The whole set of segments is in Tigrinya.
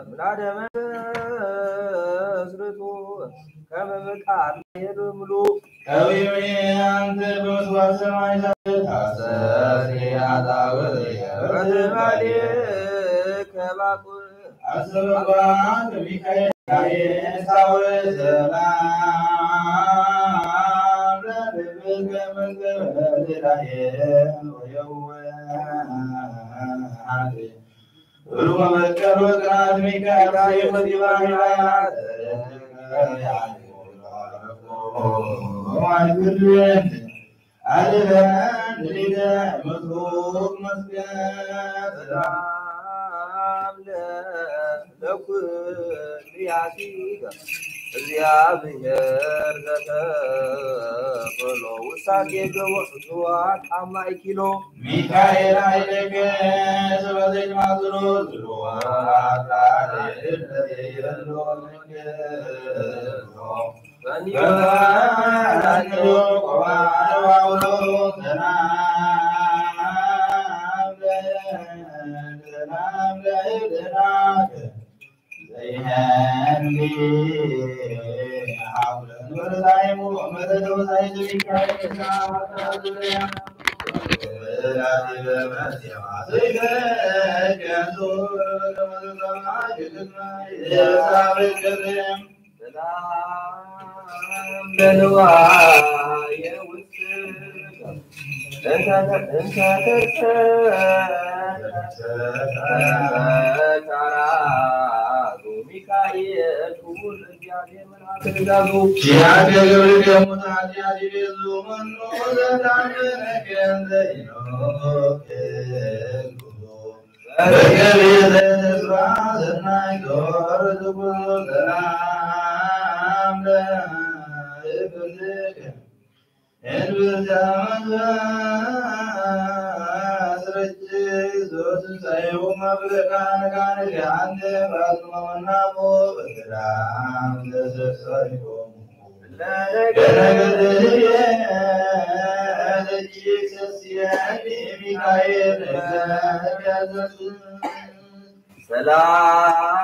ምናደመ መስርቱ ከም ምቃር የብምሉ። ቀዊሜ ኣንተ በመስዋዕተ ሰማይ ታሰሪ ኣጣውር በትማሊ ከባቁ ኣሰበባ ሚካኤል እግዚኣብሔር ዘተፈሎ ውሳጌ ገቦ ጽዋ ካብ ማይ ኪሎ። ሚካኤል ኃይለከ ስበዘይ ማዝሮ ዝዋ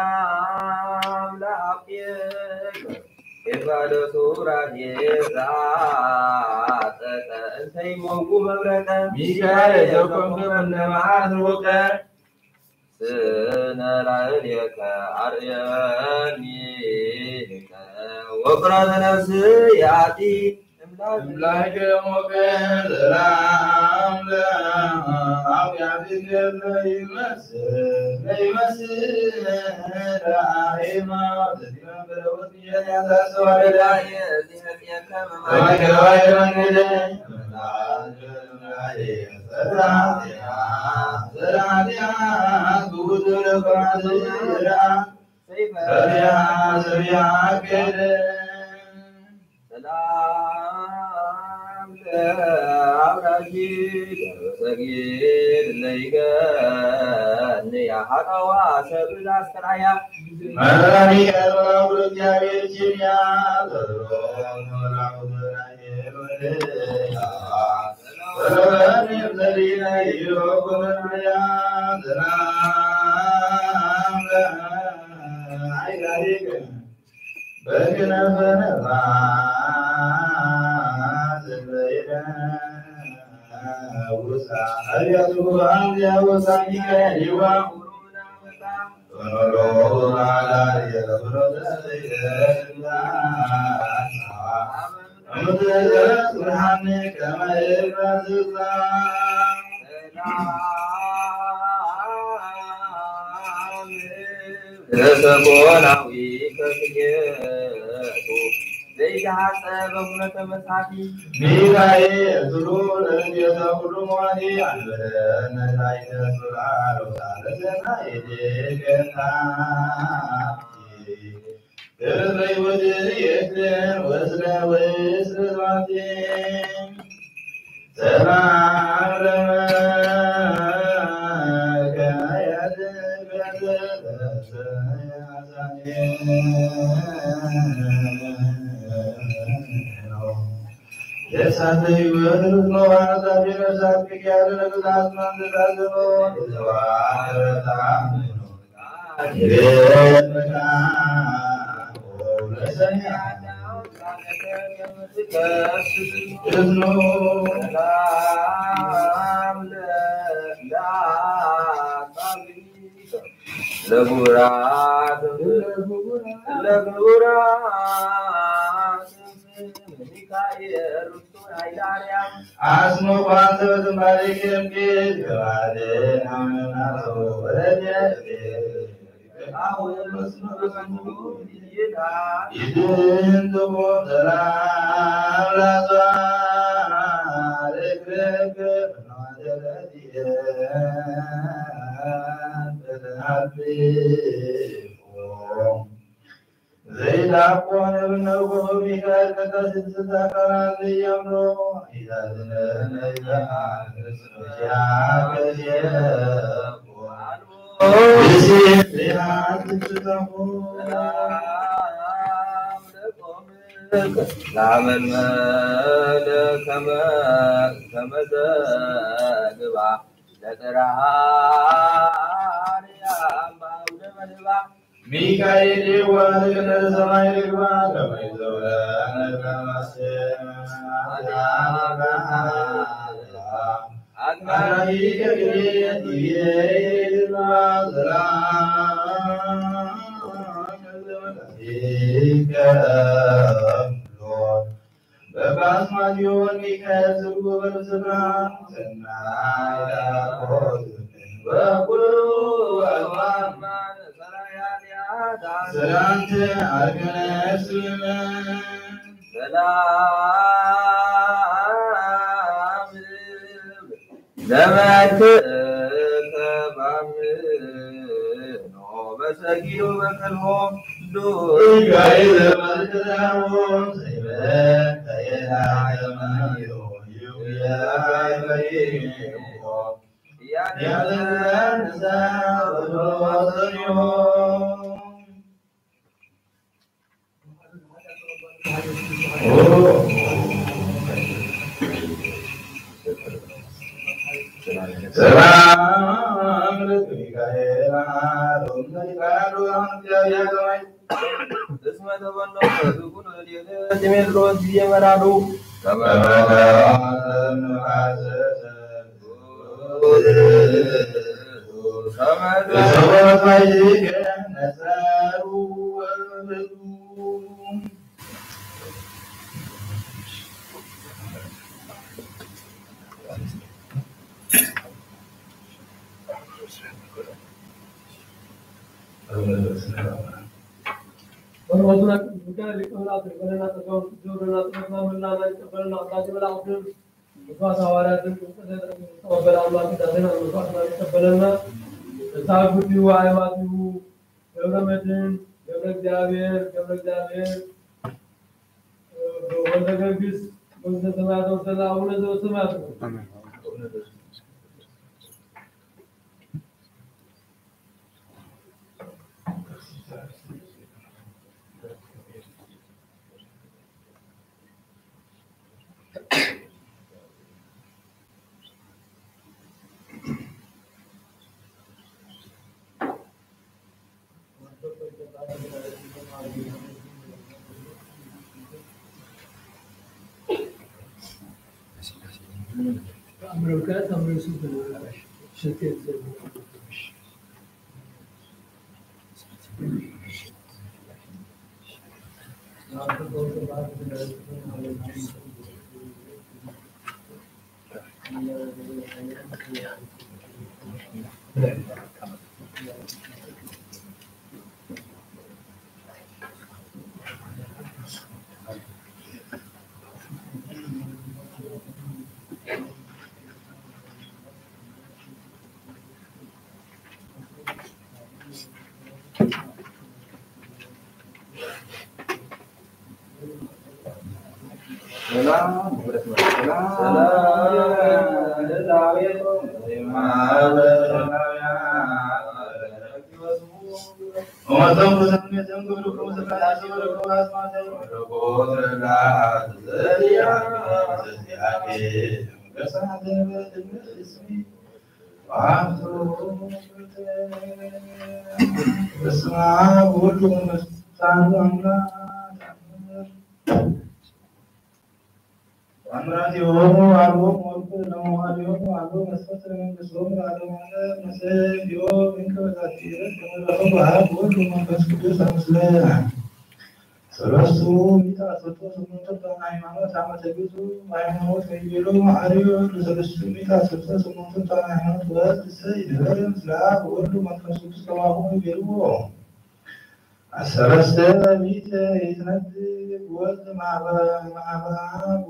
ሰላም ለአብየ የባዶ ሱራፌል ዛጠጠ እንተይ ሞጉ መብረቀ ሚካኤል ዘኮንከ እምነ መዓት ውቀ ስነ ላዕሌከ አርእየኒ ወፍራተ ነፍስ ያቲ እምላክ ሞቀ ሰላም ለአብያትከ ለይመስል ለይመስል ለአይማ ሰላም ለአውራጂ ሰጊድ ለይገን ያሃቀዋ ሰብል አስተራያ መራሪ ቀርባው እግዚአብሔር ችንያ ሰላም ለሰኮናዊ ከፍጌቱ ዘይተሓጸበ ኩነተ መሳቲ ሚካኤል ስሩር እንዴተ ኩሉ ሞቲ አንበረነ ላይተ ሱራሮ ሳለሰና የደገና ለግቡራት ለግቡራት ሚካኤል ውስጡ ናይ ዳርያም አስመ ኳንተ በትንባሌ ኬምኬ ገባሬ ናመናቶ ወረደ ይድህን ዝቦ ሰላም ላቷ ርክርክ ናደረድየ ተለሃልፎ ዘይዳቆነ ብነጎ ሚካኤል ቀዳሲት ስልጣን ዘይያምኖ ኢዛዝነ ነይታ ክርስቶስ ያበየ ላመልመለ ከመ ዘግባ ለጥራሃ ማውደ መልባ ሚካኤል ወልደ ሰማይ ርግባ ከመ ይዘውረነ ከማስም አዳም አግናኒከ ግዴት ይዜ በባስማት ዮን ሚካኤል ዝርጉ በርዝና ሰናይ ዳቆት ወኩሉ ወማን ሰላያንያ ሰላምተ አርገነስነ ሰላም ለመልክከ ባምኖ በሰጊዱ በቀልቦ ዱጋይ ለመልክዳሞ ዘይበ ተየና ለመዮ ዩያ ይበይቆ ያዘንዛ ወሰዮ ሰላም ለሚካኤል አሮን ለሊቃናዶ አሁን እግዚአብሔር ሰማይ እስመ ተበነው ከዝኩን ወዲህ ሜድሮስ ጊዜ መራዱ ከመ በረከቱና ቅዱስ ሚካኤል ሊቀ መላእክት ይክፈለና፣ ጸጋውን ቅዱስ ይውረድና፣ ጸሎትና ምህላና ይቀበለና፣ ቅዳሴ መላእክትን መስዋዕተ ሐዋርያትን ቅዱስ ተቀበለ አምላክ ቅዳሴና መስዋዕትና ይቀበለና። ፍስሐ ግቢሁ አእማቲሁ ገብረ መድህን ገብረ እግዚአብሔር ገብረ እግዚአብሔር ወልደ ጊዮርጊስ መንግስተ ሰማያት ወሰላ አቡነ ዘበሰማያት። አሜን። ሰላም፣ ሰላም፣ ሰላም። በስመ አብ ወወልድ ወመንፈስ ቅዱስ አሐዱ አምላክ። ወአምራቲሆሙ አልቦሙ ወርቁ ለመዋዕሊሆሙ አልቦ መስፈርት ለመንግስቲሆሙ ለዓለመ ዓለም። መሰፊሆ እንከ በዛቲ ዕለት ከመ ረኸቡ አብ ወወልድ ወመንፈስ ቅዱስ አምስለ ሰለስቱ ምዕተ አሰርተ ስምንቱ በሃይማኖት አመ ተግዙ ሃይማኖት ወይቤሎ አርዮ ለሰለስቱ ምዕተ አሰርተ ስምንቱ በሃይማኖት ወእሰ ይንበር ምስለ አብ ወወልድ ወመንፈስ ቅዱስ ከማሁ ይቤልዎ። አሰለስተ ምዕተ ይትነግር ወልድ ማህበ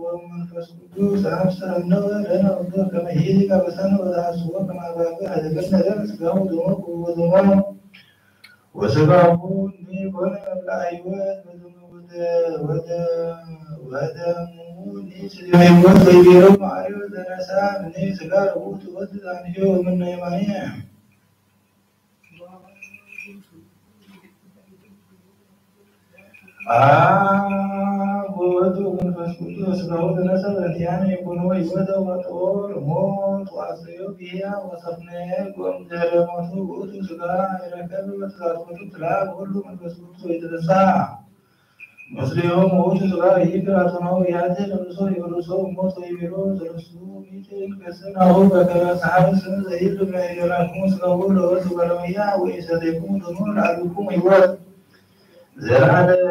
ወመንፈስ ቅዱስ አምሰ እነወ ለነ ወልደ ከመ ይህልቅ አበሳነ ወተሐስቦ ከመ አባገ ሀደገነ ለነ ስጋሁ ወደሙ ወደሙ ወስጋሁ እኒ ኮነ መብልዐ ሕይወት ወደሙ ወደ ወደሙ እኒ ስጋ ሕይወት ወይቤሎ ማርዮ ዘነሳ እኒ ስጋ ርቡት ወልድ ዛንዮ እምነ የማንየ። አብ ወወልድ ወመንፈስ ቅዱስ ስጋሁ ተነሳ በእንቲአነ ይኩኖ ሕይወተ ወጥኦ ለሞት ወአስተዮ ብያ ወሰፍነየ ጎም ድህረ ሞቱ ውእቱ ስጋ ይረከብ ወተሳትፎቱ ትላ ወወልድ ወመንፈስ ቅዱስ ወይተነሳ ምስሌሆሙ ውእቱ ስጋ ይእክል አቶናሁ ያድል እምሶ ይበልሶ ሞት ወይቤሎ ሰለስቱ ምዕት ከሰናሁ በከመ ጸሐፊ ስም ዘይብል ማእገራክሙ ስጋሁ ለወልድ ወለመያ ወኢሰተይክሙ ደሙ ለአልብክሙ ሕይወት ዘለዓለም።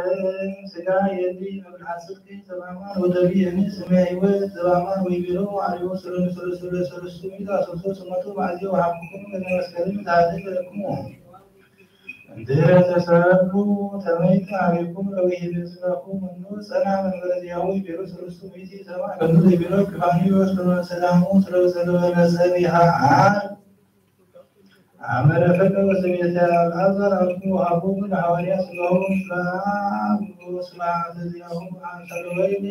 ስጋ የሊ መብልዓ ጽድቅ ዘማማን ወደሙ የኒ ስመ ሕይወት ዘማማን ወይቤሎ አርዮ ሰለስቱ ምዕት አሰርቶ ስመቱ ማእዜ ወሃብክሙ ለመስቀልን ታህልል ለክሙ። እንድህረ ተሰሉ ተመይተ አቤኩም ለውሂበ ስጋኩም እኑ ጸና መንበረ ዚአሁ ይቤሎ ሰለስቱ ምዕት ሰብአ ከሉ ዘይቤሎ ክፋንዮስ በመሰላሙ ስለበሰለበለሰ ቢሃ አር አመረ ፈቀ ወሰቤተ አልዓዛር አልኩ ወሃቦሙ ለሐዋርያ ስጋሁ ስብሐ ስብሐተ ዚአሁ አምሳለ ወይኒ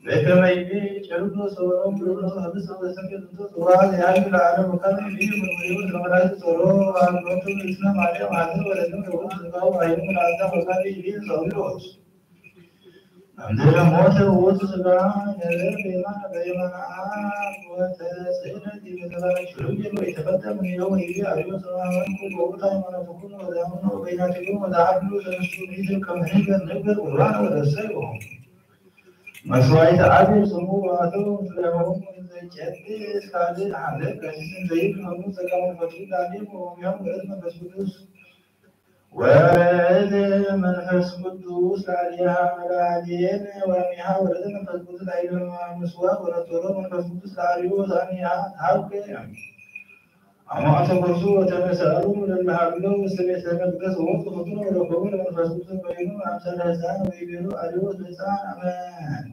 በከመ ይቤ ጨርቆ ሰውረው ብሎ ህብስ ወሰንከ ዝንቶ ጽዋ ያህል ለዓለም ወካለ ይህ መርመሪው ተመላሽ ጸሮ አንዶቱ እስነ ማርያም አዘር ወለደም ለውጥ ስጋው አይኑ ለአዳም ወካለ ይህ ሰውሎስ። እምድረ ሞተ ውእቱ ስጋ ነበር በየማነ በየማነ አብ ወተጽዕነት ይበተባች ሽሩብ የተፈጠ ምንለው ይህ አብዮ ሰማመንኩ በውታ ሃይማኖትኩም ወዛምኖ በይናትኩም ወዛሃብሉ ሰለስቱ ሚትር ከመህገር ነገር ቁርባን ወደሰዩ። መስዋዕተ አቤል ስሙ ዋህዶ ምስሌሆሙ ዘይጨድስ ካልእ ሓደ ቀሲስ ዘይብሉ ጸጋ መንፈስ ቅዱስ አሌም ወሚያም ወእድ መንፈስ ቅዱስ ወእድ መንፈስ ቅዱስ ላዕሌሃ መላሌን ወሚሃ ወእድ መንፈስ ቅዱስ ላዕሌ ምስዋ ወረቶሎ መንፈስ ቅዱስ ላዕሌሁ ሳኒሃ ሀብከ አማተ ኩርሱ ወተመሰሉ ለለሃሎ ውስተ ቤተ መቅደስ ወወፁ ፍጡር ወረከቡ ለመንፈስ ቅዱስ ኮይኑ አምሳለ ህፃን ወይቤሉ አልዮ ህፃን አመን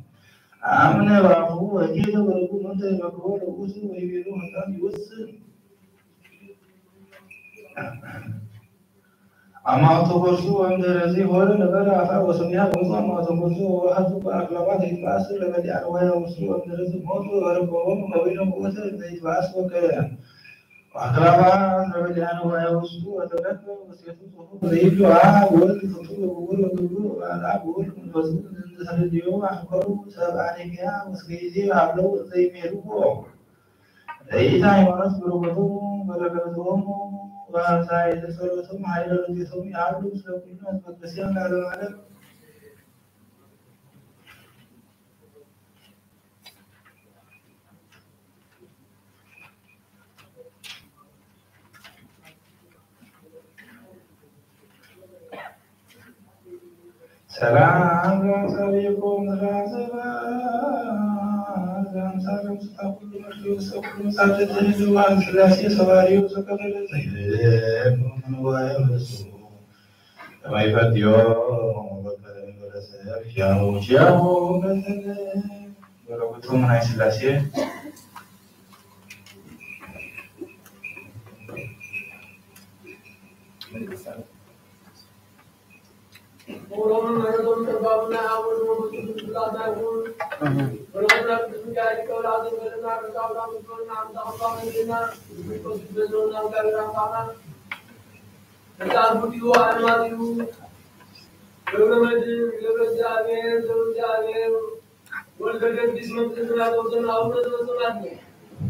አምነ ባፉ ወጌተ ወረኩ ምንተ ይመክሮ ለውእቱ ወይቤሉ ህፃን ይወፅእ አማተ ኩርሱ ወእምድረዚ ሆረ ለበረ አፋ ወሰሚያ ወፁ አማተ ኩርሱ ወወሃቱ በአክላባት ይትባስ ለበዲአን ወያ ውስጡ ወእምድረዚ ሞቱ ወረከቦም ከዊኖም ውእተ ዘይትባስ ወቀ አክራባት ለበሊአነ ወአውስቱ ወተረፈ ውስቴቱ ጽሑፍ ዘይብሉ አብ ወልድ ፍጡር ወግቡር ወግብሩ ወበዓል አብ ወወልድ መንፈስ ቅዱስ እንዘተረድኦ አሕበሩ ሰብአ ኒቅያ እስከ ይዜ ሃለው ዘይሜልዎ ለይእቲ ሃይማኖት በረከቱ በረከቶም ወአምሳይተ ጸሎቶም ኃይለ ረድኤቶም ይሃሉ ምስለ ኩሉ ህዝበ ክርስቲያን ለዓለመ ዓለም። ሰላም ለአሳቢኩም ዘምሳሌ ውስተ ኩሉ ምድር ውስተ ኩሉ መጻሕፍት ተንሕዝዋ ስላሴ ሰባሪው ዘከበለ ዘይብሉ ወየብሱ ከመይፈትዮ በረከቱ ናይ ስላሴ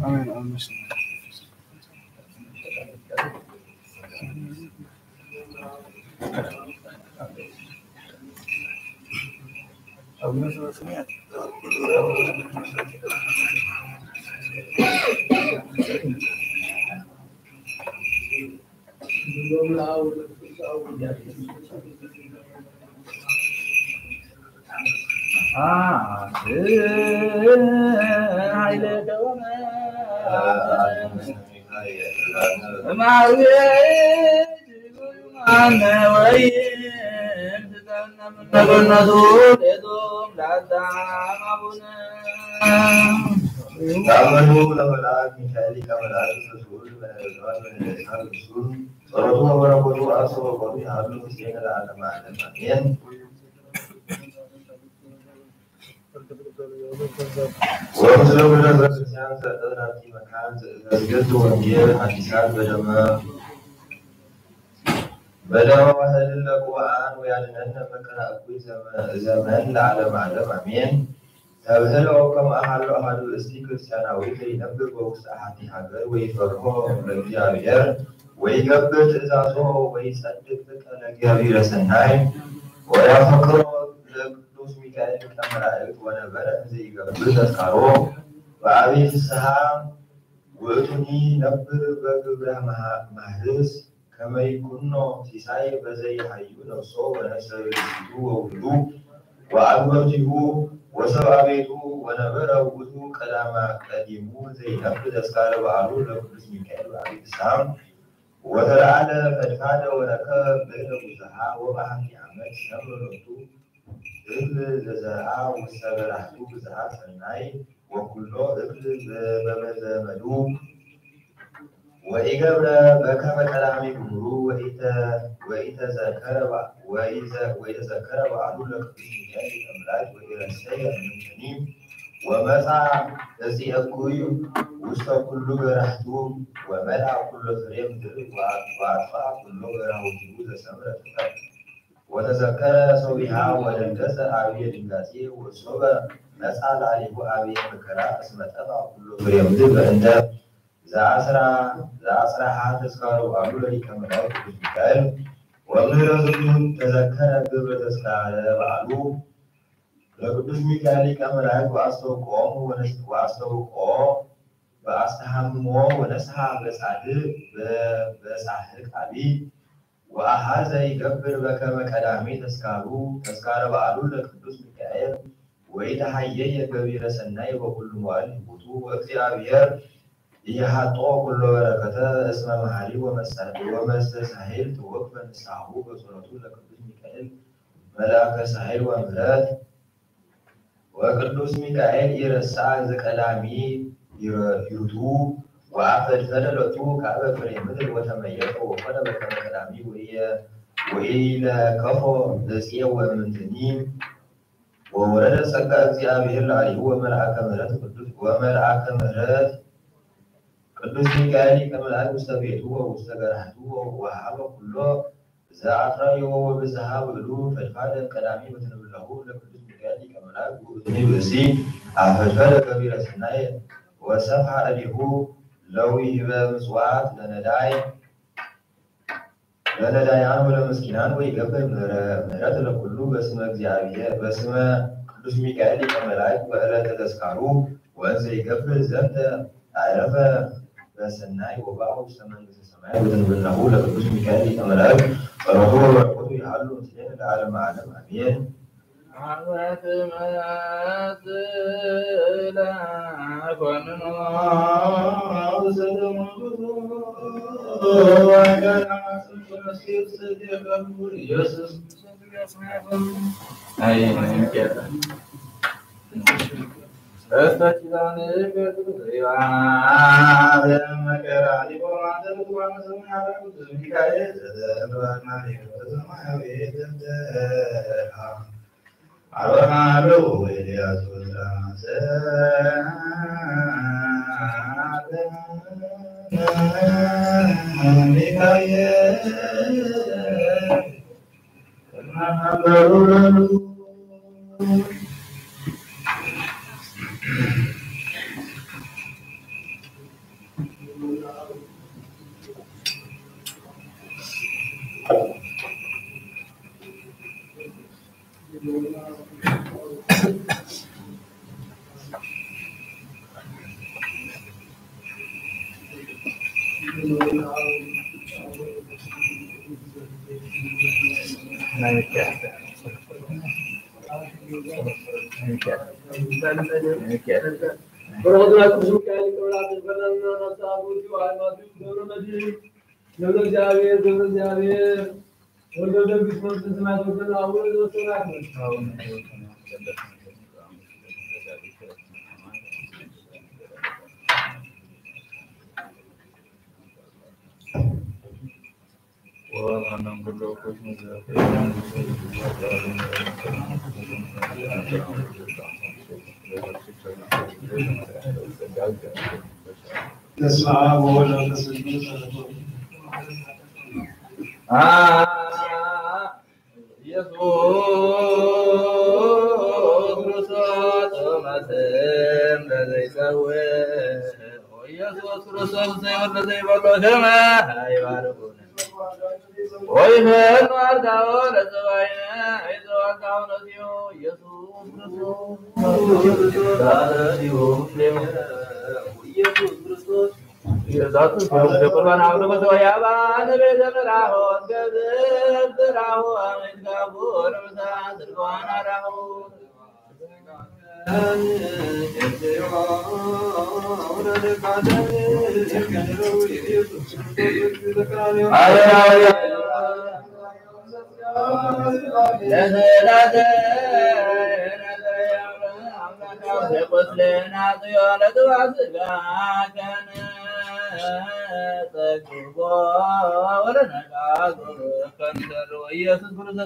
አሜን። አሜን። ታመኑ ለመልአክ ሚካኤል ሊቀ መላእክት ዘስውር መለኮት መለኮት ርሱን ጸሎቱ ወበረከቱ አብ ሰበኮቱ ይሃሉ ምስሌነ ለዓለመ ዓለም አሜን። ወምስለ ኩሉ ህዝበ ክርስቲያን ዘእተው ናብቲ መካን ዘእተዝገቱ ወንጌል ሓዲሳት በደመ በደመ ዋህልን ለቅዋአን ወያድነን መከራ እኩይ ዘመ- ዘመን ለዓለም ዓለም አሜን። ተብህሎ ከም አሃሎ አሃዱ እስቲ ክርስቲያናዊ ዘይነብር በውስጥ አሐቲ ሃገር ወይ ፈርሆ ለእግዚአብሔር ወይ ገብር ትእዛዞ ወይ ጸድቅ ፍቀ ለእግዚአብሔር ሰናይ ወያፈቅሮ ለቅዱስ ሚካኤል ሊቀ መላእክት ወነበረ እንዘ ይገብር ተስካሮ በአብይ ፍስሐ ውእቱኒ ነብር በግብረ ማህርስ ከመ ይኩኖ ሲሳይ በዘይሃዩ ነፍሶ ወነፍሰ ብእሲቱ ወውሉዱ ወአግብርቲሁ ወሰብአ ቤቱ ወነበረ ውእቱ ቀዳማ ቀዲሙ ዘይነፍስ ተስካረ በዓሉ ለቅዱስ ሚካኤል በአብይ ፍስሐ ወተለዓለ ፈድፋደ ወረከበ ብእደ ብዙሃ ወበአሐቲ ዓመት ሰምረ ሎቱ እብል ዘዘርአ ውስተ በራህቱ ብዝሃ ሰናይ ወኩሎ እብል በበዘመዱ ወኢገብረ በከመ ቀዳሚ ግብሩ ወኢተዘከረ በዓሉ ለቅዱስ ሚካኤል ሊቀ መላእክት ወኢረሰየ እምንትኒ ወመጻ እጽ እኩይ ውስተ ኩሉ በራህቱ ወመልአ ኩሎ ፍሬ ምድር ወአጥፍአ ኩሎ በራሁቲሁ ዘሰምረ ጥቀት ወተዘከረ ሶቢሃ ወደንገጸ አብየ ድንጋጼ ወሶበ መጻ ላዕሌሁ አብየ መከራ እስመ ጠፍአ ኩሎ ፍሬ ምድር በእንተ ዘአስራ ዘአስራሃ ተስካሩ አሉ ለሊቀ መላእክት ቅዱስ ሚካኤል ወምህረቱ ተዘከረ ግብረ ተስካረ በዓሉ ለቅዱስ ሚካኤል ሊቀ መላእክት ወአስተውቆሙ ወአስተውቆ በአስተሃምሞ ወነስሐ በጻድቅ በጻህቅ አቢ ወአሐዘ ይገብር በከመ ቀዳሚ ተስካሩ ተስካረ በዓሉ ለቅዱስ ሚካኤል ወይተሃየየ ገቢረ ሰናይ በኩሉ መዋዕል ህይወቱ ወእግዚአብሔር ኢይሃጥኦ ኩሎ በረከተ እስመ መሐሪ ወመስተሳሂል ተወክፈ ንስሐሁ በጸሎቱ ለቅዱስ ሚካኤል መልአከ ሳሂል ወምህረት ወቅዱስ ሚካኤል ኢረስዓ ዘቀዳሚ ይረቱ ወአፈድፈደ ሎቱ ከአበ ፍሬ ምድር ወተመየጠ ወኮነ በከመ ቀዳሚ ወኢለከፎ እጽየ ወእምንትኒ ወወረደ ጸጋ እግዚአብሔር ላዕሌሁ ወመልአከ ምህረት ቅዱስ ወመልአከ ምህረት ቅዱስ ሚካኤል ሊቀ መላእክት ውስተ ቤቱ ወውስተ ገራህቱ ወሃበ ኩሎ ዘአጥረዮ ወብዝሃ ውእቱ ፈድፋደ ቀዳሚ ወትንብለሁ ለቅዱስ ሚካኤል ሊቀ መላእክት ውእቱኒ ብእሲ አፈድፈደ ገቢረ ሰናየ ወሰፍሐ እዴሁ ለዊህበ ምጽዋት ለነዳይ ለነዳያን ወለምስኪናን ወይገብር ምህረ- ምህረት ለኩሉ በስመ እግዚአብሔር በስመ ቅዱስ ሚካኤል ሊቀ መላእክት በዕለተ ተስካሩ ወእንዘ ይገብር ዘንተ አዕረፈ በሰናይ ወበአ ውስተ መንግስተ ሰማያት ወትንብለሁ ለቅዱስ ሚካኤል ሊቀ መላእክት ጸሎቱ ወበረከቱ ይሃሉ ምስሌነ ለዓለመ ዓለም አሜን። አመት መጽእ ለኮንኖ ስለ ሞቱ ወገና ስለ ኢየሱስ አይ እንኬታ በረኸትና ቅዱስ ሚካኤል ይቀበላችሁ። በረከትና ናብታ አቡነ ሃይማኖት ገብረ መድህን ገብረ እግዚኣብሔር ገብረ እግዚኣብሔር ወልደ ጊዮርጊስ መንግስተ ሰማያት ወሰን አቡነ ዘበሰማያት ነው። በስመ አብ ወወልድ ወመንፈስ ቅዱስ። አ- ኢየሱስ ክርስቶስ መሰም ለዘይሰውእ ኢየሱስ ክርስቶስ ዘይወርድ ዘይበሎ ከመ ይባርኩነ ወይፈኑ አርዳኦ ለዘባይነ ይዘዋጋው ነዚዮ ኢየሱስ ክርስቶስ ኢየሱስ ክርስቶስ ኢየሱስ ክርስቶስ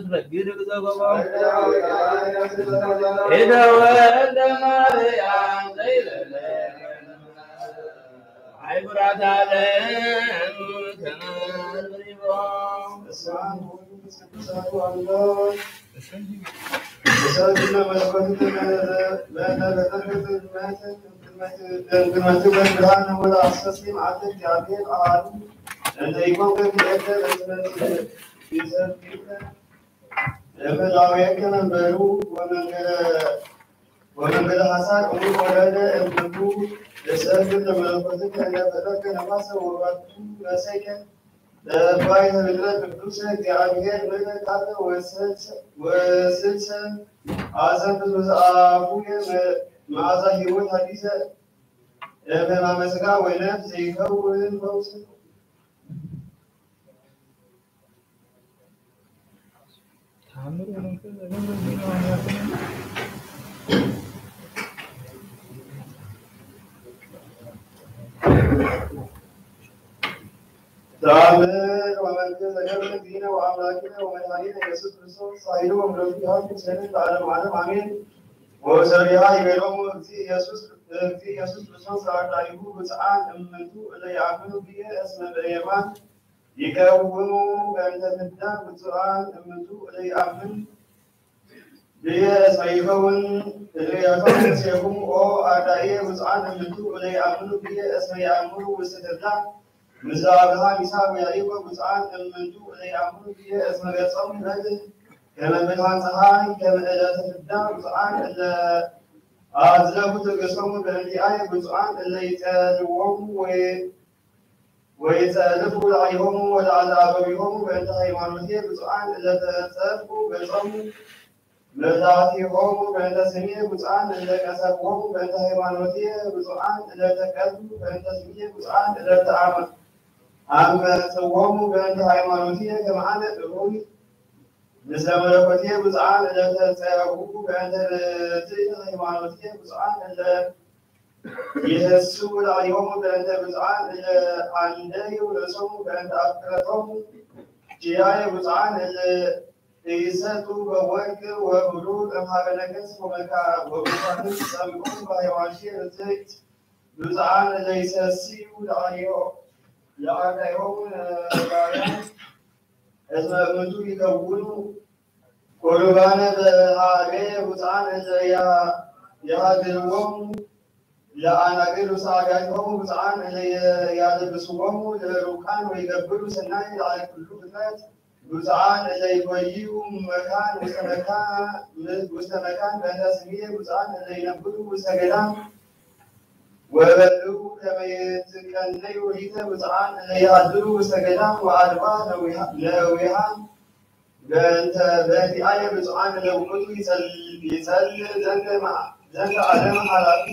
በጊድ ግዘጎቦ ኢተወልደ ማርያም ዘይለለ አይጉራት ዓለም ተመርምሪቦም። ወመንገለ ሐሳር እሙር ወረደ እምኩ ለሰብእ ለመለኮትከ እንደ ፈጠርከ ነፋሰ ወባቱ ረሰይከ ለባይ ተብለ ቅዱሰ እግዚአብሔር ምሕረታተ ወስልሰ አዘንቱ ዘአፉየ መዓዛ ሕይወት ሐዲሰ እም ሕማመ ሥጋ ወነፍስ ዘይከውን ፈውስ። ተአምር ወመልክ ዘገብረ እግዚእነ ወአምላክነ ወመድኃኒነ ኢየሱስ ክርስቶስ ሳይሉ ወምረቱ ይሃሉ ሰንን ለዓለም ዓለም አሜን። ወሰሪሃ ይቤሎሙ እግዚእ ኢየሱስ፣ እግዚእ ኢየሱስ ክርስቶስ ለአርዳኢሁ ብፁዓን እምንቱ እለ ይአምኑ ብየ እስመ በየማን ይከውኑ በእንተ ፍዳ ብፁዓን እምንቱ እለ ይአምን ብየ እስመ ይከውን እለ ይከውን ምስሌኩም ኦ አርዳኢየ ብፁዓን እምንቱ እለ ይአምኑ ብየ እስመ ይአምሩ ውስተ ፍዳ ምስለ አብርሃም ይስሐቅ ወያዕቆብ ብፁዓን እምንቱ እለ ይአምኑ ብየ እስመ ገጾም ይበርህ ከመ ብርሃን ፀሐይ ከመ ዕለተ ፍዳ ብፁዓን እለ አዝለፉ ትዕግስቶሙ በእንቲአየ ብፁዓን እለ ይጸልዎሙ ወይጸልፉ ላዕሌሆሙ ወላዕለ አበዊሆሙ በእንተ ሃይማኖትየ ብፁዓን እለ ተጸልፉ ገጾሙ መላእቲሆሙ በእንተ ስምየ ብፁዓን እለ ቀሰብዎሙ በእንተ ሃይማኖትየ ብፁዓን እለ ተቀትሉ በእንተ ስምየ ብፁዓን እለ ተአመ አመጽዎሙ በእንተ ሃይማኖትየ ከመ አነ እሩይ ምስለ መለኮትየ ብፁዓን እለ ተጸውኡ በእንተ ርትዕት ሃይማኖትየ ብፁዓን እለ ይህስው ላዕሌሆሙ በእንተ ብፁዓን እለ አንደዩ ርእሶሙ በእንተ አፍቅረቶሙ ኪያየ ብፁዓን እለ ኢሰቱ በወርቅ ወብሩር እምሃበ ነገሥት ወመካ ወመኳንንት ጸምቆም በሃይማኖት ርትዕት ብፁዓን እለ ይሰስዩ ለአርዳኢሆሙ ባርያም እስመ እምንቱ ይከውኑ ቁሩባነ በሃቤ ብፁዓን እለ ይሃድርዎሙ ለአናግር ውስተ አብያቲሆሙ ብፁዓን እለ ያለብስዎሙ ለሩቃን ወይገብሩ ሰናይ ለአለ ኩሉ ፍጥረት ብፁዓን እለ ይጎይዩ መካን ውስተ መካን ውስተ መካን በእንተ ስምየ ብፁዓን እለ ይነብሩ ውስተ ገዳም ወበሉ ከመ ይትቀነዩ ሊተ ብፁዓን እለ ይሃድሩ ውስተ ገዳም ወአድባር ነዊሃ- ነዊሃን በእንተ በእንቲአየ ብፁዓን እለ ውእቱ ይጸል- ይጸልእ ዘንተ ማ- ዘንተ ዓለም ኃላፊ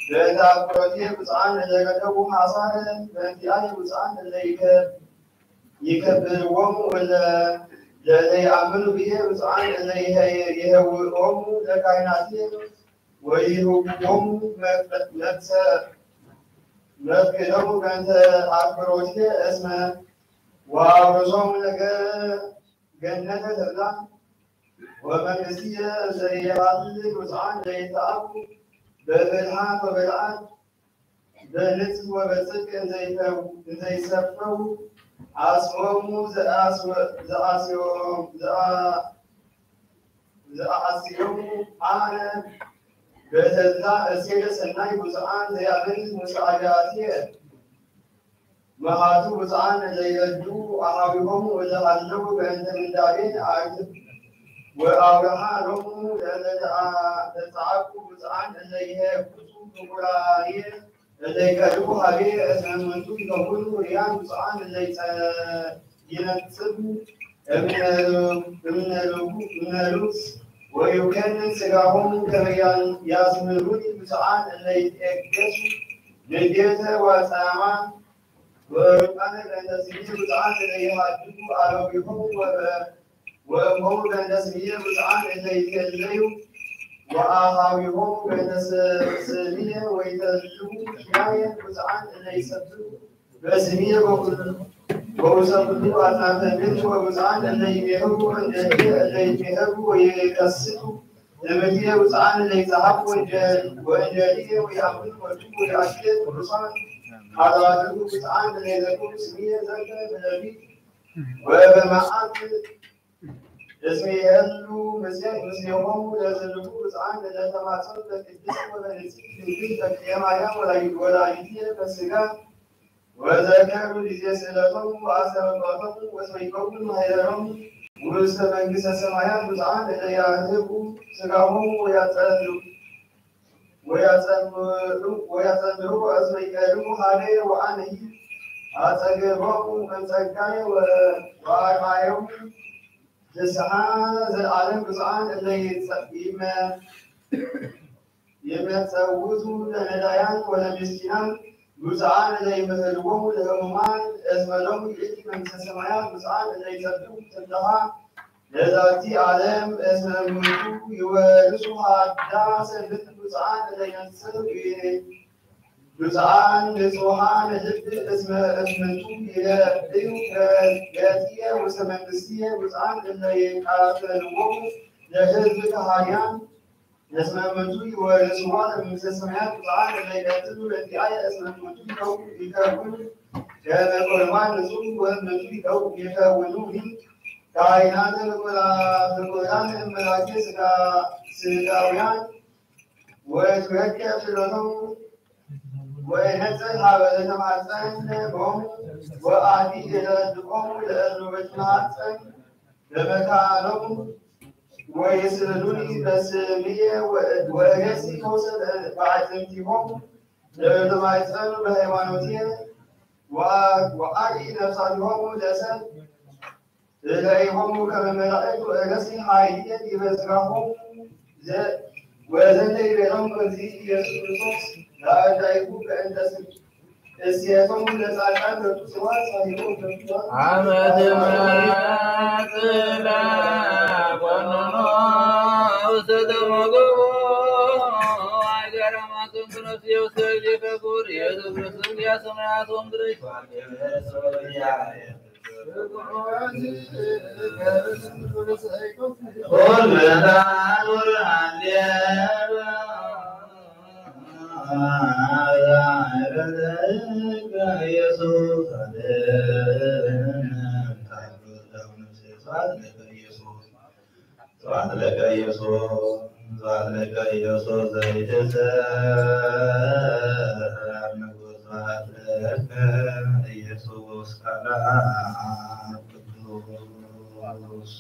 በእንተ አክብሮትየ ብፁዓን እለ ረከቡ ሐሳረ በእንቲአየ ብፁዓን እለ ይከ- ይከብርዎሙ እለ ለዘይአምኑ ብየ ብፁዓን እለ ይሄ- ይሄውኦሙ ለካህናትየ ወይሁብዎሙ መፍቀ- መፍሰ- መፍቅዶሙ በእንተ አክብሮትየ እስመ ወአውርሶሙ ነገ ገነተ ተድላ ወመንግስትየ ዘይሃልል ብፁዓን ዘይተአኩ በብልሓት ወበልዓት በንጽህ ወበጽድቅ እንዘይፈው- እንዘይሰፈው አስሮሙ ዘአስወ- ዘአስዮ- ዘአ- ዘአአስዮሙ አነ በተድላ እሴተ ሰናይ ብፁዓን ዘያምን ሙሳያትየ መሃቱ ብፁዓን እለ ይረዱ አሃዊሆሙ እለ ሃለው በእንተ ምንዳቤ አርትዕ ወአውርሃ ሎሙ ለእለ ተአ- ተጸዓቁ ብፁዓን እለ ይሄኩሱ ፍቁራየ እለ ይቀርቡ ሀቤ እስመ እምንቱ ይከውኑ ርያን ብፁዓን እለ ይጸ- ይነጽቡ እምነ ሉ- እምነ ሉ- እምነ ሉስ ወዩከንን ስጋሆሙ ከመ ያን- ያስምሩኒ ብፁዓን እለ ይትኤገሱ ንዴተ ወጻማ ወሩቃነ በእንተ ስሜ ብፁዓን እለ ይሃድጉ አበዊሆሙ ወበ- ወእሞሙ በእንተ ስሜ ብፁዓን እለ ይትየለዩ ወአሃዊሆሙ በእንተ ስ- ስሜ ወይተልዉ ኪያየ ብፁዓን እለ ይሰብሑ በስሜ ወኩሉ- ወውስተ ኩሉ አጽናፈ ምድር ወብፁዓን እለ ይሜህሩ እንደ እለ ይሜህሩ ወይቀስቱ እምኔ ብፁዓን እለ ይጸሐፉ ወእንደ- ወእንደልየ ወይአምኑ ወልዱ ወይአክል ቅዱሳን ሐዋርያቱ ብፁዓን እለ ይዘክሩ ስሜ ዘንተ በሌሊት ወበመዓት እስመ ይሄሉ ምስሌ- ምስሌሆሙ ለዝንቱ ብፁዓን እለ ተማሰሉ በቅድስት ወበንጽሕት ድንግል በክልኤ ማርያም ወላዲ- ወላዲትየ በሥጋ ወዘከሩ ጊዜ ስእለቶሙ ወአስተበቅዖቶሙ ወስመ ይከውን ማሕደሮሙ ውስተ መንግሥተ ሰማያት ብፁዓን እለ ያርህቁ ሥጋሆሙ ወያጸሉ- ወያጸምሩ- ወያጸምሩ እስመ ይቀድሙ ሀቤ ወአነሂ አጸግቦሙ እምጸጋየ ወ- ወአርአዮሙ ፍስሓ ዘለዓለም ብፁዓን እለ ይጸ- ይመ- ይመጸውቱ ለነዳያን ወለምስኪናን ብፁዓን እለ ይምህርዎሙ ለህሙማን እስመ ሎሙ ይእቲ መንግሥተ ሰማያት ብፁዓን እለ ይጸብሑ ትምለኻ ለዛቲ ዓለም እስመ እምንቱ ይወርሱ ሃዳሰ ምድር ብፁዓን እለ ይነጽሩ ብፁዓን ንጹሓን ልብ እስመ እምንቱ ይረእዩ ገጽየ ውስተ መንግስትየ ብፁዓን እለ ይቃተልዎሙ ለሕዝብ ከሃድያን እስመ እምንቱ ይወርስዋ ለመንግስተ ሰማያት ብፁዓን እለ ይቀትሉ ለእንቲአየ እስመ እምንቱ ይከው- ይከውኑ ከመ ቁርባን ንጹሕ ወእምንቱ ይከው- ይከውኑ ካህናተ ብቁራ- ብቁራን እመላኬ ስጋ- ስጋውያን ወትወከ ፍኖቶሙ ወይነጽር ሀበ ለተማጸን ቦሙ ወአዲ የረድቆሙ ለእሉ በትማጸን በመካኖሙ ወይስእሉኒ በስምየ ወእገሲ ፈውሰ በአዕፅምቲሆሙ ለተማጸኑ በሃይማኖትየ ወአ- ወአዲ ነፍሳቲሆሙ ለሰብ እለይሆሙ ከመ መላእክት ወእገሲ ኃይልየ ዲበ ሥጋሆሙ ዘ- ወዘንተ ይቤሎም እግዚእ ኢየሱስ ክርስቶስ ለአርዳኢሁ በእንተ ስም- እሴቶሙ ለጻድቃን ለርጹ ጽዋት ሳይሆ አመ ትመጽእ ለኮንኖ ውስተ ተመግቦ አይገረማቱም ክርስቶስ ውስተ እግዚእ ክቡር ኢየሱስ ክርስቶስ ያሰማያቶም ድረሽ ስብሐት ለከ ኢየሱስ፣ ስብሐት ለከ ኢየሱስ ዘይትሰ ንጉሥ፣ ስብሐት ለከ ኢየሱስ ቃለ አብ ቅዱስ። ጳውሎስ።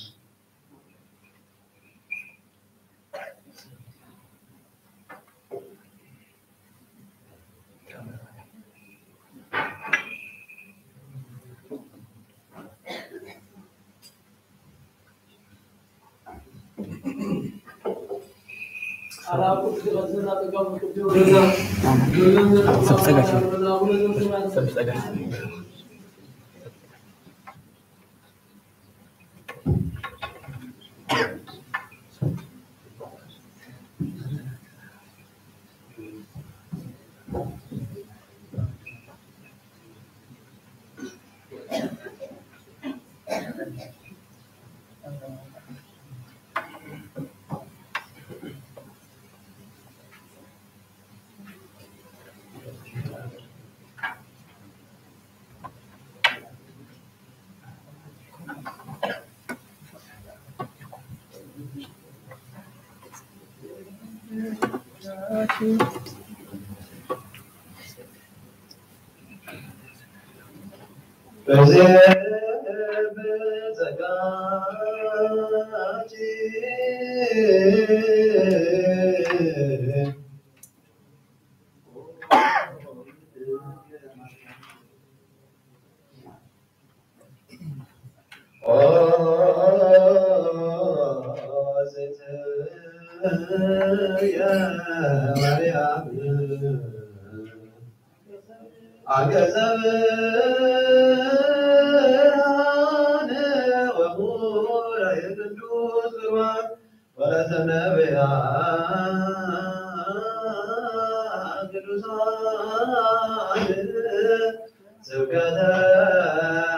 ስብከተ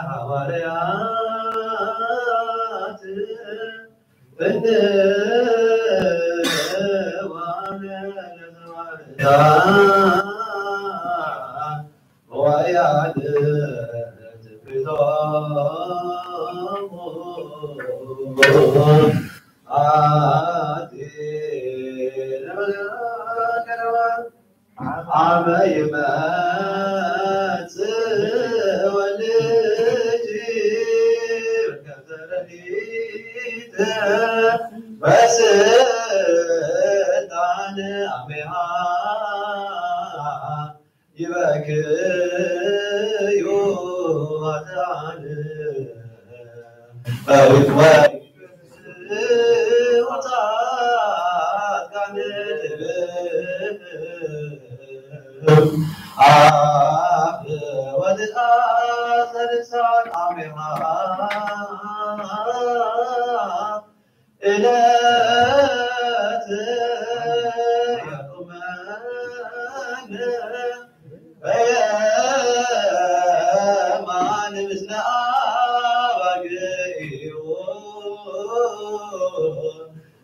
ሃዋርያት ፍንዋነ ለዘዋርያ ወያነ ትፍቶሙ ኣቲ ለመገረዋ ኣመ ይመጽእ ወልጅ ከዘረዲት በስልጣን ኣሜሃ ይበክዩ ኃጥኣን።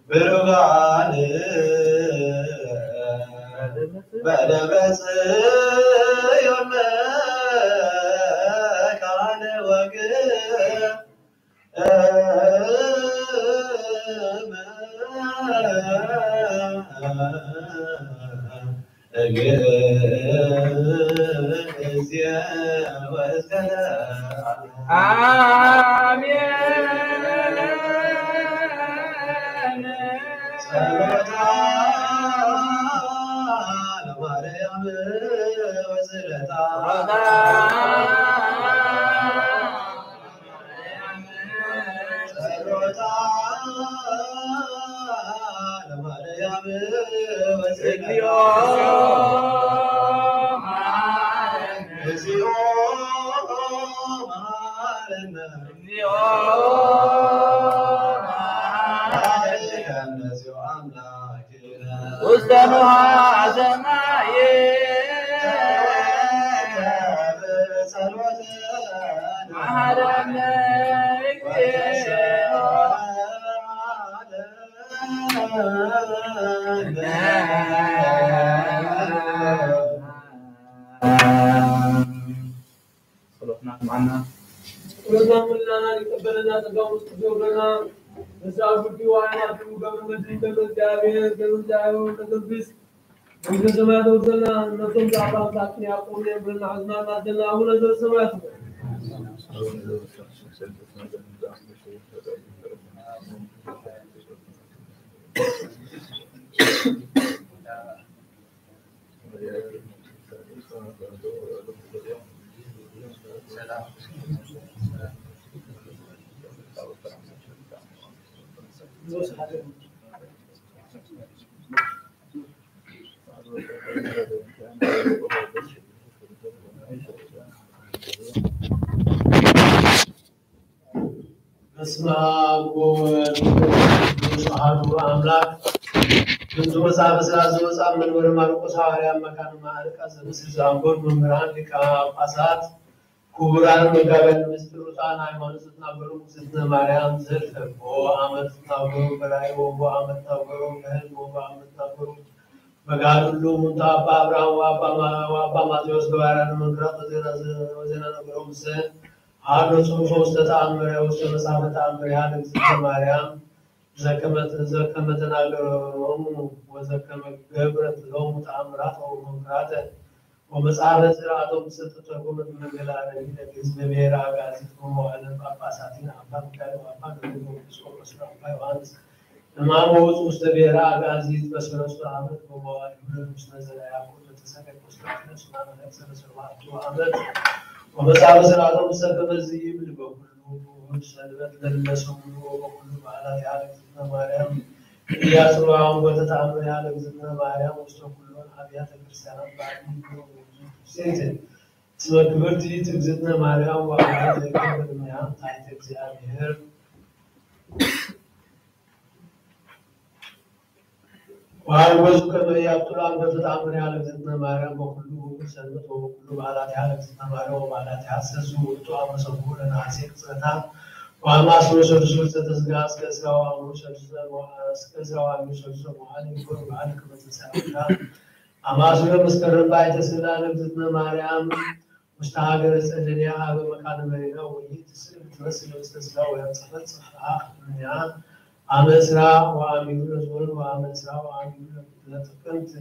ብሩካን በደብረ ጽዮን መካነ ወግዕ ውስተ ንዋ ሰማይ መሐረነ ጸሎትና ስምዓና። ጸሎትና ምልናና ይቀበለና፣ ጸጋውን ቅዱስ ይወርደና። በዛ ጉዲ ዋና ገብረ መድህን ገብረ እግዚኣብሔር ገብረ እግዚኣብሔር መንፈስ ቅዱስ መንግስተ ሰማያት ወርሰና። እነቶም ዛዕባ ምሳችን ያቆም የብርና ሕዝና እናዘና አቡነ ዘበሰማያት በስመ አብ ወወልድ ወመንፈስ ቅዱስ አሐዱ አምላክ። ብፁዕ ወጻኢ በስራ ዝወጻ መንበረ ማርቆስ ሐዋርያ መካነ ማዕርቃ ዘምስል ዛንቦር መምህራን ሊቃነ ጳጳሳት፣ ክቡራን መጋቢያን ምስጢር ሩፃን ሃይማኖት ዝትናገሩ እግዝእትነ ማርያም ዘልፈቦ ዓመት ዝትናገሩ በራይ ወቦ ዓመት ዝትናገሩ በህል ወቦ ዓመት ዝትናገሩ በጋድሉ ሙንታ አባ አብርሃም ወአባ ማ-፣ ወአባ ማቴዎስ ገባርያን መንክራት ወዜና ዘ-፣ ወዜና ነገሮም ዘ-፣ ሀሎ ጽሑፎ ውስተ ተአምረ ውስተ መጽሐፈ ተአምር ያለ እግዝእትነ ማርያም ዘከመ-፣ ዘከመ ተናገሮሙ ወዘከመ ገብረት ሎሙ ተአምራተ ወመንክራተ ወመጽሐፈ ጽርዓቶም ዝሰጠ ተርጉመት መንገለ አረቢ ለግእዝ በብሔረ አግአዝት ወመዋዕለ ጳጳሳቲን አባ ሚካኤል ወአባ ገብርኤል ወኤጲስቆጶስ አባ ዮሐንስ እማመ ውእቱ ውስተ ብሔረ አግአዝት በሰለስቱ ዓመት ወመዋዕሊሁ ለንጉሥ ዘርዓ ያዕቆብ ዘተሰምየ ቆስጠንጢኖስ ማመለክ ሰለሰባቱ ዓመት ወመጽሐፈ ጽርዓቶም ውስተ ከመ ይብል በኩሉ እሑድ ሰንበት ለለ ሰሙኑ ወበኩሉ በዓላት ያለ እግዝእትነ ማርያም ኢያጽርዋ ወተተአምር ያለ እግዝእትነ ማርያም ውስተ ኩሎን አብያተ ክርስቲያናት በዓል ይኩኑ ውእቱ ሴት እስመ ክብርቲ እግዝእትነ ማርያም ወአቡነ ዘኢኮን ቅድሚያ ታሕተ እግዚአብሔር ወአልቦ ከመ ያብጥሉ አንበተ ተአምር ያለ እግዝእትነ ማርያም በኩሉ እሑድ ሰንበት ወበኩሉ በዓላት ያለ እግዝእትነ ማርያም ወበዓላት ያሰሱ ውእቱ አመሰቡ ለነሐሴ ቅጽበታ ወአማስሎ ሰዱሱ ዘተስጋ እስከ እስራ ወአምሩ ሰዱሱ እስከ እስራ ወአምሩ ሰዱሱ በዓል ይኩን በዓል ከመ ተሳለታ አማስሎ መስከረም ባይተ ስላ ለእግዝእትነ ማርያም ውስተ ሀገረ ጸደንያ ሀበ መካነ መሪራ ወይት ስዕል ትመስል ውስተ ስጋ ወያንጸፈት ጽፍሐ እምንያ አመ እስራ ወአሚሩ ለዝወር ወአመ እስራ ወአሚሩ ለጥቅምት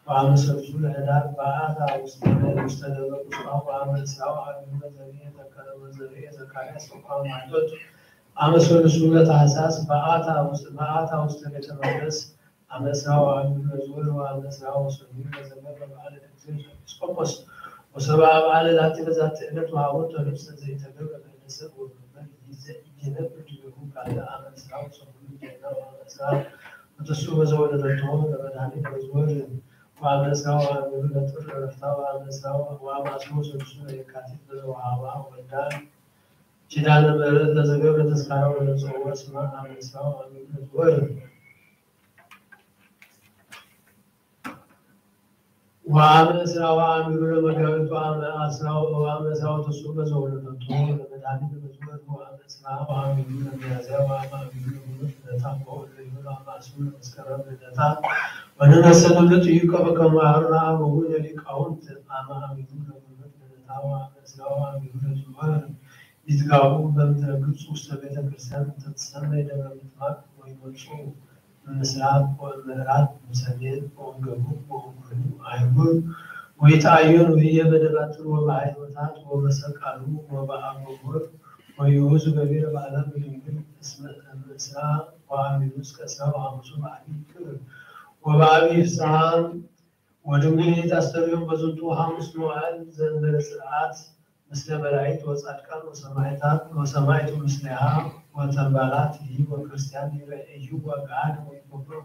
ወአመ ሰብሱ ለህዳር በአታ ውስተ ውስተ ደብረ ቁስቋም ወአመ እስራ ወአሚሩ ለዘብሔ ዘከረ ወዘብሔ ዘካርያስ ተቋም ማይቶት አመ ሰሉሱ ለታህሳስ በአታ ውስተ በአታ ውስተ ቤተ መቅደስ አመ እስራ ወአሚሩ ለዝወር ወአመ እስራ ወሰሉሱ ለዘገብረ በዓለ ለእግዚእ ኤጲስቆጶስ ወሰብአ በዓለ ላቲ በዛቲ ዕለት ወሀቦቶ ልብሰ ዘይተገብረ በእደ ሰብ ወመንበር ይዘ ኢይነብር ዲቤሁ ካልእ አመ እስራ ወሰሉሱ ጌና ወአመ እስራ ወተስዑ በዘወለደቶ ለመድኃኒት በዝወር ወአመ እስራ ወአሚሩ ለጥር ዕረፍታ ወአመ እስራ ወአመ አስሩ ወሰሉሱ ለየካቲት በዘወሃባ ወልዳ ኪዳነ ምሕረት ለዘገብረ ተስካራ ወለዘጸውዖ ስማ አመ እስራ ወአሚሩ ለዝወር ወአመ እስራ ወአሚሩ ለመጋቢት ወአመ እስራ ወአመ እስራ ወተስዑ በዘወለደቶ ለመድኃኒት በዝወር ወአመ እስራ ወአሚሩ ለሚያዝያ ወአመ አሚሩ ለግንቦት ልደታ ወወልደ ይሁን አመ አስሩ ለመስከረም ልደታ ወንነሰ ንብልጥ ይቀበ ከማሩና አበው ለሊቃውንት አመ አሚሩ ለግንቦት ልደታ ወአመ እስራ ወአሚሩ ለዝወር ይትጋቡ በምድረ ግብጽ ውስተ ቤተ ክርስቲያን እንተ ትሰመይ ደብረ ምጥማቅ ወይመጹ እምስራቅ ወእምዕራብ እምሰሜን ወእምደቡብ ወእምኩሉ አህጉር ወይትአየኑ ህየ በደባትር ወበሃይማኖታት ወበሰቃሉ ወበአጎቦር ወይሁዙ ገቢረ በዓላ በድንግል እስመ እምእስራ ወአሚሩ እስከ እስራ ወሐሙሱ በአቢይ ክብር ወበአቢይ ፍስሐ ወድንግል ኢታስተርእዮም በዝንቱ ሐሙስ መዋዕል ዘእንበለ ጽርዓት ምስለ መላእክት ወጻድቃን ወሰማዕታት ወሰማዕቱ ምስሌሃ ወተንባላት ይሂ ወክርስቲያን ይረእዩ ወገሃድ ወይገብሩ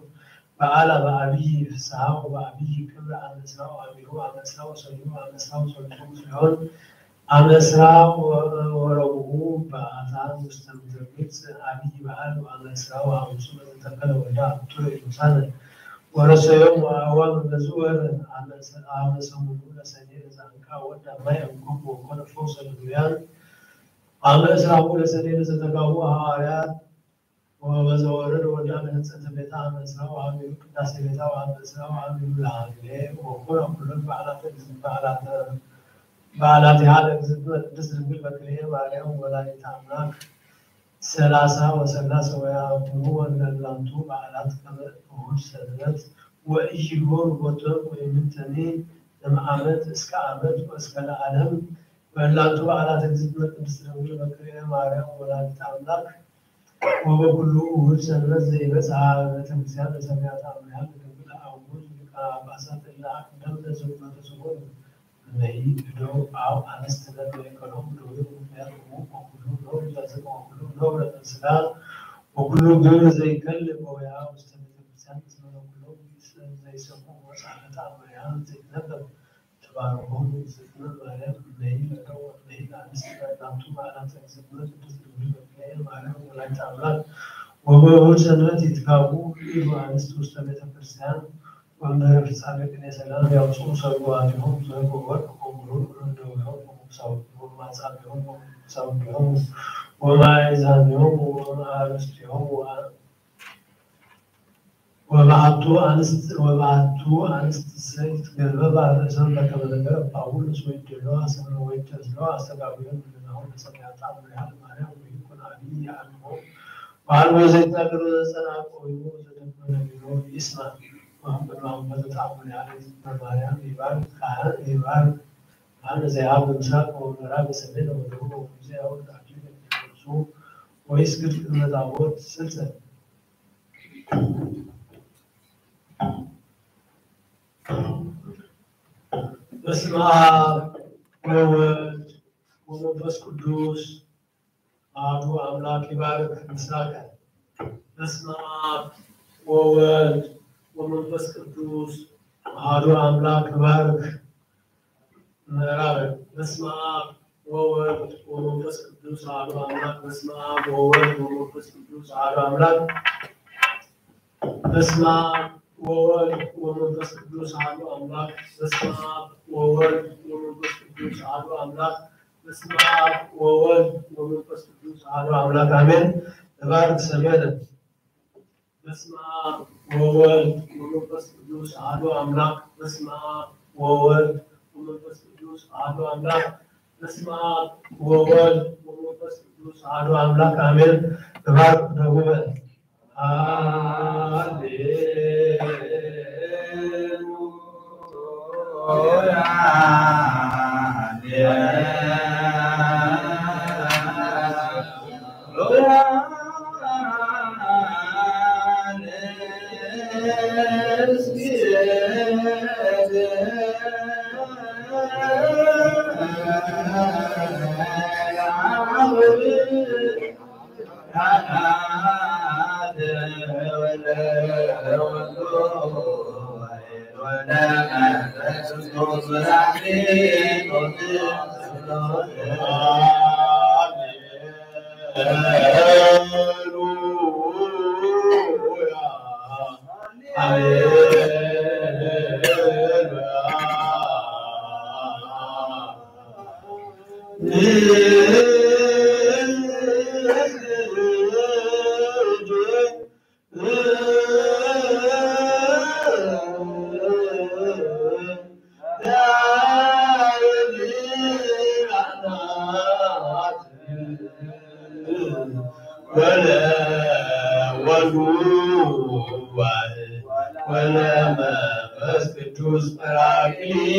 በዓላ በአብይ ፍስሐ ወበአብይ ክብር አመ እስራ ወአሚሩ አመ እስራ ወሰሉሱ አመ እስራ ወሰሉሱ ምስሌሆን አመ እስራ ወረብኡ በአታ ውስተ ምድረ ግብጽ አብይ በዓል ወአመ እስራ ወሐሙሱ በዘተከለ ወልዳ አብቱ ኢየሩሳሌም ወረሰዮም ወአዋም በዝወር አመ ሰሙኑ ለሰኔ ለዛንካ ወዳ ማይ አንኮብ ወኮነ ፈውሰ ለዱያን አመ እስራሁ ለሰኔ ለዘተጋቡ ሐዋርያት ወበዘወረድ ወልዳ ለህንጸተ ቤታ አመ እስራ ወአሚሩ ቅዳሴ ቤታ ወአመ እስራ ወአሚሩ ለሐምሌ ወኮነ ኩሎን በዓላተ በዓላተ በዓላቲሃ ለእግዝእትነ ቅድስት ድንግል በክልኤ ማርያም ወላዲተ አምላክ ሰላሳ ወሰላሳ ወያኩኑ ወለእላንቱ በዓላት ከመ እሁድ ሰንበት ወኢይግበሩ ቦቶን ወይምንተኒ እምዓመት እስከ ዓመት ወእስከ ለዓለም። በእላንቱ በዓላት እግዝእትነ ቅድስት ድንግል በክልኤ ማርያም ወላዲተ አምላክ ወበኩሉ እሁድ ሰንበት ዘይበጽሐ ቤተ ክርስቲያን ለሰማዕታት አምርያ ለድንግል አቡነ ሊቀ ጳጳሳት እለ አቅደም ለዘመተ ስሙን እመይ እደው አብ አንስት ለመይከሎም ደዌ ምክንያት እሙ ወኩሉ ነውር ዛዝቅ ወኩሉ ነውር ስጋ ወኩሉ ግብር ዘይከል ገበያ ውስተ ቤተ ክርስቲያን እስመ ኩሎም ዘይሰምዑ ወጻእተ ተኣምርያ ዘይትነበብ ተባረኾም። እግዝእትነ ማርያም እመይ ለደው እመይ ለአንስት ናቱ በዓላት እግዝእትነ ቅድስት ድንግል በክልኤ ማርያም ወላዲተ አምላክ ወበእሁድ ሰንበት ይትጋቡ ኢሉ አንስት ውስተ ቤተ ክርስቲያን ወእምድህረ ፍጻሜ ቅኔ ሰላም ያውፅኡ ሰርጓቲሆም ዘርጎ ወርቅ ወብሩር እምደዊሆም ወመሳውቲሆም ማጻቢሆም ወመሳውቲሆም ወማእዛኒሆም ወመአርስቲሆም ወበአቱ አንስት ወበአቱ አንስት ሰይት ገልበባ ርእሰን በከመ ነገረ ጳውሎስ ወይደለዋ ሰብለ ወይተዝለዋ አስተጋብዮን ምድናሆም ለሰማያት አምሪሃ ለማርያም ወይኩን አብይ አልሞ ወአልቦ ዘይታገሎ ዘጸናቆ ወይሞ ዘደግመ ነቢሮ ይስማ። ወአንበርናም በተጣሙ ያለ ማርያም ይባል ካህን ይባል ካህን ዘያብ በምስራቅ ወምዕራብ በሰሜን ወደቡብ ወጊዜ ያወድ አክሊል ለሚለብሱ ወይስ ግድ ቅድመ ታቦት ስልሰ። በስመ አብ ወወልድ ወመንፈስ ቅዱስ አሐዱ አምላክ ይባርክ ምሳከ። በስመ አብ ወወልድ ወመንፈስ ቅዱስ አሐዱ አምላክ ይባርክ ምዕራብ። በስመ አብ ወወልድ ወመንፈስ ቅዱስ አሐዱ አምላክ። በስመ አብ ወወልድ ወመንፈስ ቅዱስ አሐዱ አምላክ። በስመ አብ ወወልድ ወመንፈስ ቅዱስ አሐዱ አምላክ። በስመ አብ ወወልድ ወመንፈስ ቅዱስ አሐዱ አምላክ። በስመ አብ ወወልድ ወመንፈስ ቅዱስ አሐዱ አምላክ አሜን። እባርክ ሰሜነ። በስመ አብ ወወልድ ወመንፈስ ቅዱስ አሐዱ አምላክ። በስመ አብ ወወልድ ወመንፈስ ቅዱስ አሐዱ አምላክ። በስመ አብ ወወልድ ወመንፈስ ቅዱስ አሐዱ አምላክ አሜን። እባርክ ደቡበ። ሃሌሉያ። ወለ ወልዱ ዋሕድ ወለ መንፈስ ቅዱስ ጳራቅሊጦስ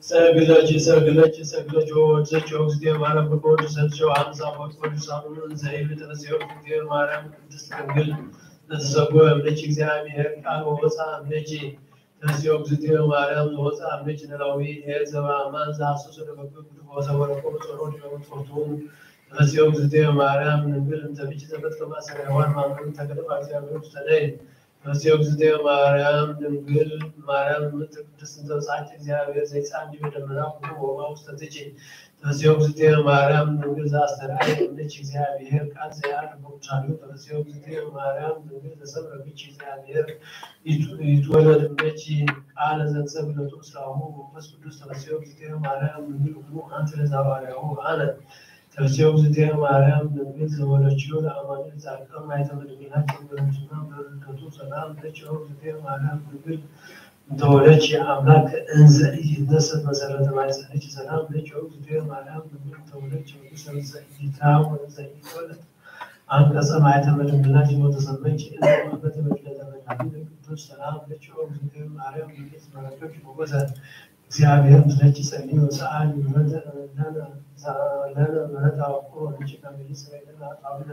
ሰግለኪ ሰግለኪ ሰግለኪ ወወድሰኪ እግዝእትየ ማርያም በበወድሰኪ ዮሃንስ አፈወርቅ ቅዱስ አቡነ እንዘ ይብል ተፈስሒ እግዝእትየ ማርያም ቅድስት ድንግል ዘተሰጎ እምኔኪ እግዚአብሔር ቃል ወወፃ እምኔኪ ተፈስሒ እግዝእትየ ማርያም ዘወፃ እምኔኪ ኖላዊ ኄር ዘበአማን ዘሐሰሶ ለበግዕ ጉድፎ ዘወረቆ በጸሮ ዲበ ውጥርቱ ተፈስሒ እግዝእትየ ማርያም ድንግል እንተ ብኪ ዘፈትከ ማእሰረ ሔዋን ማመኑ ተገለባ እግዚአብሔር ውስተ ነይ ተፈስሒ እግዝእትየ ማርያም ድንግል ማርያም ምእንቲ ቅድስት እንተ ብፅዓኪ እግዚአብሔር ዘይፃን ዲበ ደመና ኩሉ ወማ ውስተ ትኪ ተፈስሒ እግዝእትየ ማርያም ድንግል ዘአስተርአየ እምኔኪ እግዚአብሔር ቃል ዘየዐርፍ በቅዱሳኑ ተፈስሒ እግዝእትየ ማርያም ድንግል ዘሰምረ ብኪ እግዚአብሔር ይትወለድ እምኔኪ ቃለ ዘንሰግለቱ ምስላሁ መንፈስ ቅዱስ ተፈስሒ እግዝእትየ ማርያም ድንግል እሙ አንቲ ለዘሐዋርያሁ አነ ተፈስሒ እግዝእትየ ማርያም ድንግል ዘወለድኪዮ ለአማኑኤል ጻድቀ ማይተመ ድንግልና ኪወለድኪና በረከቱ ሰላም ለኪ እግዝእትየ ማርያም ድንግል እንተወለድኪ አምላክ እንዘ ኢይትነሰት መሰረተ ማይጸንኪ ሰላም ለኪ እግዝእትየ ማርያም ድንግል እንተወለድኪ ንጉሰ እንዘ ኢይትራብ ወእንዘ ኢይትወለድ አንቀጸ ማይተመ ድንግልና ኪወ ተሰመኪ እንዘ ወህበተ በኪ ለተመላኪ ቅዱስ ሰላም ለኪ እግዝእትየ ማርያም ድንግል ትባረኪ ሞገሰ እግዚአብሔር ምስለኪ ጸልዩ ሰአሊ ምሕረተ ለነ ምሕረተ አበኩሮ ለኪ ከመ ይስረይ ለነ ኃጣውኢነ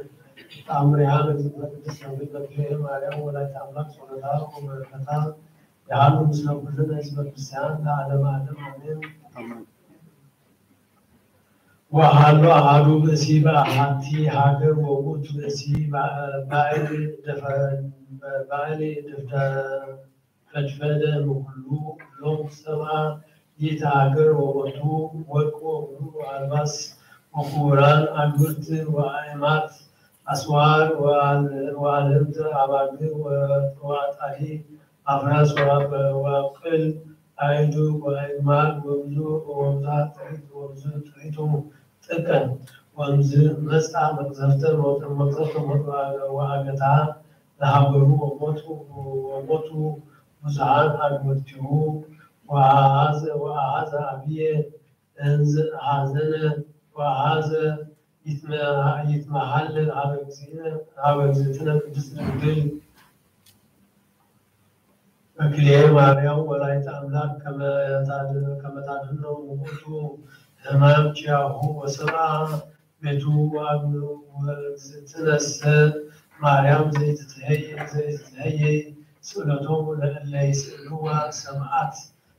ተአምሪሃ ለእግዝእትነ ቅድስት ድንግል በክልኤ ማርያም ወላዲተ አምላክ ጸሎታ ወበረከታ የሃሉ ምስለ ኩልነ ህዝበ ክርስቲያን ለዓለመ ዓለም አሜን። ወሃሎ አሃዱ ብእሲ በአሃቲ ሀገር ወውእቱ ብእሲ ባዕል ደፈ- ባዕል ደፍደ- ፈድፈደ እምኩሉ ሎም ሰብአ ይእቲ ሀገር ወቦቱ ወርቅ ወብሩር ወአልባስ ወክቡራን አግብርት ወአእማት አስዋር ወአልህምት አባግዕ ወአጣሊ አፍራስ ወአብቅል አእዱግ ወአግማል ወብዙ ወብዙ ጥሪት ወብዙ ጥሪቱ ጥቀ ወእምዝ መጽአ መቅዘፍተ መቅዘፍተ ሞት ወአገታ ለሀገሩ ወሞቱ ወሞቱ ብዙኃን አግብርቲሁ ወአሐዘ ወአሐዘ አብየ እንዝ ሐዘነ ወአሐዘ ይትመ- ይትመሃለል ሀበ እግዚእነ ሀበ እግዝእትነ ቅድስት ድንግል በክልኤ ማርያም ወላዲተ አምላክ ከመ ታድ- ከመ ታድኅኖ ውእቱ ሕማም ኪያሁ ወሰብአ ቤቱ ወአብ- ወእግዝእትነሰ ማርያም ዘይትትሄይ ዘይትትሄየይ ስእለቶሙ ለእለ ይስእልዋ ሰምዓት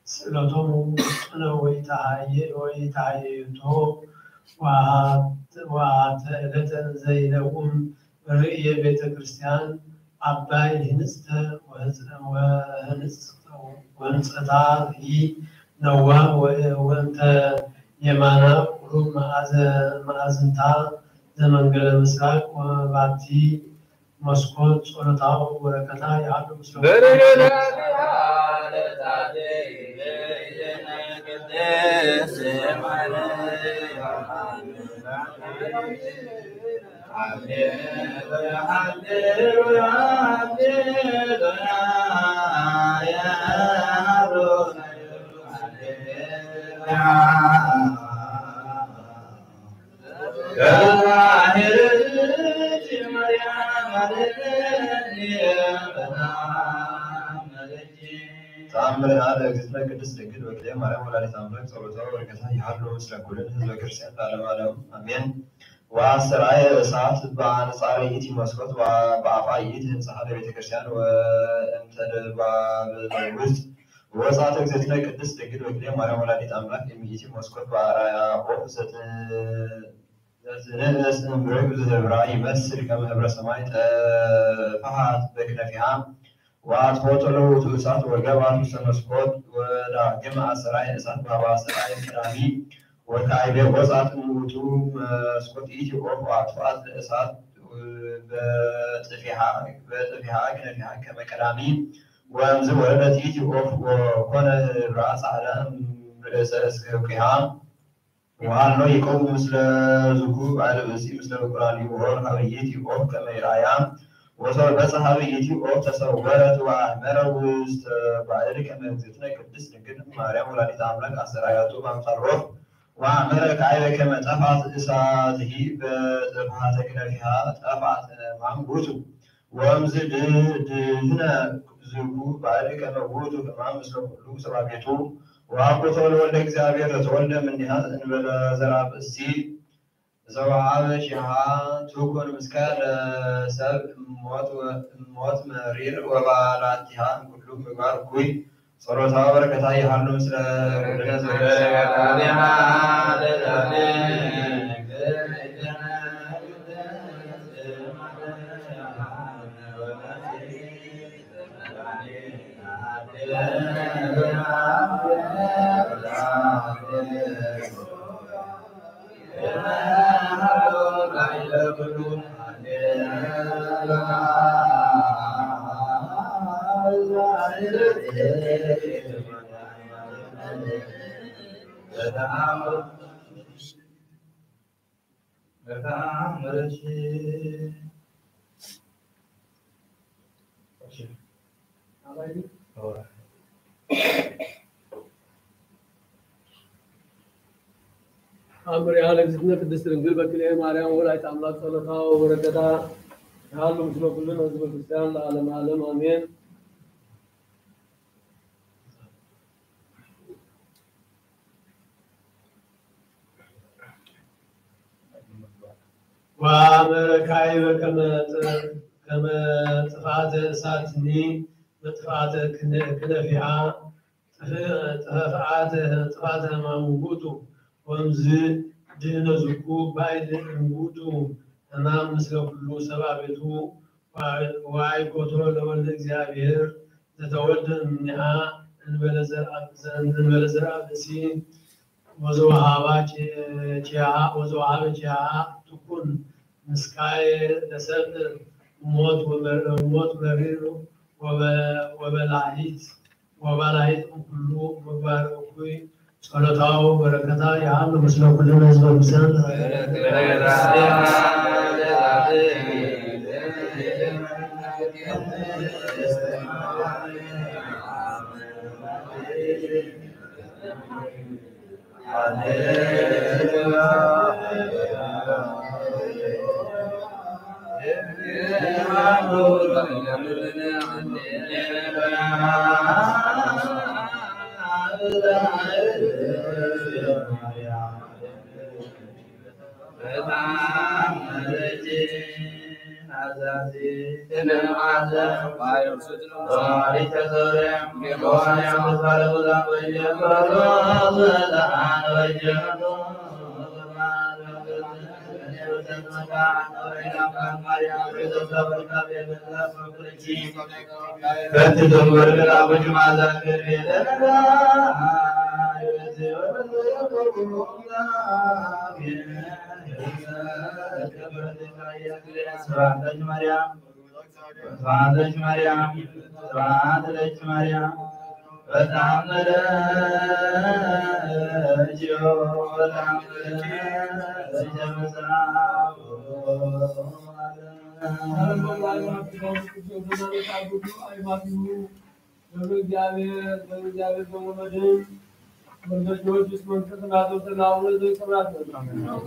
ስእለቶሙ ውጡነ ወይትሃየ- ወይትሃየዮቶ ወአሐተ ዕለተ እንዘ ይለውም ርእየ ቤተ ክርስቲያን አባይ ህንጽተ ወህንጽ- ወህንጽ- ወህንጸታ ይ ነዋ ወ- ወእንተ የማና ቁሩብ መአዘ- መአዝንታ ዘመንገለ ምስራቅ ወባቲ መስኮት ጸሎታው ወበረከታ ይሃሉ ምስለ ተአምርሃ ለእግዝእትነ ቅድስት ድንግል በክልኤ ማርያም ወላዲተ አምላክ ጸሎታ ወበረከታ ይሃሉ ምስለ ኩልን ህዝበ ክርስቲያን ለዓለመ ዓለም አሜን። ወአስተርአየ እሳት በአንጻረ ይእቲ መስኮት ወበአፍአ ይእቲ ህንጻሃ ለቤተ ክርስቲያን ወእምተደባብለ ውስጥ ወጻት እግዝእትነ ቅድስት ድንግል በክልኤ ማርያም ወላዲተ አምላክ እምይእቲ መስኮት በአርአያ ኦፍ ዘት ዘትንእስ እምብርግ ዘህብራ ይመስል ከመ ህብረ ሰማይ ጠፍሐት በክነፊሃ ወአጥፍኦቶ ለውእቱ እሳት ወገባት ውስተ መስኮት ወዳግም አሰራይ እሳት በአሰራይ ቀዳሚ ወካዕበ ወጻት እምውቱ መስኮት ኢቲ ኦፍ ወአጥፍአት ለእሳት በጥፊሃ በጥፊሃ ክነፊሃ ከመ ቀዳሚ ወእምዝ ወረደት ኢቲ ኦፍ ወኮነ ህብራ ጻዕዳ እምርእሰ እስከ ውቂሃ ወሃሎ ይቀውም ምስለ ዝኩ ባዕል ብእሲ ምስለ ብቁራን ይውሆር ሀበ ይእቲ ኦፍ ከመ ይርአያ ወሶር በጽሐ ሀበ ይእቲ ኦፍ ተሰወረት ወአሕመረ ውስተ ባዕል ከመ እግዝእትነ ቅድስት ድንግል ማርያም ወላዲተ አምላክ አስተርአያቱ በአምሳል ወፍ ወአሕመረ ካዕበ ከመ ጠፍአት እሳትሂ በጥፍሐተ ክነፊሃ ጠፍአት ማም ውእቱ። ወእምዝ ድህነ ዝኩ ባዕል ከመ ውእቱ ሕማም ምስለ ኩሉ ሰባቤቱ ወአኩቶ ለወልደ እግዚአብሔር ዘተወልደ እምኔሃ እንበለ ዘርአ ብእሲ ዘወሃበ ኪሃ ትኩን ምስካየ ለሰብ እሞት መሪር ወባላቲሃ እምኩሉ ምግባር እኩይ ጸሎታ ወበረከታ ይሃሉ ምስለ ኩልነ ዘበ አምርያ ለእግዝእትነ ቅድስት ድንግል በክልኤ ማርያም ወላዲተ አምላክ ጸሎታ ወበረከታ ይሃሉ ምስለ ኩልነ ህዝበ ክርስቲያን ለዓለመ ዓለም አሜን። ወአመረ ካዕበ ከመ ጥ-፣ ከመ ጥፍአተ እሳትኒ በጥፍአተ ክነ-፣ ክነፊሃ ጥፍ-፣ ጥፍአተ፣ ጥፍአተ ሕማም ውእቱ። ወእምዝ ድህነ ዝኩ ባዕል እምውቱ ሕማም ምስለ ኩሉ ሰብአ ቤቱ ወአይኮቶ ለወልደ እግዚአብሔር ዘተወልደ እምኔሃ እንበለ ዘርአ፣ እንበለ ዘርአ ብእሲ ወዘወሃባ ኪሃ፣ ወዘወሃበ ኪሃ ትኩን ምስካየ ለሰብ ሞት ወመ-፣ ሞት መሪር ወበ-፣ ወበላሂት፣ ወባላሂት እምኩሉ ምግባር እኩይ ጸሎታው በረከታ ይሃሉ ምስለ ኩልነ ህዝበ ክርስቲያን። ስብሐት ለኪ ማርያም፣ ስብሐት ለኪ ማርያም፣ ስብሐት ለኪ ማርያም። በተአምረ እግዚኦ፣ በተአምረ እግዚኦ። ገብረ እግዚአብሔር፣ ገብረ እግዚአብሔር ገብረ መድህን፣ ወልደ ጊዮርጊስ መንፈስ ናዘው ተናውረ ዘይሰብራት ነው።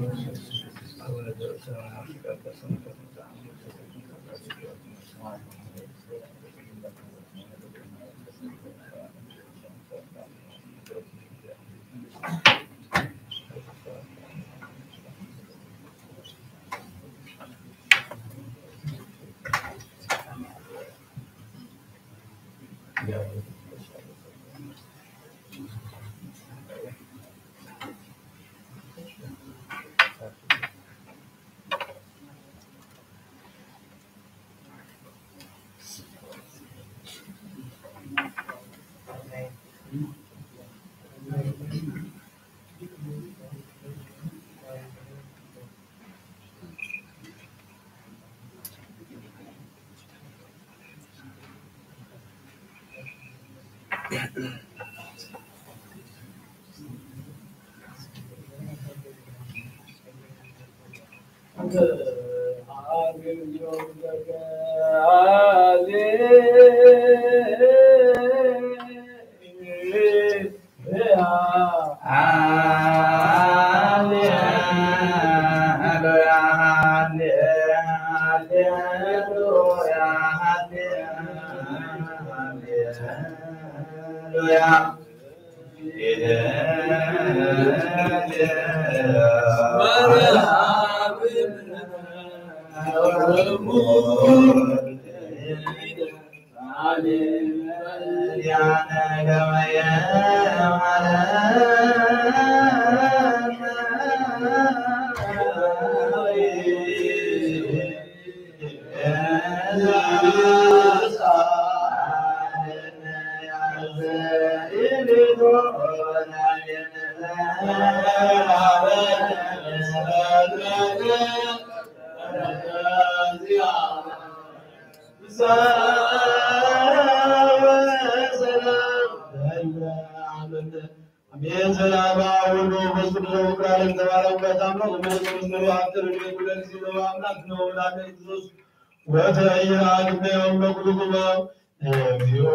አሜን። ዘላለማዊ ወልድ መንፈስ ቅዱስ ወክራለን ተባረኩ። በጣም ነው መንፈስ ቅዱስ ነው። አፍጥር እንደ ጉዳይ ሲኖር አምላክ ነው። ወላዲተ ክርስቶስ ወተአየና ግብረ ለኩልክማ እግዚኦ።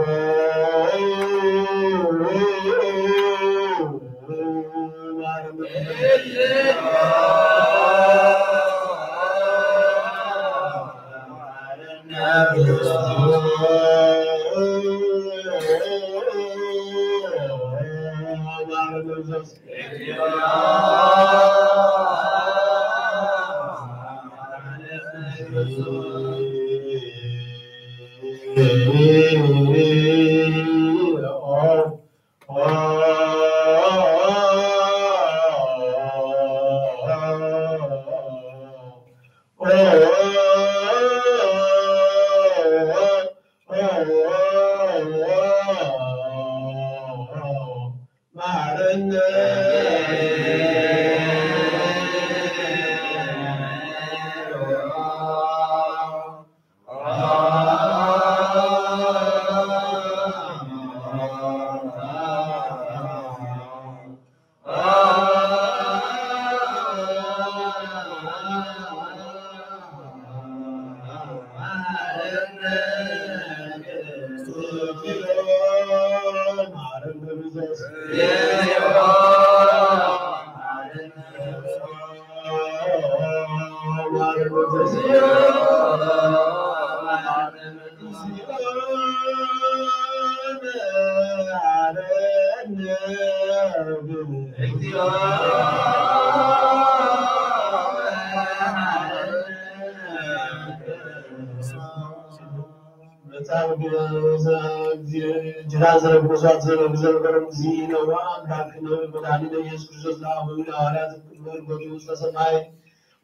ጅራ ዘረግሷት ዘረግ ዘንበረም ዚ ነዋ ኣምላክ ነው መድኃኒነ ኢየሱስ ክርስቶስ ለአበዊ ለሐዋርያት ቅድመ እርገቱ ውስተ ሰማይ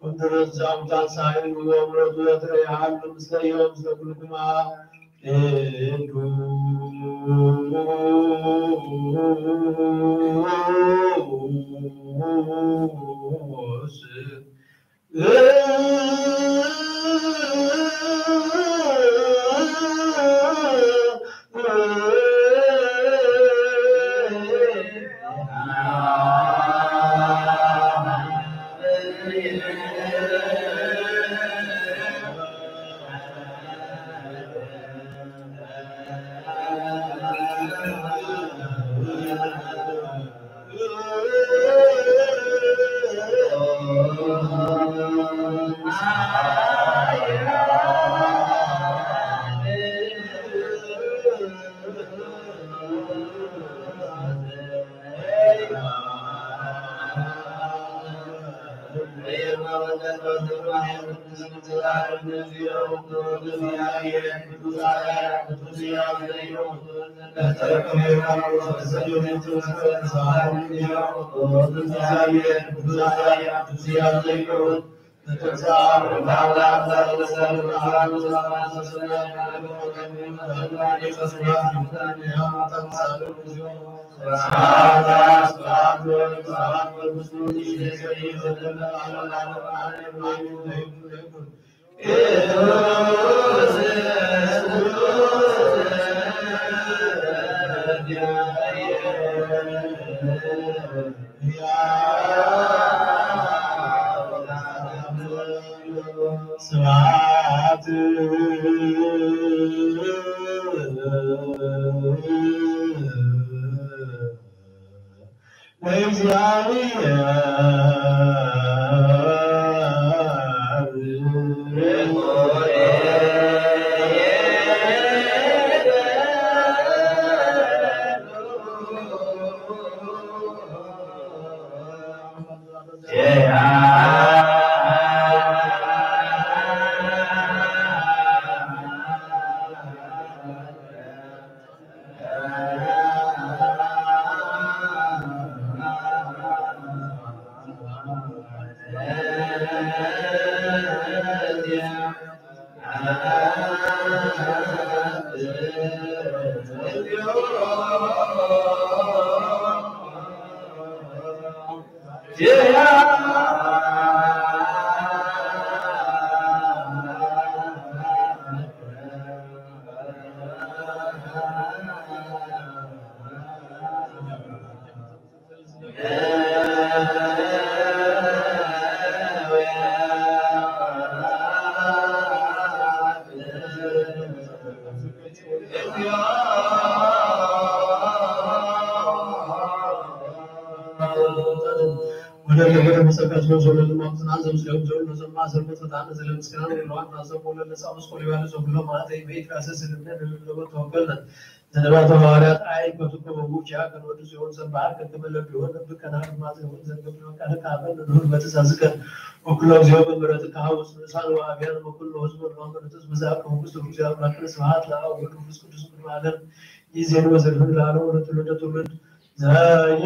ወምድረት ዛሙታን ሳይል ወምረቱ ወትረ ያህል ምስለ ዮም ምስለ ኩልኩማ ቅዱስ ስብሐት ለእግዚአብሔር። ወደ ለገደ መሰካት ነው ዞለ ለማምጽና ዘምስለው ዞለ ዘማሰል መጥፈታን ዘለ ምስክራን ወለዋን ናዘብ ወለ ለጻውስ ኮሊባለ ዘብሎ ማለት ቤት ካሰ ስልምነ ለለጎ ተወከልና ዘነባተ ሐዋርያት አይ ኮትኮ በቡቻ ከንወዱ ሲሆን ሰባር ከከመለብ ይሆን ብከና ማዘ ይሆን ዘንገብሎ ካለ ካበን ንሁን በትእዛዝከ ወኩሎ ዚሆን በምረትከ ሐውስ ንሳን ወአብያን ወኩሎ ህዝብ ወለዋን በረትስ ብዛቅ መንግስት እግዚአብሔር ስብሐት ለአብ ወወልድ ወመንፈስ ቅዱስ ኩሉ ዓለም ይዜን ወዘልፈን ለዓለም ወለትውልደ ትውልድ ዘያልቅ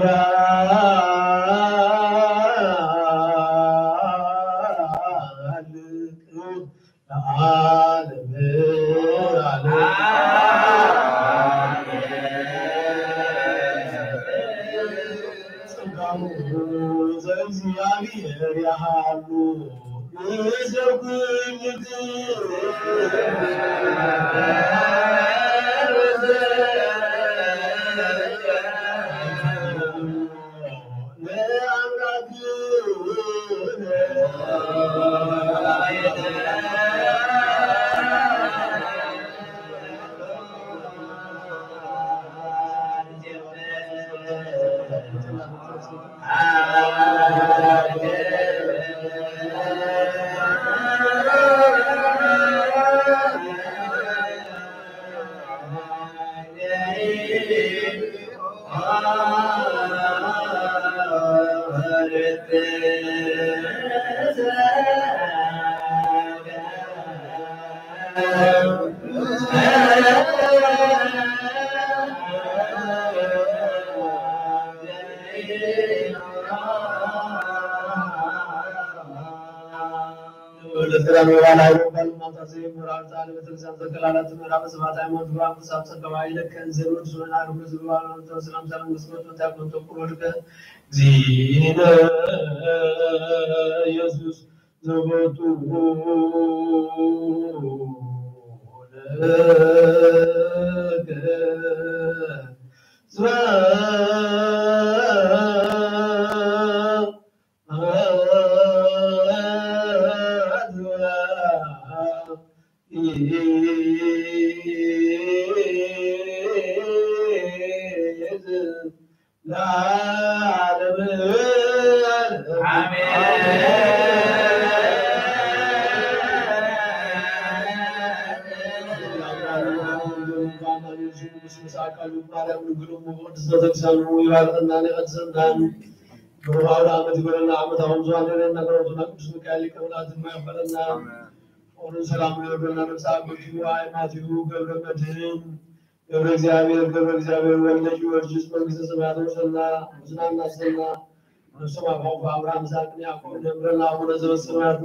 ለዓለመ ዓለም። ጸጋሙ ዘእግዚአብሔር ያሃሉ ወለተ ኪዳን ወባል ኃይሉ ወባል ማታ ዘይምር አርታ ለቤተክርስቲያን ዘከላላት ምዕራብ ስብሐት ሃይማኖት ግባ ቅዱሳት ጸጋ ባይለከ እንዘ ወድ ሱበና ሩከ ዝግባ ለወንተ ሰላም ሰላም ግስበት ወታ ኮንቶ ቁሎልከ እግዚእነ ኢየሱስ ዘቦቱ ለከ ለዓለመ ዓለም። አሜን። ምስ ኣካሉ ማርያም ድንግል እሙ ብቅድስት ቤተክርስቲያኑ ይባርኸናን ይቐድሰናን። ብሩኽ ኣውደ ዓመት ይግበረልና። ዓመታዊ ምጽዋን የርእየና። ጸሎቱና ቅዱስ ሚካኤል ሊቀ መላእክት ድማ ይኽፈለና። ፍቕሩን ሰላሙን የውርደልና። ነፍስ ኣበይቱ ኣእማቲሁ ገብረ መድህን ገብረ እግዚኣብሔር ገብረ እግዚኣብሔር ወልደ ጊዮርጊስ መንግስተ ሰማያት ወሰና ምስና እናሰና ነፍሶም ኣብ ሕቑፎ ኣብርሃም ይስሐቅን ያዕቆብን የንብረልና። ኣቡነ ዘበሰማያት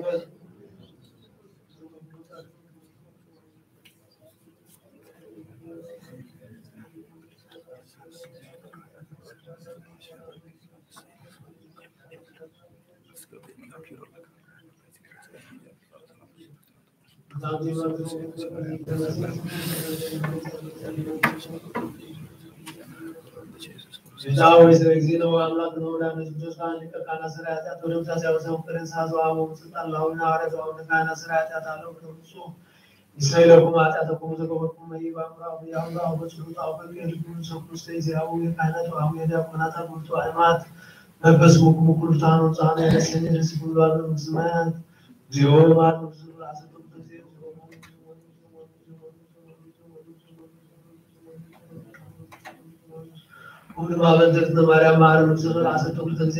ዳዊት እግዚእነ ወአምላክነ ወመድኃኒነ ኢየሱስ ክርስቶስ ሊቀ ካህናት ሠራየ ኃጢአት ወደምሳሴ ወሰብ ፍቅርን ሳዘ ወአበው ስልጣን ለአቡነ ሐዋርያት ወአቡነ ካህናት ሠራየ ኃጢአት አለው ቅዱሱ ይስረይ ለኩም ኃጢአተኩም ዘገበርኩም መይባ ምራዊ ያውላ ወጽሉ ጣውፈ የድጉ ሰኩስ ተይዚያው የካህናት ወአቡ የዲያቆናት አቡርቱ አእማት መንፈስ ሙኩ ሙኩሉ ታኑ ጻኑ ያለሰኝ ደስ ይሁን ባሉ ስማያት እግዚኦ ማር ንጉስ ራስ ጊዜ ሁሉ ማበደት ማርያም ማር ንጉስ ራስ ጊዜ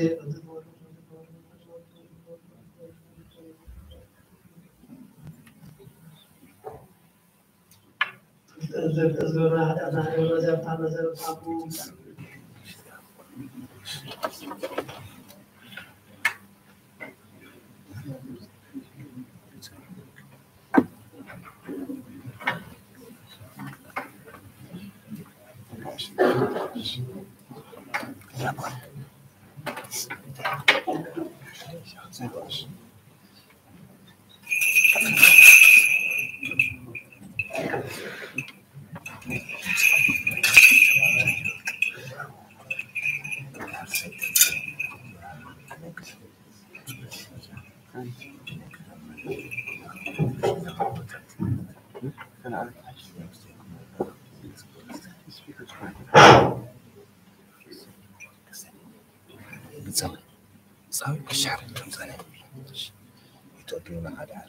ብጻው ጻው ክሻር ተምጻነ ኢትዮጵያ ሓዳር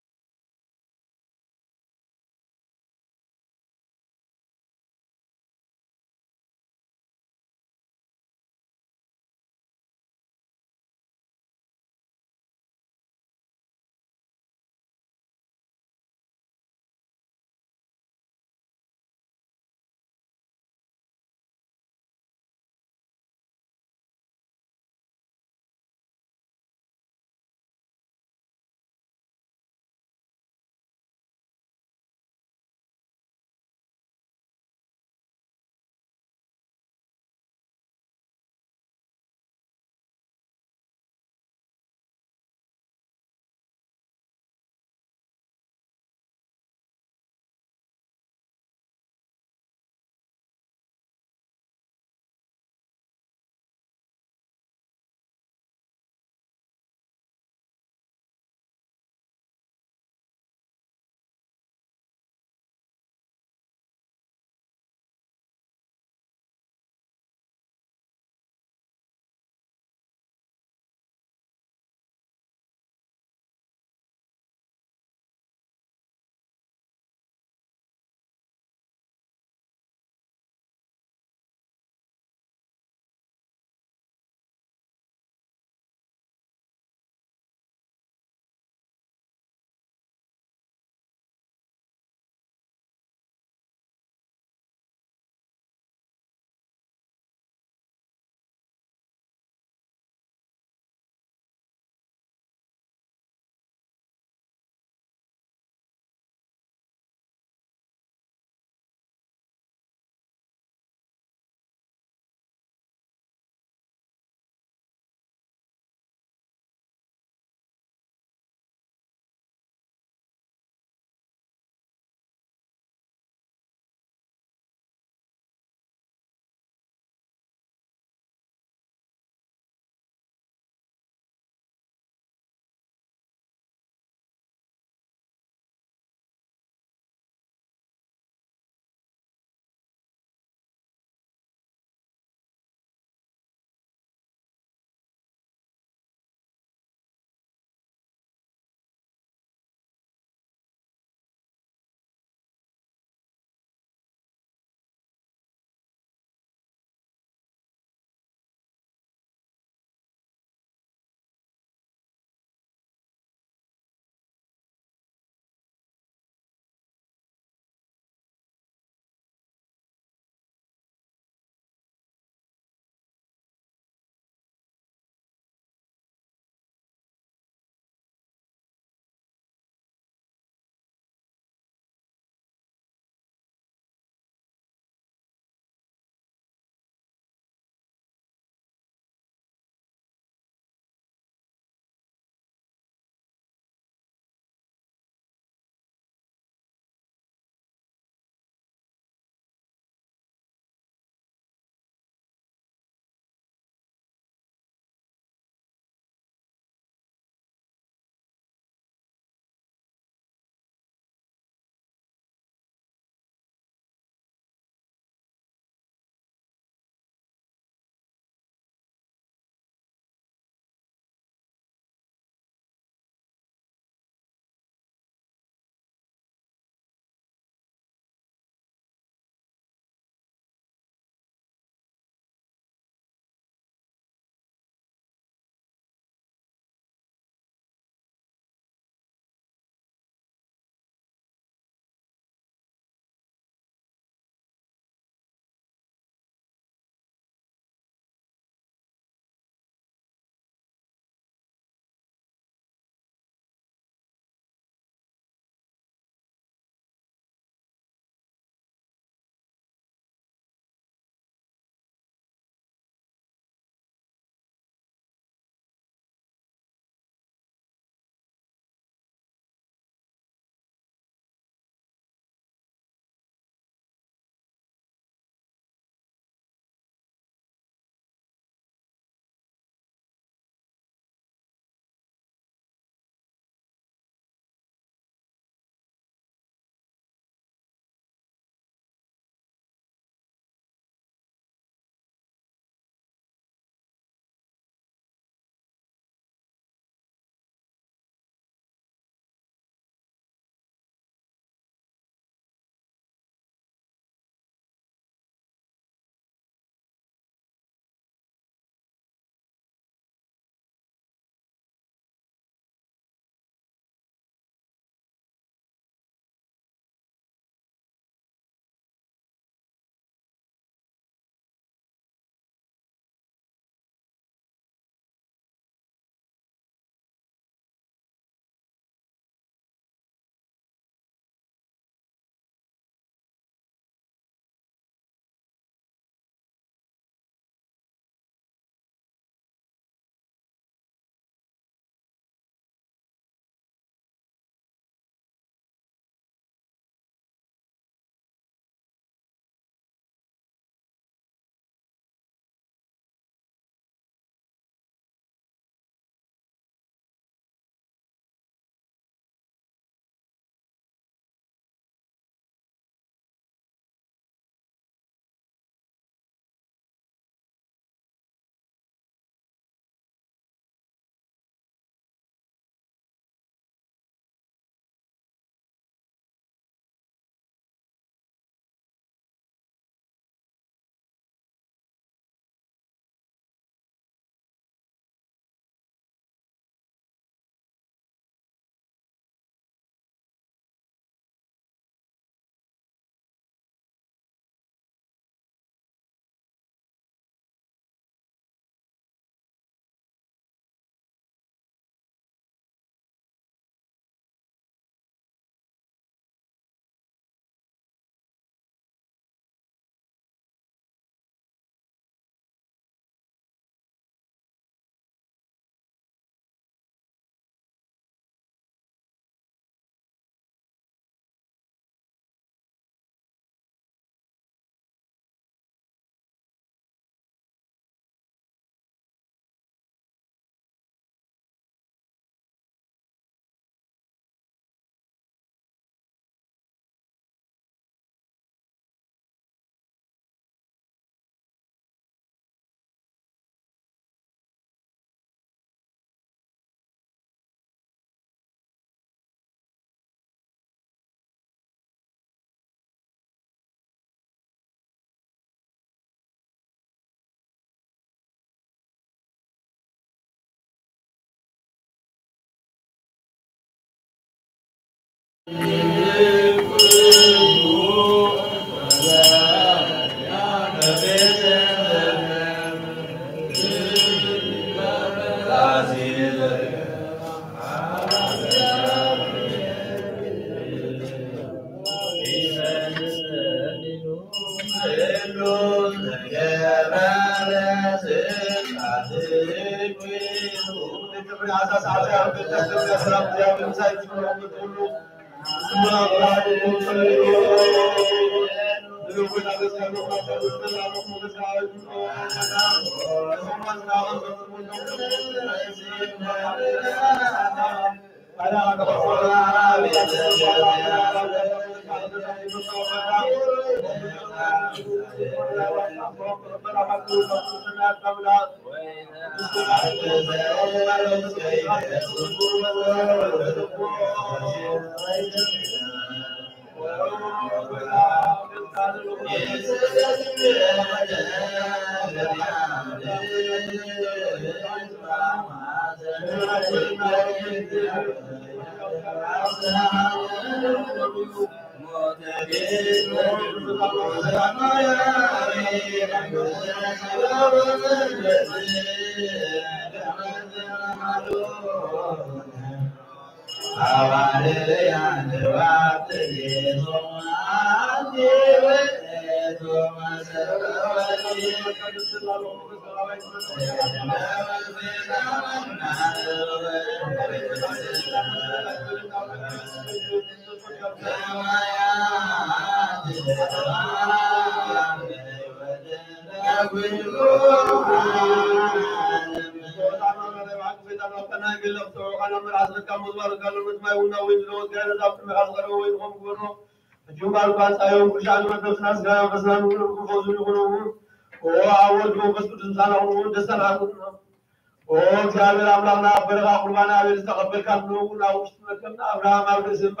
ኦ እግዚኣብሔር ኣምላኽና፣ ኣብ በረኻ ቁርባን ኣቤል ዝተቐበልካ፣ ንነብኡ ናብ ውሽጢ መርከብና ኣብርሃም ኣብ ርእሲ እምባ፣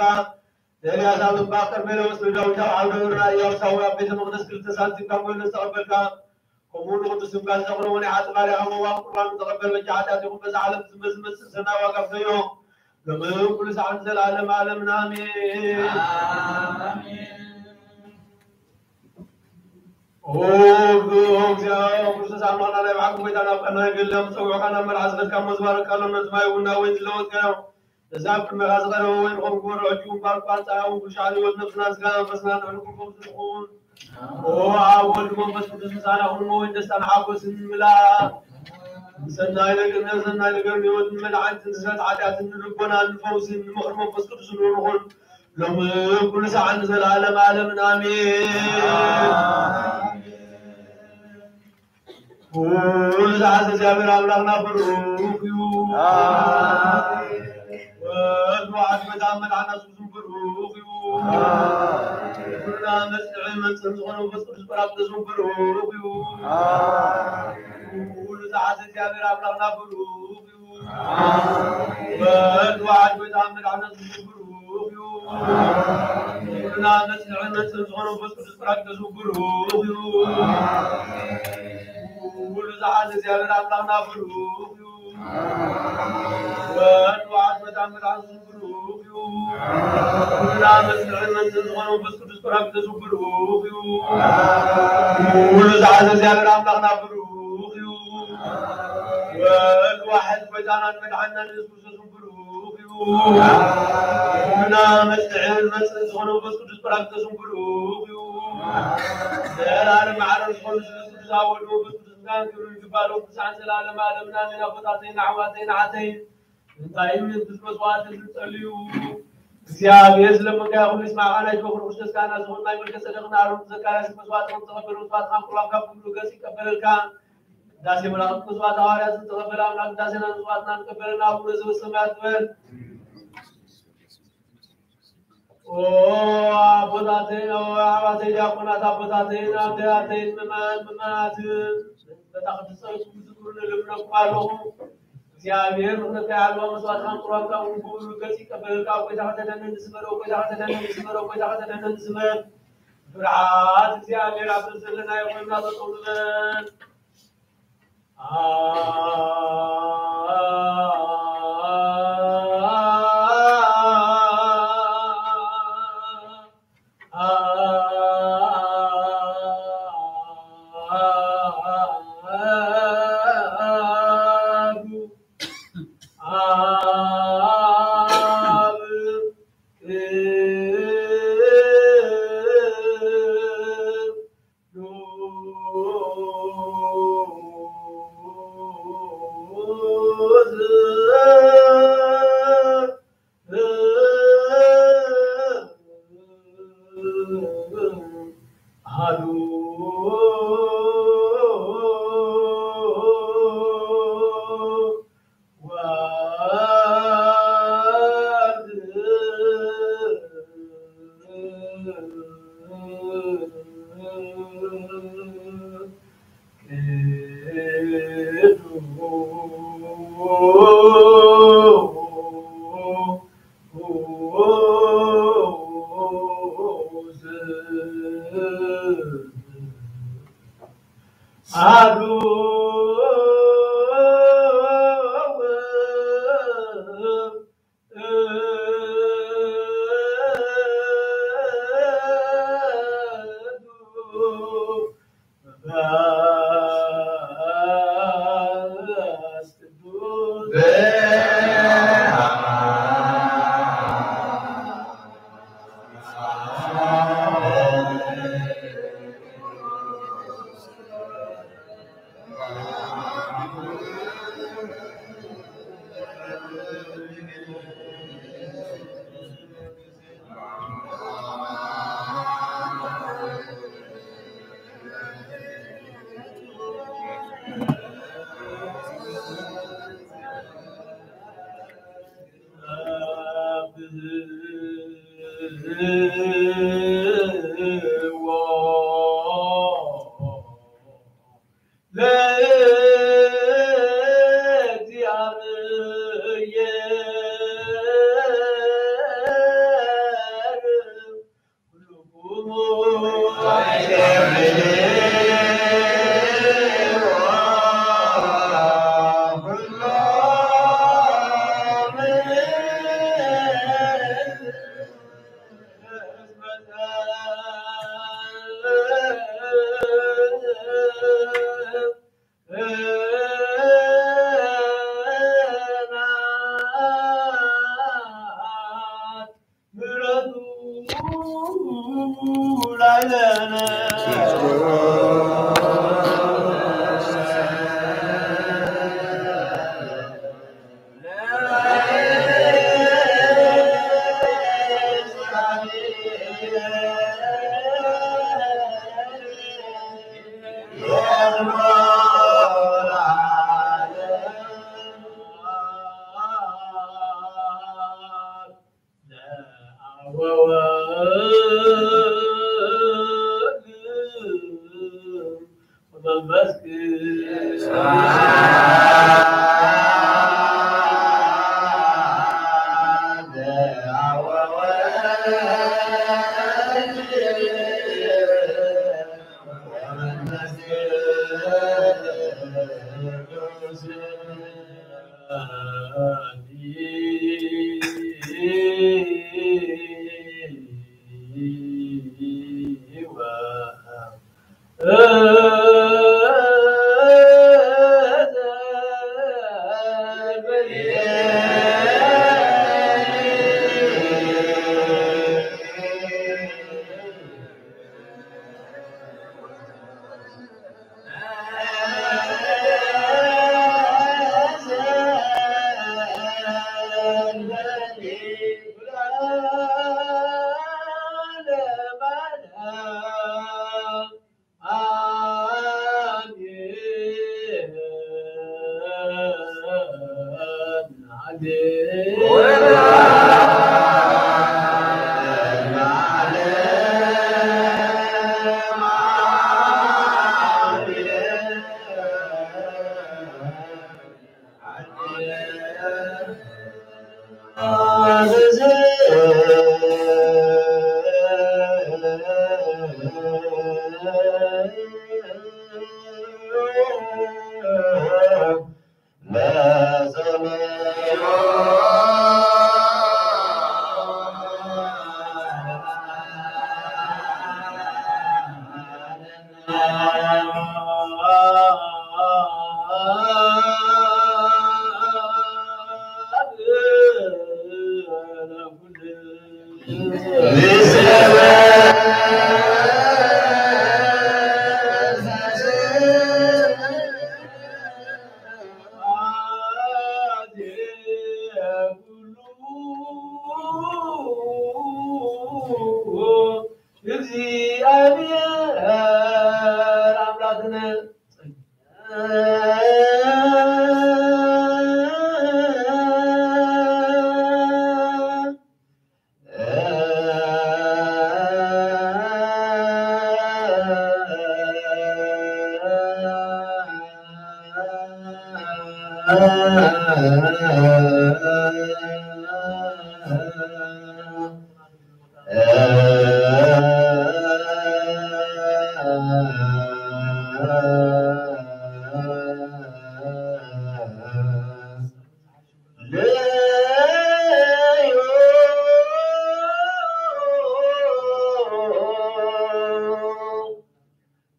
ኤልያስ ኣብ እምባ፣ ከርሜሎስ ንዳዊት ኣብ ዓውደ ኡር፣ ኢያቡስ ኣብ ቤተ መቕደስ ክልተ ሳንቲም ካብ መበለት ዝተቐበልካ፣ ከምኡ ንቅዱስ እምባ ዘቕረቦ ናይ ሓጥእ ባርያኻ መዋእ ቁርባን ዝተቐበል፣ በጃ ሓጢኣት ይኹን በዛ ዓለም ዝመ-፣ ዝመጽእ ሰናይ ዋጋ ፍደዮ። ሎምን ኩሉ ሰዓት ዘለዓለም ዓለምን ኣሜን። ኦ እግዚኣብሔር ክርስቶስ ኣምላኽና፣ ናይ ብሓቂ ጎይታ፣ ናብ ቀናይ ገድሊ ምስ ጸውዕካ፣ ናብ መርዓ ዝኸድካ እሞ ዝባረካ ኣሎ፣ ነቲ ማይ እውን ናብ ወይን ዝለወጥካዮ፣ ነዚ ኣብ ቅድሜኻ ዝቐረበ ወይን ከም ግበሮ፣ ሕጂ እውን ባርኮ፣ ኣንጻያ እውን ብሻዕሊ ህይወት ነብስና፣ ስጋ መንፈስና ንዕሉ ክፉት ዝኹን። ኦ ኣብ ወልድ መንፈስ ቅዱስ ምሳና ኩን እሞ ወይን ደስታን ሓጎስን ምልኣ። ንሰናይ ነገር፣ ንሰናይ ነገር፣ ንህይወትን መድሓኒትን ንስሕት ሓጢኣትን ንልቦናን ንፈውስን ንምኽሪ መንፈስ ቅዱስ ንኹን። ሎሚ ኩሉ ሰዓት ንዘለዓለም ዓለምን ኣሜን። ኩሉ ዝሓዘ እግዚኣብሔር ኣምላኽና ብሩኽ እዩ። ወልድ ዋሕድ መድኃኒት መድኃኒትና ስም ብሩኽ እዩ። ኩልና መጽንዒ መጽን ዝኾነ መንፈስ ቅዱስ ጳራቅሊጦስ ስም ብሩኽ እዩ። ኩሉ ዝሓዘ እግዚኣብሔር ኣምላኽና ብሩኽ እዩ። ወልድ ዋሕድ መድኃኒት መድኃኒትና ስም ብሩኽ እዩ። ኩልና መጽንዒ መጽን ዝኾነ መንፈስ ቅዱስ ጳራቅሊጦስ ስም ብሩኽ እዩ። ኩሉ ዝሓዘ እግዚኣብሔር ኣምላኽና ብሩኽ እዩ። ወልድ ዋሕድ መድኃኒት መድኃኒትና ስም ብሩኽ እዩ። ኩልና መጽንዒ መጽን ዝኾነ መንፈስ ቅዱስ ጳራቅሊጦስ ስም ብሩኽ እዩ። ኩሉ ዝሓዘ እግዚኣብሔር ኣምላኽና ብሩኽ እዩ። ወልድ ዋሕድ ጎይታናን መድኃኒናን ኢየሱስ ክርስቶስ ስም ብሩኽ እዩ። ኩልና መጽንዒ መጽን ዝኾነ መንፈስ ቅዱስ ጳራቅሊጦስ ስም ብሩኽ እዩ። ዘላለም ማዕረ ዝኾኑ ስሉስ ቅዱስ ኣብ ወልድ መንፈስ ቅዱስ ምስጋናን ክብርን ይግባእ፣ ሎሚ ክሳዕ ዘላለም ዓለምን ኣሜን። ኣቦታተይን ኣሕዋተይን ኣሓተይን፣ እንታይ ምን ብዙ መስዋዕት ዝጸልዩ እግዚኣብሔር ስለምንታይ ኩሉ ይስማዕካ ናይ ጆክር ክርስቶስ ካህና ዝኾን ናይ መልከ ጸደቅን ኣሮን ዘካርያስ መስዋዕት ከም ተቐበሉ መስዋዕት ካብ ቁርባን ካብ ኩሉ ገጽ ይቀበለልካ። ቅዳሴ መላእክት መስዋዕት ሃዋርያት ዝተቐበለ ኣምላክ ቅዳሴና መስዋዕትና ንቀበለና ኣቡነ ዘበሰማያት ትበል። ኦ ኣቦታተይ፣ ኦ ኣሕዋተይ ዲያቆናት፣ ኣቦታተይን ኣደያተይን ምእመናን ምእመናትን በታ ቅድስት ጸሎትኩም ትዝክሩ ንልምነኩም ኣለኹ። እግዚኣብሔር ምሕረትካ ይዓልዋ፣ መስዋዕትካን ቁርባንካ እውን ክቡር ገጽ ይቀበለልካ። ጎይታ ከተድሕነኒ ስመር፣ ጎይታ ከተድሕነኒ ስመር፣ ጎይታ ከተድሕነኒ ስመር። ብርሃት እግዚኣብሔር ኣብ ዘለናዮ ኮይንና ጠጠው ንበል። ኣሐዱ ወወልድ ቅዱስ አሐዱ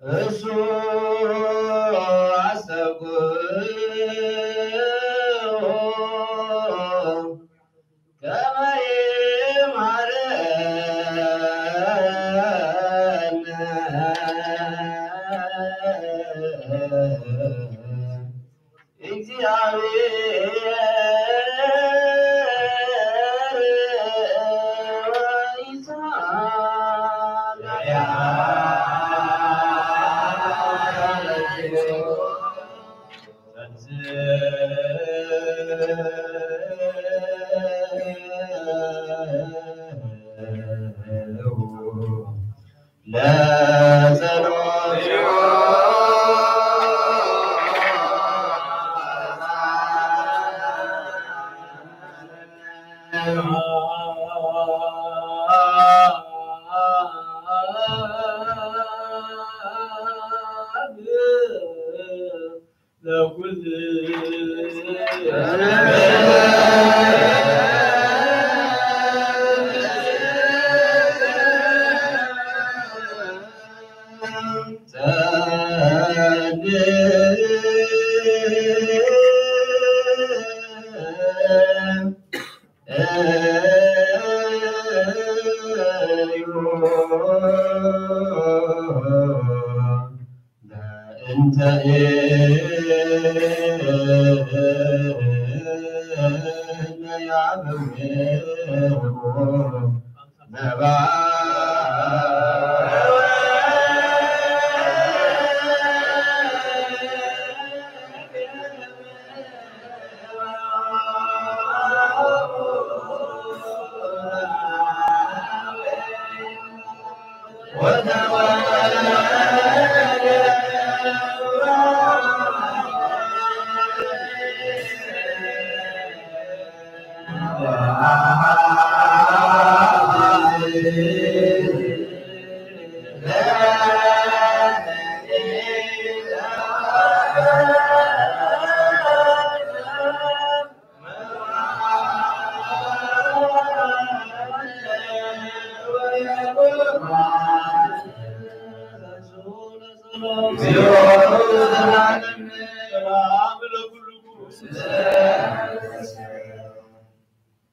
እሱ ኣሰጉ ከመይ ማረነ እግዚኣብሔር ወይሳለያ። ለጸሎት እንተ እለ ያበው ነባ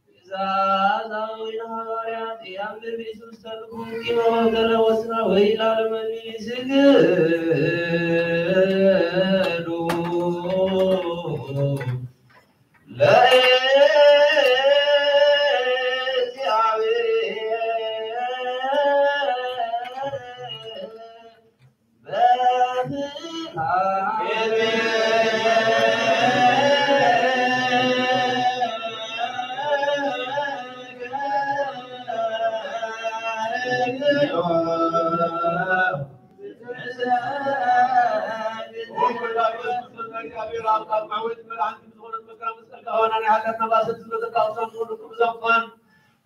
ትእዛዛዊ ሐዋርያት ያንብብ ኢየሱስ ተልኩ ኪኖ ገለ ወስና ወይ ላለመኒ ስግዱ ለእግዚአብሔር።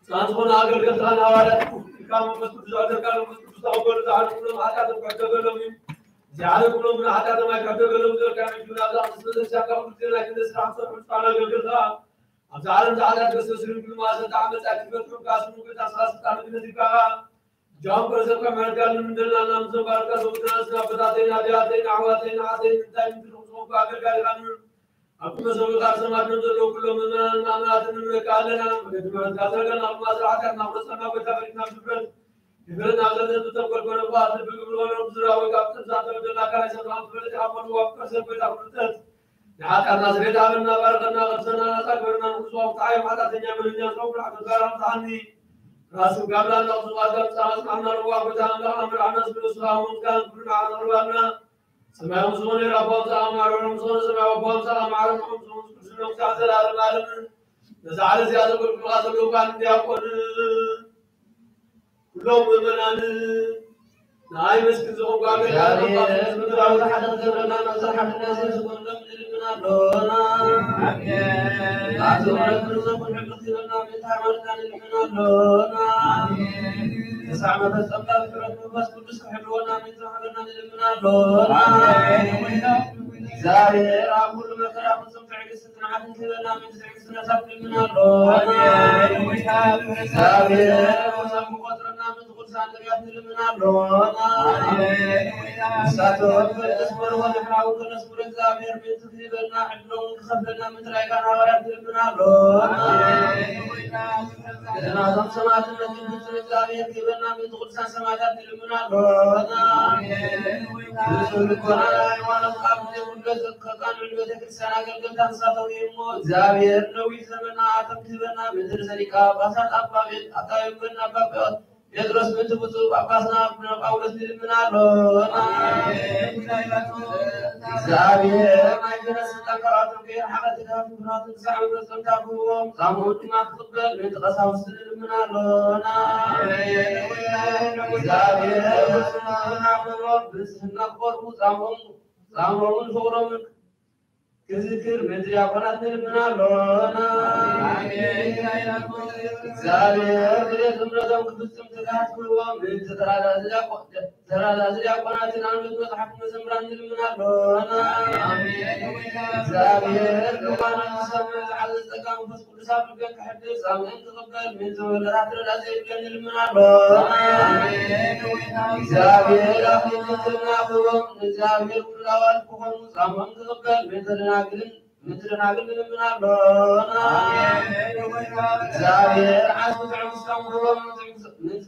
ጻንጽኹን ኣገልገልትኻን ሃዋርያት ኢልካ መንፈስ ቅዱስ ዘዕደልካ መንፈስ ቅዱስ ተቐበሉ። ዝዓለምኩሎም ኃጢኣቶም ክሕደገሎም እዩ። ዘይዓለምኩሎም ግን ኃጢኣቶም ኣይክሕደገሎም ዝበልካ እዩ። ግን ኣብዚ ኣቕድስ መዘሻካ ኩሉ ግዜ ናይ ክንደ ስራሕ ዝሰርሑ ንጹሓን ኣገልገልትኻ ኣብዚ ዓለም ዝኃጢኣት ክርስቶስ ይህሉ። ግን ማእሰርቲ ዓመፃ ኣይትፈትሑ። ካስሙ ግን ታስኻ ስልጣን ግን ነዚርካ ጃም ቁረሰብ ካብ ምሕረትካ ንምንደልና እናምዘባርካ ሰውትና ስና ኣቦታተይን ኣዴታተይን ኣሕዋተይን ኣሓተይን እንታይ ምንድን ዝኾንኩ ኣገልጋሊኻ ንብል። ኣብ መሰውኢኻ ኣብ ሰማይ ዘለዉ ኩሎም ምእመናን ማእመናትን ንምለካ ኣለና። ወደ ትምህርትካ ዘርጋና ኩማ ስርዓትካ እናቁረጸና ጎይታ ፈሪድና ብድፍረት ይፍረድ ናብ ዘመን ብተንኮል ኮነ ብቕዓት ልቢ ግብር ኾነ ብዙራ ወይ ካብ ጥንሳ ተወደላ ካላይ ሰብራም ትፈልጥ ካብ ሞት ዋብ ከርሰብ ጎይታ ፍልጠት ንሓጢኣትና ስሬት ሃበና ባርከና ቅድሰና ናጻ ግበርና ንጉስ ዋብ ተዓይ ሓጢኣተኛ መለኛ ዝኸውን ሓጢኣት ጋር ኣምጽኣኒ ራስን ጋብላና ብዙ ዋጋ ምጻ ኣጽናና ንዋ ጎይታ ኣምላኽ ኣምር ዓመስ ብንስኻ ሞትካን ኩልና ኣቕርባልና ሰማያዊ ዝኾነ ኣቦ ኣምጻ ኣማርዖም ዝኾነ ሰማያዊ ኣቦ ኣምጻ ኣማርዖም ዝኾነ ቅዱስ ነፍሳ ዘላለም ዓለም ነዛ ዓለም እዚኣ ዘገልግሉኻ ዘለዉ ካህን ዲያቆን ኩሎም ምእመናን ንኣይ መስኪን ዝኾንኩ ኣገልጋሊ እግዚኣብሔር ምድራዊ ሓደ ክገብረና መብዛ ሓድነት ዝኾንሎም ንልምና ኣሎና። ኣቲ ምሕረት ርዘ ኩን ሕድር ክህበና ቤት ሃይማኖትና ንልምን ኣሎና። ተስዓ መፈጸምታ ብሕረት መንፈስ ቅዱስ ክሕልወና ቤት ሃገርና ንልምን ኣሎና። እግዚኣብሔር ኣብ ኩሉ መከራ ፍጹም ትዕግስቲ ጽንዓትን ክህበና ቤት ትዕግስቲ ነሳት ንልምን ኣሎና። እግዚኣብሔር መሳሙ ቆጽረና ቤት ቅዱሳን ነቢያት ንልምን ኣሎና። ንሳቶም ቅዱስ መርሆ ንሕራዊ ከነስኩር እግዚኣብሔር ቤት ክህበና ዕድሎም ክኸፍለና ምድራይ ካን ሃዋርያት ንልምን ኣሎና። ገናቶም ሰማዕትነት ቅዱስ እግዚኣብሔር ክህበና ምእንቲ ቅዱሳን ሰማዕታት ንልምን ኣሎና። ንጹህ ልቦና ሃይማኖት ቃል ዘይጉድለት ከቃንዑ ንቤተ ክርስቲያን ኣገልገልታ ንሳቶም እዩ እሞ እግዚኣብሔር ነዊሕ ዘመን ኣቶም ክህበና ምእንቲ ርእሰ ሊቃ ጳጳሳት ኣባ ቤት ኣቃቤ መንበር ኣባ ጴጥሮስ ምእንቲ ብፁዕ ጳጳስና ኣቡነ ጳውሎስ ንልምን ኣሎና። እግዚኣብሔር ናይ ክህነት ስልጣን ካብኣቶም ከይረሓቐ ትግሃት ምኽንያቱ ክሳዕ መፈጸምታ ክህቦም ጻምኦም ድማ ክቕበል ምእንቲ ቀሳውስቲ ንልምን ኣሎና። እግዚኣብሔር ብስና ክህቦም ብስና ክቆርቡ ጻምኦም ጻምኦምን ፍቕሮምን ክዝክር ምእንቲ ዲያቆናት ንልምን ኣሎና። እግዚኣብሔር ድሌት እምነቶም ክፍጽም ትግሃት ክህቦም ምእንቲ ተራዳእቲ ዲያቆ-፣ ተራዳእቲ ዲያቆናትን ኣንበት መጽሓፍ መዘምራን ንልምን ኣሎና። እግዚኣብሔር እዋኑ ዝሰምዕ ዝዓዘዘ ጸጋ መንፈስ ቅዱስ ኣብ ልበን ከሕድር ጻምእን ክቕበል ምእንቲ መወዳእታ ረዳ ዘይብለን ንልምን ኣሎና። እግዚኣብሔር ኣኽሊል ድንግልና ክህቦም ንእግዚኣብሔር ኩሉ ኣዋልድ ክኾኑ ጻምኦም ክቕበል ምእንቲ ደናግልን ምእንቲ ደናግል ንልምን ኣሎና። እግዚኣብሔር ዓስቢ ትዕግስቶም ክህቦም ምእንቲ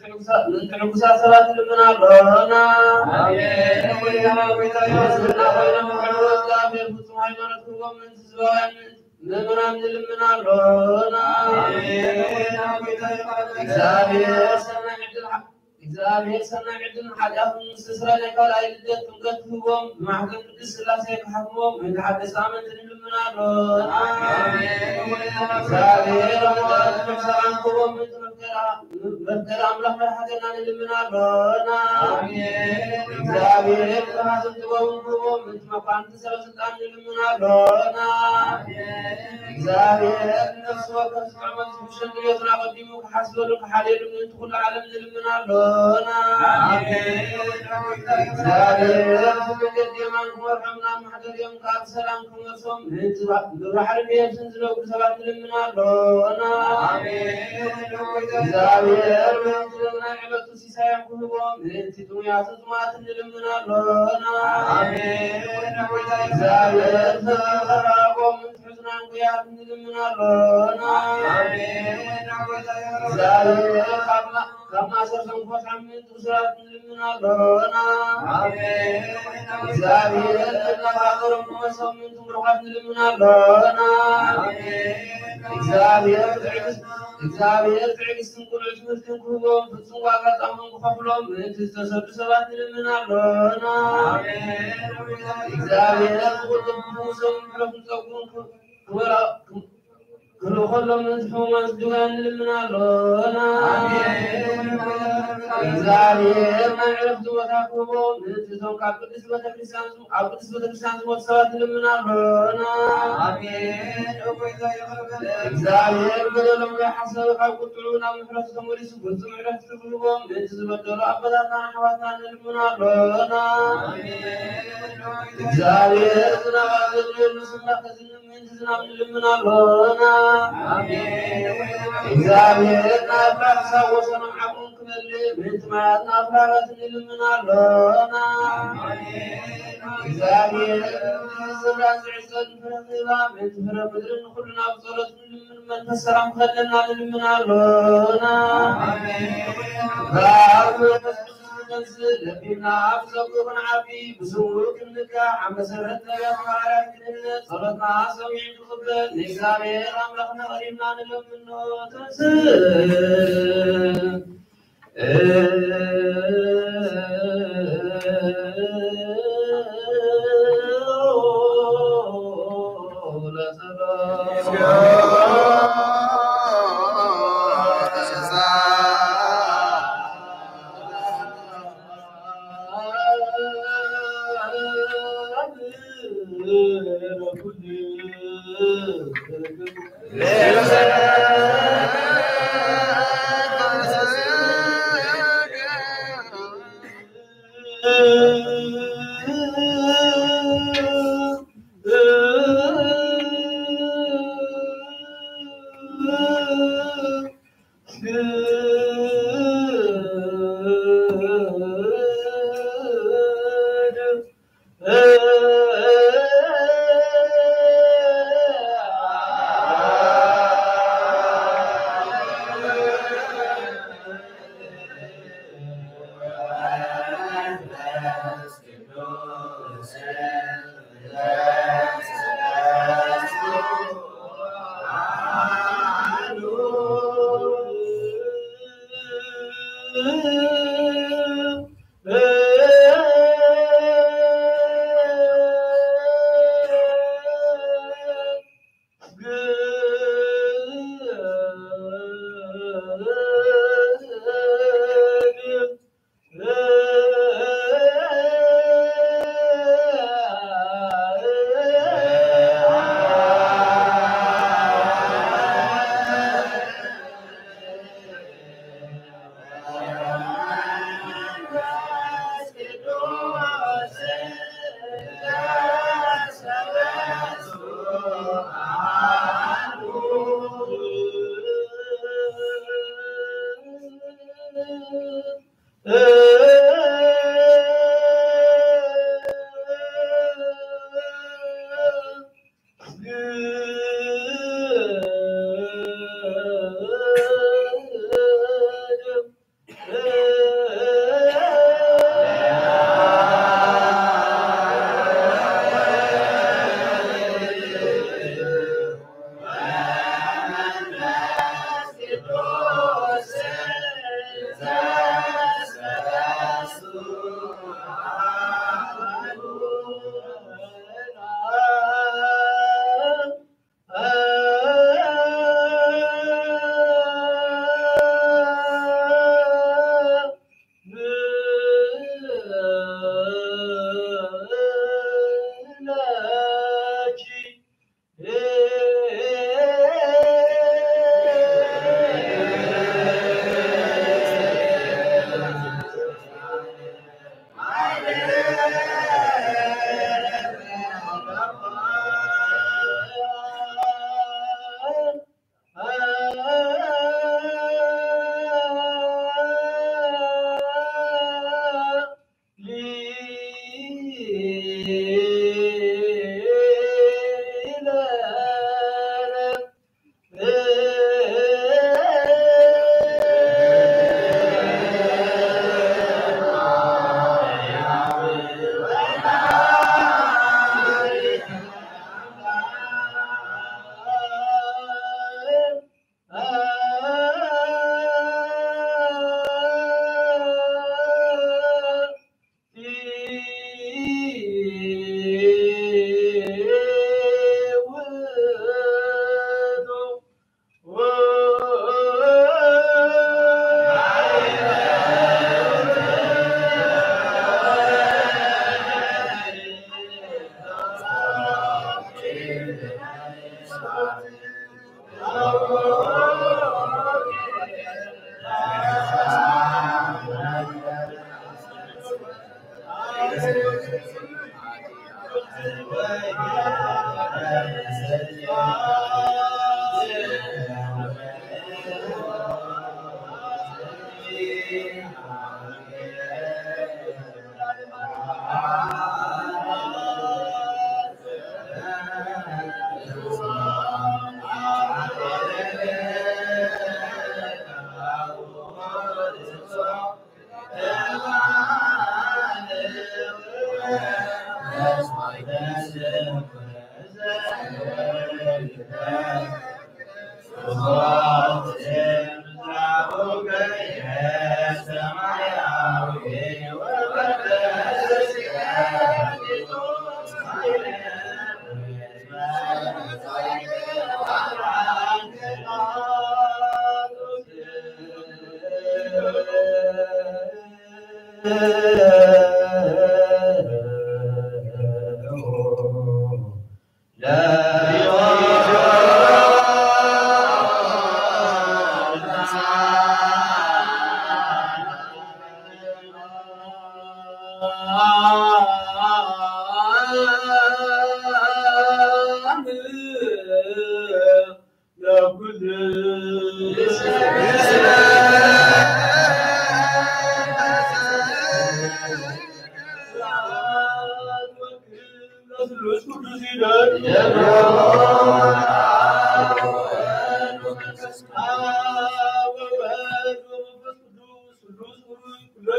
ሕጉሳ-፣ ምእንቲ ሕጉሳት ሰባት ንልምን ኣሎና። ምስልና ኮይኖም ንሕድሮ እግዚኣብሔር ፍጹም ሃይማኖት ክህቦም ምእንቲ ህዝባውያን ምእመናን ንልምን ኣሎና። እግዚኣብሔር ሰናይ ዕድል ዓ-፣ እግዚኣብሔር ሰናይ ዕድልን ሓጢኣትን ምስትስራይ ናይ ካልኣይ ልደት ጥምቀት ክህቦም ብማሕተም ቅድስት ሥላሴ ክሓትሞም ምእንቲ ሓደስቲ ኣመንቲ ንልምን ኣሎና። እግዚኣብሔር ኣምላኽ ሰላም ክህቦም ምእንቲ መፍቀሪ፣ መፍቀሪ ኣምላኽ መድሓኒና ንልምን ኣሎና። እግዚኣብሔር ጥበብን ጥበብን ክህቦም ምእንቲ መኳንንቲ ሰበ ስልጣን ንልምን ኣሎና። እግዚኣብሔር ነፍሲ ወከፍ ዝጥዕመሉ ዝሕሸሉ ድሌቱን ኣቐዲሙ ክሓስበሉ ክሓልየሉ ምእንቲ ኩሉ ዓለም ንልምን ኣሎና። እግዚኣብሔር ብመንገዲ የማን ክመርሖም ናብ ማሕደርኦም ከዓ ብሰላም ክመልሶም ምእንቲ ባ-፣ ብባሕርን ብየብስን ዝነብሩ ሰባት ንልምን ኣሎና። እግዚኣብሔር ምእንቲ ናይ ዕለቱ ሲሳዮም ክህቦም ምእንቲ ጥሙያትን ጽሙኣትን ንልምን ኣሎና። ኣሜን። እግዚኣብሔር ዘራቦም ምእንቲ ሕዙናን ጉያትን ንልምን ኣሎና። ኣሜን። እግዚኣብሔር ካብ ማ-፣ ካብ ማእሰርቶም ክፈትሖም ምእንቲ ብስራት ንልምን ኣሎና። ኣሜን። እግዚኣብሔር ዘነጋገሮም ክመልሶም ምእንቲ ምሩኻት ንልምን ኣሎና። ኣሜን። እግዚኣብሔር ትዕግስት፣ እግዚኣብሔር ትዕግስትን ቅኑዕ ትምህርትን ክህቦም፣ ፍጹም ዋጋ ጻምኦም ክኸፍሎም፣ ምእንቲ ዝተሰዱ ሰባት ንልምን ኣሎና። ኣሜን። እግዚኣብሔር ዝቕልጥፍ ፈውሶም ምሕረቱን ጸግኡን ክበራ-፣ ክልእኸሎም፣ ምእንቲ ሕሙማት ዝድውያን ንልምን ኣሎና። ኣሜን። እግዚኣብሔር ናይ ዕረፍቲ ቦታ ክህቦም፣ ምእንቲ እቶም ካብ ቅድስቲ ቤተክርስትያን ኣብ ቅድስቲ ቤተክርስትያን ዝሞቱ ሰባት ንልምን ኣሎና። ኣሜን። እግዚኣብሔር በደሎም ከይሓሰበ ካብ ቁጥዑ ናብ ምሕረቱ ተመሊሱ ፍጹም ዕረፍቲ ክህቦም ምእንቲ ዝበደሉ ኣቦታትናን ኣሕዋትናን ንልምን ኣሎና። ኣሜን። እግዚኣብሔር ዝናብ ኣብ ዘድልየሉ ስፍራ ከዝንብ ምእንቲ ዝናብ ንልምን ኣሎና። ኣሜን። እግዚኣብሔር ናይ ኣፍራስ ወሰኖም ዓቕሞም ክመልእ ምእንቲ ማያት ንኣፍራስ ንልምን ኣሎና። እግዚኣብሔር ዝራእ ዝዕጸድ ፍረ ክህባ ምእንቲ ፍረ ምድሪ ንኹልና ብጸሎት ንልምን፣ መንፈስ ሰላም ክኸደና ንልምን ኣሎና። ኣሜን። ብኣብ መንፈስ ቅዱስ ንተንስእ፣ ለቢብና ኣብ ጸጉ ክንዓቢ፣ ብስሙ ክንልካዕ፣ ኣብ መሰረት ነቢያት ሃዋርያት ክንህነጽ፣ ጸሎትና ሰሚዑ ክቕበል፣ ንእግዚኣብሔር ኣምላኽና ቀሪብና ንለምኖ። ተንስእ። ስሉስ ሩይ ኩሎ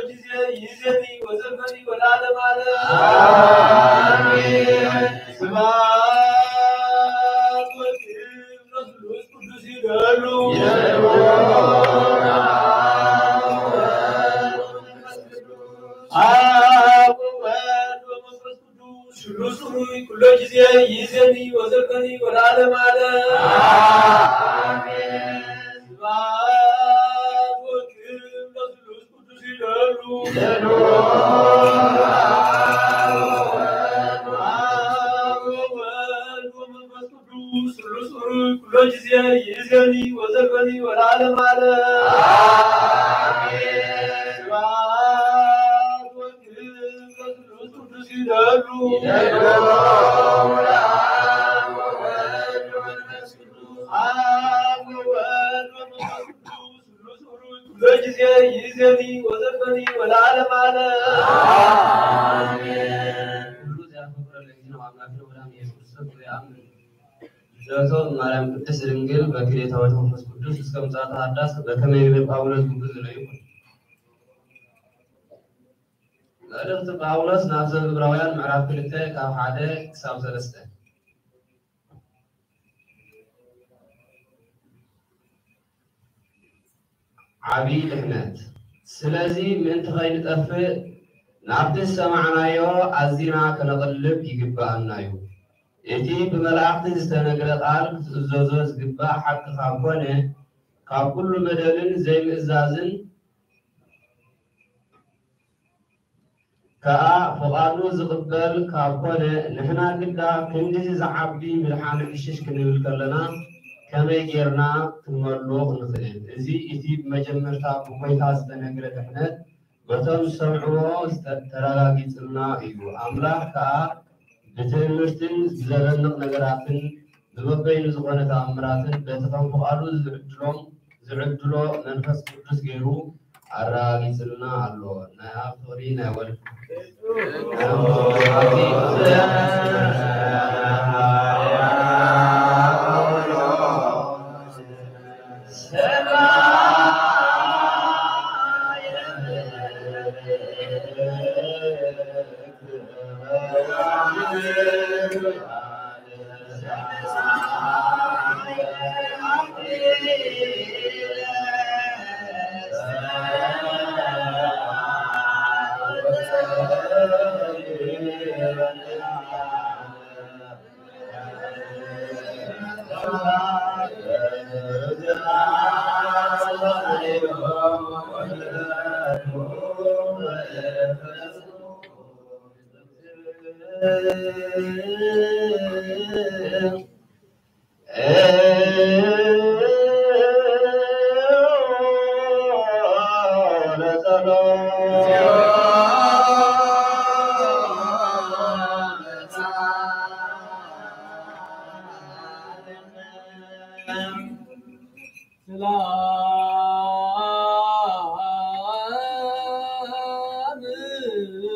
ግዜ ይእዜኒ ወዘልፈኒ ወለዓለመ ዓለም። ኣሜን። ስብሐት ወክብር ለስሉስ ቅዱስ ይደሉ። አብ ወወልድ ወመንፈስ ቅዱስ ስሉስ ሩይ ኩሎ ግዜ ይእዜኒ ወዘልፈኒ ወለዓለመ ዓለም። ኣሜን። ስብሐት ወክብር ለስሉስ ቅዱስ ይደሉ። አብ ወወልድ ወመንፈስ ቅዱስ ስሉስ ሩይ ኩሎ ግዜ ይእዜኒ ወዘልፈኒ ወለዓለመ ዓለም። ኣሜን። ስብሐት ወክብር ለስሉስ ቅዱስ ይደሉ። አብ ወወልድ ወመንፈስ ቅዱስ ስሉስ ሩይ ኩሎ ግዜ ይእዜኒ ወዘልፈኒ ወለዓለመ ዓለም። ኣሜን። ኩሉ ዘያፈቅረ ለእግዚእነ ወአምላክነ ወመድኃኒነ ኢየሱስ ክርስቶስ ዘያምን ልደቶ ማርያም ቅድስት ድንግል በክልኤተ ሕዋተ መንፈስ ቅዱስ እስከ ምጽአተ ሐዳስ በከመ ይቤ ጳውሎስ ግብር ዝለዩ። መልእኽቲ ጳውሎስ ናብ ሰብ ዕብራውያን ምዕራፍ ክልተ ካብ ሓደ ክሳብ ሰለስተ። ዓቢ ድሕነት። ስለዚ ምእንቲ ኸይንጠፍእ ናብቲ ዝሰማዕናዮ ኣዚና ከነቕልብ ይግብኣና እዩ። እቲ ብመላእኽቲ ዝተነግረ ቃል ክትእዘዞ ዝግባእ ሓቂ ካብ ኮነ፣ ካብ ኩሉ በደልን ዘይምእዛዝን ከኣ ፍቓዱ ዝቕበል ካብ ኮነ፣ ንሕና ግዳ ክንድዚ ዝዓቢ ምድሓን ዕሽሽ ክንብል ከለና፣ ከመይ ጌርና ክንመልኦ ንኽእል? እዚ እቲ ብመጀመርታ ብጎይታ ዝተነግረ ድሕነት፣ በቶም ዝሰምዕዎ ዝተ-፣ ተረጋጊጽልና እዩ። ኣምላኽ ከኣ ብትእምርትን ብዘደንቕ ነገራትን ብበበይኑ ዝኾነ ተኣምራትን በቲ ከም ፍቓዱ ዝዕድሎም፣ ዝዕድሎ መንፈስ ቅዱስ ገይሩ ኣረጋጊጽልና ኣሎ። ናይ ኣብ ፍቕሪ ናይ ወልድ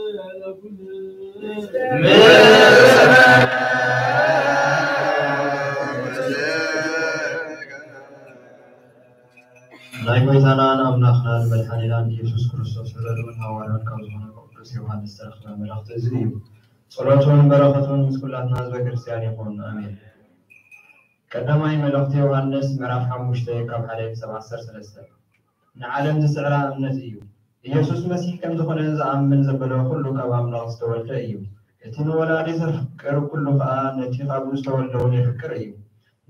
ሰላም ለኩልነ። ናይ ጎይታናን ኣምላኽናን መድሓኒናን ኢየሱስ ክርስቶስ ፍረዱን ሃዋርያን ካብ ዝኾነ ቅዱስ ዮሃንስ ዝተረኽበ መልእኽቲ እዚ እዩ። ጸሎቱን በረኸቱን ምስ ኩላትና ህዝበ ክርስቲያን ይኹን፣ ኣሜን። ቀዳማይ መልእኽቲ ዮሃንስ ምዕራፍ ሓሙሽተ ካብ ሓደ ክሳብ ዓሰርተ ሰለስተ። ንዓለም ዝስዕራ እምነት እዩ። ኢየሱስ መሲሕ ከም ዝኾነ ዝኣምን ዘበለ ኩሉ ካብ ኣምላኽ ዝተወልደ እዩ። እቲ ንወላዲ ዘፍቅር ኩሉ ከኣ ነቲ ካብኡ ዝተወልደ እውን የፍቅር እዩ።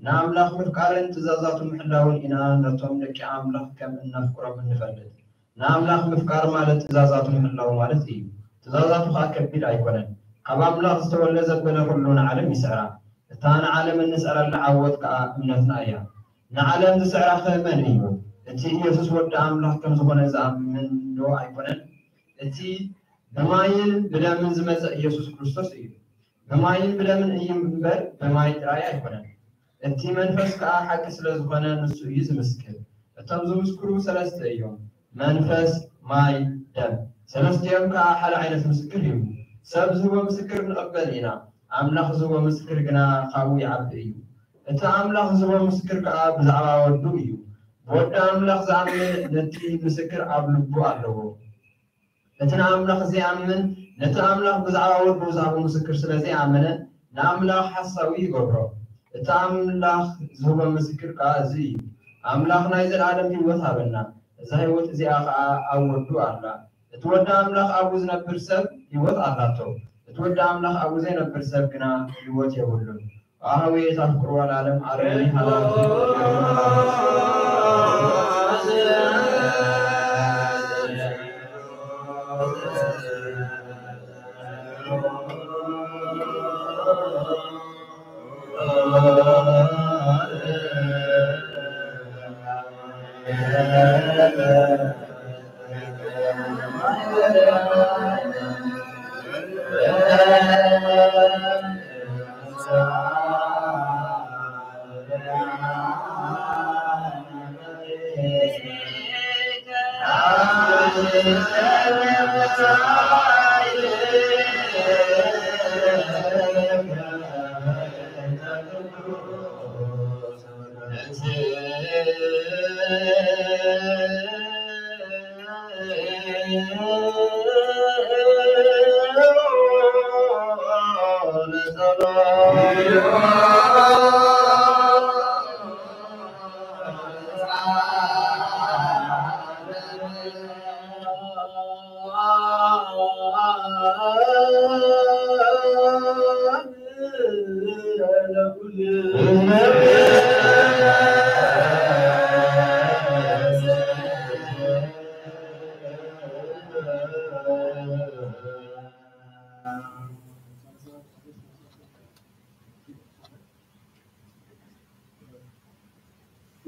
ንኣምላኽ ምፍቃርን ትእዛዛቱ ምሕላውን ኢና ነቶም ደቂ ኣምላኽ ከም እነፍቅሮም እንፈልጥ። ንኣምላኽ ምፍቃር ማለት ትእዛዛቱ ምሕላው ማለት እዩ። ትእዛዛቱ ከኣ ከቢድ ኣይኮነን። ካብ ኣምላኽ ዝተወልደ ዘበለ ኩሉ ንዓለም ይስዕራ። እታ ንዓለም እንስዕረላ ዓወት ከኣ እምነትና እያ። ንዓለም ዝስዕራ ኸ መን እዩ? እቲ ኢየሱስ ወዲ ኣምላኽ ከም ዝኾነ ዝኣምን ዶ ኣይኮነን? እቲ ብማይን ብደምን ዝመጸ ኢየሱስ ክርስቶስ እዩ። ብማይን ብደምን እዩ እምበር ብማይ ጥራይ ኣይኮነን። እቲ መንፈስ ከኣ ሓቂ ስለ ዝኾነ ንሱ እዩ ዝምስክር። እቶም ዝምስክሩ ሰለስተ እዮም፣ መንፈስ፣ ማይ፣ ደም። ሰለስቲኦም ከኣ ሓደ ዓይነት ምስክር ይህቡ። ሰብ ዝህቦ ምስክር ንቕበል ኢና፣ ኣምላኽ ዝህቦ ምስክር ግና ካብኡ ይዓቢ እዩ። እቲ ኣምላኽ ዝህቦ ምስክር ከኣ ብዛዕባ ወዱ እዩ። ብወዲ ኣምላኽ ዝኣምን ነቲ ምስክር ኣብ ልቡ ኣለዎ። እቲ ንኣምላኽ ዘይኣምን፣ ነቲ ኣምላኽ ብዛዕባ ወዱ ዝሃቦ ምስክር ስለ ዘይኣመነ፣ ንኣምላኽ ሓሳዊ ይገብሮ። እቲ ኣምላኽ ዝህቦ ምስክር ከኣ እዚ እዩ፣ ኣምላኽ ናይ ዘለኣለም ህይወት ሃበና። እዛ ህይወት እዚኣ ኸኣ ኣብ ወዱ ኣላ። እቲ ወዲ ኣምላኽ ኣብኡ ዝነብር ሰብ ህይወት ኣላቶ። እቲ ወዲ ኣምላኽ ኣብኡ ዘይነብር ሰብ ግና ህይወት የብሉን። ኣሃዊ የታፍቅሩ ኣልዓለም ዓለምን ሃለዋትን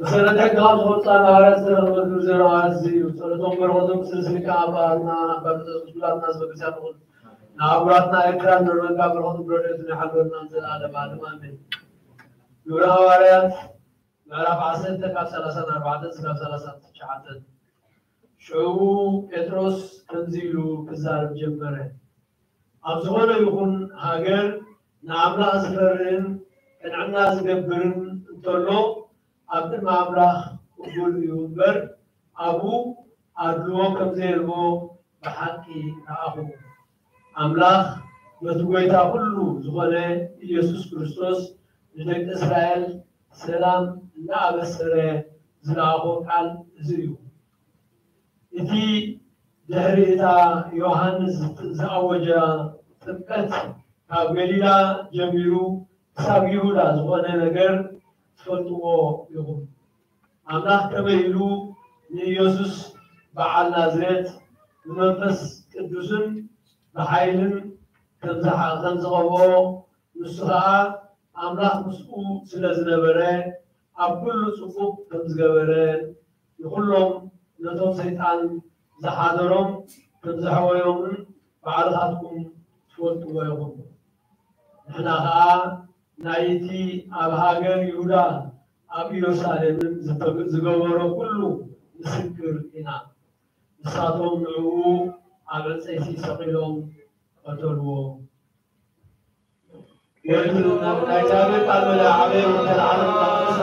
መሰረት ሕግኻ ዝወፅኣ ንሃዋርያት ዝተረኽበ ግብር ዜሮ ሃዋርያት እዚ እዩ። ጸሎቶም በረኸቶም ስልስልካ ኣባትና፣ ኣባ ቅዱስ ቁላትና ዝበቅስያ ትኹን። ንኣህጉራትና ኤርትራን ኖርወንጋ በረኸቱ ረድኤቱ ይሓልወና ንዘለኣለም ዓለም ኣሜን። ግብረ ሃዋርያት ምዕራፍ ዓሰርተ ካብ ሰላሳ ኣርባዕተ እስካብ ሰላሳ ትሽዓተ። ሽዑ ጴጥሮስ ከምዚ ኢሉ ክዛረብ ጀመረ። ኣብ ዝኾነ ይኹን ሃገር ንኣምላኽ ዝፈርህን ቅንዕና ዝገብርን እንተሎ ኣብ ቅድሚ ኣምላኽ ቅቡል እዩ እምበር ኣብኡ ኣድልዎ ከም ዘየልቦ ብሓቂ ረኣኹ። ኣምላኽ በቲ ጐይታ ኩሉ ዝኾነ ኢየሱስ ክርስቶስ ንደቂ እስራኤል ሰላም እናኣበሰረ ዝለኣኾ ቃል እዚ እዩ። እቲ ድሕሪ እታ ዮሃንስ ዝኣወጃ ጥምቀት ካብ ገሊላ ጀሚሩ ክሳብ ይሁዳ ዝኾነ ነገር ትፈልጥዎ ኢኹም። ኣምላኽ ከመይ ኢሉ ንኢየሱስ በዓል ናዝሬት ብመንፈስ ቅዱስን ብሓይልን ከም ዝሓ-፣ ከም ዝቐብኦ፣ ንሱ ኸኣ ኣምላኽ ምስኡ ስለ ዝነበረ፣ ኣብ ኩሉ ጽቡቕ ከም ዝገበረ፣ ንኹሎም ነቶም ሰይጣን ዝሓደሮም ከም ዘሕወዮምን ባዕልኻትኩም ትፈልጥዎ ኢኹም። ንሕና ኸኣ ናይቲ ኣብ ሃገር ይሁዳ ኣብ ኢየሩሳሌምን ዝተግ-፣ ዝገበሮ ኩሉ ምስክር ኢና። ንሳቶም ንዕኡ ኣብ ዕንጸይቲ ሰቒሎም ቀተልዎ። ወይቱ ናብ ናይ እግዚኣብሔር ቃል መለ ዓበየ ወንጌል ዓለም ካብ ቅዱስ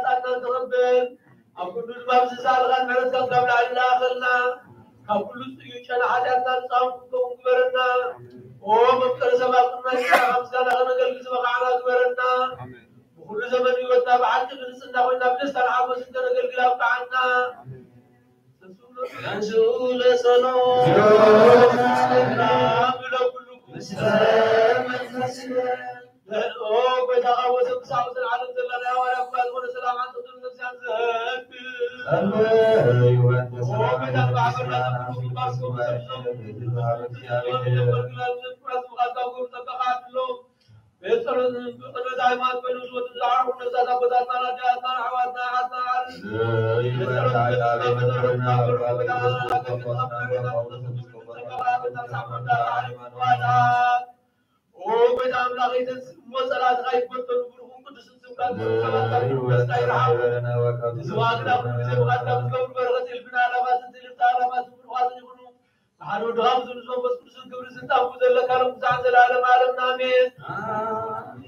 ጣጣና ንተቐበል። ኣብ ኩሉ ድማ ብዝሳልኻን ምሕረትካ ካብ ላዕሊ ላኸልና። ካብ ኩሉ ጽዩን ጨና ሓጢኣትና ንጻም ክንከውን ግበረና። ኦ መፍቀሪ ሰማዕትና ጌታ፣ ካብ ምስጋና ከነገልግል ዝበቓዕና ግበረና። ብኹሉ ዘመን ህይወትና ብሓቂ ብንጽህና ኮይና ብደስታን ሓጎስን ከነገልግል ኣብቅዓና። ተንሥኡ ለጸሎት። ሰላም ለኩልኩም። ኦ ጎይታ፣ ካብ ወሰን ክሳብ ወሰን ዓለም ዘላ ናይ ሃዋርያት ጉባኤ ዝኾነ ሰላም ኣንተ ትብል ነፍስያን ዘህብ። ኦ ጎይታ፣ ንማሕበርና ዘብሉ ግንባር ስሙ ዘብዞም። ቤት ጸሎት ብቅድመ ሃይማኖት ኮይኑ ዝወጡ ዝዓርፉ ነፍሳት ኣቦታትና፣ ኣዴታትና፣ ኣሕዋትና፣ ኣሓትና፣ ዓርስ ቤት ጸሎት ኦ ጎይታ ኣምላኽ፣ ይተንስ እሞ ጸላእትኻ ይበተኑ፣ ብሩኽን ቅዱስን ስምካ ንብሩኽ ሰላምታ ንጉስካ ይርሓቕ። ንስኻ ግና ኩሉ ግዜ ብቓልካ ብትገብሩ በረኸት፣ እልፍን ኣእላፋትን ትእልፍቲ ኣእላፋትን ብሩኻትን ይኹኑ። ብሓደ ወድኻ ምስሉ መንፈስ ቅዱስን ክብሪ ስልጣን ዘለካ ሎም ክሳዕ ዘለዓለም ዓለምን ኣሜን።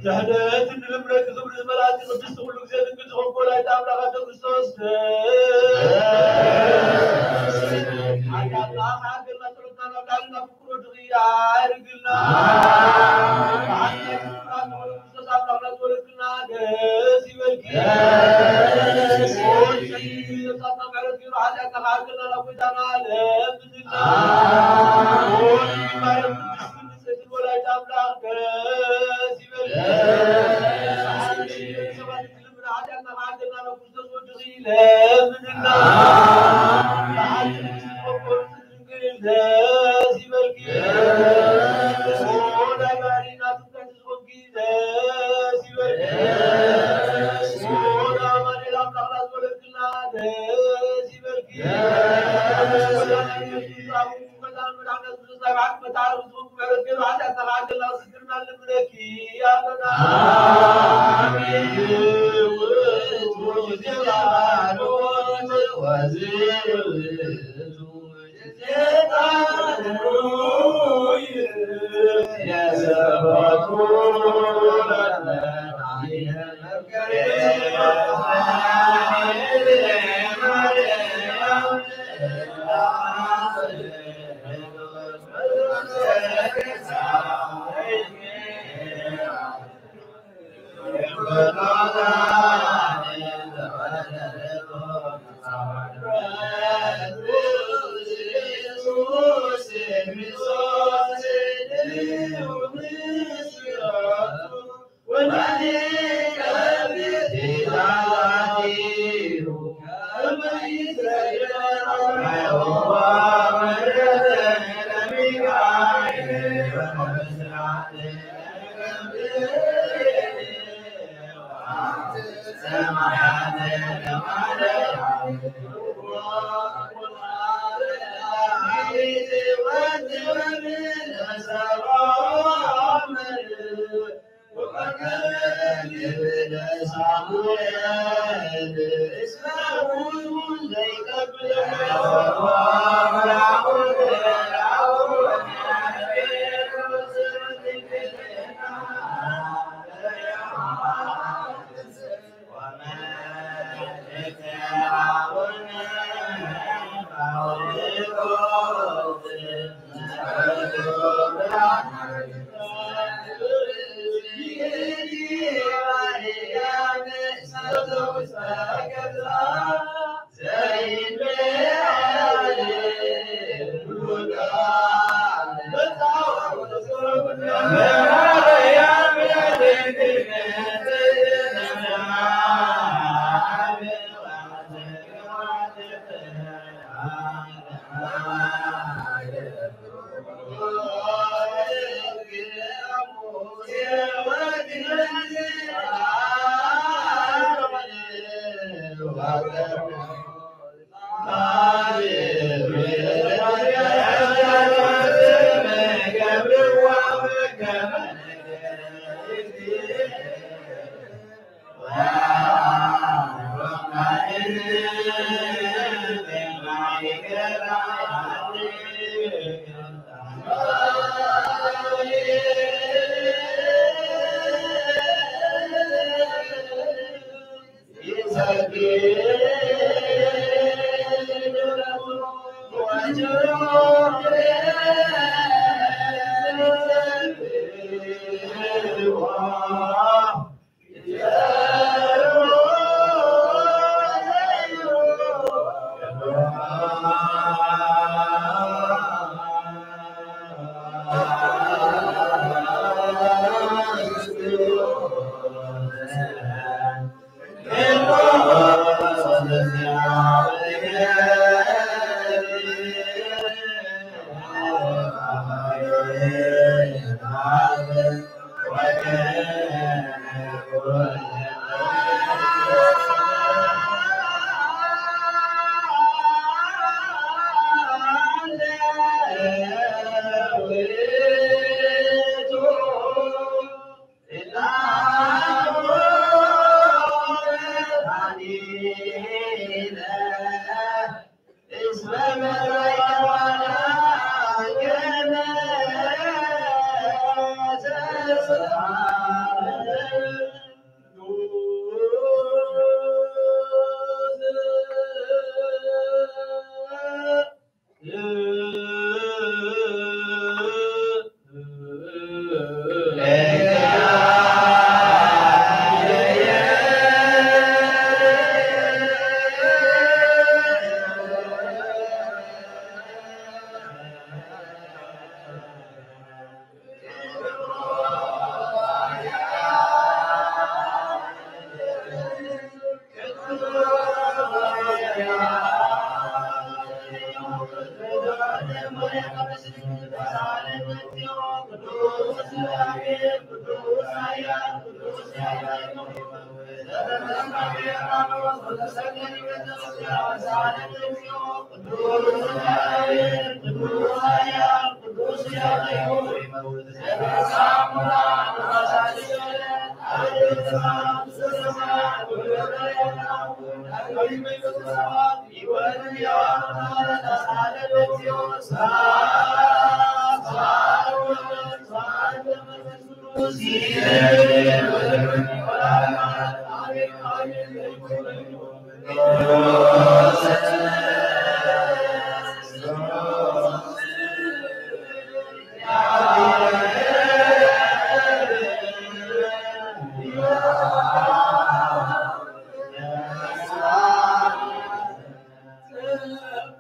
ድሕነትን ልምረቂ ክብሪ ዝመልኣኪ ቅድስቲ ኩሉ ግዜ ድንግል ዝኾንክ ወላዲተ ኣምላኽ ኣደ ክርስቶስ ሓጢኣትና ከሓገልና ጸሎትና ናብ ላዕሊ ናብ ፍቅሮ ድኺ ኣድግልና። ብሓቂ ናይ ፍቅርና ንወለድ ክርስቶስ ኣምላኽና ዝወለድክልና ደስ ይበልኪ። ኦ፣ ንሰኪ ነፍሳትና ምሕረት ገይሩ ሓጢኣትና ከሓገልና ናብ ጎይታና ለምንልና። ኦ፣ ንግዲ ማርያም ቅድስቲ ንጽሕቲ ወላዲተ ኣምላኽ ደስ ይበልኪ። ብሓቂ ንሰባት ትልምና ሓጢኣትና ከሓገልና ናብ ክርስቶስ ወድኺ ለምንልና። ብሓቂ ንግዲ መኮኑ ደስ ይበልኪ። ኦ፣ ናይ ባህሪ እናቱ እንታይ ዝኾንኪ ደስ ይበልኪ። ኦ፣ ናይ ኣማኑኤል ኣምላኽና ዝወለድክልና ደስ ይበልኪ። ወላዲተ ኣምላኽ፣ መድኃኒት ክርስቶስ ናይ ብሓቂ መታረቂ ዝኾንኪ ምሕረት ገይሩ ሓጢኣትና ከሓገልና ክስግርና ንልምነኪ ኣለና። ኣሜን።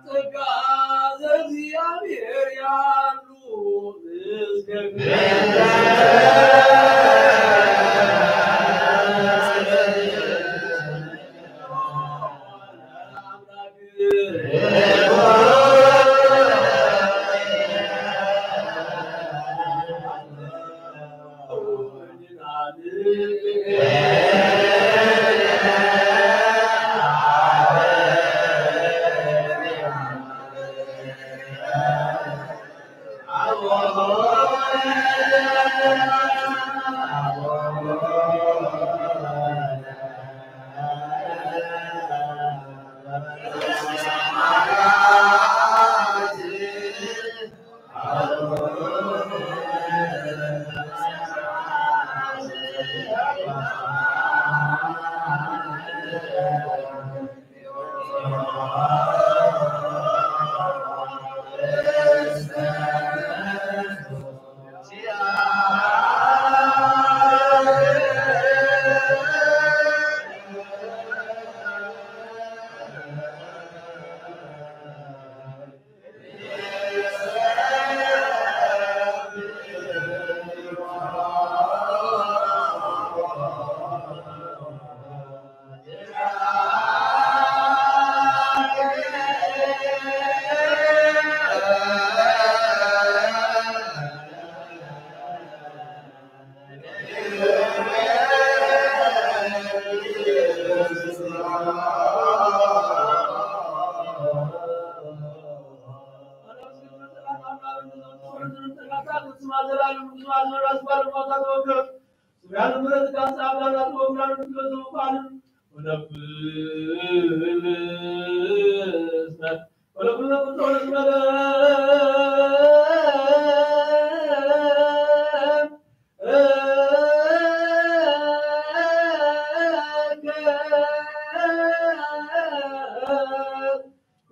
ጸጋ ዘእግዚኣብሔር ያሉ እስከ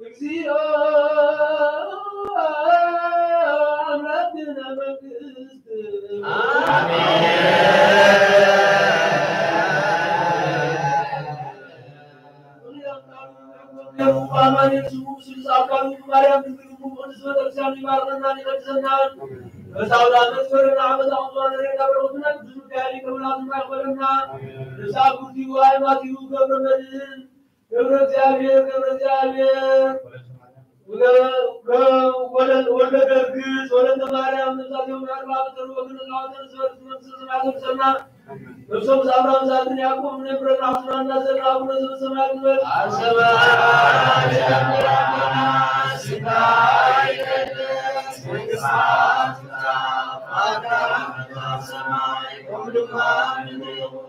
እግዚኦ አምላክነ መንግስት። አማኑኤል ስሙ ስሉስ አካሉ ማርያም ድንግል እሙ ቅድስት ቤተክርስቲያኑ ይባርከና ይቀድሰና። መጻውዳ መጽወርና መጻውዳ ነሬና በረከቱና ቅዱስ ሚካኤል ይከውና ዝማ ይኮነና። ንሳ ጉርቲው አይማቲው ገብረ መድህን ገብረ እግዚአብሔር ገብረ እግዚአብሔር ወለ- ወለ- ወልደ ገርግስ ወለተ ማርያም ነብሳቸው ምናልባት ተርወግን ላወተን ሰበት መንግስተ ሰማያት ሰና እርሶም ሳምራም ሳትን ያዕቆብ ነብረን አብራና ዘና አቡነ ዘበሰማያት ይበል። አሰማይ አምላክና ስጋ ይቀደስ መንግስታ ትምጻእ ፈቃድካ በከመ በሰማይ ከምኡ ድማ ምድሪ ይኹን።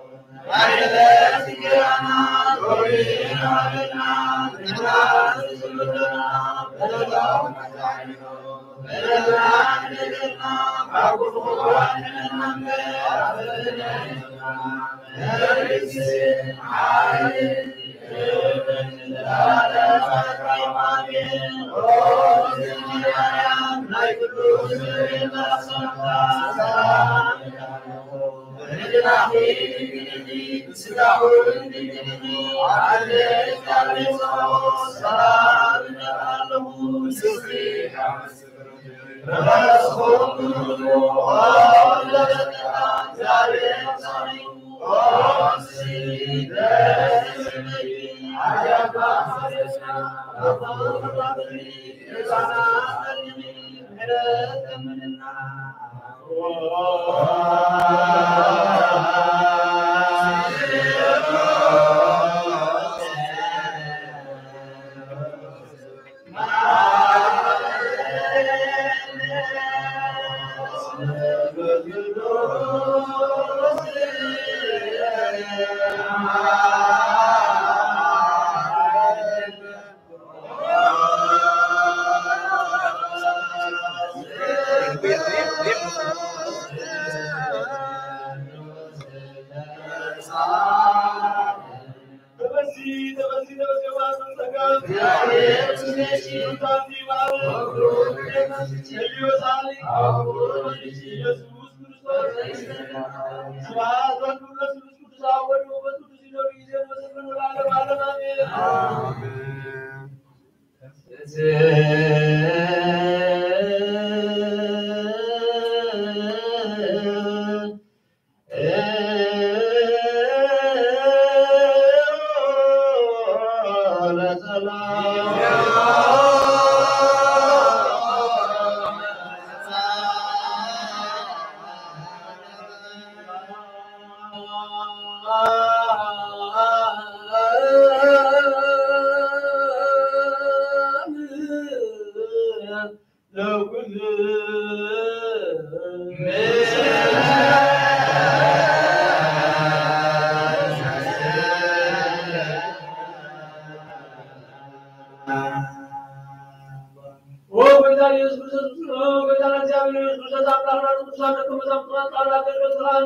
ኦ ጌታ ኢየሱስ ክርስቶስ፣ ኦ ጌታ እግዚአብሔር ኢየሱስ ክርስቶስ፣ አምላክና ቅዱሳን ደቀ መዛሙርትኻ ቃል አገልግሎት ስራን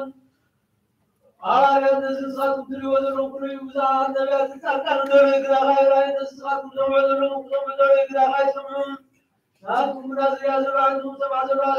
ሐዋርያት ነዚ ንስኻትኩም ትርእይዎ ዘለኹም ኩሉ እዩ። ብዙሓት ነቢያትን ጻድቃንን ነበሩ፣ ግናኸ ኣይረኣዩን። ነዚ ንስኻትኩም ትሰምዕዎ ዘለኹም ኩሎም ነበሩ፣ ግናኸ ኣይሰምዑን። ንስኻትኩም ግና ዝርእያ ዘለዋ፣ ኣንቱም ዝሰምዓ ዘለዋ፣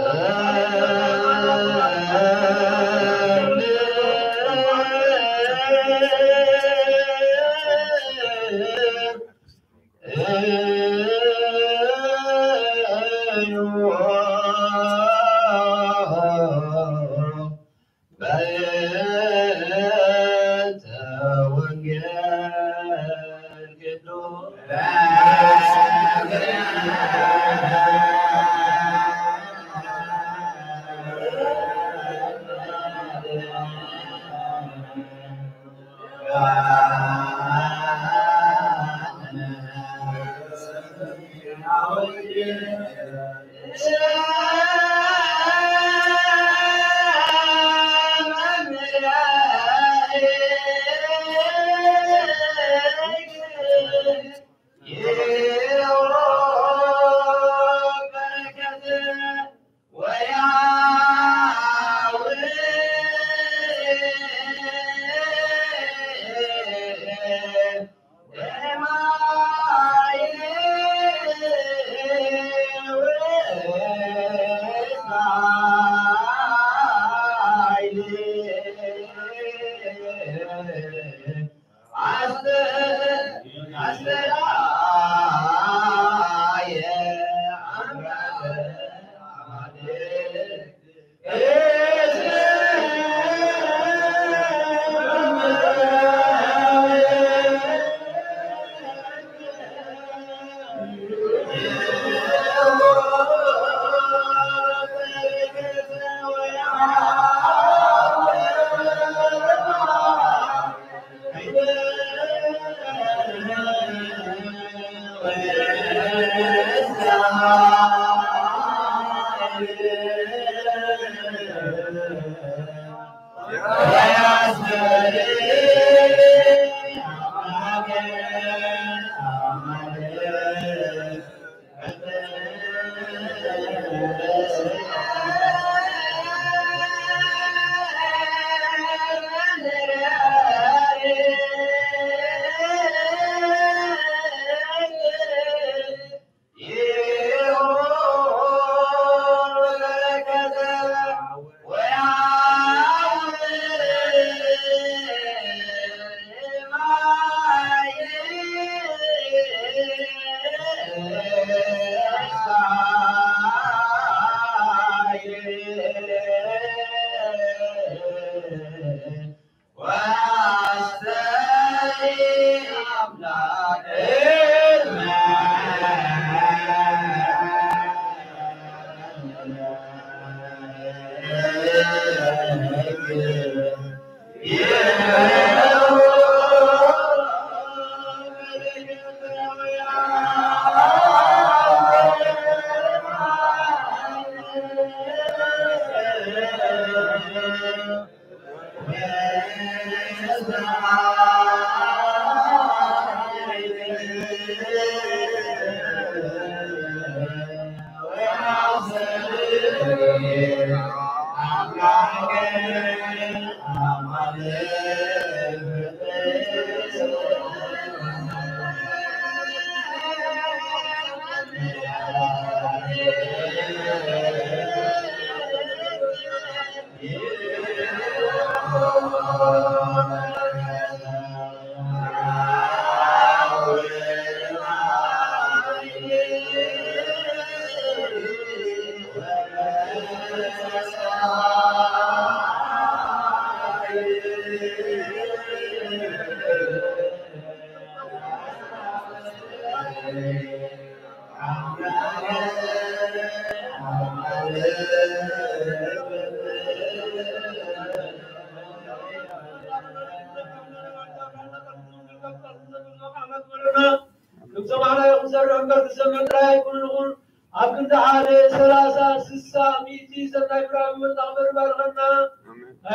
ክሰማዕና ይኹን ዘርሕ እምበር ክሰምዕ ጥራይ ኣይኩን ንኹን። ኣብ ክንዲ ሓደ፣ ሰላሳ፣ ስሳ፣ ሚእቲ ሰብ ናይ ብርሃን መጣቕ በርባርኸና። ኣሜን።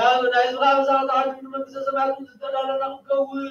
ኣብ ናይ ዝኻ ብዛዕባ ዓለም ንመንግስተ ሰማያት ዝተዳለና ክንከውን።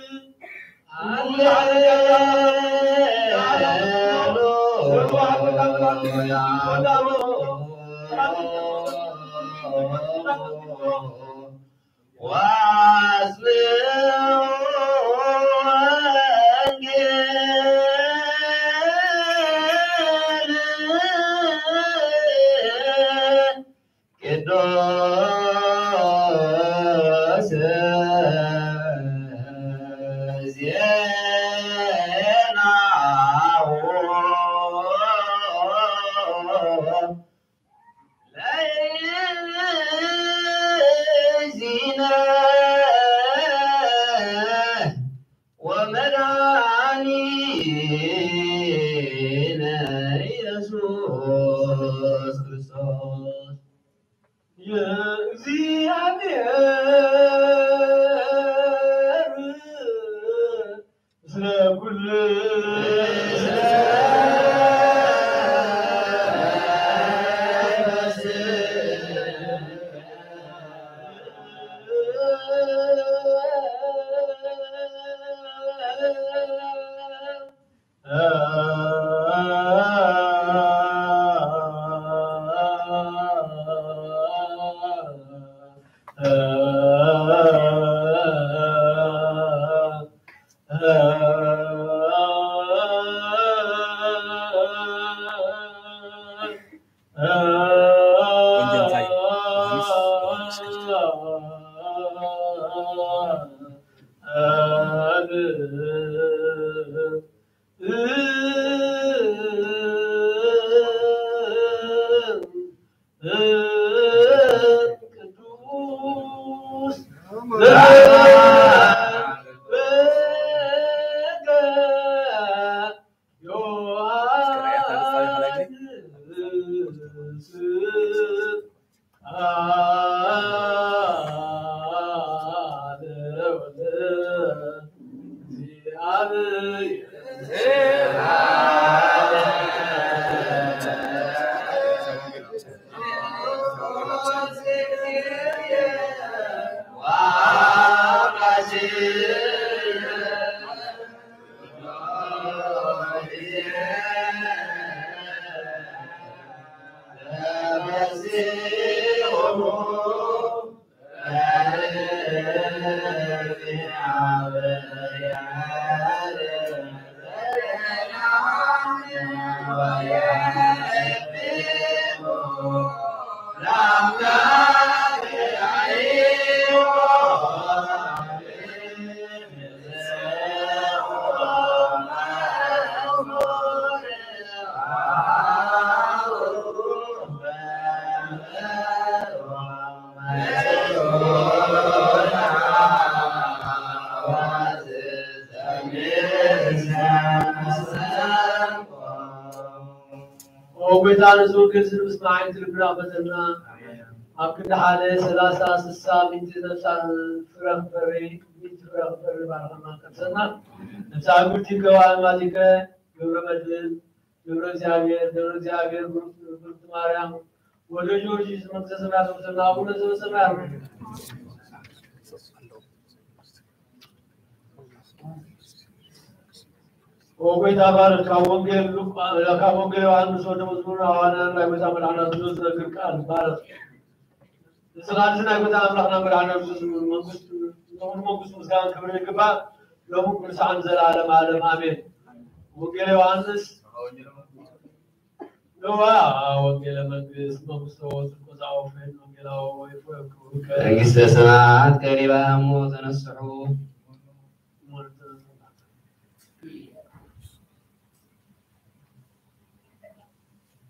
ወመድኃኒነ ኢየሱስ ክርስቶስ። የእግዚአብሔር ምስለ ኩሉ ወንጌል እንታይ? ዮሐንስ ዮሐንስ ክርስቶስ። ኦ ጎይታ፣ ነዚ ወንጌል እዚ ንምስማዕ ዓይኒ ልብና ክፈተልና። ኣብ ክንዲ ሓደ፣ ሰላሳ፣ ስሳ፣ ሚእቲ ነፍሳት ፍረ ክፈሪ፣ ሚእቲ ፍረ ክፈሪ ባርኸና፣ ቀድሰና። ነፍሳት ጉርቲ ገባን ማቲከ፣ ግብረ መድህን፣ ግብረ እግዚኣብሔር፣ ግብረ እግዚኣብሔር፣ ብሩክቲ፣ ብሩክቲ ማርያም፣ ወልደ ጊዮርጊስ፣ መንግስተ ሰማያት ወሰና፣ አቡነ ዘበሰማያት። ኦ ጎይታ፣ ባርኽ። ካብ ወንጌል ሉቃ-፣ ካብ ወንጌል ዮሃንስ ወደ መዝሙር ሃዋርያ ናይ ጎይታ መድኃኒትና ዝነግር ቃል ባርኽ። ንስኻ እዚ ናይ ጎይታ ኣምላኽና መድኃኒትና ዝነግር መንግስቱ፣ ንኹሉ መንግስቱ ምስጋናን ክብርን ይግባእ፣ ሎምን ክሳዕን ዘለዓለም ዓለም፣ ኣሜን። ወንጌል ዮሃንስ፣ ነዋ፣ ወንጌለ መንግስት፣ መንግስተ ወጽድቅ ወዛወፈን ወንጌላዊ ወይፎ ክብሩከ። መንግስተ ሰማያት ቀሪባ እሞ ተነስሑ።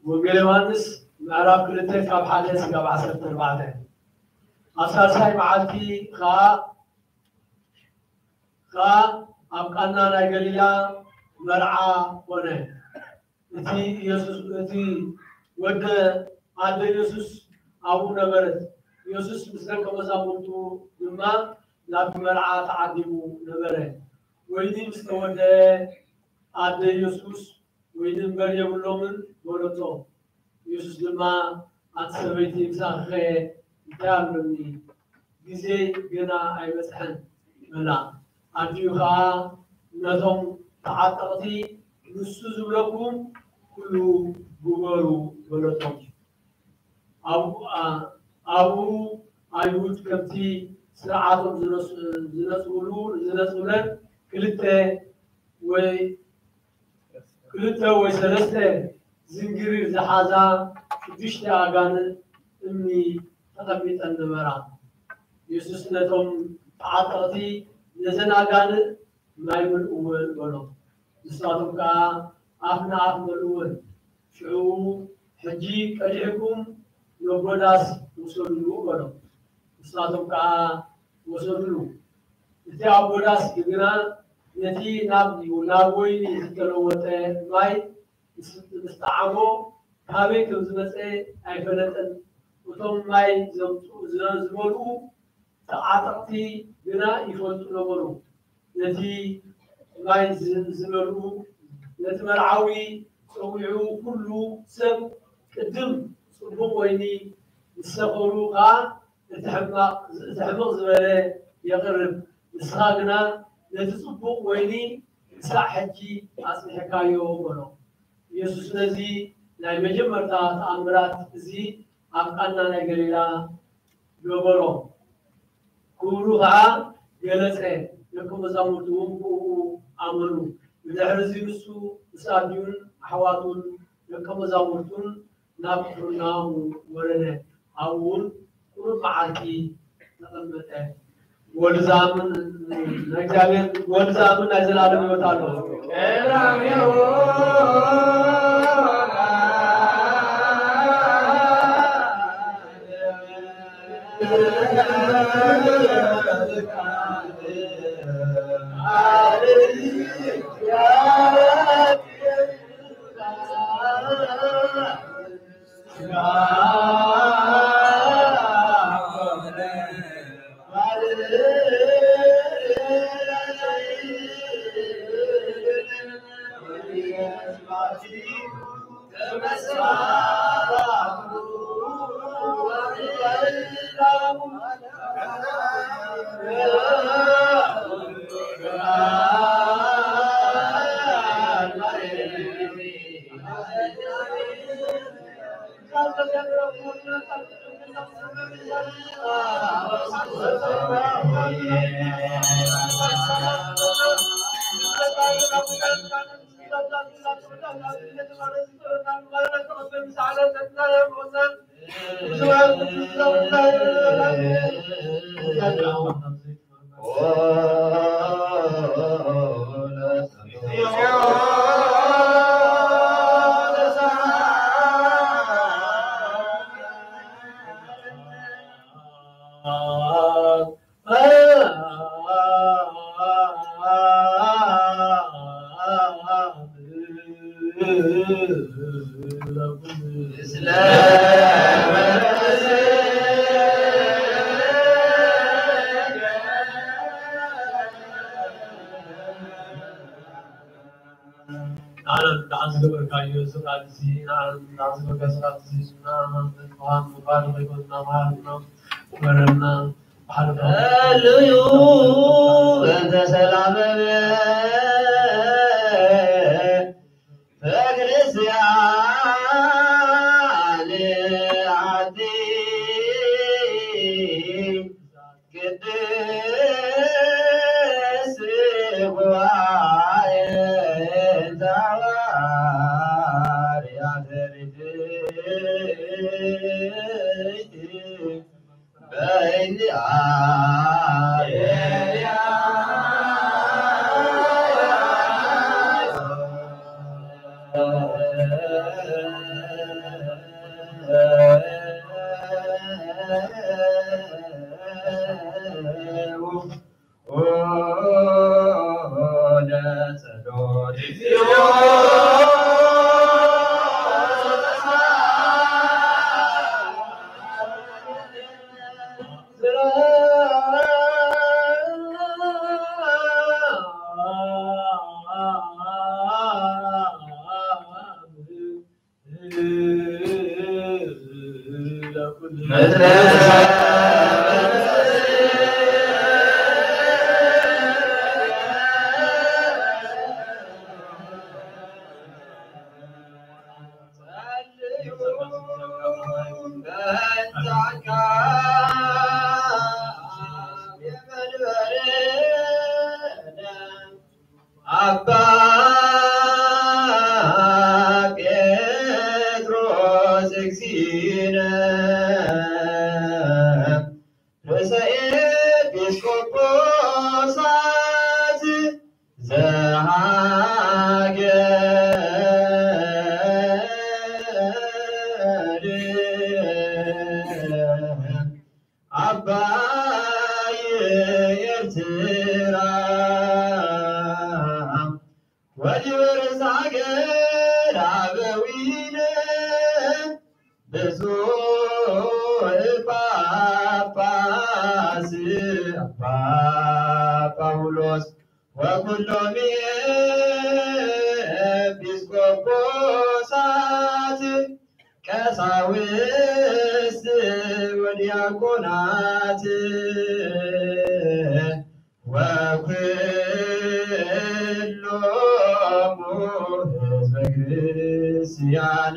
ወንጌል ዮሃንስ ምዕራፍ ክልተ ካብ ሓደ እስካብ ዓሰርተ ኣርባዕተ። ኣብ ሳልሳይ መዓልቲ ኸዓ፣ ኸዓ ኣብ ቃና ናይ ገሊላ መርዓ ኾነ። እቲ ኢየሱስ፣ እቲ ወደ ኣደ ኢየሱስ ኣብኡ ነበረት። ኢየሱስ ምስ ደቀ መዛሙርቱ ድማ ናብቲ መርዓ ተዓዲሙ ነበረ። ወይኒ ምስ ተወደአ፣ ኣደ ኢየሱስ፣ "ወይኒ እምበር የብሎምን" በለቶ። ኢየሱስ ድማ፣ "ኣቲ ሰበይቲ፣ ምሳኺኸ እንታይ ኣሎኒ? ግዜይ ገና ኣይበጽሐን" በላ። ኣዲኡ ኸኣ፣ "ነቶም ተዓጠቕቲ ንሱ ዝብለኩም ኩሉ ግበሩ" በለቶም። ኣብኡ፣ ኣ-፣ ኣብኡ ኣይሁድ ከምቲ ስርዓቶም ዝነጽ-፣ ዝነጽጉሉ-፣ ዝነጽጉለን ክልተ ወይ ክልተ ወይ ሰለስተ ዝንጊሪር ዝሓዛ ሽዱሽተ ኣጋንንት እምኒ ተቐሚጠን ነበራ። የሱስ ነቶም ተዓጠቕቲ፣ "ነዘን ኣጋንንት ማይ ምልእወን" በሎም። ንሳቶም ከኣ ኣፍ ንኣፍ መልእወን። ሽዑ፣ "ሕጂ ቀዲሕኩም ነቦ ዳስ ውሰድሉ" በሎም። ንሳቶም ከኣ ወሰድሉ። እቲ ኣቦ ዳስ ግና ነቲ ናብ፣ ናብ ወይኒ ዝተለወጠ ማይ ምስ፣ ምስ ጠዓሞ፣ ካበይ ከም ዝመጸ ኣይፈለጠን። እቶም ማይ ዘምጽኡ፣ ዘ-፣ ዝመልኡ ተዓጠቕቲ ግና ይፈልጡ ነበሩ። ነቲ ማይ ዝ-፣ ዝመልኡ፣ ነቲ መርዓዊ ጸዊዑ፣ ኩሉ ሰብ ቅድም ጽቡቕ ወይኒ ምስ ሰኸሩ ኸኣ እቲ ሕማቕ፣ እቲ ሕምቕ ዝበለ የቕርብ። ንስኻ ግና ነቲ ጽቡቕ ወይኒ ክሳዕ ሕጂ ኣጽኒሕካዮ በሎ። ኢየሱስ ነዚ ናይ መጀመርታ ተኣምራት እዚ ኣብ ቃና ናይ ገሊላ ገበሮ። ክብሩ ኸዓ ገለጸ፣ ደቀ መዛሙርቱ እውን ብእኡ ኣመኑ። ብድሕሪ እዚ ንሱ ምስ ኣዲኡን ኣሕዋቱን ደቀ መዛሙርቱን ናብ ቅፍርናሆም ወረደ። ኣብኡ እውን ቁሩብ መዓልቲ ተቐመጠ። ወልድ ዝኣምን፣ ናይ እግዚኣብሔር ወልድ ዝኣምን ናይ ዘላለም ህይወት ኣለዎ። ንዓና ንዓን ዝገበርካዮ እዚ ቃል እዚ፣ ንዓና ንዓን ዝገበርካዮ እዚ ቃል እዚ፣ ንዓና ምዃን ምዃን ከይኮንና፣ ምሃርና፣ ግበረና፣ ብሓደ ጸልዩ በእንተ ሰላም በክርስቲያን ዓዲ ቅድስት ጉባኤ ዘሐዋርያት ርድእት በይንኣ ኣባ ጴጥሮስ እግዚእነ ርእሰ ኤጲስቆጶሳት ዘሃገር ዓባይ ኤርትራ ወዲበ ርእሰ ሃገር ኣበዊነ ብፁዕ ጳጳስ ኣባ ጳውሎስ ወኩሎም ኤጲስቆጶሳት ቀሳውስት ወዲያቆናት ወኩሎሙ ህዝበ ክርስቲያን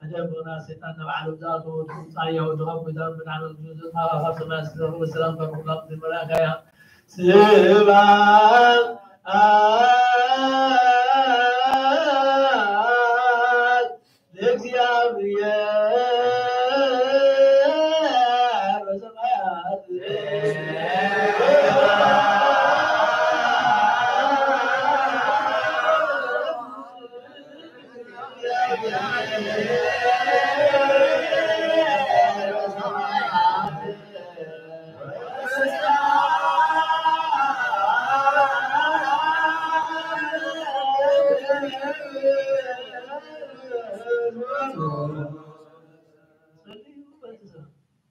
ቀደም ብቕንያት ሰይጣን ናብ ዓለም ዝኣተወ እቲ ውጻእ የሁዲ ካብ ጎይታን መድሓንን ኢየሱስ ዘተሓባበር ሰማይ ዝተረኽበ ሰላምታ ብኹላትኩም ይመልኣካ እያ። ስብሐት ለእግዚኣብሔር በሰማያት።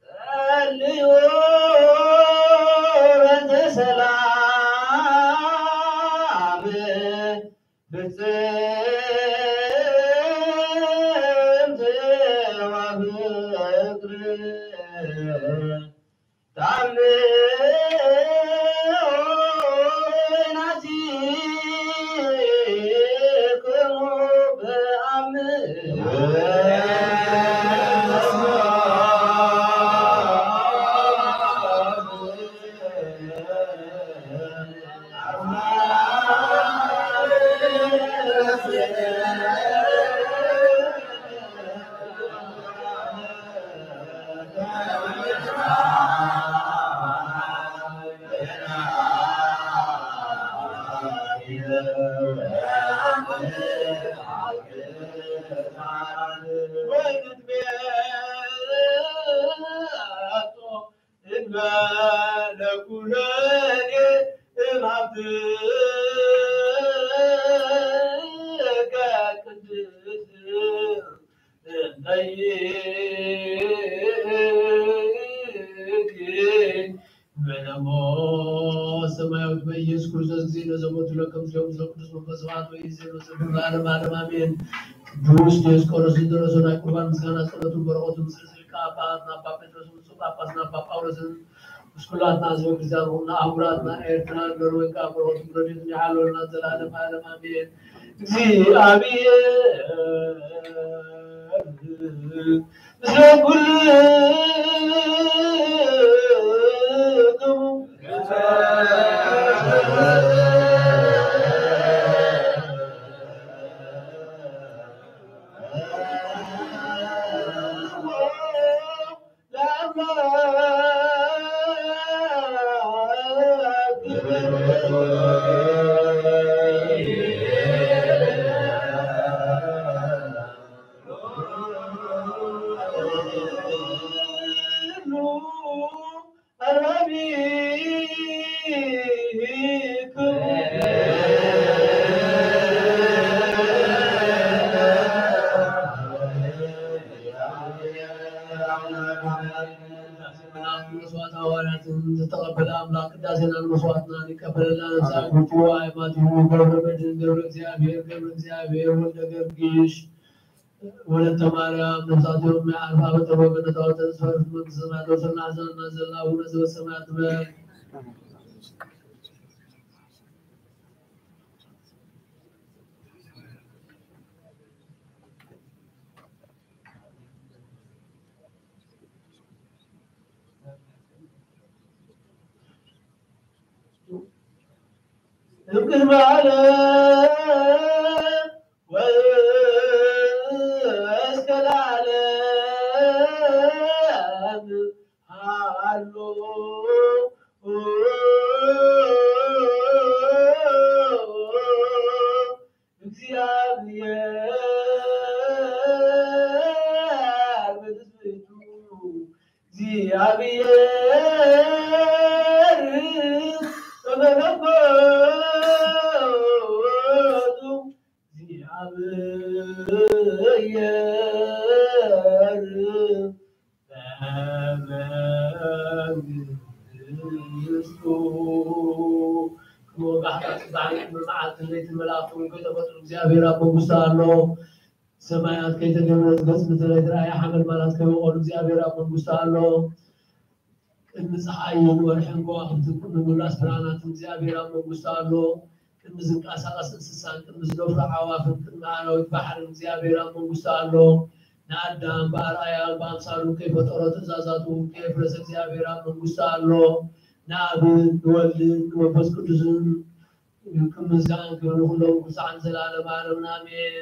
ጸልዩ በእንተ ሰላም ፍጽምት ወፍቅር ታምር ናቲክሙ በአምር። ወይ ክትቤጦ እንበለ ኩነኔ እምሃብትከ ቅድስት እንተ ይእቲ። በለሞ ሰማያዊት በኢየሱስ ክርስቶስ ጊዜ ነዘቦቱ ለከም ስለ ምስለ ቅዱስ መንፈስ ስብሐት ወይዜ ወስብሐት ለዓለመ ዓለም አሜን። ቅዱስ ዲዮስቆሮስ ዝደረሶ ናይ ቁርባን ምስጋና ጸሎቱን በረኸቱን ምስለ ሊቀ ጳጳሳት ኣባ ጴጥሮስ ብፁዕ ጳጳስና ኣባ ጳውሎስን ምስ ኩላትና ህዝበ ክርስቲያን ኹና ኣህጉራትና ኤርትራ ኖርዌጋ በረኸቱን ረድኤቱን ይሓልወልና ዘላለም ዓለም ኣሜን። እግዚኣብሔር ምስለ ኩልክሙ። መስዋዕት ሐዋርያትን ዝተቐበለ ኣምላኽ ቅዳሴናን መስዋዕትናን ይቀበለልና። ነብሳ ጉቱ ኣይማት ይሁን ገብረ መድህን ገብረ እግዚኣብሔር ገብረ እግዚኣብሔር ወልደ ገርጊሽ ወለተ ማርያም ነብሳቲኦም ናይ ዓርፋ በተቦ ገነታዊ ተስፋ መንግስተ ሰማያት ወሰና ሐዘንና ዘላ አቡነ ዘበሰማያት ትበል። እምቅድመ ዓለም ወእስከ ለዓለም ሃሎ። እግዚኣብሔር ብትስብእቱ፣ እግዚኣብሔር በመለኮቱ፣ እግዚኣብሔር በመንግስቱ። ክብሪ ወጋሕታ ጽባሕ መዓልትን ለይትን መላእኽቲ እውን ከይተፈጥሩ እግዚኣብሔር ኣብ መንግስቱ ኣሎ። ሰማያት ከይተገብረት ገጽ ምድሪ ኣይትረኣይ ሓመልማላት ከይወቐሉ እግዚኣብሔር ኣብ መንግስቱ ኣሎ። ቅድሚ ጸሓይን ወርሕን ከዋኽብትን ኩሉ ምምላስ ብርሃናትን እግዚኣብሔር ኣብ መንግስቱ ኣሎ። ቅድሚ ዝንቀሳቐስ እንስሳን ቅድሚ ዝደፍሩ ኣዕዋፍን ቅድሚ ኣራዊት ባሕርን እግዚኣብሔር ኣብ መንግስቱ ኣሎ። ንኣዳም ብኣርኣያን ብኣምሳሉን ከይፈጠሮ ትእዛዛቱ ከየፍረሰ እግዚኣብሔር ኣብ መንግስቱ ኣሎ። ንኣብን ንወልድን ንመንፈስ ቅዱስን ክምስጋን ክብሪ ኩሎም ክሳዕ ንዘለዓለመ ዓለምን ኣሜን።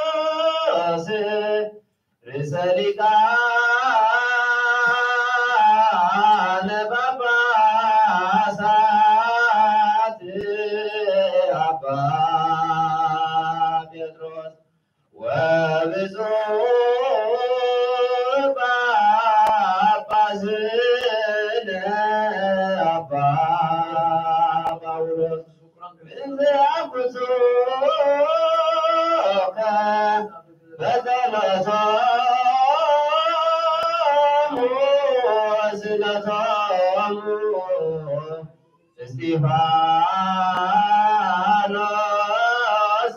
ወቅዱስ ርእሰ ሊቃነ ጳጳሳት አባ ጴጥሮስ ወብፁዕ ጳጳስነ አባ ጳውሎስ እንዘ ያኩቱከ በጸሎቶሙ ወስእለቶሙ እስጢፋኖስ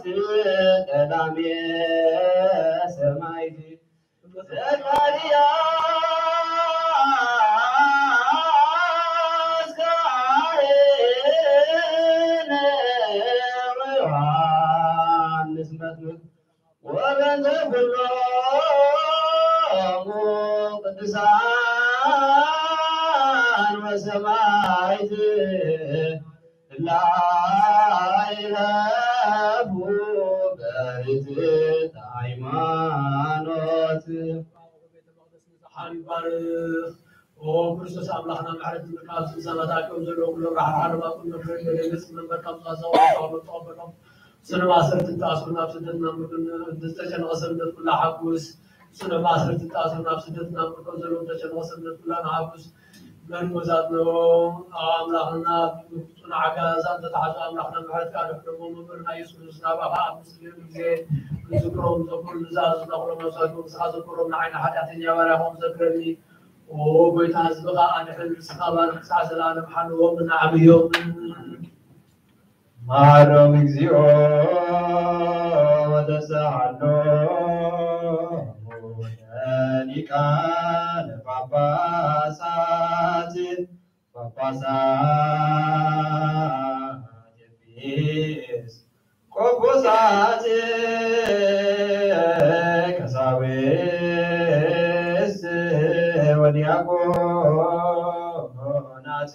ቀዳሜ ሰማዕት ዘካርያስ ካህን ወዮሐንስ መጥምቅ ወበእንተ ኩሎሙ ቅዱሳን ወሰማዕት እለ አይረፉ በርትዕት ሃይማኖት። ይባርኽ። ኦ ክርስቶስ ኣምላኽና፣ ምሕረት ንምርካብ ዝምሰላታ ከም ዘለዎ ኩሎም ራሕራሕሎም ኣብ ቅድሚ ክብሪ መደገጽ መንበርካ ምጻእ ዘቕርቡ ተቐበሎም። ስነ ማእሰርቲ ተኣስሩ ናብ ስደት ናብ ምርኮ፣ ዝተጨነቐ ሰብነት ኩላ ሓጉስ። ስነ ማእሰርቲ ተኣስሩ ናብ ስደት ናብ ምርኮ ዘለዎም ተጨነቐ ሰብነት ኩላ ንሓጉስ። መን መዛት ነው ኣምላኽና ብጽኑዕ ኣገዛዝ እንተተሓዙ ኣምላኽና ምሕረትካ ኣድሕኖሞ። መምህርና ኢየሱስ ክርስቶስ ናባኻ ኣብ ምስግር ግዜ ንዝክሮም ዘክሩ ንዝኣዝዙ ኩሎም ነፍሳት ንስኻ ዘክሮም ንዓይና ሓጢኣተኛ ባርያኹም ዘክረኒ። ኦ ጎይታ ህዝብኻ ኣድሕን ንስኻ ባርኽ ክሳዕ ዘላለም ሓልዎም እናዓብዮም። መሃሮም እግዚኦ ወተሳሃሎም ሊቃነ ጳጳሳት ጳጳሳት ኤጲስ ቆጶሳት ቀሳውስት ወዲያቆናት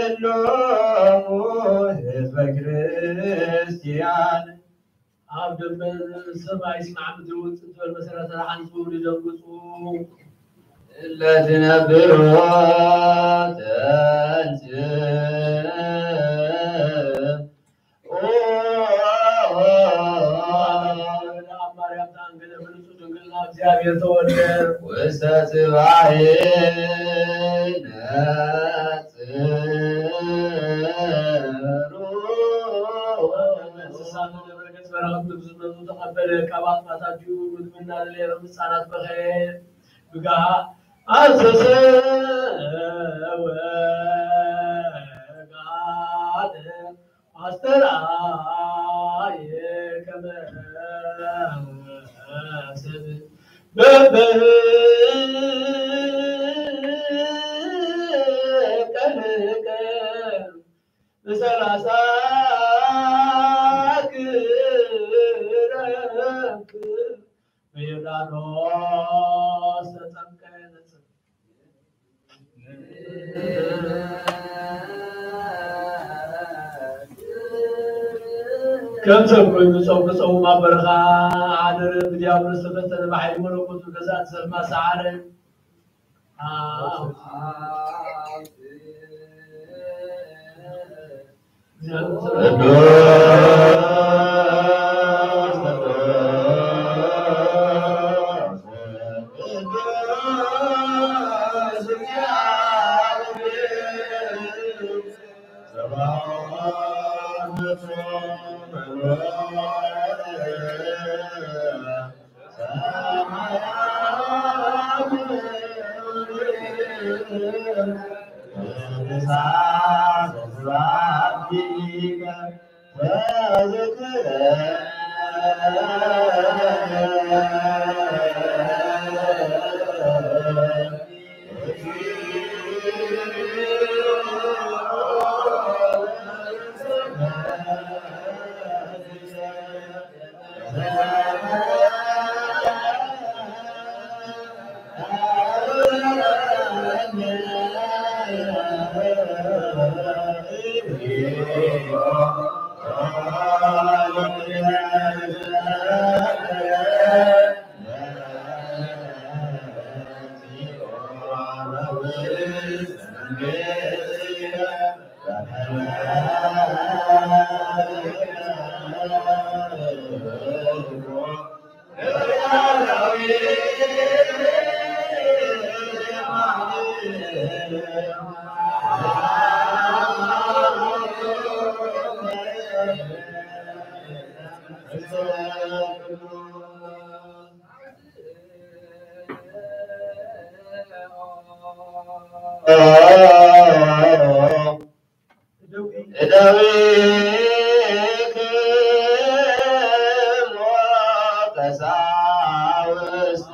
ወኩሎሙ ህዝበ ክርስቲያን። ኣብ ደንበ ሰማይ ስማዕ ምድሪ ውጽእ ትበል መሰረተ ሓንቲ ትውልድ ደንግጹ። እለ ትነብሮ ተንስ ኣብ ማርያም ተኣንገደ ብንጹህ ድንግልና እግዚኣብሔር ተወልደ። ውስተ ጽባሕ ነጽሩ። እንስሳ ተደብረ ገጽ በረኸት ንግስነቱ ተቐበለ። ካብ ኣጥማት ኣዲኡ ምግቢ እናደለየ ከም ህፃናት በኸየ። ብግሃ ኣዘዘ ወጋደ ኣስተርኣየ ከመ ሰብ በበህቀ ብሰላሳ ክረክብ በዮርዳኖስ ተጠምቀ። ከም ሰብ ኮይኑ ጾም ክጸውም ኣብ በረኻ ሓደረ። ብዲያብሎስ ተፈተነ፣ ብሓይሊ መለኮቱ ገዛእቲ ሰልፋ ሰዓረ። እደዊክሙ ቀሳውስት።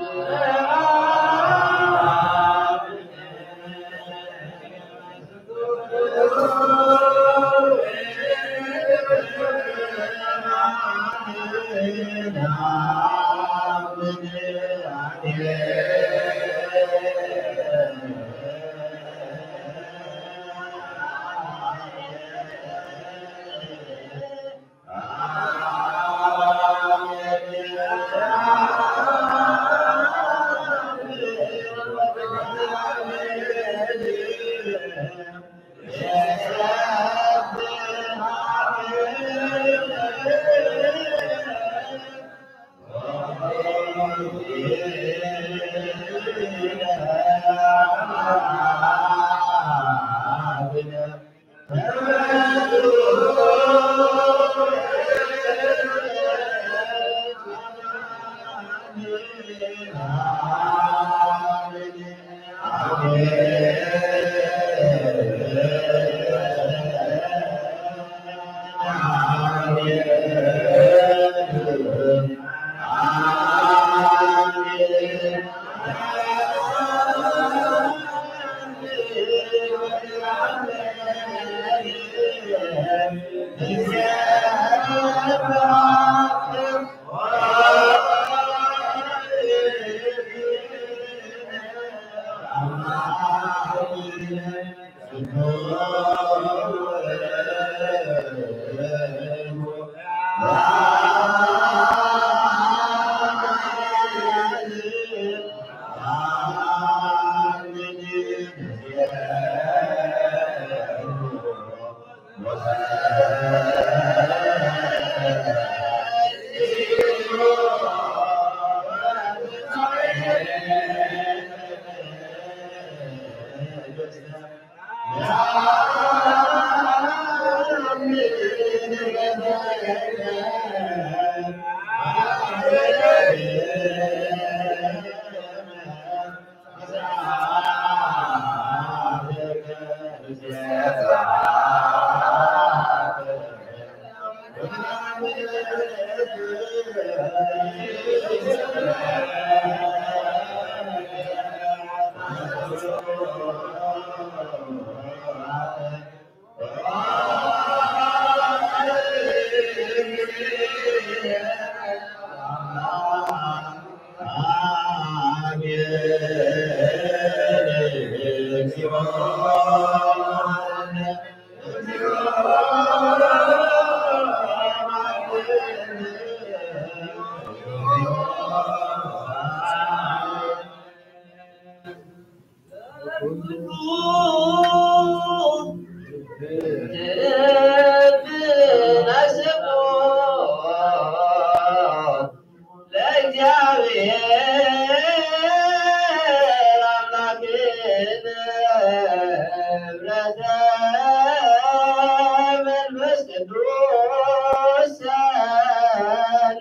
ለእግዚአብሔር አምላክነ ህብረተ መንፈስ ቅዱስ ሰናየ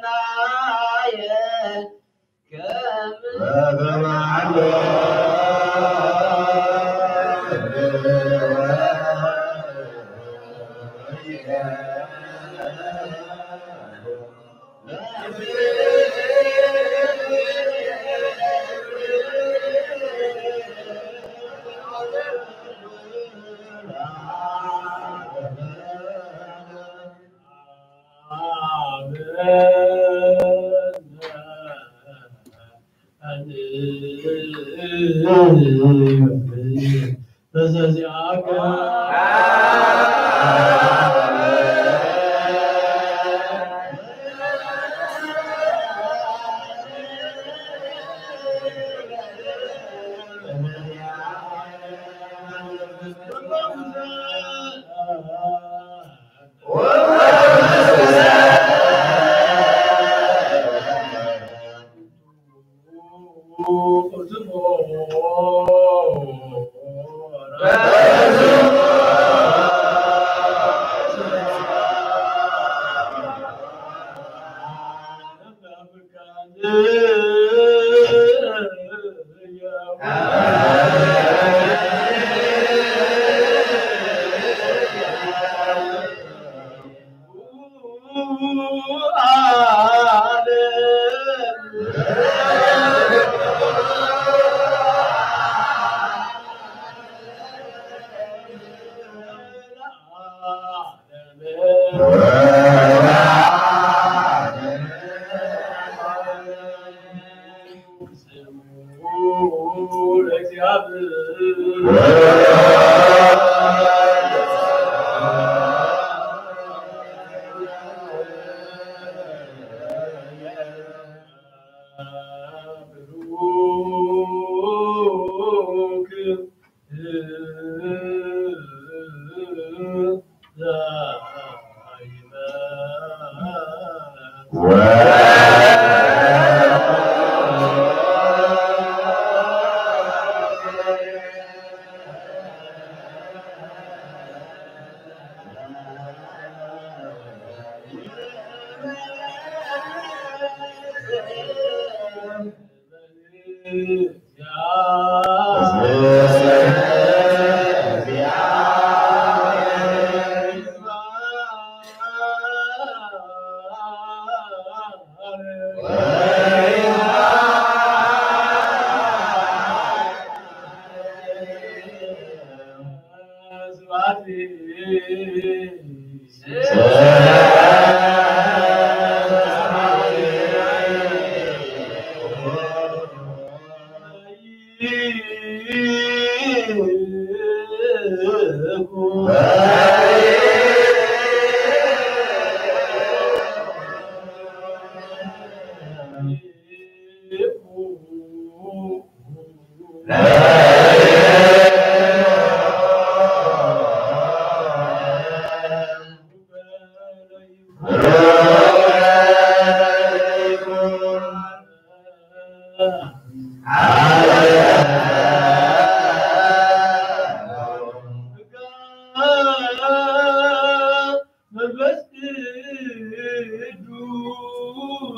መንፈስ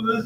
ቅዱስ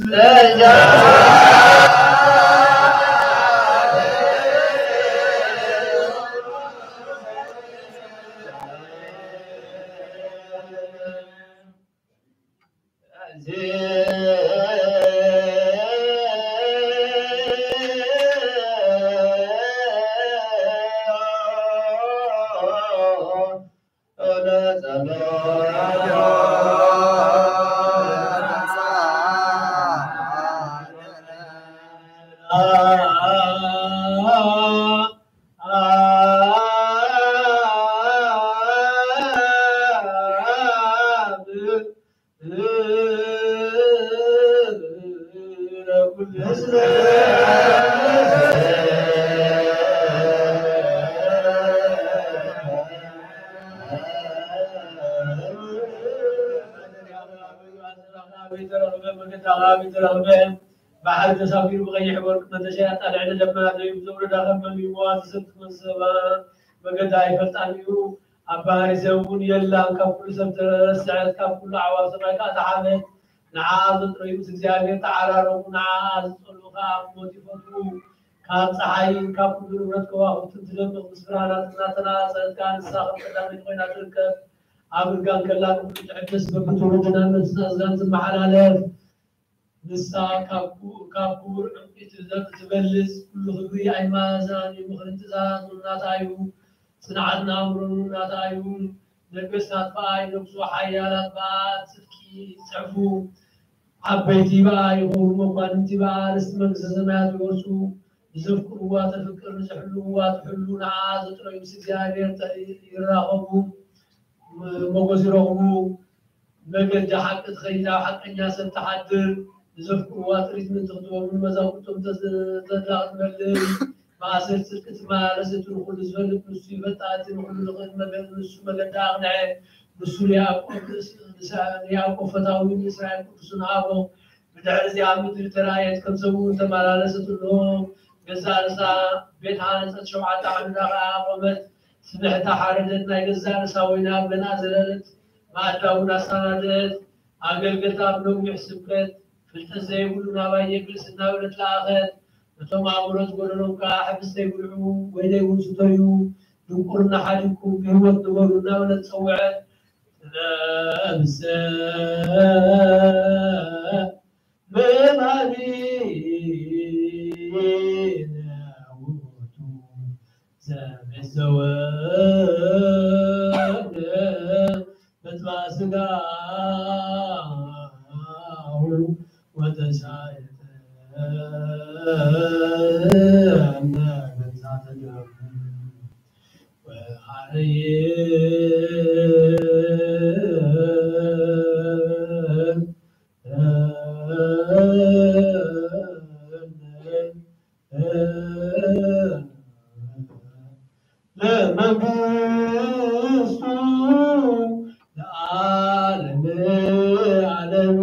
ባሕሪ ተሳፊሩ ብቐይሕ ወርቂ መተሸያ ጣልዕ ንደመና ደዩ ብዘውረዳ ከም መሚዋ ዝሰብት መሰባ መገዳ ኣይፈልጣን እዩ። ኣብ ባህሪ ሰብ እውን የላን። ካብ ኩሉ ሰብ ተረስዐት፣ ካብ ኩሉ ኣዕዋፍ ሰማይ ከኣ ተሓበት። ንዓ ዘጥረዩ ምስ እግዚኣብሔር ተዓራረቑ፣ ንዓ ዝጸልኡ ከኣ ብሞት ይፈትሑ። ካብ ጸሓይን ካብ ኩሉ ንብረት ከዋኽብትን ትደምቕ፣ ምስ ብርሃናት እናተናጸለት ከኣ ንሳ ከም ቀዳመይቲ ኮይና ትርከብ። ኣብ እርጋን ከላ ንኹሉ ትዕድስ፣ በብትውልድና ነፍስና እዝጋን ትመሓላለፍ። ንሳ ካብ ክቡ-፣ ካብ ክቡር ዕንቂ ትዘ-፣ ትበልጽ፣ ኩሉ ክብሪ ኣይማዛን እዩ። ምኽርን ትእዛዝ እውን ናታ እዩ፣ ጽንዓትን ኣእምሮን እውን ናታ እዩ። ነገስታት ብኣ ይነግሱ፣ ሓያላት ብኣ ጽድቂ ይጽሕፉ። ዓበይቲ ብኣ ይኹኑ፣ መኳንንቲ ብኣ ርስቲ መንግስተ ሰማያት ይወርሱ። ንዘፍቅርዋ ተፍቅር፣ ንዝሕልውዋ ትሕሉ፣ ንዓ ዘጥረዩ ምስ እግዚኣብሔር ተ-፣ ይራኸቡ፣ ም-፣ ሞገስ ይረኽቡ። መገዲ ሓቂ ትኸይድ፣ ኣብ ሓቀኛ ሰብ ትሓድር። ንዘፍቅርዋ ጥሪት ምእንቲ ክትወሙ፣ ንመዛሙርቶም ተዝ-፣ ተድላ ክትመልእ። ማእሰር ጽድቂ ትመላለስ፣ እቲ ንኹሉ ዝፈልጥ ንሱ ይፈልጣ፣ እቲ ንኹሉ ዝኽእል መገ-፣ ንሱ መገዲ ኣቕንዐ። ንሱ ንያዕቆብ ርእስ-፣ ንሳ-፣ ንያዕቆብ ፈታዊ፣ ንእስራኤል ቅዱስን ሃቦ። ብድሕሪ እዚኣ ምድሪ ተራእየት፣ ከም ሰብ እውን ተመላለሰት። እንሆ፣ ገዛእ ርእሳ ቤት ሃነጸት፣ ሸውዓተ ዓምዳ ኸኣ ኣቖመት። ስብሕታ ሓረደት፣ ናይ ገዛእ ርእሳ ወይኒ ኣብ ገንኣ ዘለለት፣ ማእዳ እውን ኣሰናደት። ኣገልገልታ ብነዊሕ ስብከት፣ ፍልጠት ዘይብሉ ናባይ የግልስ እናበለት ለኣኸት። ነቶም ኣእምሮ ዝጎደሎም ከኣ፣ ሕብስተ ይብልዑ፣ ወይነይ እውን ስተዩ፣ ድንቁርና ሓዲግኩም ብህይወት ንበሩ እናበለት ጸውዐት። ጥበብሰ ብማሊነ ውእቱ ዘቤት ዘወርደ በጥባእ ስጋሁ ወተሳየጠነ በንዛተ ደሙ ወሐረየ ለመንግስቱ ለዓለመ ዓለም።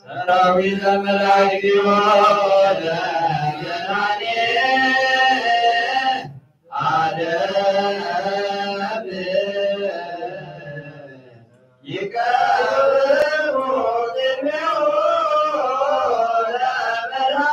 ሰራዊተ መላእክት ወለመድኃኔ ዓለም ይቀርቡ ቅድሜሁ ለመድኃኔ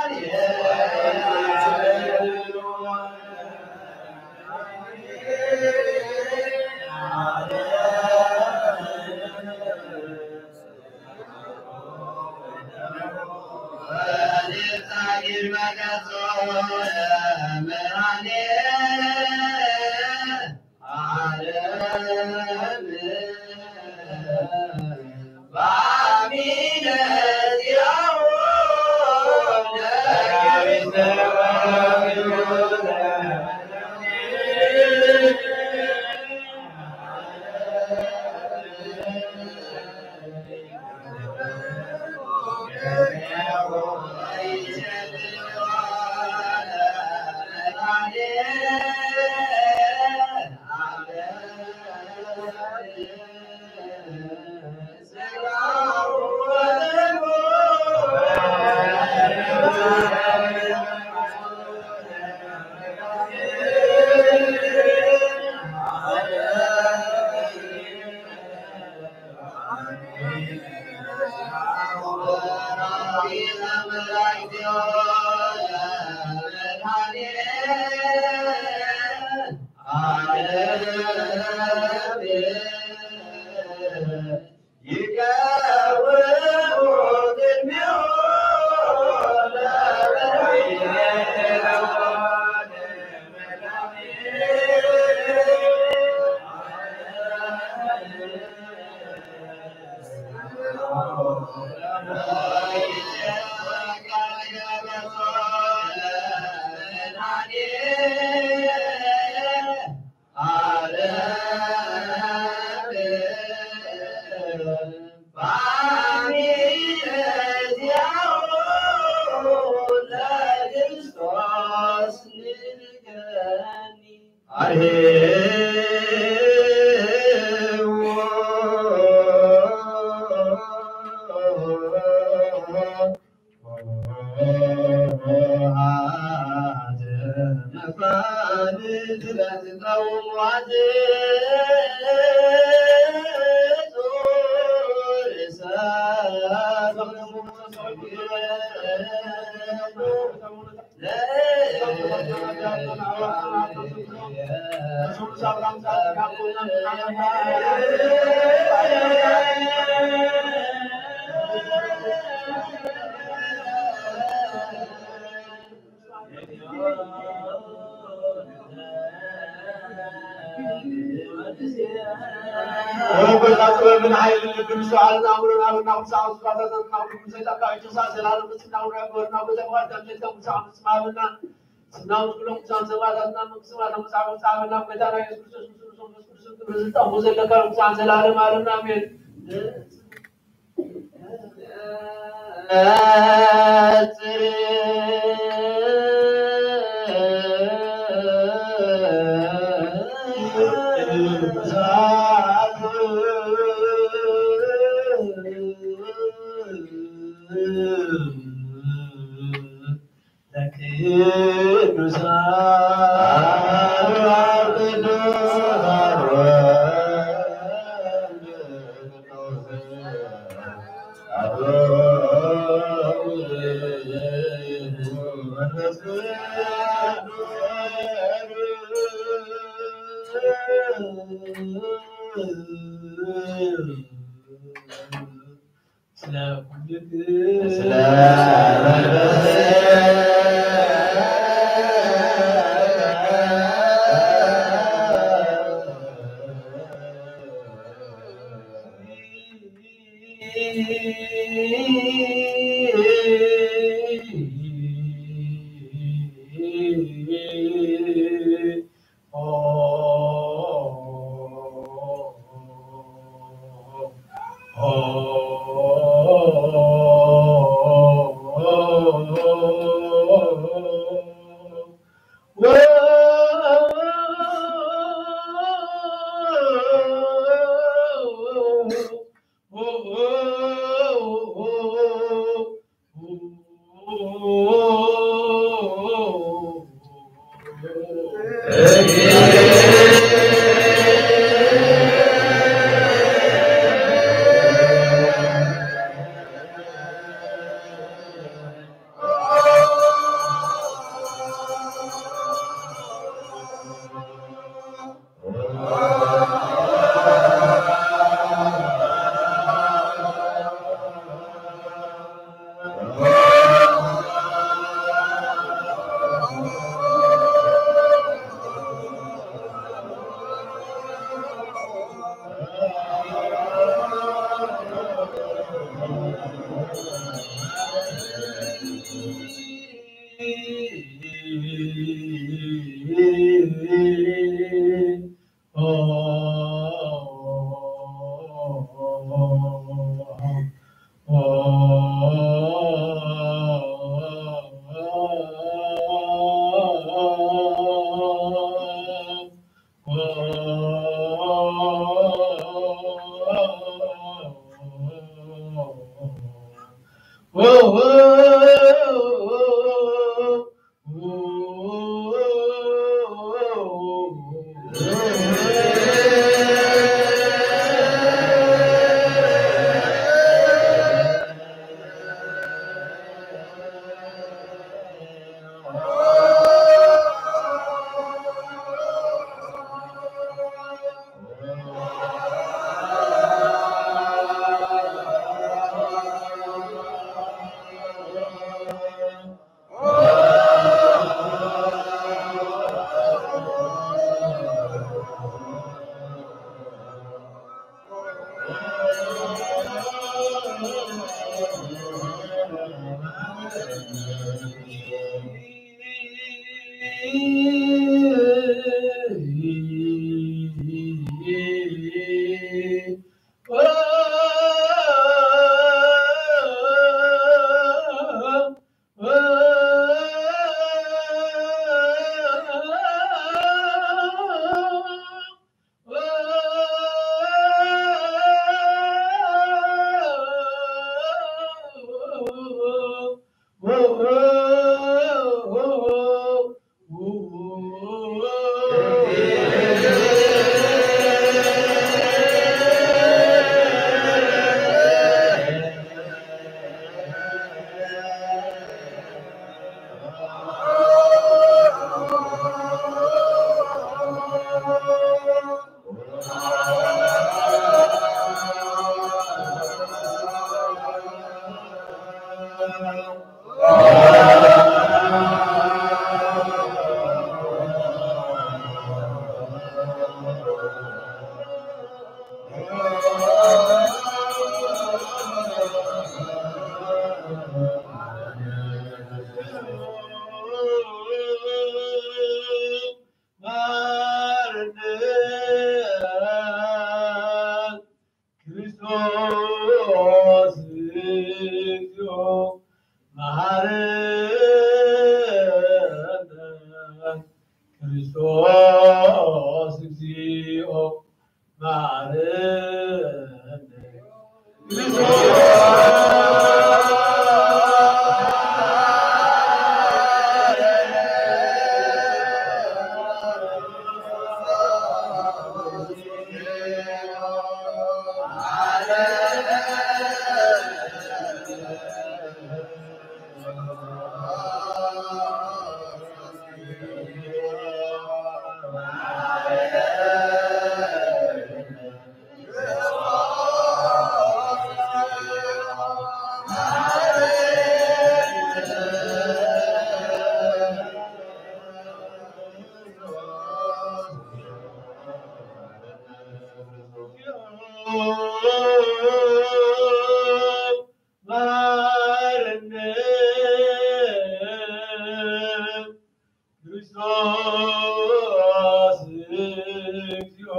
ወረበታ ጥበብን ሓይልን ልብን ምስትውዓልን ኣእምሮን ሃበና። ኩሉ ሰዓት ስብሐታትና ኩሉ ዘላካ እጅሳ ዘላለም ምስጋና ውራ ግበርና። በዛ ምዃን ከም ዘልካ ኩሉ ሰዓት ምስትውዓልና። ስናው ዝብሎም ቅዱሳን ሰማዕታትና መንግስቲ ሰማያት ኣምጻእ ኣምጻእ ኣበና። ጎይታና ኢየሱስ ክርስቶስ ምስ ርእሶም መንፈስ ቅዱስን ክብሪ ስልጣን ዘለካ ቅዱሳን ዘላለም ዓለምና ኣሜን። ማርነት ክርስቶስ እግዚኦ። መሐረነ ክርስቶስ እግዚኦ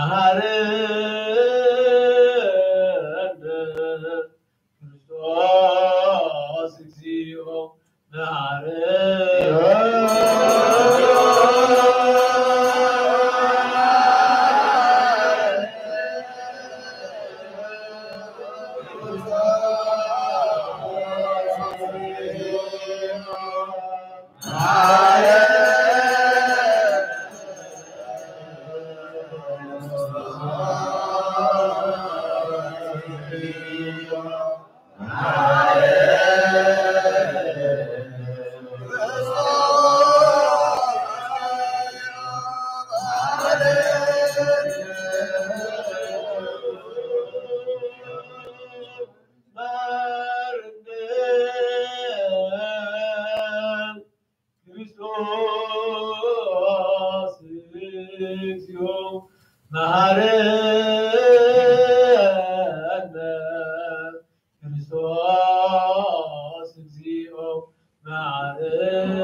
መሐረነ ክርስቶስ እግዚኦ መሐረነ። መሐረነ ክርስቶስ እግዚኦ መሐረነ። ክርስቶስ እግዚኦ መሐረነ።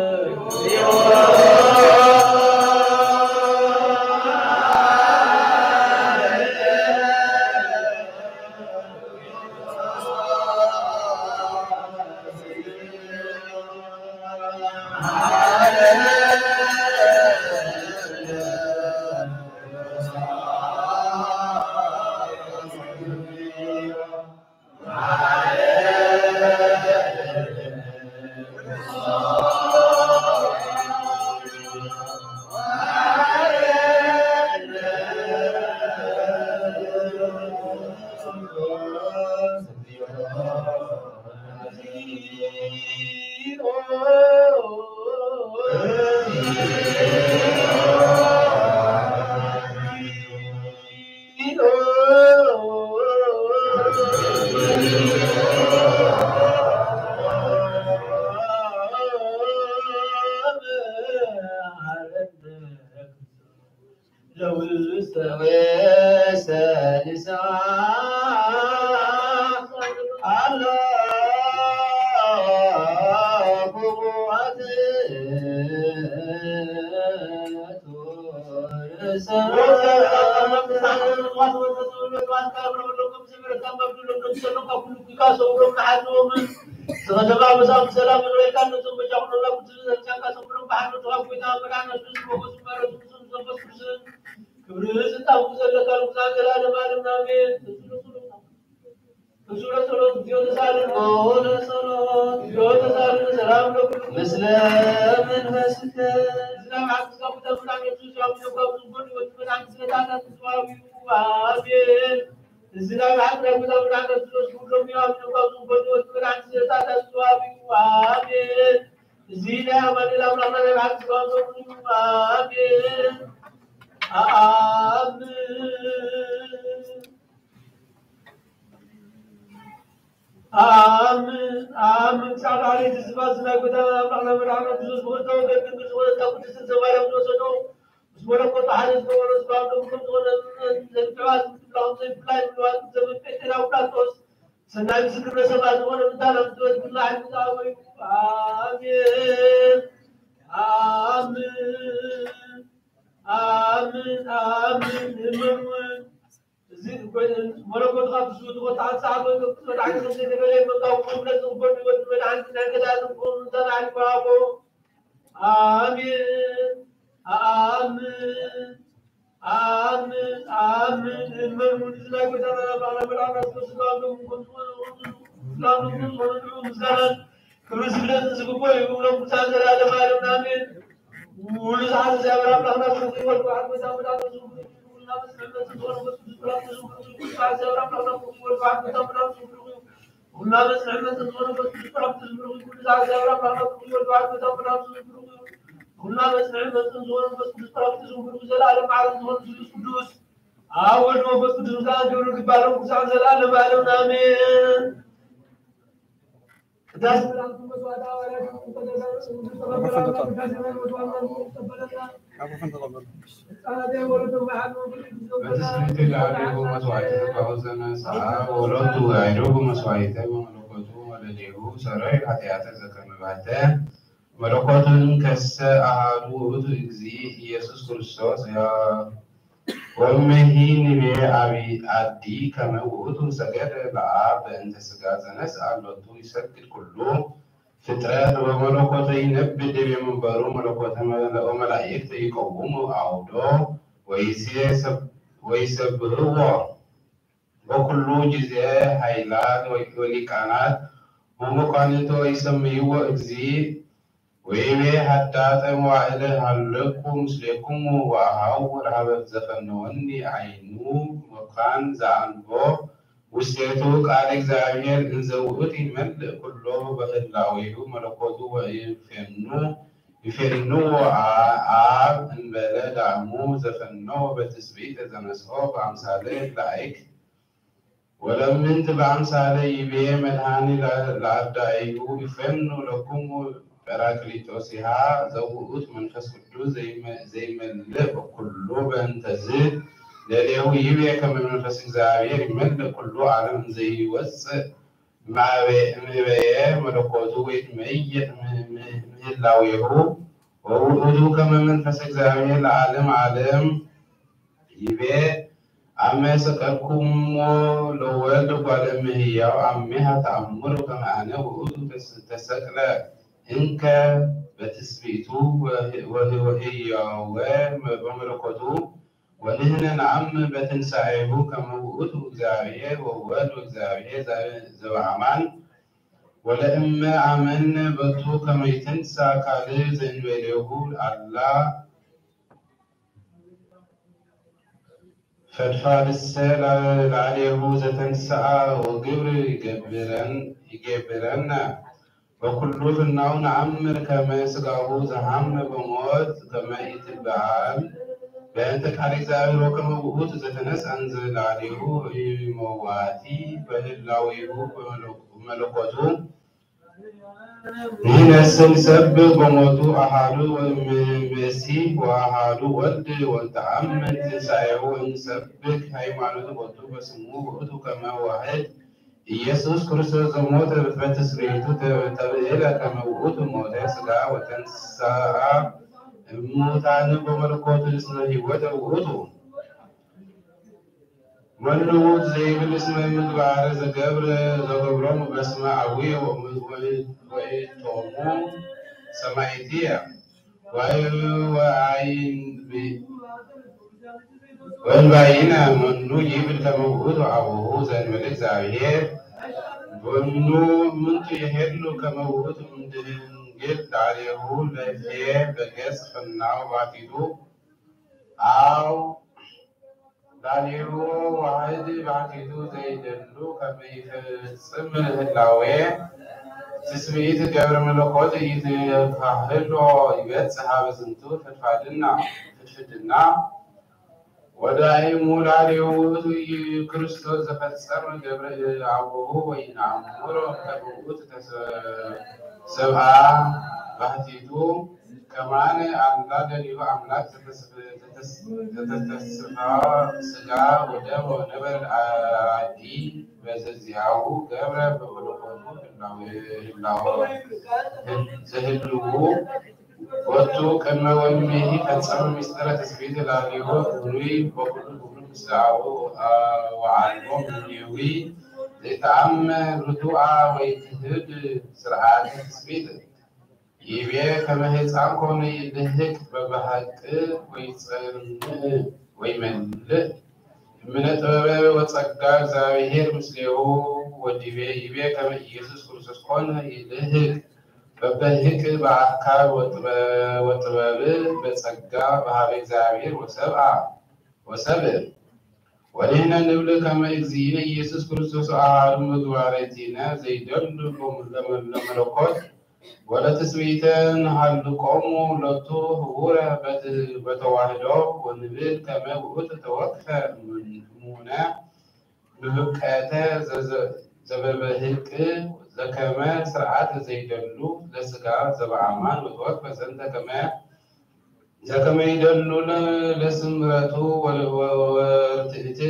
ለውስተ ወሰንሳ አላኩሙ አትቱ ርእሰ ዝኸተማ ምሳም ብሰላም ንረይካ ነቶም በጃኹም ናብ ቅዱስ ዘርቻካ ሰምሮም ብሓር ነቶም ጎይታ መድሓን ነስሉስ ሞጎስ ምሕረቱ ምስሉስ መንፈስ ቅዱስን ክብሪ ስልጣን ዘለካ ንጉሳ ዘላለም ዓለም ኣሜን። ንስሉ ጸሎት፣ ንስሉ ጸሎት፣ እግዚኦ ተሳልን፣ ንስሉ ጸሎት፣ እግዚኦ ተሳልን፣ ሰላም ለኩሉ ምስለ መንፈስከ። ዝናብ ዓዲ ስጋቡ ተምና ነሱ ሻሙ ካብ ዝጎን ወትመን ዓዲ ስለታታት ተስዋቢ ኣሜን። እዚ ናይ ብሓቂ ናይ ጎይታ መድሓኒት ክርስቶስ ክብሎም እዩ። ኣብ ልባም ዝንበዱ ወዲ መድሓኒት ስለታ ተስዋቢ። ኣሜን። እዚ ናይ ኣማኑኤል ኣምላኽና ናይ ብሓቂ ስጋውን ደሙን እዩ። ኣሜን። ኣምን ኣምን ኣምን። ጻድቃን ትዝባ ዝናይ ጎይታ ኣምላኽና መድሓኒት ክርስቶስ ብኽልተ ወገን ድንግል ዝኾነት ካብ ቅድስት ድንግል ማርያም ዝወሰዶ ምስ መለኮቱ ሓደ ዝገበሮ ስጋውን ደሙን ከም ዝኾነ ዘንትዕባት ምትብላኹም ዘይፍላይ ምልዋጥ ዘመን ጴንጤናዊ ፕላጦስ ሰናይ ምስክርነት ሰባት ዝኾነ ምንታን ኣብ ዝወት ብላዕ ምዛወዩ። ኣሜን ኣምን ኣምን ኣምን። እመኑ። እዚ መለኮት ካብ ዝስውት ወጣ ሓንሳብ ወይ ከብቲ መድሓኒ ከም ዘይነበረ መጋቡ ክብረት ዝኽበዱ ይወዲ መድሓኒ ናይ ገዛ ዝኽበሩ ምንታን ኣሊባቦ። ኣሜን ኣምን ኣምን ኣምን እመኑ። ንዝናይ ጎይታና ኣምላኽና መድሓና ክርስቶስ ስጋን ደሙን ከም ዝኾነ፣ ስጋን ደሙን ከም ዝኾነ ንዑ ምስጋናን ክብሪ ስግደትን ዝግብኦ እዩ። እብሎም ቅዱሳን ዘላለመ ዓለምን ኣሜን። ውሉድ ሓዘ እግዚኣብሔር ኣምላኽና ብሩኽ ይበል። በዓል ጎይታ መድሓና ክርስቶስ ብሩኽ ይበል። ኩልና መጽንዕነት ዝኾነ መንፈስ ቅዱስ በራክቱ ዝምርቱ። ውሉድ ሓዘ እግዚኣብሔር ኣምላኽና ብሩኽ ይበል። በዓል ጎይታ መድሓና ክርስቶስ ብሩኽ ይበል። ኩልና መጽንዕነት ዝኾነ መንፈስ ቅዱስ በራክቱ ዝምርቱ። ውሉድ ሓዘ እግዚኣብሔር ኣምላኽና ብሩኽ ይበል። በዓል ጎይታ መድሓና ክርስቶስ ብሩኽ ይበል። ኩልና መጽንዕነት ዝኾነ መንፈስ ቅዱስ በራክቱ ዝምርቱ። ዘላለም መዓረግ ዝኾነ ስሉስ ቅዱስ ኣብ ወልድ መንፈስ ቅዱስ ምስጋና ክብሪ ይግባእ። ቅዱሳን ዘላለም ዓለምን ኣሜን። ቅዳሴ መላእክት መስዋዕተ ሃዋርያት ቅዳሴ መላእክት መስዋዕተ ሃዋርያት ይቀበለና። በትስብእቲ ለዓሌሁ መስዋዕተ ተባኡ ዘነስኣ ወለቱ ኣይረቡ መስዋዕተ በመለኮቱ ወለሌሁ ሰራይ ኃጢአተ ዘከመ ባሕተ መለኮቱን ከሰ አሃዱ ውእቱ እግዚእ ኢየሱስ ክርስቶስ ያ ወመሂ ንቤ አቢ አዲ ከመ ውእቱ ሰገደ ለአብ በእንተ ስጋ ዘነስአ ሎቱ ይሰግድ ኩሉ ፍጥረት ወመለኮተ ይነብብ ዲቤ መንበሩ መለኮተ መለኦ መላእክት ይቀውሙ አውዶ ወይሴ ሰብ- ወይሰብህዎ በኩሉ ጊዜ ኃይላት ወሊቃናት ወመኳንንቶ ይሰምይዎ እግዚእ ወይቤ ሀዳጠ መዋዕለ ሀለኩ ምስሌኩሙ ወአሃው ረሃበት ዘፈነወኒ ዓይኑ መካን ዘአንቦ ውስቴቱ ቃል እግዚአብሔር እንዘ ውእቱ ይመልእ ኩሎ በህላዌሁ መለኮቱ ወይፌኑ ይፌንዎ አብ እንበለ ዳእሙ ዘፈነወ በትስብእተ ዘነስኦ በአምሳለ ላይክ ወለምንት በአምሳለ ይቤ መድኃኒ ለአዳይሁ ይፌኑ ለኩሙ ጰራቅሊጦሲሃ ዘውኡት መንፈስ ቅዱስ ዘይመልእ ኩሉ በእንተዝ ለሌሁ ይቤ ከመ መንፈስ እግዚኣብሔር ይመልእ ኩሉ ዓለም እንዘይወፅእ እምበየ መለኮቱ ወይትመየጥ ምህላዌሁ ወውእቱ ከመ መንፈስ እግዚኣብሔር ለዓለም ዓለም ይቤ አመ ሰቀልኩሞ ለወልድ ጓለ እመሕያው አሜሃ ተአምሩ ከመ አነ ውእቱ ተሰቅለ እንከ በትስብእቱ ወህያወ በመለኮቱ ወንሕነ ነአምን በትንሳኤሁ ከመ ውእቱ እግዚአብሔር ወወልድ ወእግዚአብሔር ዘበአማን ወለእመ አመነ በቱ ከመ ይትንሳ ካልእ ዘእንበሌሁ አላ ፈድፋድሰ ላዕሌሁ ዘተንስአ ወግብር ይገብረን ይገብረነ በኩሉ ፍናው ነአምር ከመ ስጋሁ ዘሃመ በሞት ከመ ኢትበሃል በእንተ ቃል እግዚአብሔር ወከመ ውእቱ ዘተነስአ እንዘ ላዕሌሁ ኢመዋቲ በህላዌሁ በመለኮቱ ንሕነሰ ንሰብክ በሞቱ አሃዱ መሲሕ ወአሃዱ ወልድ ወንተአምን ትንሳኤሁ ወንሰብክ ሃይማኖት ቦቱ በስሙ ውእቱ ከመ ዋህድ ኢየሱስ ክርስቶስ ዘሞተ በትስብእቱ ተብዕለ ከመ ውእቱ ሞተ ሥጋ ወተንሥአ እሙታን በመለኮቱ እስመ ሕይወተ ውእቱ። መኑ ውእቱ ዘይብል እስመ ምግባረ ዘገብረ ዘገብሮሙ በስመ አቡየ ወእቶሙ ሰማይትየ ወእንባይነ መኑ ይብል ከመ ውእቱ አቡሁ ዘእንበለ እግዚአብሔር መኑ ምንቱ ይሄሉ ከመ ውእቱ እምድንግል ዳሬሁ ለፌ በገጽ ፍናው ባቲቱ አው ዳሌሁ ዋህድ ባሕቲቱ ዘይደሉ ከመ ይፈጽም ህላዌ ትስብእት ገብረ መለኮት ኢትካህሎ ይበጽሕ ሀበ ዝንቱ ፍድፋድና ፍድፍድና ወዳይሙ ዳሌሁ ውእቱ ክርስቶስ ዘፈጸመ ገብረ አቡሁ ወይናምሮ ከመ ውእቱ ሰብአ ባሕቲቱ ከማነ አላ ደሊሁ አምላክ ዘተተስፋ ስጋ ወደም ወነበረ አዲ በዘዚአሁ ገብረ በመለኮቱ ህላዌ ዘህልዉ ቦቱ ቅድመ ወልሚሂ ፈጸመ ምስጢረ ትስብእት ላሊሆ ብሉይ በኩሉ ግብሩ ምስለ አቡ ወአልቦ ምኒዊ ዘይተአመ ርቱዐ ወይትህድ ስርዓተ ትስብእት ይቤ ከመ ህፃን ኮኑ ይልህቅ በበሀቅ ወይፀንዕ ወይመልእ እምነ ጥበበ ወጸጋ እግዚኣብሔር ምስሌሁ ወዲቤ ይቤ ከመ ኢየሱስ ክርስቶስ ኮነ ይልህቅ በበህቅ በአካል ወጥበብ በጸጋ በሃበ እግዚኣብሔር ወሰብአ ወሰብ ወንሕነ ንብል ከመ እግዚእነ ኢየሱስ ክርስቶስ አሐዱ ምግባረ ዚነ ዘይደሉ ለመለኮት ወለትስብእተ ንሃልቆሙ ሎቱ ህቡረ በተዋህዶ ወንብል ከመ ውእቱ ተወክፈ እሙነ ብህብቀተ ዘበበህቅ ዘከመ ስርዓት ዘይደሉ ለስጋ ዘበአማን ወተወክፈ ዘንተ ከመ ዘከመ ይደሉ ለስምረቱ ወርትእት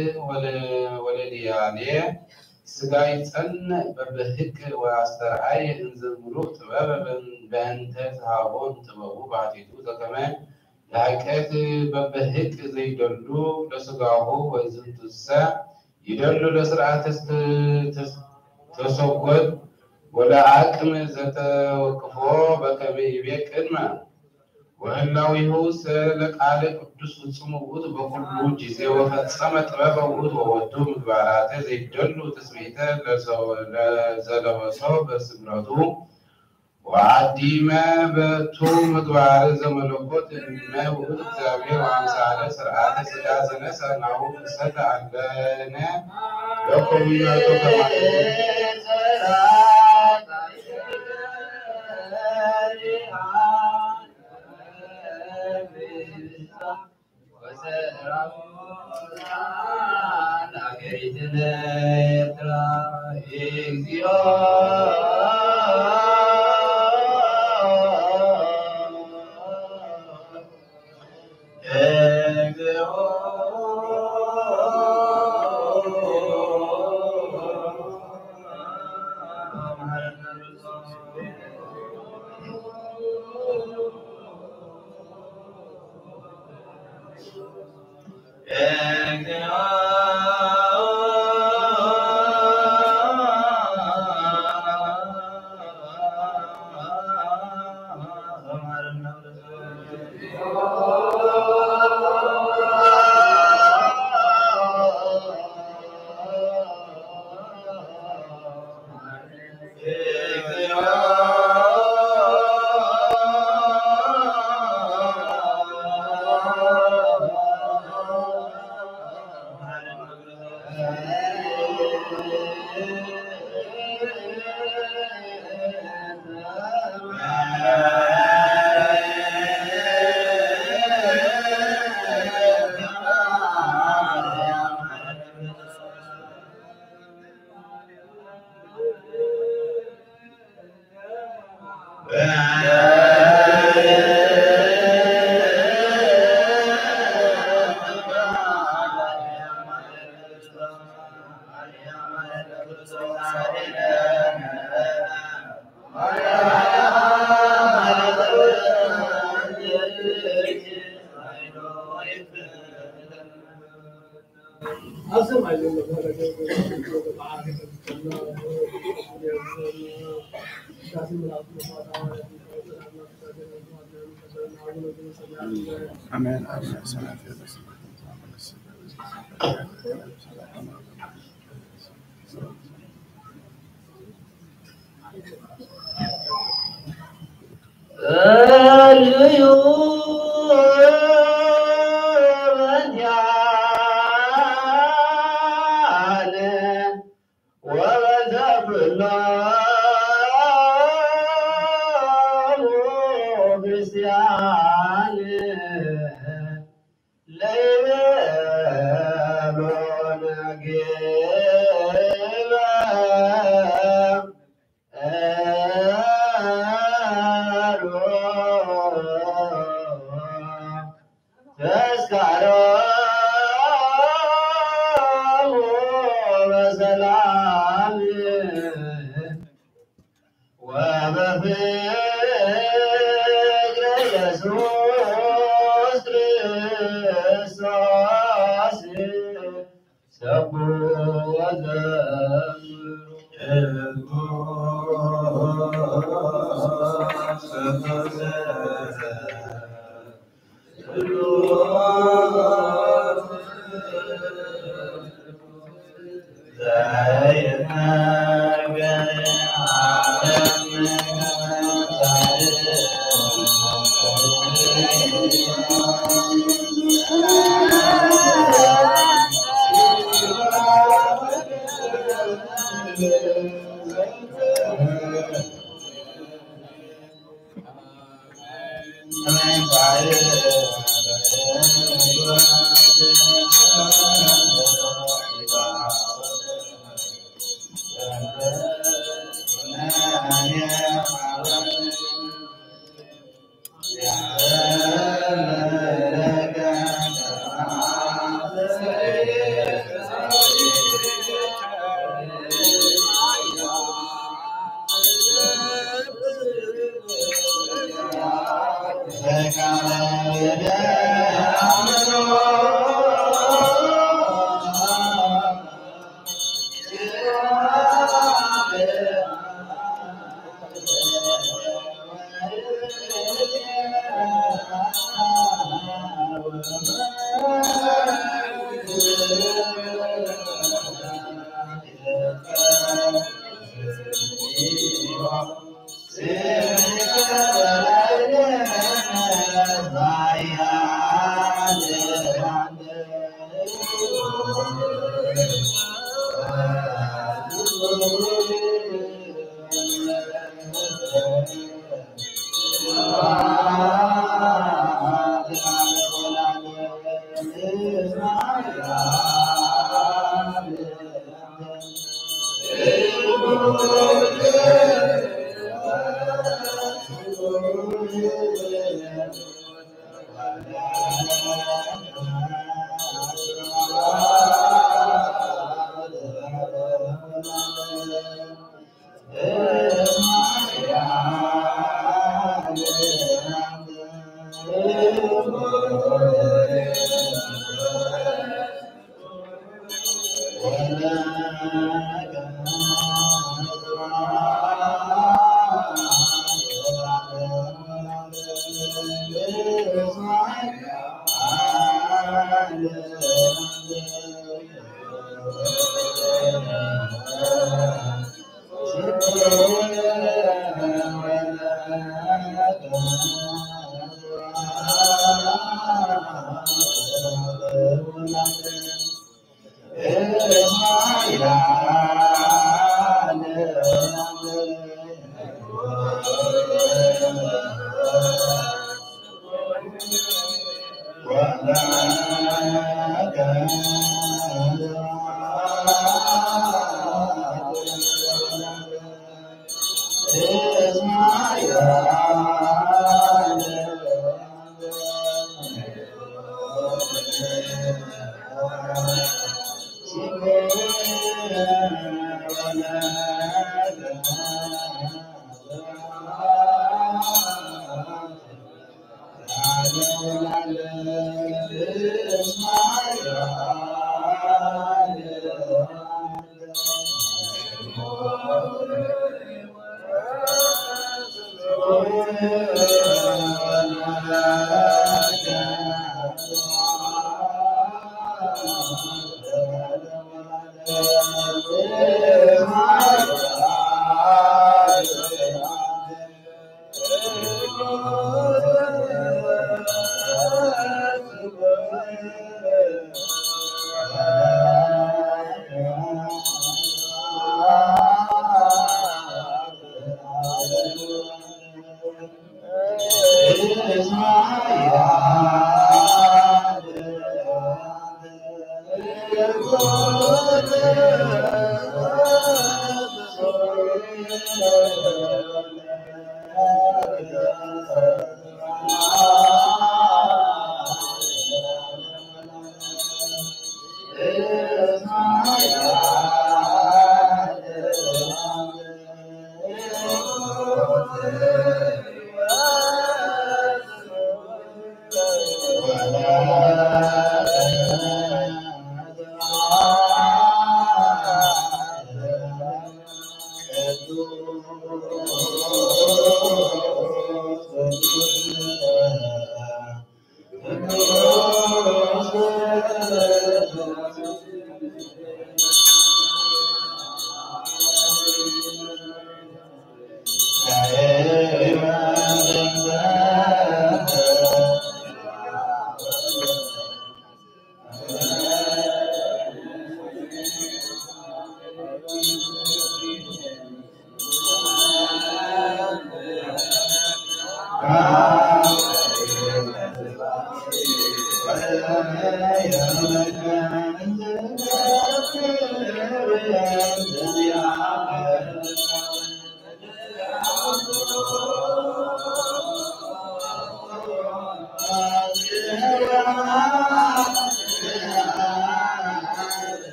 ወለድያኔ ስጋ ይጸንዕ በበህቅ ወአስተርአየ እንዘ ምሉእ ጥበብ በእንተ ተሃቦ ጥበቡ ባሕቲቱ ዘከመ ለሃይቀት በበህቅ ዘይደሉ ለስጋሁ ወዝንቱሰ ይደሉ ለስርዓተ ተሰጎድ ወለአቅም ዘተወቅፎ በከመ ይቤ ቅድመ ወህላዊሁ ሰለ ቃለ ቅዱስ ፍጹም ውእቱ በኩሉ ጊዜ ወፈጸመ ጥበበ ውእቱ ወወዱ ምግባራተ ዘይደሉ ትስብእተ ለዘለበሶ በስምረቱ ወአዲመ በቱ ምግባር ዘመለኮት እምነ ውእቱ እግዚአብሔር ወአምሳለ ስርዓተ ስጋ ዘነሳ ናሁ ፍሰተ አለነ ለኮሚናቶ ከማለ ወሰራዊት ሀገሪትነ ኤርትራ እግዚኦ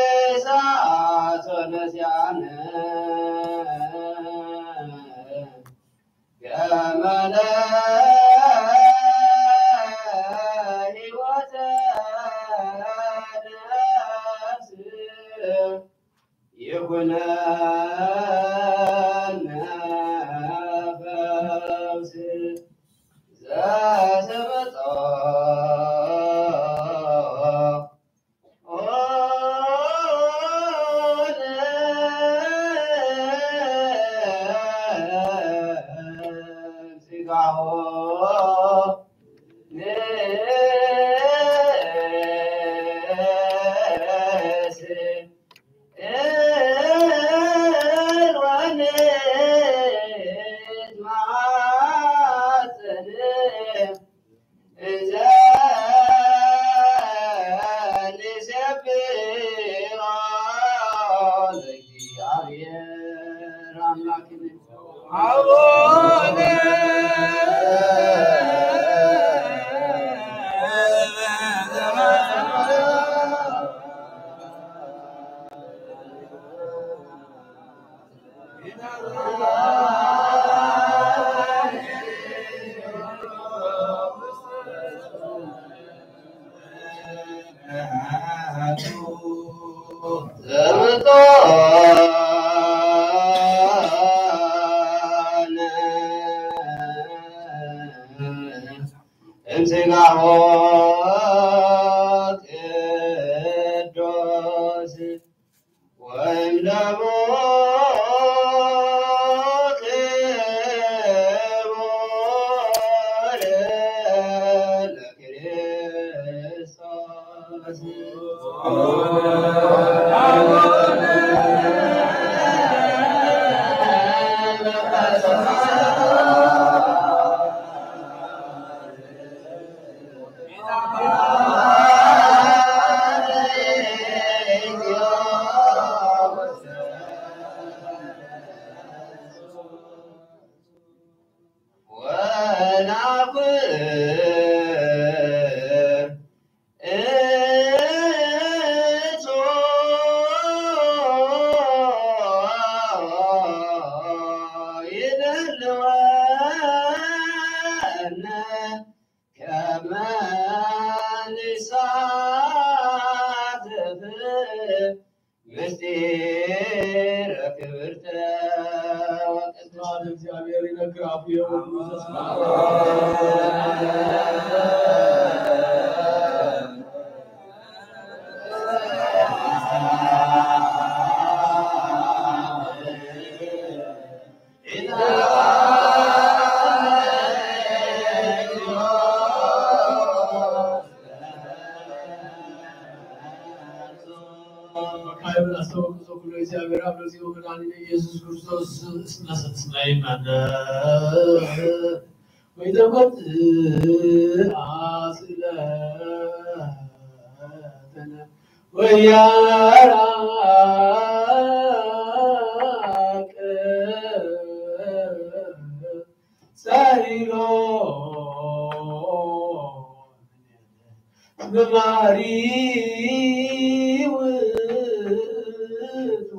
ቅድሳት ሶለስያን ገመለ ሕይወተ ነፍስ ይኩነነ ፈውስ ዘስምጦ እምስጋሆ ቅዱስ ወይም ደሙ ክቡር ለክርስቶስ። ክብርተ ወቅድስት ስብሐት ለእግዚኣብሔር ይነግር ኣፉ የወዱ ዘስማዕ መካይብን ኣስተወቅሶ ኩሎ እግዚኣብሔር ኣብ ለዚኡ መድኃኒነ ኢየሱስ ክርስቶስ እስመ እስመ ይመነ ወይተመጽእ ስእለተነ ወያራቅ ሳይሎ መማሪ ውእቱ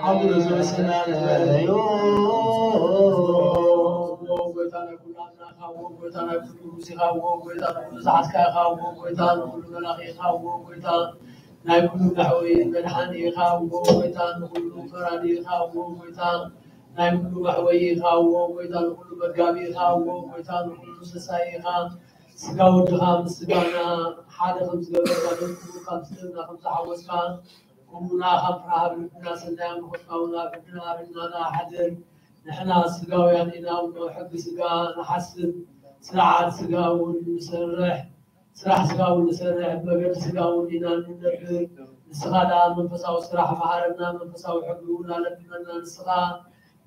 አቡነ ዘበሰማያት በሉ። ጎይታ ናይ ኩሉ ኣምላኽ፣ ጎይታ ናይ ኩሉ ንጉስ ኢኻ፣ ጎይታ ንኩሉ ዝሓዝካ ኢኻ፣ ጎይታ ንኩሉ መላኺ ኢኻ፣ ጎይታ ናይ ኩሉ መሕወዪ መድሓኒ ኢኻ፣ ጎይታ ንኩሉ ፈራዲ ኢኻ፣ ጎይታ ናይ ኩሉ መሕወዪ ኢኻ፣ ጎይታ ንኩሉ መጋቢ ኢኻ፣ ጎይታ ንኩሉ ሰሳይ ኢኻ። ስጋ ወድኻ ምስ ስጋና ሓደ ከም ዝገበርካ፣ ደም ክቡር ካብ ስጋና ከም ዝሓወስካ፣ ከምኡና ካብ ረሃብ ልብና ሰናይ ኣምልኾትካ እውን ኣብ ልብና፣ ኣብ ህልናና ሓድር። ንሕና ስጋውያን ኢና እሞ፣ ሕጊ ስጋ ንሓስብ፣ ስርዓት ስጋ እውን ንሰርሕ፣ ስራሕ ስጋ እውን ንሰርሕ፣ መገዲ ስጋ እውን ኢና ንነብር። ንስኻ ደኣ መንፈሳዊ ስራሕ መሃረና፣ መንፈሳዊ ሕጊ እውን ኣለብመና። ንስኻ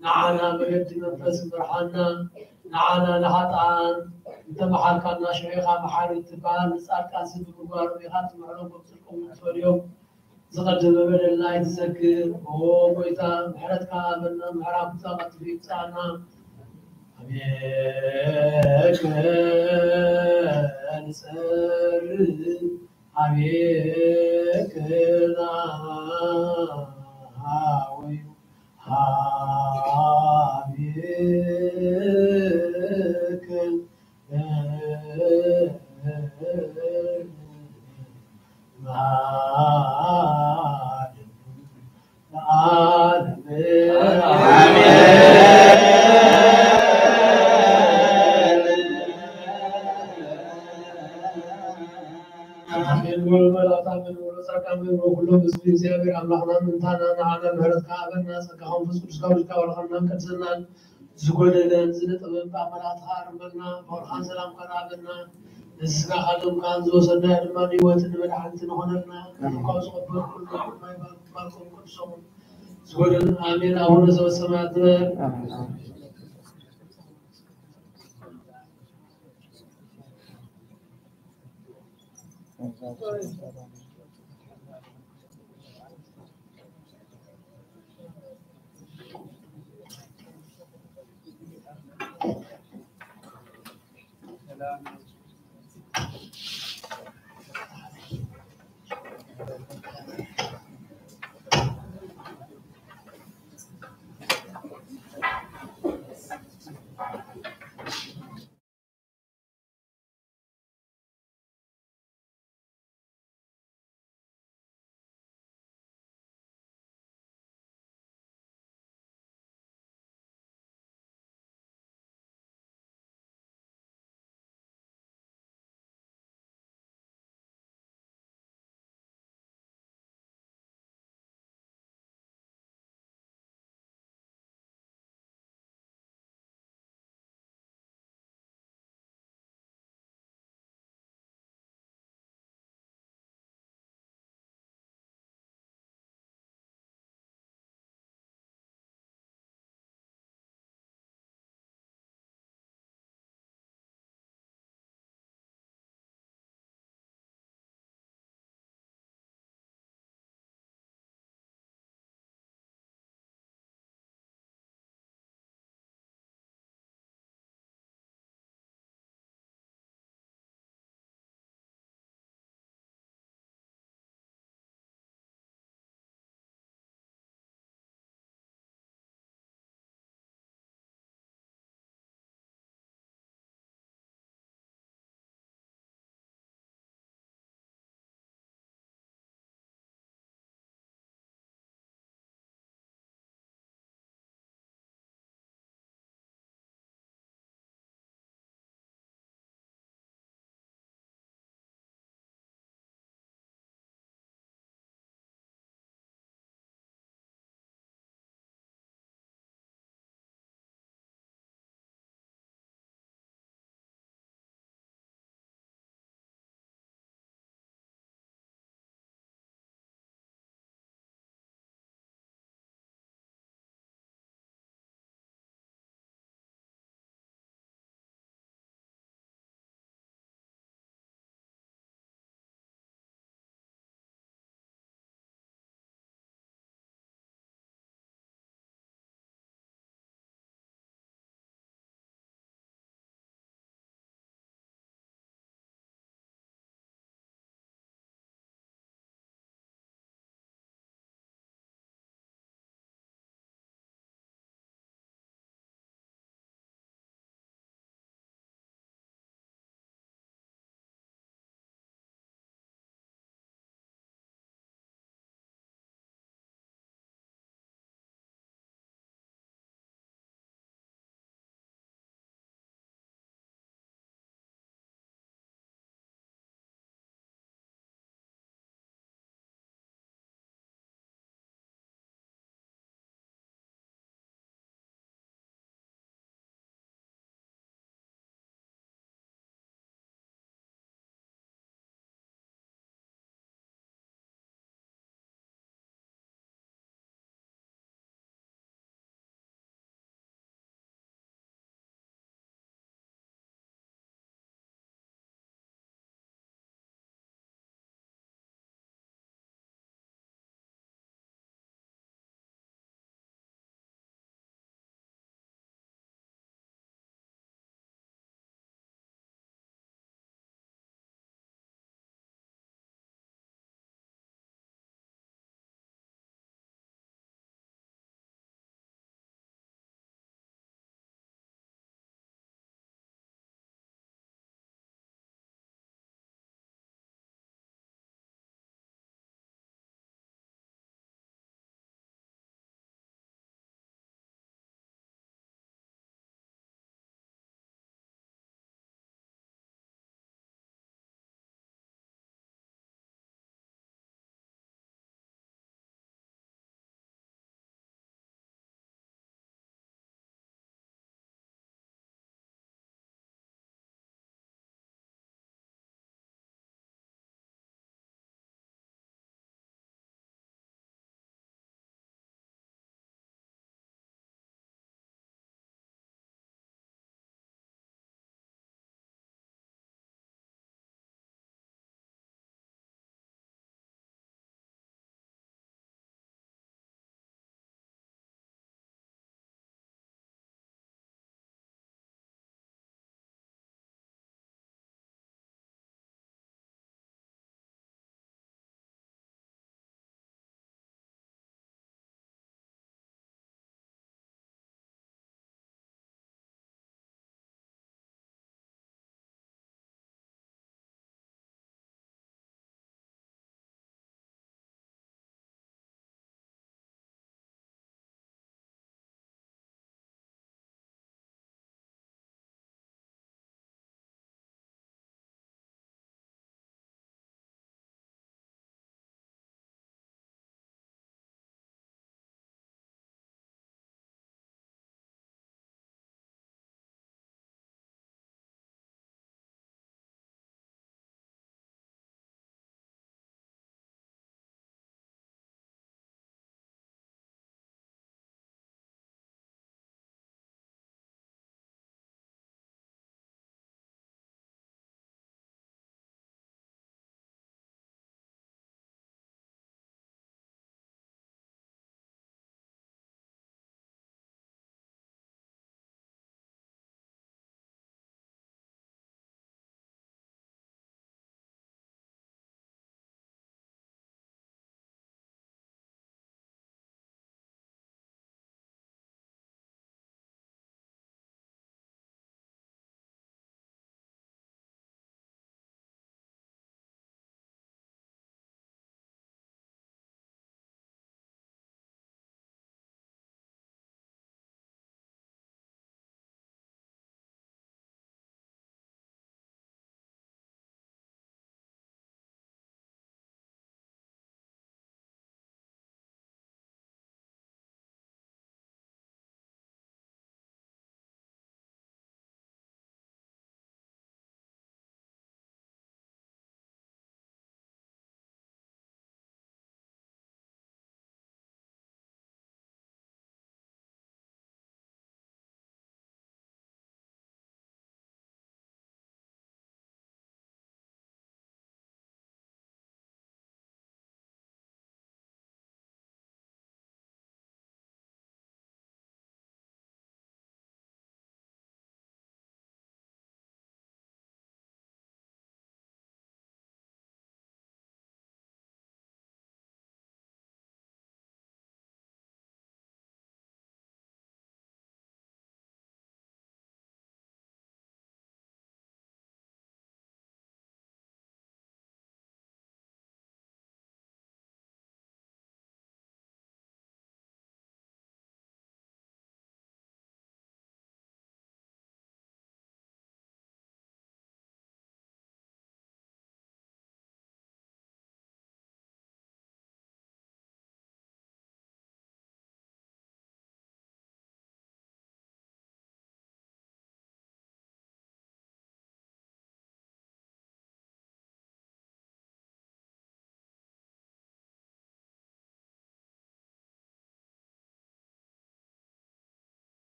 ንዓና መገዲ መንፈስ ምርሓና፣ ንዓና ንሓጥኣን እንተመሓርካና ሽዑ ኢኻ መሓሪ እትበሃል። ንጻድቃንሲ ብምግባሮም ኢኻ ትምሕሮም፣ ከም ጽድቆም እውን ትፈድዮም። ዝቐደመ በደልና ኣይትዘክር። ኦ ጎይታ፣ ምሕረትካ ሃበና፣ ምሕራፍካ ቀልጢፉ ይምጻኣና። ኣቤከ ንጸሪ፣ ኣቤከ ናሃዊ፣ ኣቤከ ኣሜን። በሉ መላእክት ኣሜን በሉ፣ ጻድቃን ኣሜን በሉ፣ ኩሎም ህዝቢ እግዚኣብሔር ኣምላኽና ምእንታና ንዓና ምሕረትካ ሃበና፣ ጸጋኻ መንፈስ ቅዱስካ ውልድካ ባርኸናን ቀድሰናን። ዝጎደለን ዝነጠበን ብኣመላትኻ ኣርመና፣ ፍቕርኻን ሰላምካን ሃበና። ንስጋኻ ደምካን ዝወሰድናዮ ድማ ንህይወትን ንመድሓኒትን ኾነልና። ካብ ዝቐበሉ ኩሉ ማይ ባርኮም ቅዱሶም ዝጎደለን። ኣሜን። ኣቡነ ዘበሰማያት ንበል።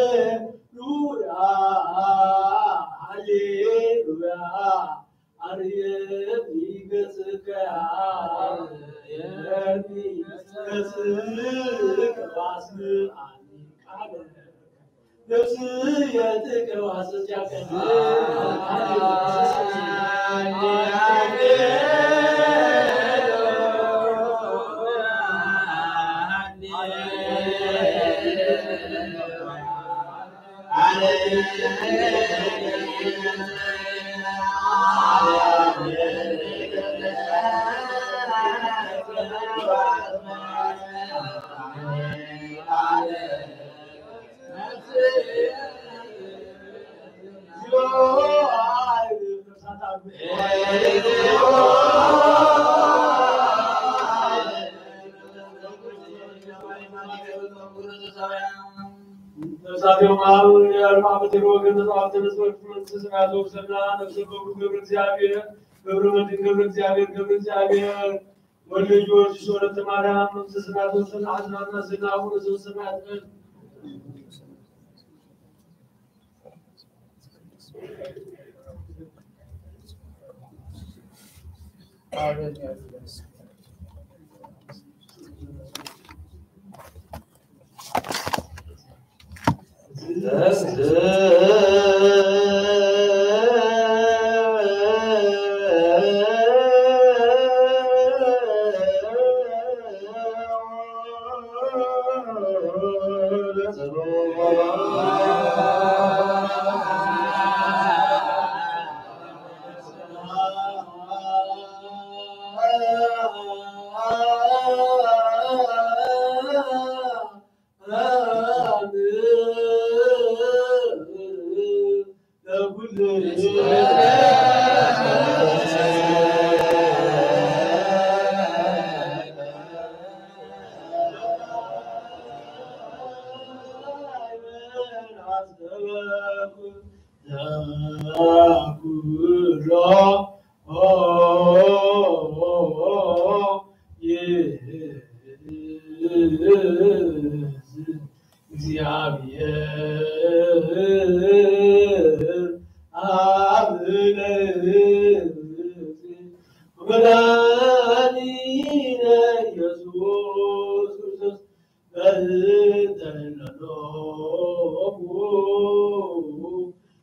ሃሌሉያ፣ ሃሌሉያ። ኣርየኒ ገጽከ፣ ኣርየኒ ገጽከ፣ ዋስኣኒ ቃለ ነፍስየ ትከዋሰስ ያከ ነፍሳትዮም ኣብ ኣርባዕተ ወገን ተጻወርተ መስመር መንግስተ ሰማያት ዘውርሰና ነፍሰ በኩሉ ገብረ እግዚኣብሔር፣ ገብረ መድን ገብረ እግዚኣብሔር፣ ገብረ እግዚኣብሔር ወልድ ጊዮርጊስ ወለተ ማርያም መንግስተ ሰማያት ዘውርሰና ሓዝናትና ስና አቡነ ዘበሰማያት በል። መድኃኒነ ኢየሱስ ክርስቶስ በእንተ ለሎሙ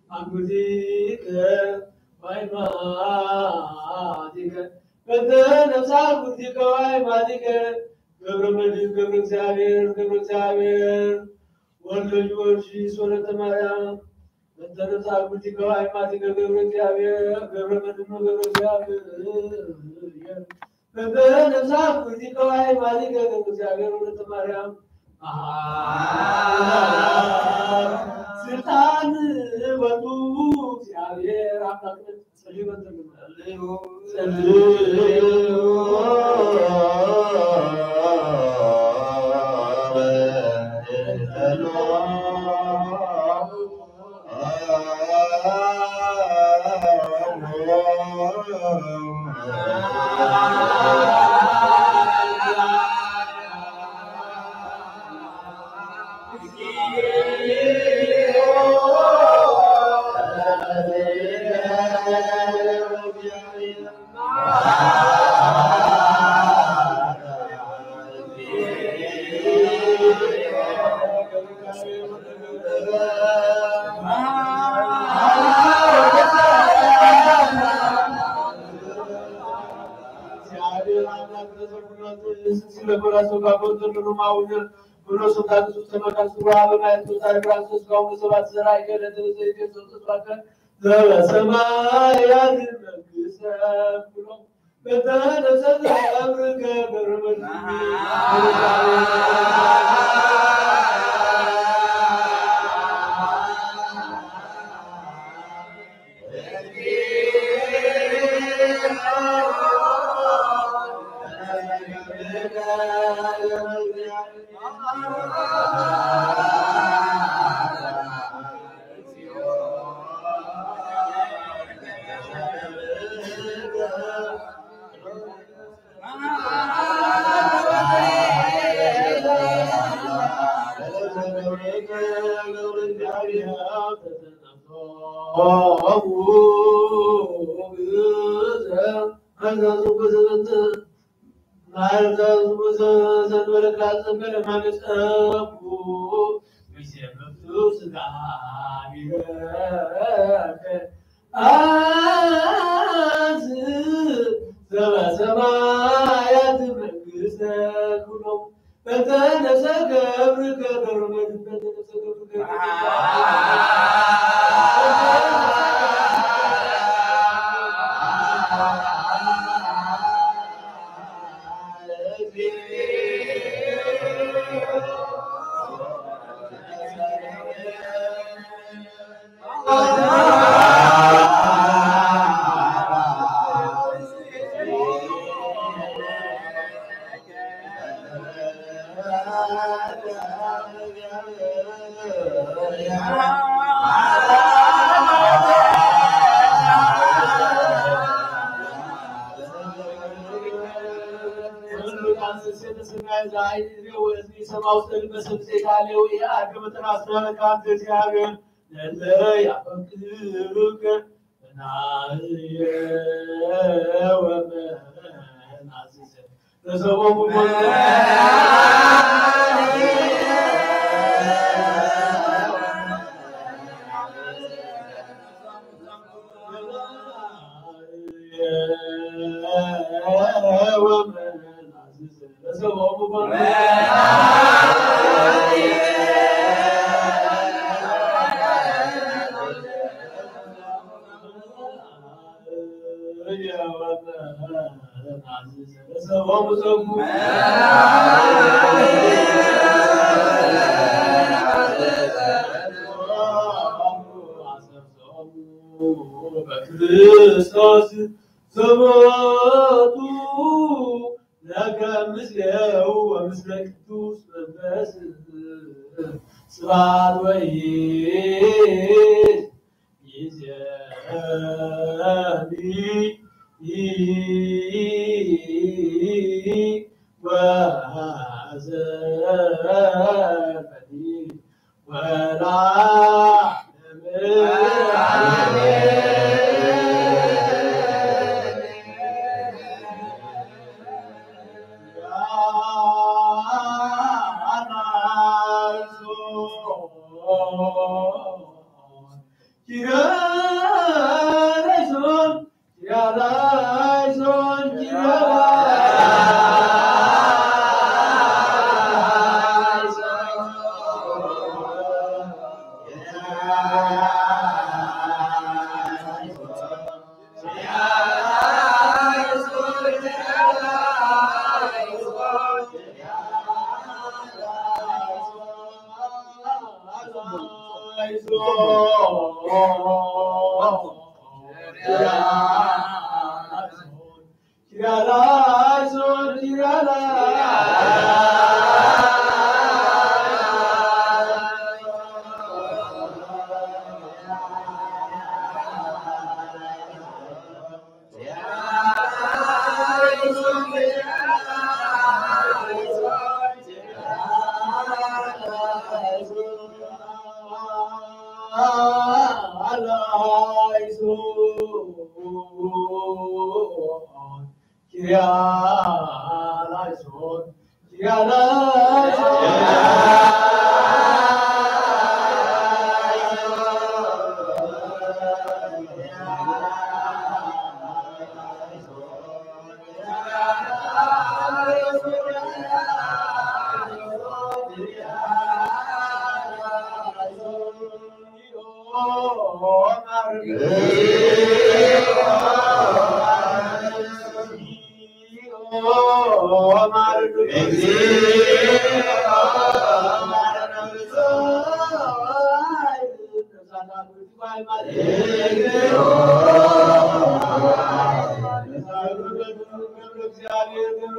አምዚከ ወአይማቲከ በእንተ ነፍሳ አምዚከ ወአይማቲከ ገብረ መድን ገብረ እግዚኣብሔር ገብረ እግዚኣብሔር ወልደ ጊዮርጊስ ወለተ ማርያም በእንተ ነፍሳ አምዚከ ወአይማቲከ ገብረ እግዚኣብሔር ገብረ መድን ገብረ እግዚኣብሔር በእንተ ነፍሳ አምዚከ ወአይማቲከ ገብረ እግዚኣብሔር ወለተ ማርያም ስልጣን ወቱ እግዚኣብሔር አምላክ ጸልዩ በል። ጸልዩ። ዘበሰማያት መንግሥተ ብሎ በተነሰተ አብርከ በረመድ ኦቡ ግዘ መዛዙ ብዝብት ማርዛዙ ዘንበለካ ዘንበለ ማገጸቡ ጊዜ መፍቱ ስጋ ቢረከ አዝ ዘበሰማያት መንግስተ ኩሎም በተነሰ ገብርከ በርመድ በተነሰ ገብርከ በክርስቶስ ዘቦቱ ለከ ምስሌሁ ወምስለ ቅዱስ መንፈስ ስብሐት ወይስ ይዜኒ ወዘኒ ወላ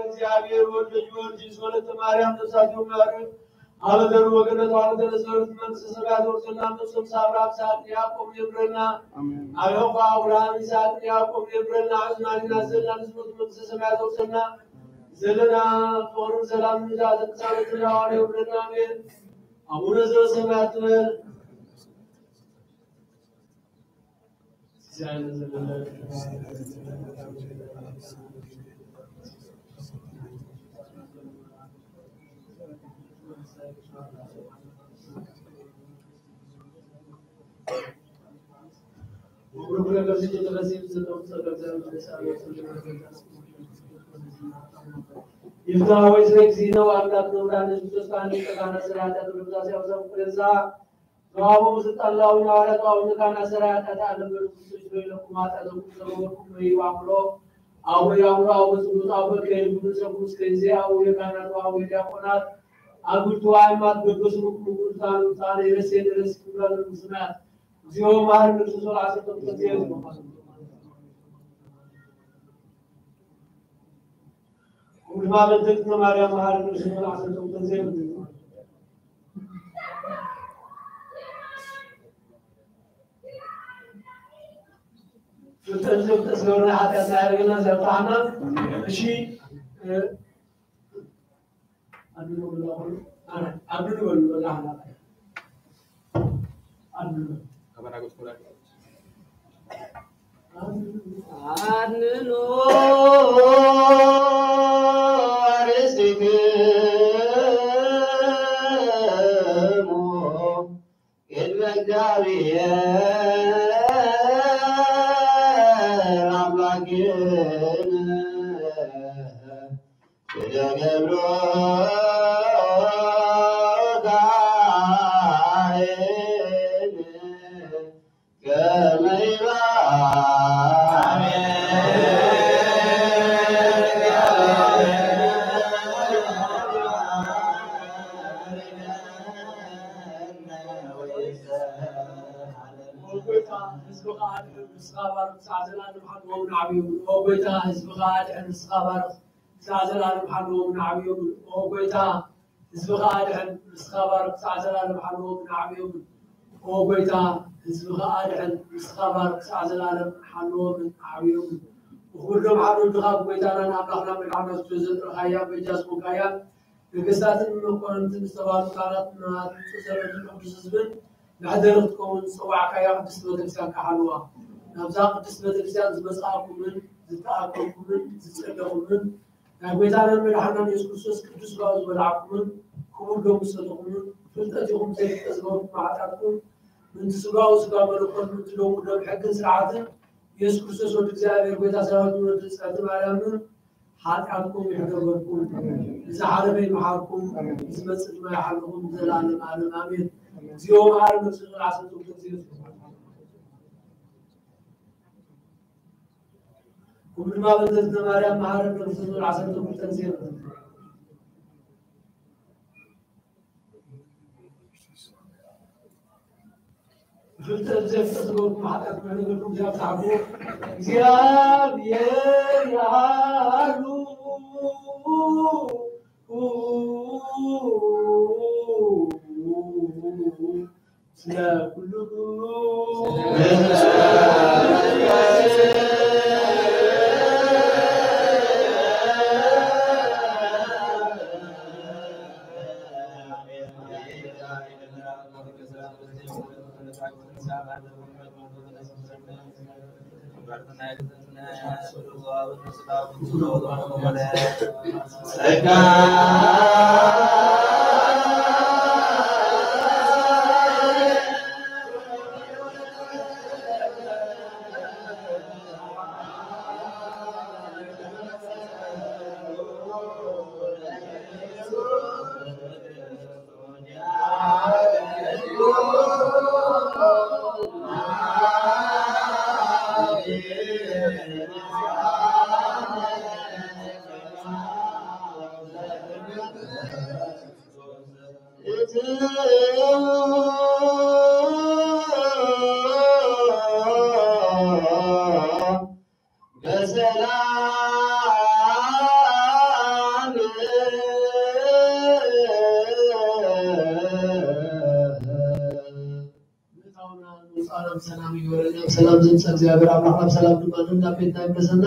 እግዚአብሔር ወልደ ጊዮርጊስ ወለተ ማርያም ነፍሳቸው ማርያም አበደሩ ወገነቱ አበደረ ሰሩት መንግስተ ሰማያት ወርሰና መጽም ሳብራም ሳቅ ያዕቆብ የምረና አሜን። አለቆ አብርሃም ይስሐቅ ያዕቆብ የምረና አዝማሪና ዘላ ንስሙት መንግስተ ሰማያት ወርሰና ዘለና ፍቅርን ሰላም ንዛ ዘቅሳበት ለዋሪ የምረና አሜን። አቡነ ዘበሰማያት ትበል። ይፍትሐ ወይ ስለ ጊዜ ነው አምላክ ነው ብርሃን ኢየሱስ ክርስቶስ አንድ ቀን አሰራታ ብሎ ብዛት ያውዛው ስለዛ ተዋቡ ስልጣን ላዊ ሐዋርያት አቡነ ካና ሰራያት አታ ዓለም በሉ ክርስቶስ በይነኩም ኃጢአተኩም ዘመወርኩም ወይ ዋምሎ አቡ ያምሮ አቡ ጽቡት አቡ ከይል ብሉ ሰቡ እስከ ጊዜ አቡ የካህናት አቡ የዲያቆናት አጉልቱ አይማት በበሱ ምቁ ምቁ ጣኑ ጣኑ የረስ የደረስ ይባሉ ስናት እግዚኦ ማር ንሱ ሶላ ሰጥቶ ኩልማ በንተ ማርያም መሃር ንሱ ሶላ ሰጥቶ ፍልጠት ዘብጠስ ገብረ ሓጢኣት ናይ ኣረገና ዘብጣዕና። እሺ፣ እ፣ ኣድኑ በሉ፣ ኣነ ኣድኑ በሉ፣ በሉ፣ ኣነ ኣድኑ በሉ። ኣድኑ ርእስክሙ ቅድመ እግዚአብሔር አምላክነ ወደገብሮ ጋይነ ከመ ይባቤ ወጎይታ ህዝብኻ ኣድሕን፣ ንስኻ ባርኽ፣ ክሳዕ ዘላለም ሓልዎም ንዓብዮም። ወጎይታ ህዝብኻ ኣድሕን፣ ንስኻ ባርኽ፣ ክሳዕ ዘላለም ሓልዎም ንዓብዮም። ወጎይታ ህዝብኻ ኣድሕን፣ ንስኻ ባርኽ፣ ክሳዕ ዘላለም ሓልዎም ንዓብዮም። ወጎይታ ህዝብኻ ኣድሕን፣ ንስኻ ባርኽ፣ ክሳዕ ዘላለም ሓልዎም ንዓብዮም። ብኽቡር ደም ሓዶ ድኻ ብጎይታና ንኣምላኽና መድሓና ክርስቶስ ዘጥረኻያ በጃ ዝኾንካያ ነገስታትን መኮንንትን ዝተባሉ ካህናት መናፍስቲ ዘመድን ቅዱስ ህዝብን መሕደሪ ክትከውን ዝጸዋዕካያ ቅድስቲ ቤተክርስትያን ክሓልዋ። ናብዛ ቅድስቲ ቤተክርስትያን ዝመጻእኩምን ዝተኣከብኩምን ዝጸለኹምን ናይ ጎይታናን መድሓናን የሱስ ክርስቶስ ቅዱስ ስጋኡ ዝበላዕኩምን ክቡር ደሙ ዝሰተኹምን ፍልጠት ይኹን ዘይፍልጠት ዝገበርኩም ሓጢኣትኩም ምእንቲ ስጋኡ ስጋ መለኮት ምእንቲ ደሙ ደም ሕግን ስርዓትን የሱስ ክርስቶስ ወዲ እግዚኣብሔር ጎይታ ሰራዊት ወዲ ጽዕቲ ማርያምን ሓጢኣትኩም ይሕደገኩም፣ ንዝሓለፈ ይምሓርኩም፣ ንዝመጽእ ድማ ይሓልኹም ንዘለኣለም ዓለም ኣሜን። እግዚኦ መሐረነ ክርስቶስ ዓሰርተ ክልተ ግዜ ኩሉ ድማ በእንተ እግዝእትነ ማርያም መሐረነ ክርስቶስ ዓሰርተ ክልተ ግዜ ፍልጠት ዘፍጥጥ ገብሩ ሓጢኣት መሕደገኩም እግዚኣብሔር ይሃሉ። ስለ ኩሉ በሰላም ምእታውና ምውፃእና ብሰላም ይግበረልና። ብሰላም ዘምፀ እግዚኣብሔር ኣምላኽና ብሰላም ድማ ናብ ቤትና ይመለሰና።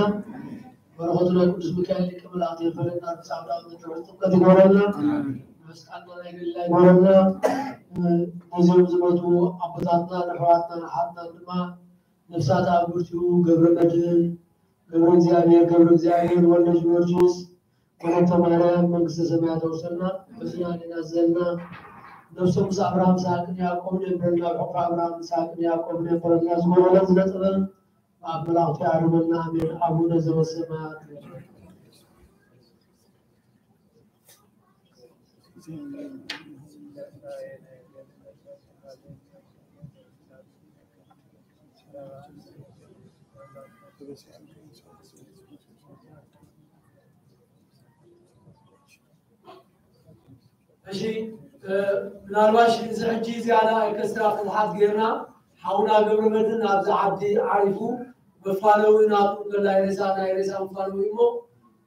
በረኸቱ ናይ ቅዱስ ሚካኤል ሊቀ መላእክት ይፈለና። ብፃዕዳ ምድሪ ጥምቀት ይግበረልና። መስቃልና ናይ ገሊላ ይግበረልና። ነዚኦም ዝሞቱ ኣቦታትና ንኣሕዋትና ንሓትና ድማ ነፍሳት ኣብ ብርቲኡ ገብረ መድህን፣ ገብረ እግዚኣብሔር፣ ገብረ እግዚኣብሔር፣ ወልደ ጊዮርጊስ፣ ወለተ ማርያም፣ መንግስተ ሰማያት ኣውሰና። ሕዝና ዲና ዘለና፣ ነፍሶም ምስ ኣብርሃም፣ ይስሐቅን ያዕቆብን የንብረልና፣ ኣብ ሕቁፍ ኣብርሃም፣ ይስሐቅን ያዕቆብን የንብረልና፣ ዝጎደለን ዝነጠበን ኣብ መላእኽቱ ያርመና። ኣሜን። ኣቡነ ዘበሰማያት። እሺ፣ ምናልባሽ እዚ ሕጂ ዝያዳ ኤክስትራ ፍትሓት ጌርና፣ ሓውና ገብረ መድህን ኣብዚ ዓዲ ዓሪፉ፣ መፋነዊ ናቱ እንከላይ ሬሳ፣ ናይ ሬሳ መፋነዊ እሞ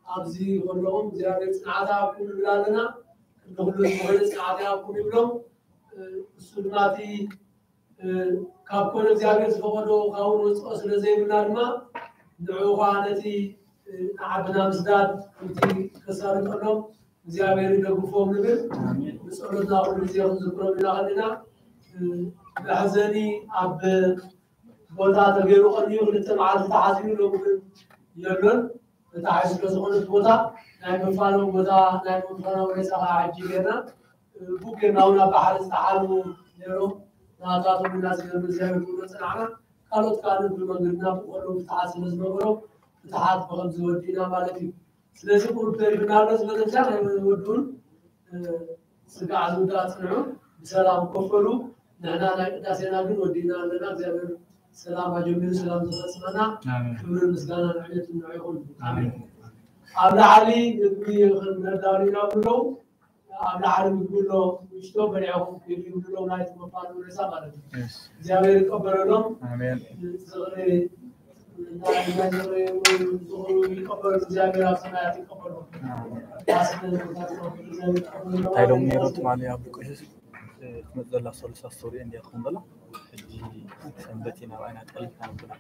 ኣብዚ ከለኹም እግዚኣብሔር ጽንዓት ይሃብኩም ንብል ኣለና። ቅድሚ ኩሉ ዝኾነ ጽንዓት ይሃብኩም ይብሎም። እሱ ድማ እቲ ካብ ኮነ እግዚኣብሔር ዝፈቐዶ ካብኡ ንወፅኦ ስለ ዘይብልና ድማ ንዑ ኸዓ ነቲ ንዓብና ምስዳድ ከምቲ ከሳልጠሎም እግዚኣብሔር ይደግፎም ንብል። ብጸሎትና ኩሉ ግዜ ክንዝክሮም ኢና ከሊና። መሕዘኒ ኣብ ቦታ ተገይሩ ቀንዩ ክልተ መዓልቲ ተሓዚኑ ሎሚ ግን የሎን። ተታሒዙ ስለ ዝኾነ እቲ ቦታ ናይ መፋነዊ ቦታ ናይ መፋነዊ ሬሳ ከዓ ሕጂ ጌርና ቡክ ጌርና እውን ኣብ ባሕሪ ዝተሓሉ ነይሮም። ናታቶም ኢና ዝገብር እግዚኣብሔር ክብሎ ፅናዕና። ካልኦት ከዓ ንብሉ መንገድና ብኸሎም ፍትሓት ስለ ዝነበሮም ፍትሓት ብኸምዚ ወዲእና ማለት እዩ። ስለዚ ቁሩብ ተሪፍና ኣሎ ዝበለ ብቻ ናይ ወድኡን ስጋዕ ዝውዳእ ጽንዑ ብሰላም ኮፈሉ። ንሕና ናይ ቅዳሴና ግን ወዲእና ኣለና። እግዚኣብሔር ሰላም ኣጀሚሩ ሰላም ዝፈጽመና ኣሜን። ክብርን ምስጋና ንዕለት ንዑ ይኹን። ኣሜን። ኣብ ላዕሊ ምግቢ ነዳሉ ኢና ብሎ ኣብ ላዕሊ ምግቢ ኣሎ ውሽጦ በሊዕኹም ክብሉ ይብሉ ኣለዉ ናይቲ መፋሉ ሬሳ ማለት እዩ። የስ። እግዚኣብሔር ይቀበለሎም። ኣሜን። ዝኽሪ ናይ ናይ ዝኽሪ ዝኽሩ ይቀበሉ እግዚኣብሔር ኣብ ሰማያት ይቀበሉ። ኣሜን። ኣስመ እንታይ ሎም ነይሩ ትማሊ ኣብ ዱቅሽስ ትመጽእ ዘላ ሰሉሳ ስቶሪ እንዲያ ትኾን ዘላ ሕጂ ሰንበት ኢና ኣብኣይና ጠሊፍና ነብላ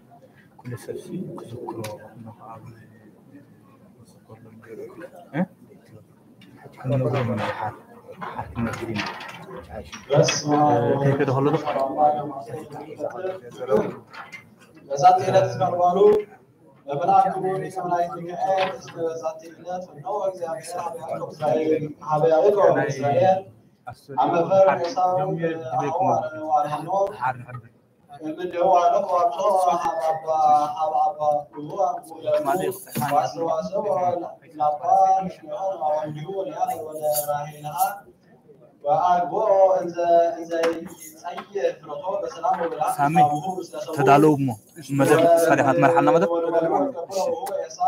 ኩሉ ሰብሲ ክዝክሮ እንሆ ኣብ ዝክርሎም ገይሩ እ? ክንነግሮም ኢና ሓር ሓር ክንነግር ኢና። በስመ አብ ወወልድ ወመንፈስ ቅዱስ አሐዱ አምላክ። በዛቲ ዕለት ዝመርባሉ በመልአክ ክቡር ሊቀ መላእክት ሚካኤል እስመ በዛቲ ዕለት እነሆ እግዚአብሔር ሀበ ያዕቆብ እስራኤል ሀበ ያዕቆብ እስራኤል አመፈር ኤሳው አሐዋ ዋርሃኖ እምድህዋ ለቆ አብሶ ሀብ አባ ሀብ አባ ኩሉ አምቁለሙ ዋሰዋሰው ላባ ንሽሆን አወንዲሁ ሊያ ወደ ራሄልሃ ወአግቦ እንዘ እንዘ ይጸየ ፍረቶ በሰላም ወበላ ሳሚ፣ ተሳብሁ ምስለ ሰቡ ተዳለው እሞ መደብ ንስኻ ዲኻ ትመርሓልና መደብ?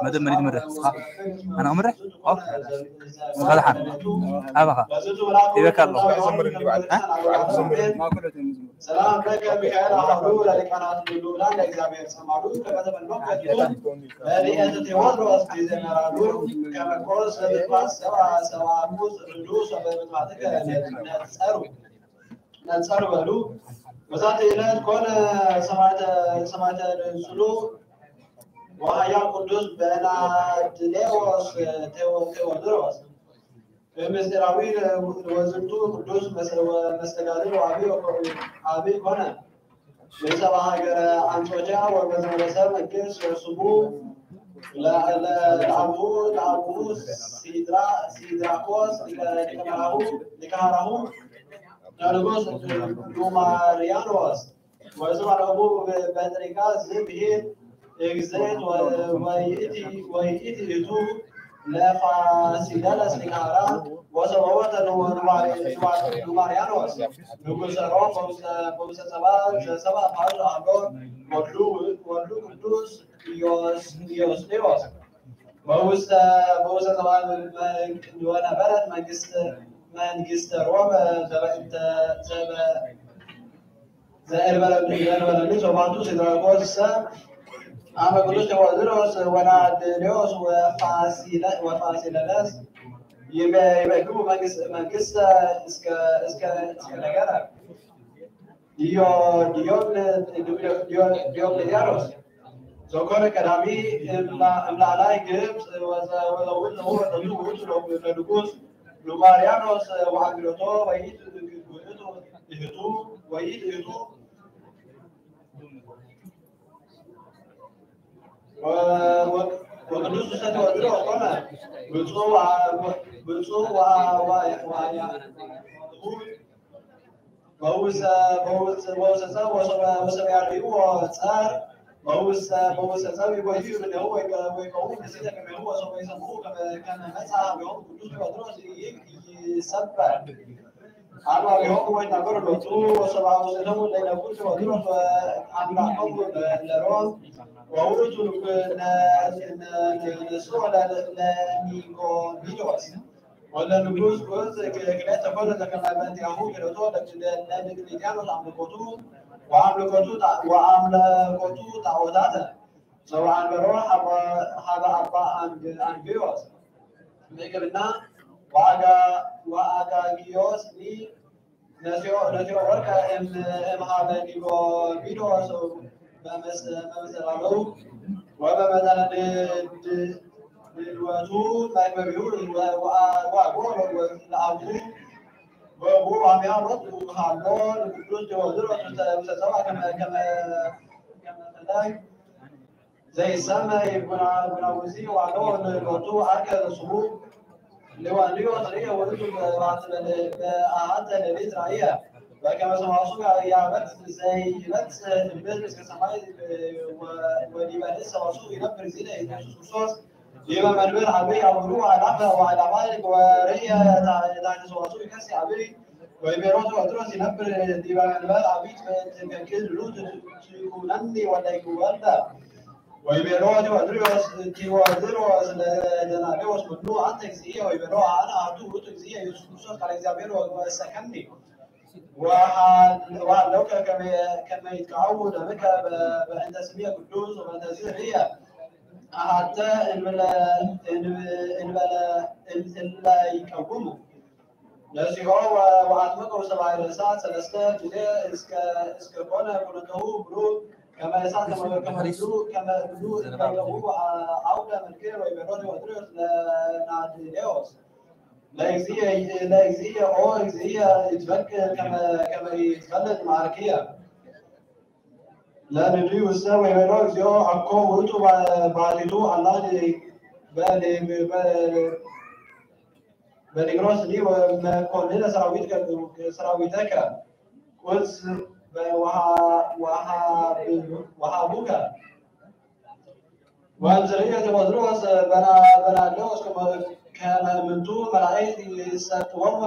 መደብ መን እዩ ዝመርሕ? ንስኻ? ኣነ ክመርሕ? ኦኬ። ንስኻ ደሓን? ኣባኻ? ሂበካ ኣለኹ። እ? ሰላም ለከ ሚካኤል አሐዱ ለሊቃናት ልዑላን ለእግዚአብሔር ጸማዱ ከመ ተመንኖም ከሊቱ ለሊቀ ቴዎድሮስ ዲዘመራሉ ከመ ኮስ ለትትባስ ሰባ ሰባ አሙስ ርዱ ሰበ ምትባትከ ነጸሩ ነጸሩ በሉ። በዛቲ ዕለት ኮነ ሰማዕተ ሰማዕተ ንጽሉ ወኃያል ቅዱስ በናድሌዎስ ቴዎ- ቴዎድሮስ ምስጢራዊ ወዝንቱ ቅዱስ መስ- መስተጋድል ወአቢ ወኮ- አቢ ኮነ። ለሰባ ሀገረ አንጾኪያ ወበዘመለሰ መንግስት ስሙ ለ- ለ- ለአቡ ለአቡ ሲድራ ሲድራቆስ ሊቀ- ሊቀ መራሁ ሊቀ ሐራሁ ለንጉስ ዱማርያኖስ ወስብሐ ለአቡ በጥሪቃ ዝብሂል እግዝእት ወይእቲ ወይእቲ እቱ ለፋሲለደስ ሊቀ ሐራ ወሰበወተ ዱማርያኖስ ንጉሰ ሮም በውስተ በውስተ ጸባ ዘሰባ ፋሉ አሎ ወልዱ ወልዱ ቅዱስ ኢዮስ ኢዮስቴዎስ በውስተ በውስተ ጸባ ወነበረት መንግስት መንግስተ ሮም ዘበእንተ ዘበ ዘእንበለኒ ዘእንበለኒ ሶማቱ ሲድራቆስ ሰ አመ ቅዱስ ቴዎድሮስ ወናድሌዎስ ወፋሲለ- ወፋሲለደስ ይበ- ይበግቡ መንግስት መንግስተ እስከ እስከ እስከ ነገረ ዲዮ ዲዮን ዲዮ- ዲዮቅልጥያኖስ ዘኮነ ቀዳሚ እምላ- እምላላይ ግብፅ ወዘ- ወዘውት ለውረቱ ውእቱ ለንጉስ ሉማርያኖስ ወአንግዶቶ ወይት ውእቱ እህቱ ወይት እህቱ ወቅዱስ ውሰተ ወድሮ ኮነ ብፁዕ ወ- ብፁዕ ወ- ወ- ወ- በውሰ በውሰ በውሰ ሰብ ወሰብ ወሰብ ያርዩ ወጻር በውሰ በውሰ ሰብ ይጎዩ ነው ወይ ወይ ከው ሲተ ከመ ወሰብ ይሰሙ ከመ ከመ መጻ ቢሆን ቅዱስ ቴዎድሮስ ይሰበር አባ ቢሆን ወይ ነገር ሎቱ ወሰብ አውሰደሙ ለነቁ ቴዎድሮስ አምላኮም ለሮም ወውቱ ንሱ ለኒቆዲኖስ ወለ ንጉስ ወዝ ክልኤተ ኮነ ዘከመ በእንቲአሁ ክልኤቶ ለዲቅልጥያኖስ አምልኮቱ ወአምልኮቱ ጣ- ወአምልኮቱ ጣዖታተ ዘወአንበሮ ሀበ ሀበ አባ አንግ- አንግዮስ ምግብና ወአጋ- ወአጋጊዮስ ኒ ነዚኦ ነዚኦ ወርቀ እም እምሃበ ኒቆዲኖስ በመስ- በመሰላለው ወበመጠነ ድ- ድ- ድልወቱ መግበቢሁ ወ- ወ- ወአግቦ ለአቡ ወቡ አብያ ወጡ ሃሎ ንቅዱስ ቴዎድሮስ ተሰባ ከመ ከመ ከመ ፈላይ ዘይሰመይ ቡና ቡና ውዚ ዋሎ ለሎቱ አከ ስሙ ለዋንዮ ተሪየ ወልዱ በአሃተ ለሊት ራእየ በከመ ሰማሱ ያበት ዘይበት እምብል እስከ ሰማይ ወዲበ ሰማሱ ይነብር ዚለ ኢየሱስ ክርስቶስ ዲበ መንበር አብይ አቡሩ አላፈ ወአላፋ ወርእየ ታሕተ ሰዋሱ ይከሲ አብይ ወይቤሮ ቴዎድሮስ ይነብር ዲበ መንበር አብይ ትፈቅድ ሉ ትኩነኒ ወለይኩወልደ ወይቤሮ ቴዎድሮስ ቴዎድሮስ ለደናዴዎስ ኩሉ አንተ እግዚእየ ወይቤሮ አነ አሐዱ ውእቱ እግዚእየ ኢየሱስ ክርስቶስ ቃለ እግዚአብሔር ወሰከኒ ወሃለውከ ከመ ይትከዐው ደምከ በእንተ ስምየ ቅዱስ ወበእንተ ዝርየ አሐተ እንበለ እንበለ እንበለ ይቀውሙ ነሲኦ ወአጥምቀው ሰብአ ርእሳ ሰለስተ ጊዜ እስከ እስከ ኮነ ኩነተሁ ብሉ ከመ እሳት ከመ ከመ ብሉ ከመ ብሉ እበለሁ አውደ መንክር ወይቤሎ ቴዎድሮስ ለናድሌዎስ ለእግዚእየ ለእግዚእየ ኦ እግዚእየ ይትበቅ ከመ ከመ ይትፈልጥ ማርክየ ለንድዩ ውስተ ወይቤሎ እግዚኦ አኮ ውእቱ ባሕቲቱ አላ በሊግሮስ ኒ መኮንነ ሰራዊት ሰራዊተከ ቁስ ወሃቡከ ወእምዝርየ ቴዎድሮስ በናለዎስ ከመ እምንቱ መላእክት ይሰጥዎሙ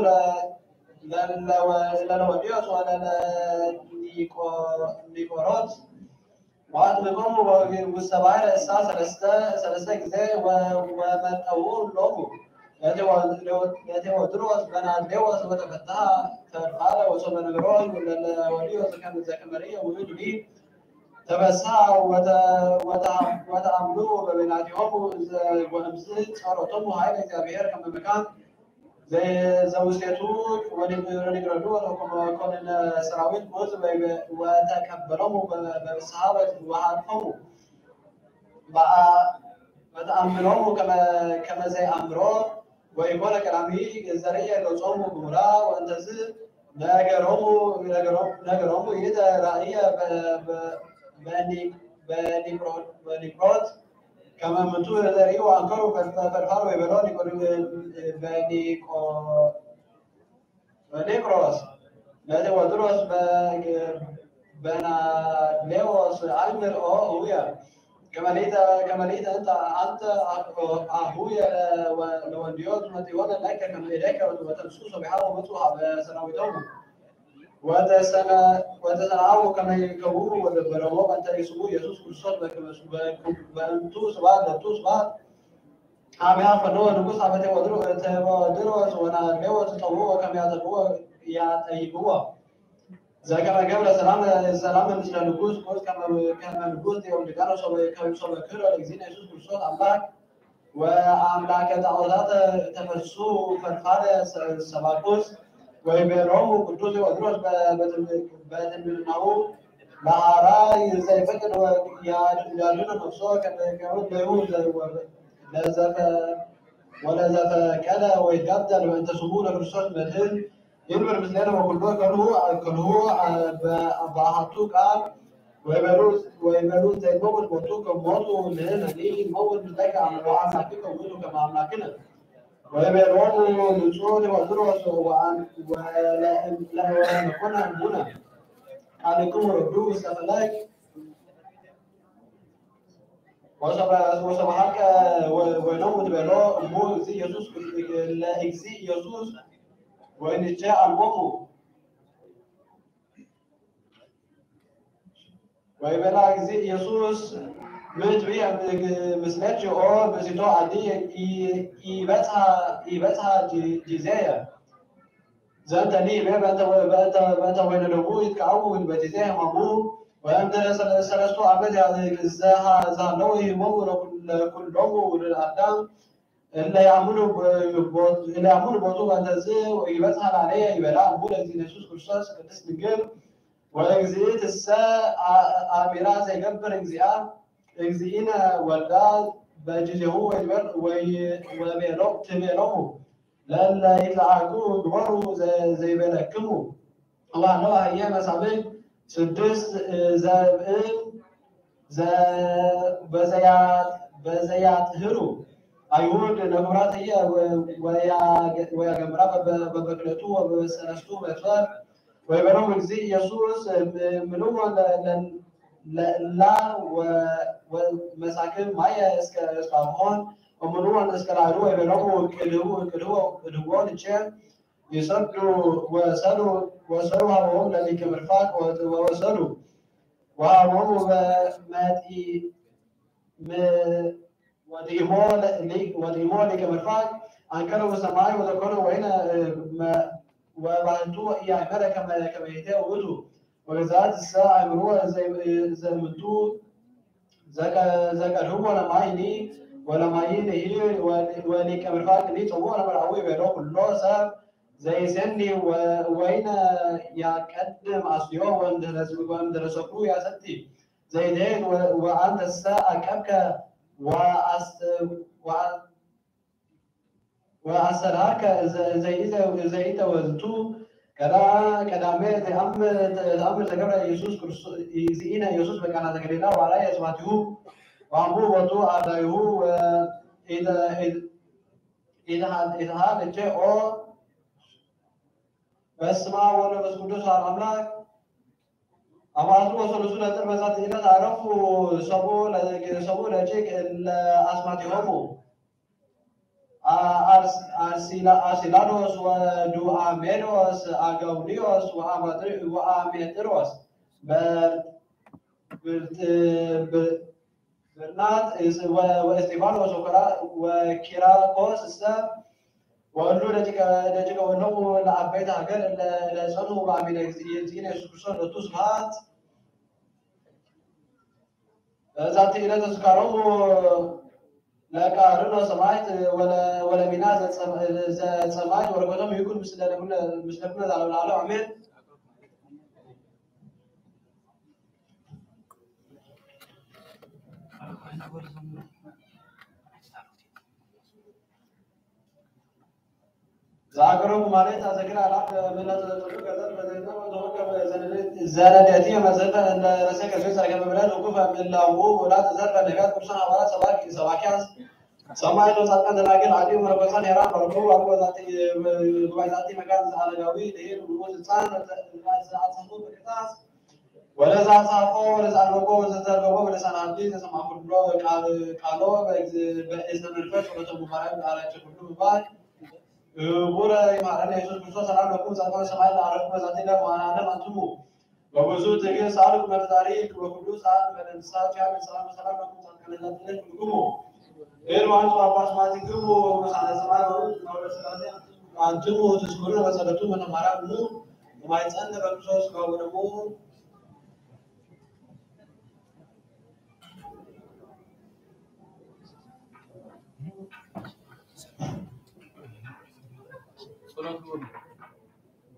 ለለወንድዮስ ወለለኒቆሮስ ወአጥምቆሙ ውስተ ባሕረ እሳ ሰለስተ ሰለስተ ጊዜ ወመጠው ሎሙ ለቴዎድሮስ በናሌዎስ ወተፈትሐ ፈድፋደ ወሶበ ነገሮ ለወልድዮስ ከመ ዘከመ ርእየ ውእቱ ሊ ተበሳ ወተአምሉ በበይናቲሆሙ ወእምዝ ጸሎቶሙ ኃይለ እግዚአብሔር ከመ መካን ዘውስቴቱ ወንግረዱ ወኮንነ ሰራዊት ሞዝ ወተቀበሎሙ በፍስሐ ወሃልፎሙ ወተአምኖሙ ከመ ዘይአምሮ ወይኮነ ቀዳሚ ዘርእየ ገጾሙ ግሙራ ወእንተዝ ነገሮሙ ነገሮሙ ይእተ ራእየ በኒቅሮት ከመ ምንቱ ዘርእዩ አንከሩ ፈድፋድ ወይቤሎ በኒቅሮስ ለቴዎድሮስ በናሌዎስ አእምር ኦ እውየ ከመ ሊተ ከመ ሊተ እንተ አንተ አሁየ ለወንድዮት መጢወነ ለከ ከመ ኢደከ ወተንሱ ሰቢሃ ወመጹ ሀበ ሰራዊቶሙ ወተሰናአው ከመ ይከውሩ ወደበረዎ በእንተ ስሙ ኢየሱስ ክርስቶስ በእንቱ ስብሐት ለቱ ስብሐት አብያ ፈነወ ንጉስ አበ ቴዎድሮስ ወናሌዎስ ጸውኦ ከመ ያጠይቅዎ ዘከመ ገብረ ሰላም ሰላም ምስለ ንጉስ ቁስ ከመ ንጉስ ቴዎድጋኖስ ከመ ክህሎ ለእግዚእነ ኢየሱስ ክርስቶስ አምላክ ወአምላከ ጣዖታት ተፈሱ ፈድፋደ ሰባኩስ ወይቤሎሙ ቅዱስ ቴዎድሮስ በትንብናሁ ለሐራይ ዘይፈቅድ ያድነ ነፍሶ ከመ ለይሁ ለዘፈ ወለዘፈቀደ ወይጋደል በእንተ ስሙ ለክርስቶስ መድህን ይንብር ምስሌነ ወኩሎ ከልሁ ከልሁ በአሐቱ ቃል ወይበሉ ወይበሉ ዘይመውት ቦቱ ከም ሞቱ ንሕነኒ ንመውት ብጸጋ ኣምላክ ኣምላክ ከም ውእቱ ከም ኣምላክነ። ወይቤሎሙ ንጹሕ ቴዎድሮስ ወለእምለወነኮነ ሙነ ቃልክሙ ረዱ ውስተ ፈለግ ወሰብሐከ ወይኖሙ ንቤሎ እሙ እግዚእ ኢየሱስ ለእግዚእ ኢየሱስ ወይንቼ ኣልቦሙ። ወይቤላ እግዚእ ኢየሱስ ምትብየ ምስሌኪ ኦ ብእሲቶ ዓዲ ኢበጽሐ ጊዜየ ዘንተኒ ይቤ በእንተ ወይነ ደሙ ይትከኣው በጊዜ ሕማሙ ወእምድረ ሰለስቱ ዓመት ዝሃለዉ ይህቦሙ ለኩሎሙ ውሉድ ኣዳም እለ ያምኑ ቦቱ በእንተዝ ይበጽሐ ላለየ ይበላ እሙ ለእግዚእነ ኢየሱስ ክርስቶስ ቅድስት ድንግል ወእግዚእትሰ ኣሚራ ዘይገብር እግዚአ እግዚእነ ወልዳ በጊዜሁ ወይትቤሎሙ ለእለ ይትለኣኩ ግበሩ ዘይቤለክሙ ዋለው አህየ መሳብዕ ስድስት ዘብእ በዘያጥህሩ አይሁድ ነግብራተየ ወያገምራ በበክለቱ ወበሰለስቱ መጥፈር ወይበሎም እግዚእ ኢየሱስ ምልዎ ለእላ መሳክብ ማየ እስከ እስካሆን እምንዎን እስከ ላዕሉ ወይበሎም ቅድህዎ ንቼ ይሰዱ ወሰዱ ወሰዱ ሀቦም ለሊቀ ምርፋቅ ወወሰዱ ወሀቦሙ መጢ ወዲሞ ሊቀ ምርፋቅ አንከረ ውስተ ማይ ወዘኮነ ወይነ ወባህቱ ኢያእመረ ከመ ይእተ ውእቱ ወገዛት እሰ አእምሮ ዘእምቱ ዘቀድህዎ ለማይኒ ወለማይኒ ወሊቀ ምርፋቅኒ ጽውኦ ለመርአዊ ይቤሎ ኩሎ ሰብ ዘይሴኒ ወይነ ያቀድም አስዮ ወእምድረሰኩ ያሰቲ ዘይደይን ወአንተሰ አቀብከ ወአስተድሃርከ ዘይተወዝቱ ቀዳሜ ተአምር ተገብረ ኢየሱስ ክርስቶስ እግዚእነ ኢየሱስ በቃና ዘገሊላ ዋላ የስማቲሁ ወአምቡ ቦቱ አዳይሁ ኢትሃልቼ ኦ በስመ አብ ወወልድ ወመንፈስ ቅዱስ አሐዱ አምላክ። አማቱ ወሰሉሱ ለጥር በዛት ዕለት አረፉ ሰቡ ለጭቅ ለአስማቲሆሙ አርሲላዶስ ወዱአሜዶስ አጋውዲዮስ ወአሜጥሮስ ብርናት ወእስጢፋኖስ ወኪራኮስ እሰ ወእሉ ደቂቀ ወእሎሙ ለአበይት ሀገር ለጸኑ በአሚነ እግዚእነ ኢየሱስ ክርስቶስ ሎቱ ስብሐት። በዛቲ ዕለት ተዝካሮሙ ለቃርኖ ሰማዕት ወለሚና ዘጸማዕት ወረከቶም ይኩን ምስለ ኩነ ዛለውላለው አሜን። ዛገሮሙ ማለት አዘክር አላፍ ምለት ዘጠሉ ገዘር በዘይና ወንተወከ ዘነደቲ መዘተ እንደ ረሰ ከርቤ ጸርገ መብረት ውቁፍ እላው ወላ ተዘርፈ ነቢያት ቅዱሳን ሐዋርያት ሰባኪያስ ሰማዕት ወጻድቃን ደናግል አዲ መነኮሳት ሄራን ባርኮ ባርኮ ዛቲ ጉባኤ ዛቲ መካን ዘአረጋዊ ለሄድ ብርኩ ስልጣን ዘአጽፉ በቅጣስ ወለዛ ጻፎ ወለዛ አንበቦ ወዘተርጎሞ በልሳን አዲ ዘሰማዕኩ ኩሎ ቃሎ በእዝነ መንፈስ ወለተርጉማነ በቃላቸው ሁሉ ምባል ክቡረ ይማረነ ኢየሱስ ክርስቶስ ሰላም ለኩም ጻድቃን ሰማይ ለአረፍኩ በዛቲ ለመዋናነ አንትሙ በብዙ ትዕግስት አልኩ መፍጣሪ ወኩሉ ሰዓት በለንሳ ቻል ሰላም ሰላም ለኩም ጻድቃን ለዛቲ ኩልኩሙ ኤርማን አባስ ማቲክሙ መሳለ ሰማይ ወሩ ወደ ስላሴ አንትሙ ትስኩሩ በጸሎቱ መተማራ ሁሉ ማይጸን በክርስቶስ ወደሙ ጸሎት ግበሩ።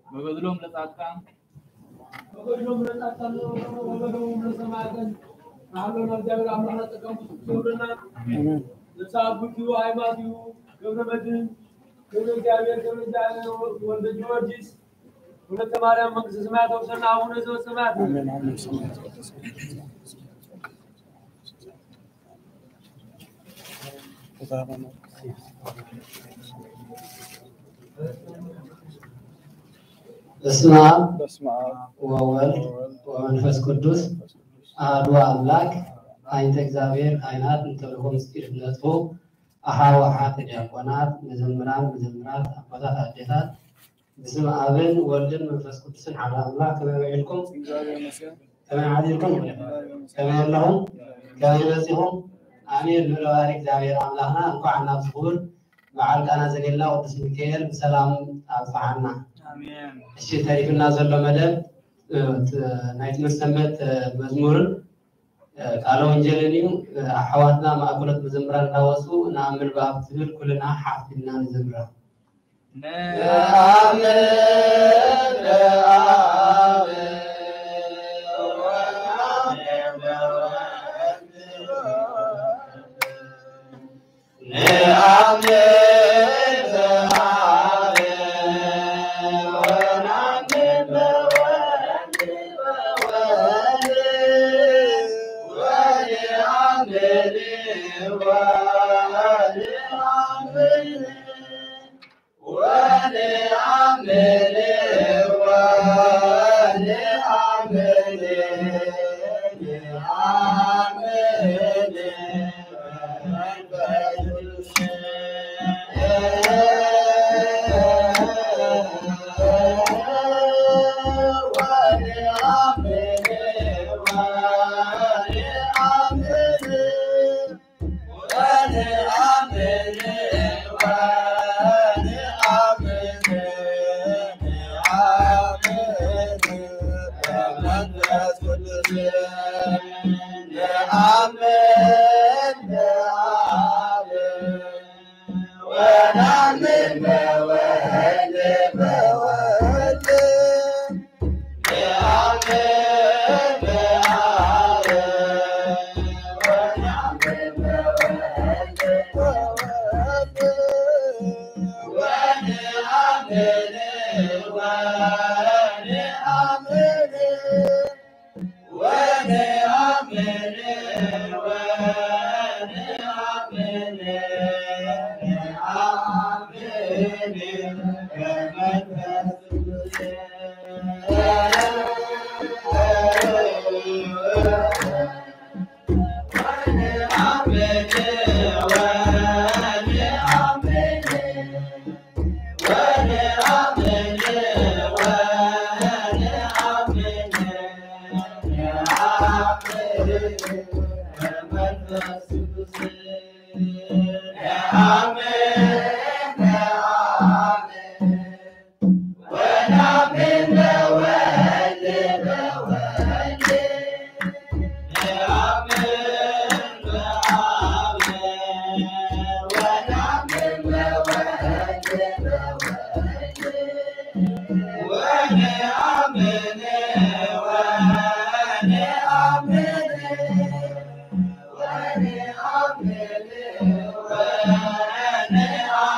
በገድሎም ለጻድቃን በገድሎም ለጻድቃን ወበደሞም ለሰማዕትን ንሃሎና እግዚአብሔር አምላክና ጸጋም ብዙሕ ይገብረና። ነፍሰ አቡኪ አይማቲው ገብረ መድህን ገብረ እግዚአብሔር ገብረ እግዚአብሔር ወልደ ጊዮርጊስ ወለተ ማርያም መንግስተ ሰማያት ተውሰና። አቡነ ዘበሰማያት። አሜን። አሜን። በስመ አብ በስመ አብ ወወልድ ወወልድ ወመንፈስ ቅዱስ አሐዱ አምላክ። አይንተ እግዚአብሔር ካህናት፣ እንተልእኮ ምስጢር ፍለጡ። አሓው ኣሓት ዲያቆናት፣ መዘምራን፣ መዘምራት፣ ኣቦታት፣ ኣዴታት፣ ብስም ኣብን ወልድን መንፈስ ቅዱስን ሓደ ኣምላክ፣ ከመይ ውዒልኩም? ከመይ ዓዲልኩም? ከመይ ኣለኹም? ከመይ መጺኹም? ኣሜን። ልዑል ባሕሪ እግዚኣብሔር ኣምላኽና እንኳዕ ናብ ዝኽቡር በዓል ቃና ዘገሊላ ቅዱስ ሚካኤል ብሰላም ኣብጽሓና። ኣሜን። እሺ፣ ተሪፍና ዘሎ መደብ፣ እ፣ ት-፣ ናይ ትምህርቲ ሰንበት፣ እ፣ መዝሙርን፣ እ፣ ቃለ ወንጌልን እዩ። እ፣ ኣሕዋትና ማእከሎት መዘምራን እናወፁ ንኣምን በኣብ ትብል ኩልና ሓፍ ኢልና ንዘምራ። ንኣምን በኣብ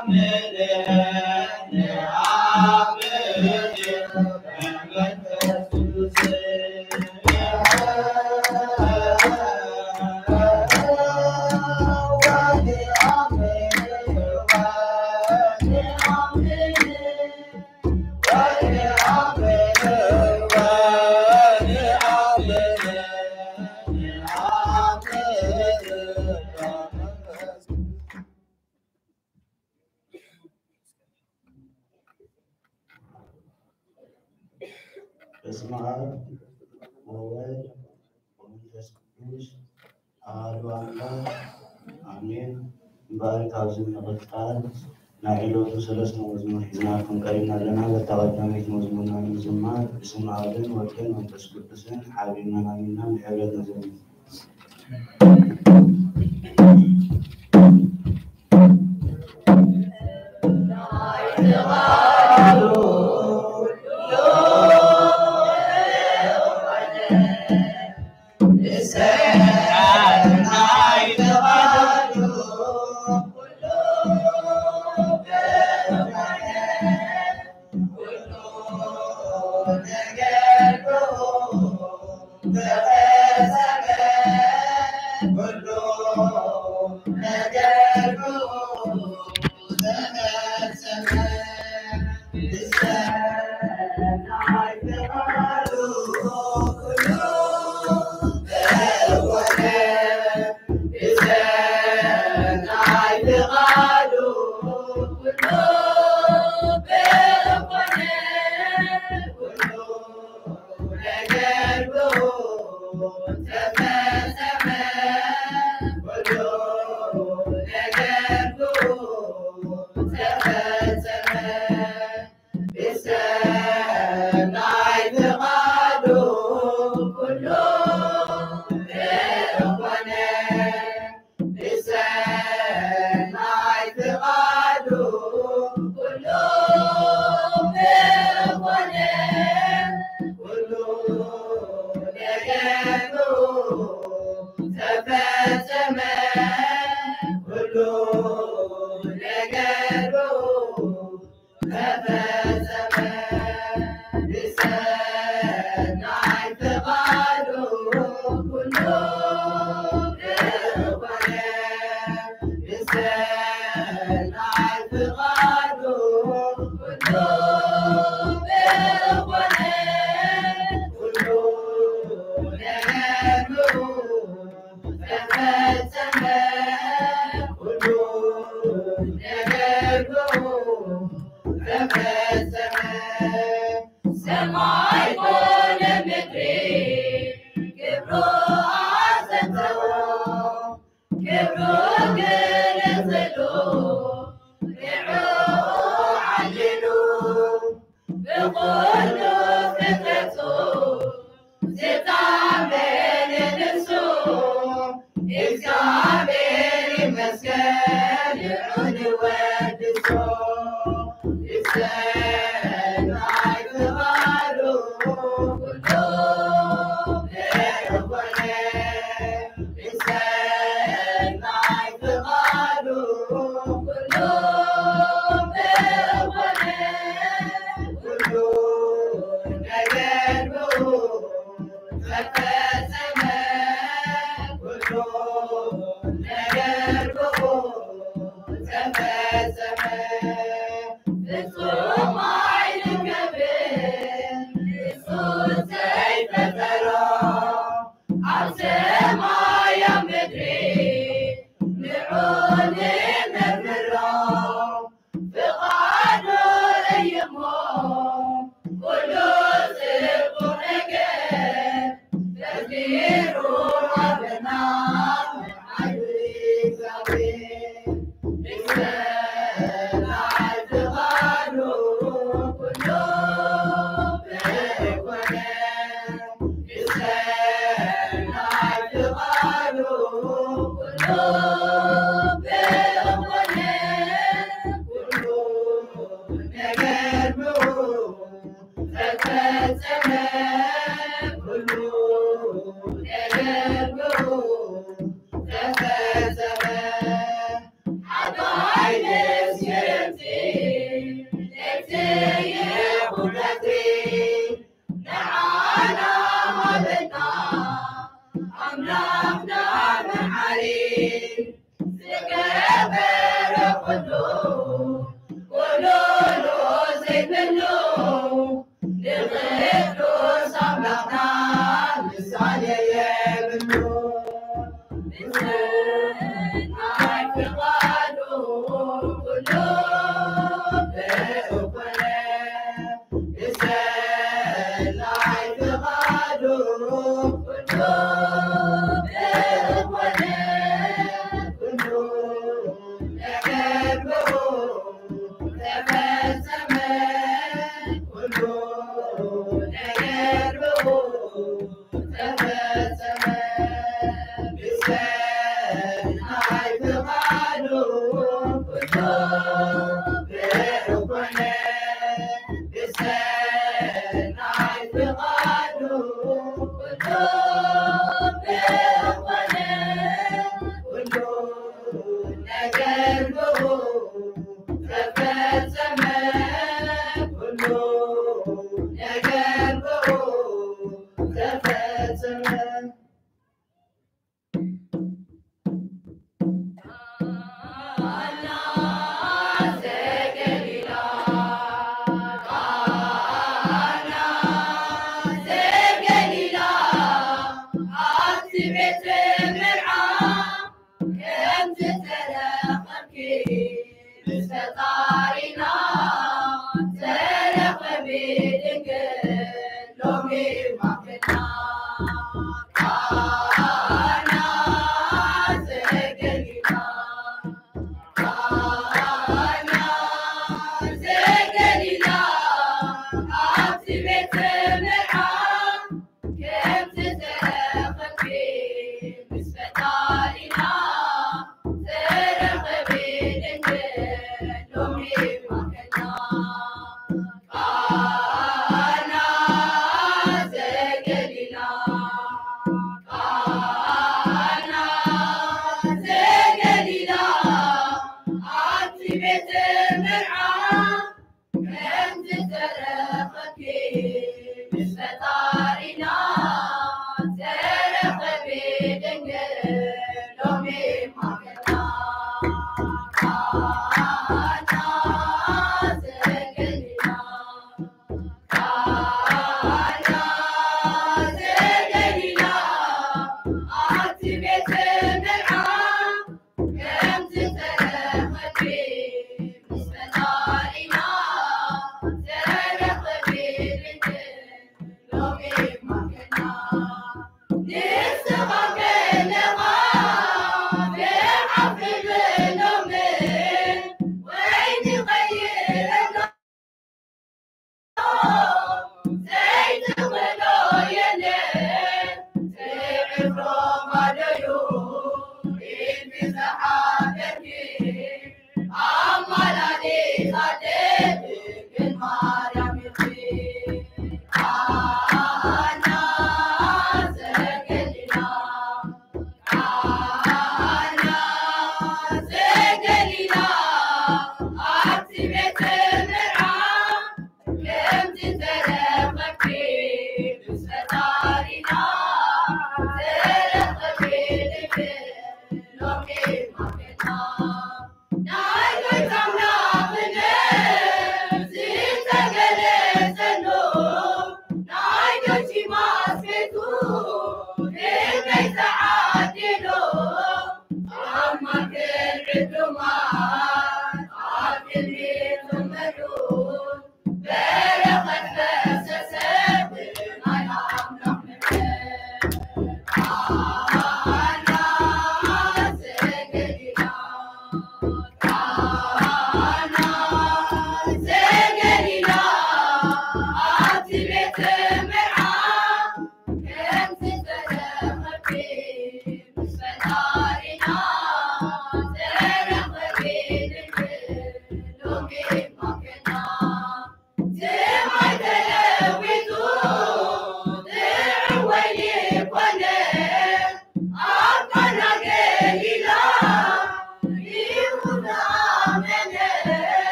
ወወልድ በስመ አብ ወወልድ ወመንፈስ ቅዱስ አሐዱ አምላክ አሜን። እምበኣር ካብዚ ንምቕጻል ናይ ዕለቱ ሰለስተ መዝሙር ሒዝናልኩም ቀሪብና ኣለና። በታ ቀዳመይቲ መዝሙርና ንምዝማር ብስም ኣብን ወልድን መንፈስ ቅዱስን ሓቢርና ኣሚንና ብሕብረት ንዘምር። ሰማይ ኮነ ምድሪ ክብሩ ኣዘንተዎ፣ ክብሩ ክልል ዝሉ ንዕኡ ዓሊሉ፣ ብኹሉ ፍጥረቱ ዝታመን ንሱ እግዚኣብሔር ይመስገን። ንዑ ንወድሶ ብሰናይ ፍቓዱ ኩሉ ብርኾነ። ብሰናይ ፍቓዱ ኩሉ ብርኾነ። ኩሉ ነገር ብኡ ተፈጸመ። ኩሉ ነገር ብኡ ተፈጸመ። ፍጹም ኣይርከብን ንሱ ዘይፈጠሮ። ኣብ ሰማይ ኣብ ምድሪ ንዑ ንመርምሮ። ፍቓዱ እዩሞ ኩሉ ጽቡቕ ነገር ፈጢሩ ሃበና። ሓይሉ እግዚኣብሔር ብሰናይ ፍቓዱ ኩሉ ብርኾነ። ብሰናይ ፍቓዱ ኩሉ ብርኾነ። ኩሉ ነገር ብኡ ተፈጸመ። ኩሉ ነገር ብኡ ተፈጸመ። ሓጋይ ምስ ክረምቲ፣ ለይቲ ይኹን ቀትሪ፣ ንዓና ሃበና ኣምላኽና መሓሪ። ዝገበረ ኩሉ ጎዶሎ ዘይብሉ፣ ንቕዱስ ኣምላኽና ምሳሌ የብሉ። ብሰናይ ፍቓዱ ኩሉ ብርኾነ። ብሰናይ ፍቓዱ ኩሉ ብርኾነ። ኩሉ ነገር ብኡ ተፈጸመ። ኩሉ ነገር ብኡ ተፈጸመ። ብሰናይ ፍቓዱ ኩሉ ብርኾነ። ብሰናይ ፍቓዱ ኩሉ ብርኾነ። ኩሉ ነገር ብኡ ተፈጸመ። ኩሉ ነገር ብኡ ተፈጸመ። ቃና ዘገሊላ፣ ቃና ዘገሊላ፣ ኣብቲ ቤት መርዓ ከምቲ ተረኸብኪ ምስ ፈጣሪና፣ ተረኸቢ ድንግል ሎሚ ማዕድና። ቃና ዘገሊላ፣ ቃና ዘገሊላ፣ ኣብቲ ቤት መርዓ ከምቲ ተረኸብኪ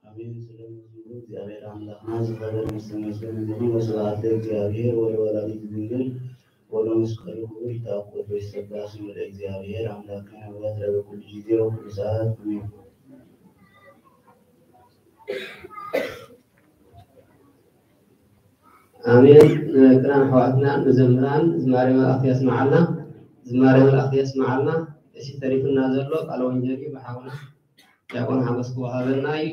ኣሜን። ስለ መዝሙሩ እግዚኣብሔር ኣምላኽና ዝኸበረ ዝተመስገነ ይኹን። ወስብሐት ለእግዚኣብሔር ወለወላዲቱ ድንግል ወለመስቀሉ ክቡር። ይትባረክ ወይትሰባሕ ስሙ ለእግዚኣብሔር ኣምላክነ ወትረ በኩሉ ጊዜ ወኩሉ ሰዓት ኣሜን። ኣሜን። ንደቅና ኣሕዋትና ንዘምራን ዝማሬ መላእክት የስምዓልና። ዝማሬ መላእክት የስምዓልና። እሺ፣ ተሪፉና ዘሎ ቃለ ወንጌል እዩ። ብሓውና ዲያቆን ሓጎስ ክወሃበና እዩ።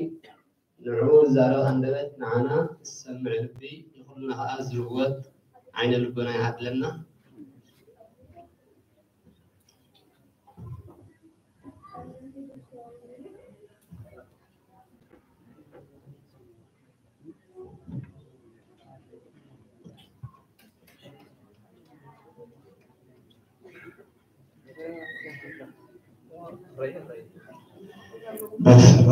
ንዕኡ ዝዛረብ ኣንደበት ንዓና ዝሰምዕ ልቢ፣ ንኹልና ኸዓ ዝርወት ዓይነ ልቦና ይዓድለና። በስመ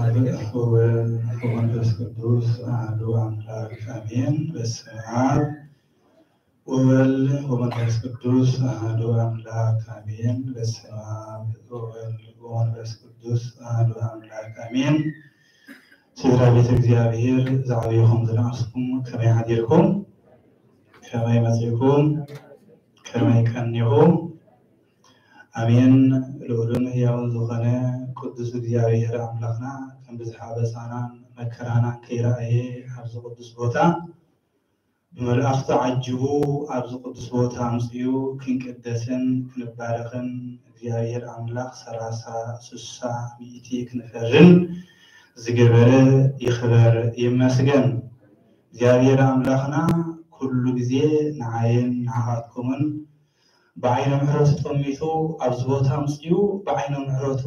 አብ ወወልድ ወመንፈስ ቅዱስ አሐዱ አምላክ አሜን። በስመ አብ ወወልድ ወመንፈስ ቅዱስ አሐዱ አምላክ አሜን። በስመ አብ ወወልድ ወመንፈስ ቅዱስ አሐዱ አምላክ አሜን። ስድራ ቤት እግዚኣብሔር ዝዓበኹም ዝነኣስኩም ከመይ ሓዲርኩም? ከመይ መጺእኩም? ከመይ ቀኒኹም? ኣሜን። ልዑልን ህያውን ዝኾነ ቅዱስ እግዚኣብሔር ኣምላኽና ከም ብዝሓ በሳናን መከራናን ከይረኣየ ኣብዚ ቅዱስ ቦታ ብመላእኽቱ ዓጂቡ ኣብዚ ቅዱስ ቦታ ኣምጺኡ ክንቅደስን ክንባረኽን እግዚኣብሔር ኣምላኽ ሰላሳ፣ ስሳ፣ ሚእቲ ክንፈርን ዝገበረ ይኽበር ይመስገን። እግዚኣብሔር ኣምላኽና ኩሉ ግዜ ንዓይን ንዓኻትኩምን ብዓይነ ምሕረቱ ጠሚቱ ኣብዚ ቦታ ኣምጺኡ ብዓይነ ምሕረቱ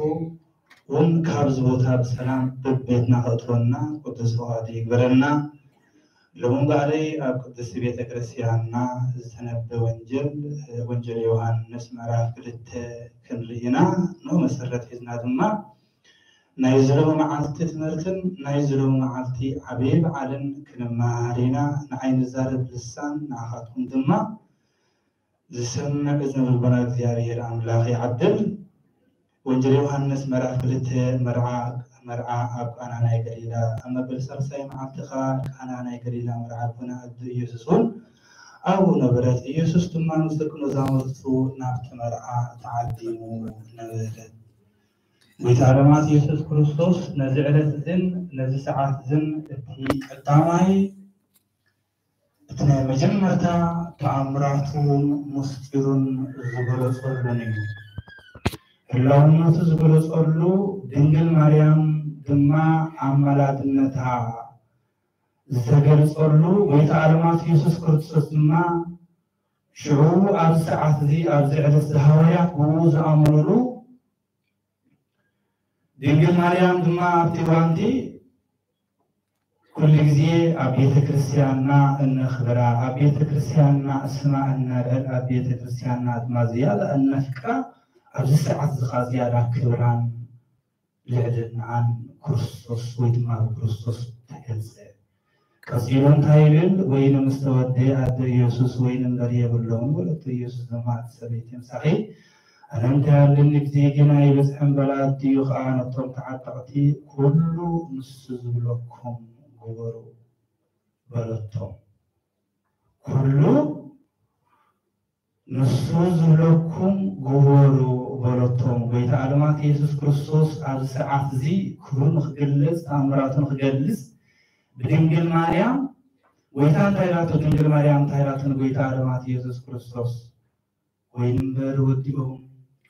እውን ካብዚ ቦታ ብሰላም በቤትና ከእትወና ቅዱስ ፍቓዱ ይግበረልና። ሎሚ እምበኣለይ ኣብ ቅድስቲ ቤተ ክርስቲያንና ዝተነበ ወንጀል፣ ወንጀል ዮሃንስ ምዕራፍ ክልተ ክንርኢ ኢና። ንኡ መሰረት ሒዝና ድማ ናይ ዝሎሚ መዓልቲ ትምህርትን ናይ ዝሎሚ መዓልቲ ዓብዪ በዓልን ክንመሃር ኢና። ንዓይ ንዛረብ ልሳን ንዓኻትኩም ድማ ዝሰምዕ እዝነ ልቦና እግዚኣብሔር ኣምላኽ ይዓድል። ወንጌል ዮሃንስ ምዕራፍ ክልተ መርዓ፣ መርዓ ኣብ ቃና ናይ ገሊላ። ኣብ መበል ሳልሳይ መዓልቲ ኸኣ ቃና ናይ ገሊላ መርዓ ኮነ፣ ኣደ ኢየሱስ እውን ኣብኡ ነበረት። ኢየሱስ ድማ ምስ ደቂ መዛሙርቱ ናብቲ መርዓ ተዓዲሙ ነበረ። ጐይታ ዓለማት ኢየሱስ ክርስቶስ ነዚ ዕለት እዝን ነዚ ሰዓት እዝን እቲ ቀዳማይ እቲ ናይ መጀመርታ ተኣምራቱን ምስጢሩን ዝገለጸሉን እዩ። ህላውነቱ ዝገለጸሉ፣ ድንግል ማርያም ድማ ኣማላድነታ ዝተገልጸሉ፣ ጐይታ ዓለማት ኢየሱስ ክርስቶስ ድማ ሽዑ ኣብዚ ሰዓት እዚ ኣብዚ ዕለት እዚ ሃዋርያት ብኡ ዝኣመኑሉ ድንግል ማርያም ድማ ኣብቲ እዋንቲ ኩሉ ግዜ ኣብ ቤተ ክርስቲያንና እነኽብራ፣ ኣብ ቤተ ክርስቲያንና ስማ እነልዕል፣ ኣብ ቤተ ክርስቲያንና ድማ ዝያዳ እነፍቅራ ኣብዚ ሰዓት እዚ ኸዓ ዝያዳ ክብራን ልዕልናኣን ክርስቶስ ወይ ድማ ብክርስቶስ ተገልጸ። ቀጺሉ እንታይ ይብል? ወይኒ ምስ ተወደየ ኣደ ኢየሱስ ወይኒ እምበር የብሎምን በለቶ። ኢየሱስ ድማ እቲ ሰበይቲ ምሳኺ ኣነ እንታይ ኣለኒ፣ ግዜይ ገና ኣይበጽሐን በላ። ኣዲኡ ኸኣ ነቶም ተዓጠቕቲ ኩሉ ንሱ ዝብለኩም ግበሩ በለቶም። ኩሉ ንሱ ዝብለኩም ግበሩ በለቶም። ጐይታ ዓለማት ኢየሱስ ክርስቶስ ኣብዚ ሰዓት እዚ ክብሩ ንኽገልጽ፣ ተኣምራቱ ንኽገልጽ ብድንግል ማርያም፣ ጐይታ እንታይ ኢላቶ? ድንግል ማርያም እንታይ ኢላቶ ንጐይታ ዓለማት ኢየሱስ ክርስቶስ? ወይኒ እምበር ወዲኦም፣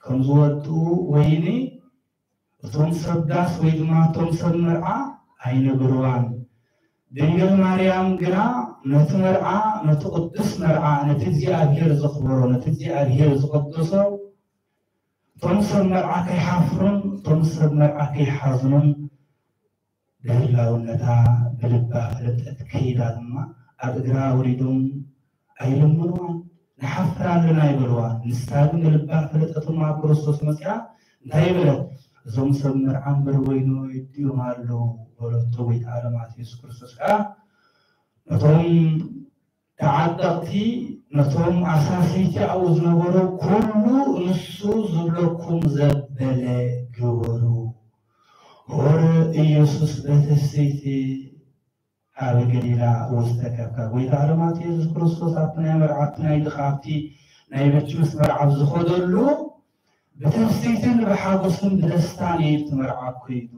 ከም ዝወድኡ ወይኒ እቶም ሰብ ዳስ ወይ ድማ እቶም ሰብ መርዓ ኣይነግርዋን። ድንግል ማርያም ግና ነቲ መርዓ፣ ነቲ ቅዱስ መርዓ፣ ነቲ እግዚኣብሔር ዘኽብሮ፣ ነቲ እግዚኣብሔር ዝቐደሶ፣ እቶም ሰብ መርዓ ከይሓፍሩን እቶም ሰብ መርዓ ከይሓዝኑን ብህላውነታ ብልባ ፈለጠት። ከይዳ ድማ ኣብ እግራ ወሪዶም ኣይልምንዋን፣ ንሓፍር ኣለና ኣይበልዋን። ንሳ ግን ብልባ ፈለጠት እሞ ኣብ ክርስቶስ መጺኣ እንታይ በለት? እዞም ሰብ መርዓ እምበር ወይኒ ወዲኦም ኣለዉ በለቶ። ጎይታ ዓለማት የሱስ ክርስቶስ ከኣ ነቶም ተዓጠቕቲ፣ ነቶም ኣሳሰይቲ ኣብኡ ዝነበሩ ኩሉ ንሱ ዝብለኩም ዘበለ ግበሩ። ሆረ ኢየሱስ በትፍስይቲ ኣብ ገሊላ ውስተ ከብካብ። ጎይታ ዓለማት የሱስ ክርስቶስ ኣብቲ ናይ መርዓ፣ ኣብቲ ናይ ድኻ፣ ኣብቲ ናይ በችምስ መርዓ ኣብ ዝኸደሉ ብትፍስይትን ብሓጎስን ብደስታን እዩ እቲ መርዓ ኮይዱ።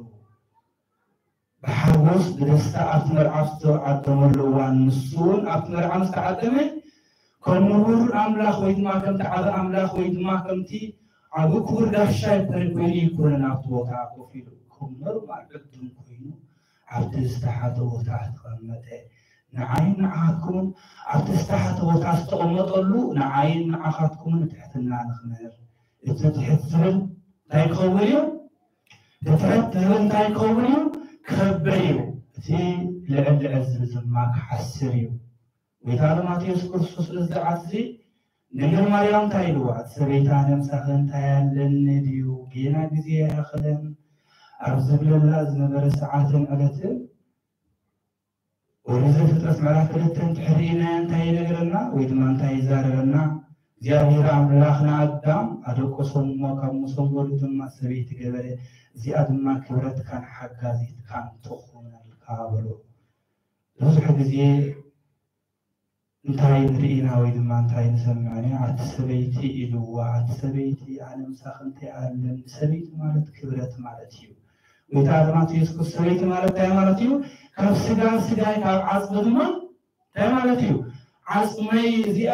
ብሓጎስ ብደስታ ኣብቲ መርዓ ዝተዓደመሉ እዋን ንሱ እውን ኣብቲ መርዓ ምስ ተዓደመ ከም ንቡር ኣምላኽ ወይ ድማ ከምቲ ዓቢ ኣምላኽ ወይ ድማ ከምቲ ዓቢ ክቡር ጋሻ ይኮነ ኮይኑ ይኮነን ኣብቲ ቦታ ኮፍ ኢሉ ከም ኖርማል ዕዱም ኮይኑ ኣብቲ ዝተሓተ ቦታ ተቐመጠ። ንዓይን ንዓኻትኩምን ኣብቲ ዝተሓተ ቦታ ዝተቐመጠሉ ንዓይን ንዓኻትኩምን ትሕትና ንኽምህር። እቲ ትሕት ዝብል እንታይ ክኸውን እዩ? እቲ ትሕት ዝብል እንታይ ክኸውን እዩ? ክኸብር እዩ። እቲ ልዕል ልዕል ዝብል ድማ ክሓስር እዩ። ጎይታ ማቴዎስ ክርስቶስ ነዚ ዓትዚ ድንግል ማርያም እንታይ ኢልዋ? እቲ ሰበይቲ ኣነ ምሳኺ እንታይ ኣለኒ ድዩ? ጌና ግዜ ኣይኣኸለን ኣብ ዝብለላ ዝነበረ ሰዓትን ዕለትን ኦሪት ዘፍጥረት ምዕራፍ ክልተ እንድሕር ርኢናዮ እንታይ ይነግረና ወይ ድማ እንታይ ይዛረበና? እግዚኣብሔር ኣምላኽ ንኣዳም ኣደቀሶ እሞ ካብ መሰንበዱ ድማ ሰበይቲ ገበረ፣ እዚኣ ድማ ክብረትካን ሓጋዚትካን ትኹነልካ በሎ። ብዙሕ ግዜ እንታይ ንርኢና ወይ ድማ እንታይ ንሰምዕን ኣቲ ሰበይቲ ኢልዋ፣ ኣቲ ሰበይቲ ኣነ ምሳኺ እንታይ ኣለኒ? ሰበይቲ ማለት ክብረት ማለት እዩ። ጎይታ ኣድማት የሱስ ክርስቶስ ሰበይቲ ማለት እንታይ ማለት እዩ? ካብ ስጋ ስጋይ ካብ ዓፅሚ ድማ እንታይ ማለት እዩ? ዓፅመይ እዚኣ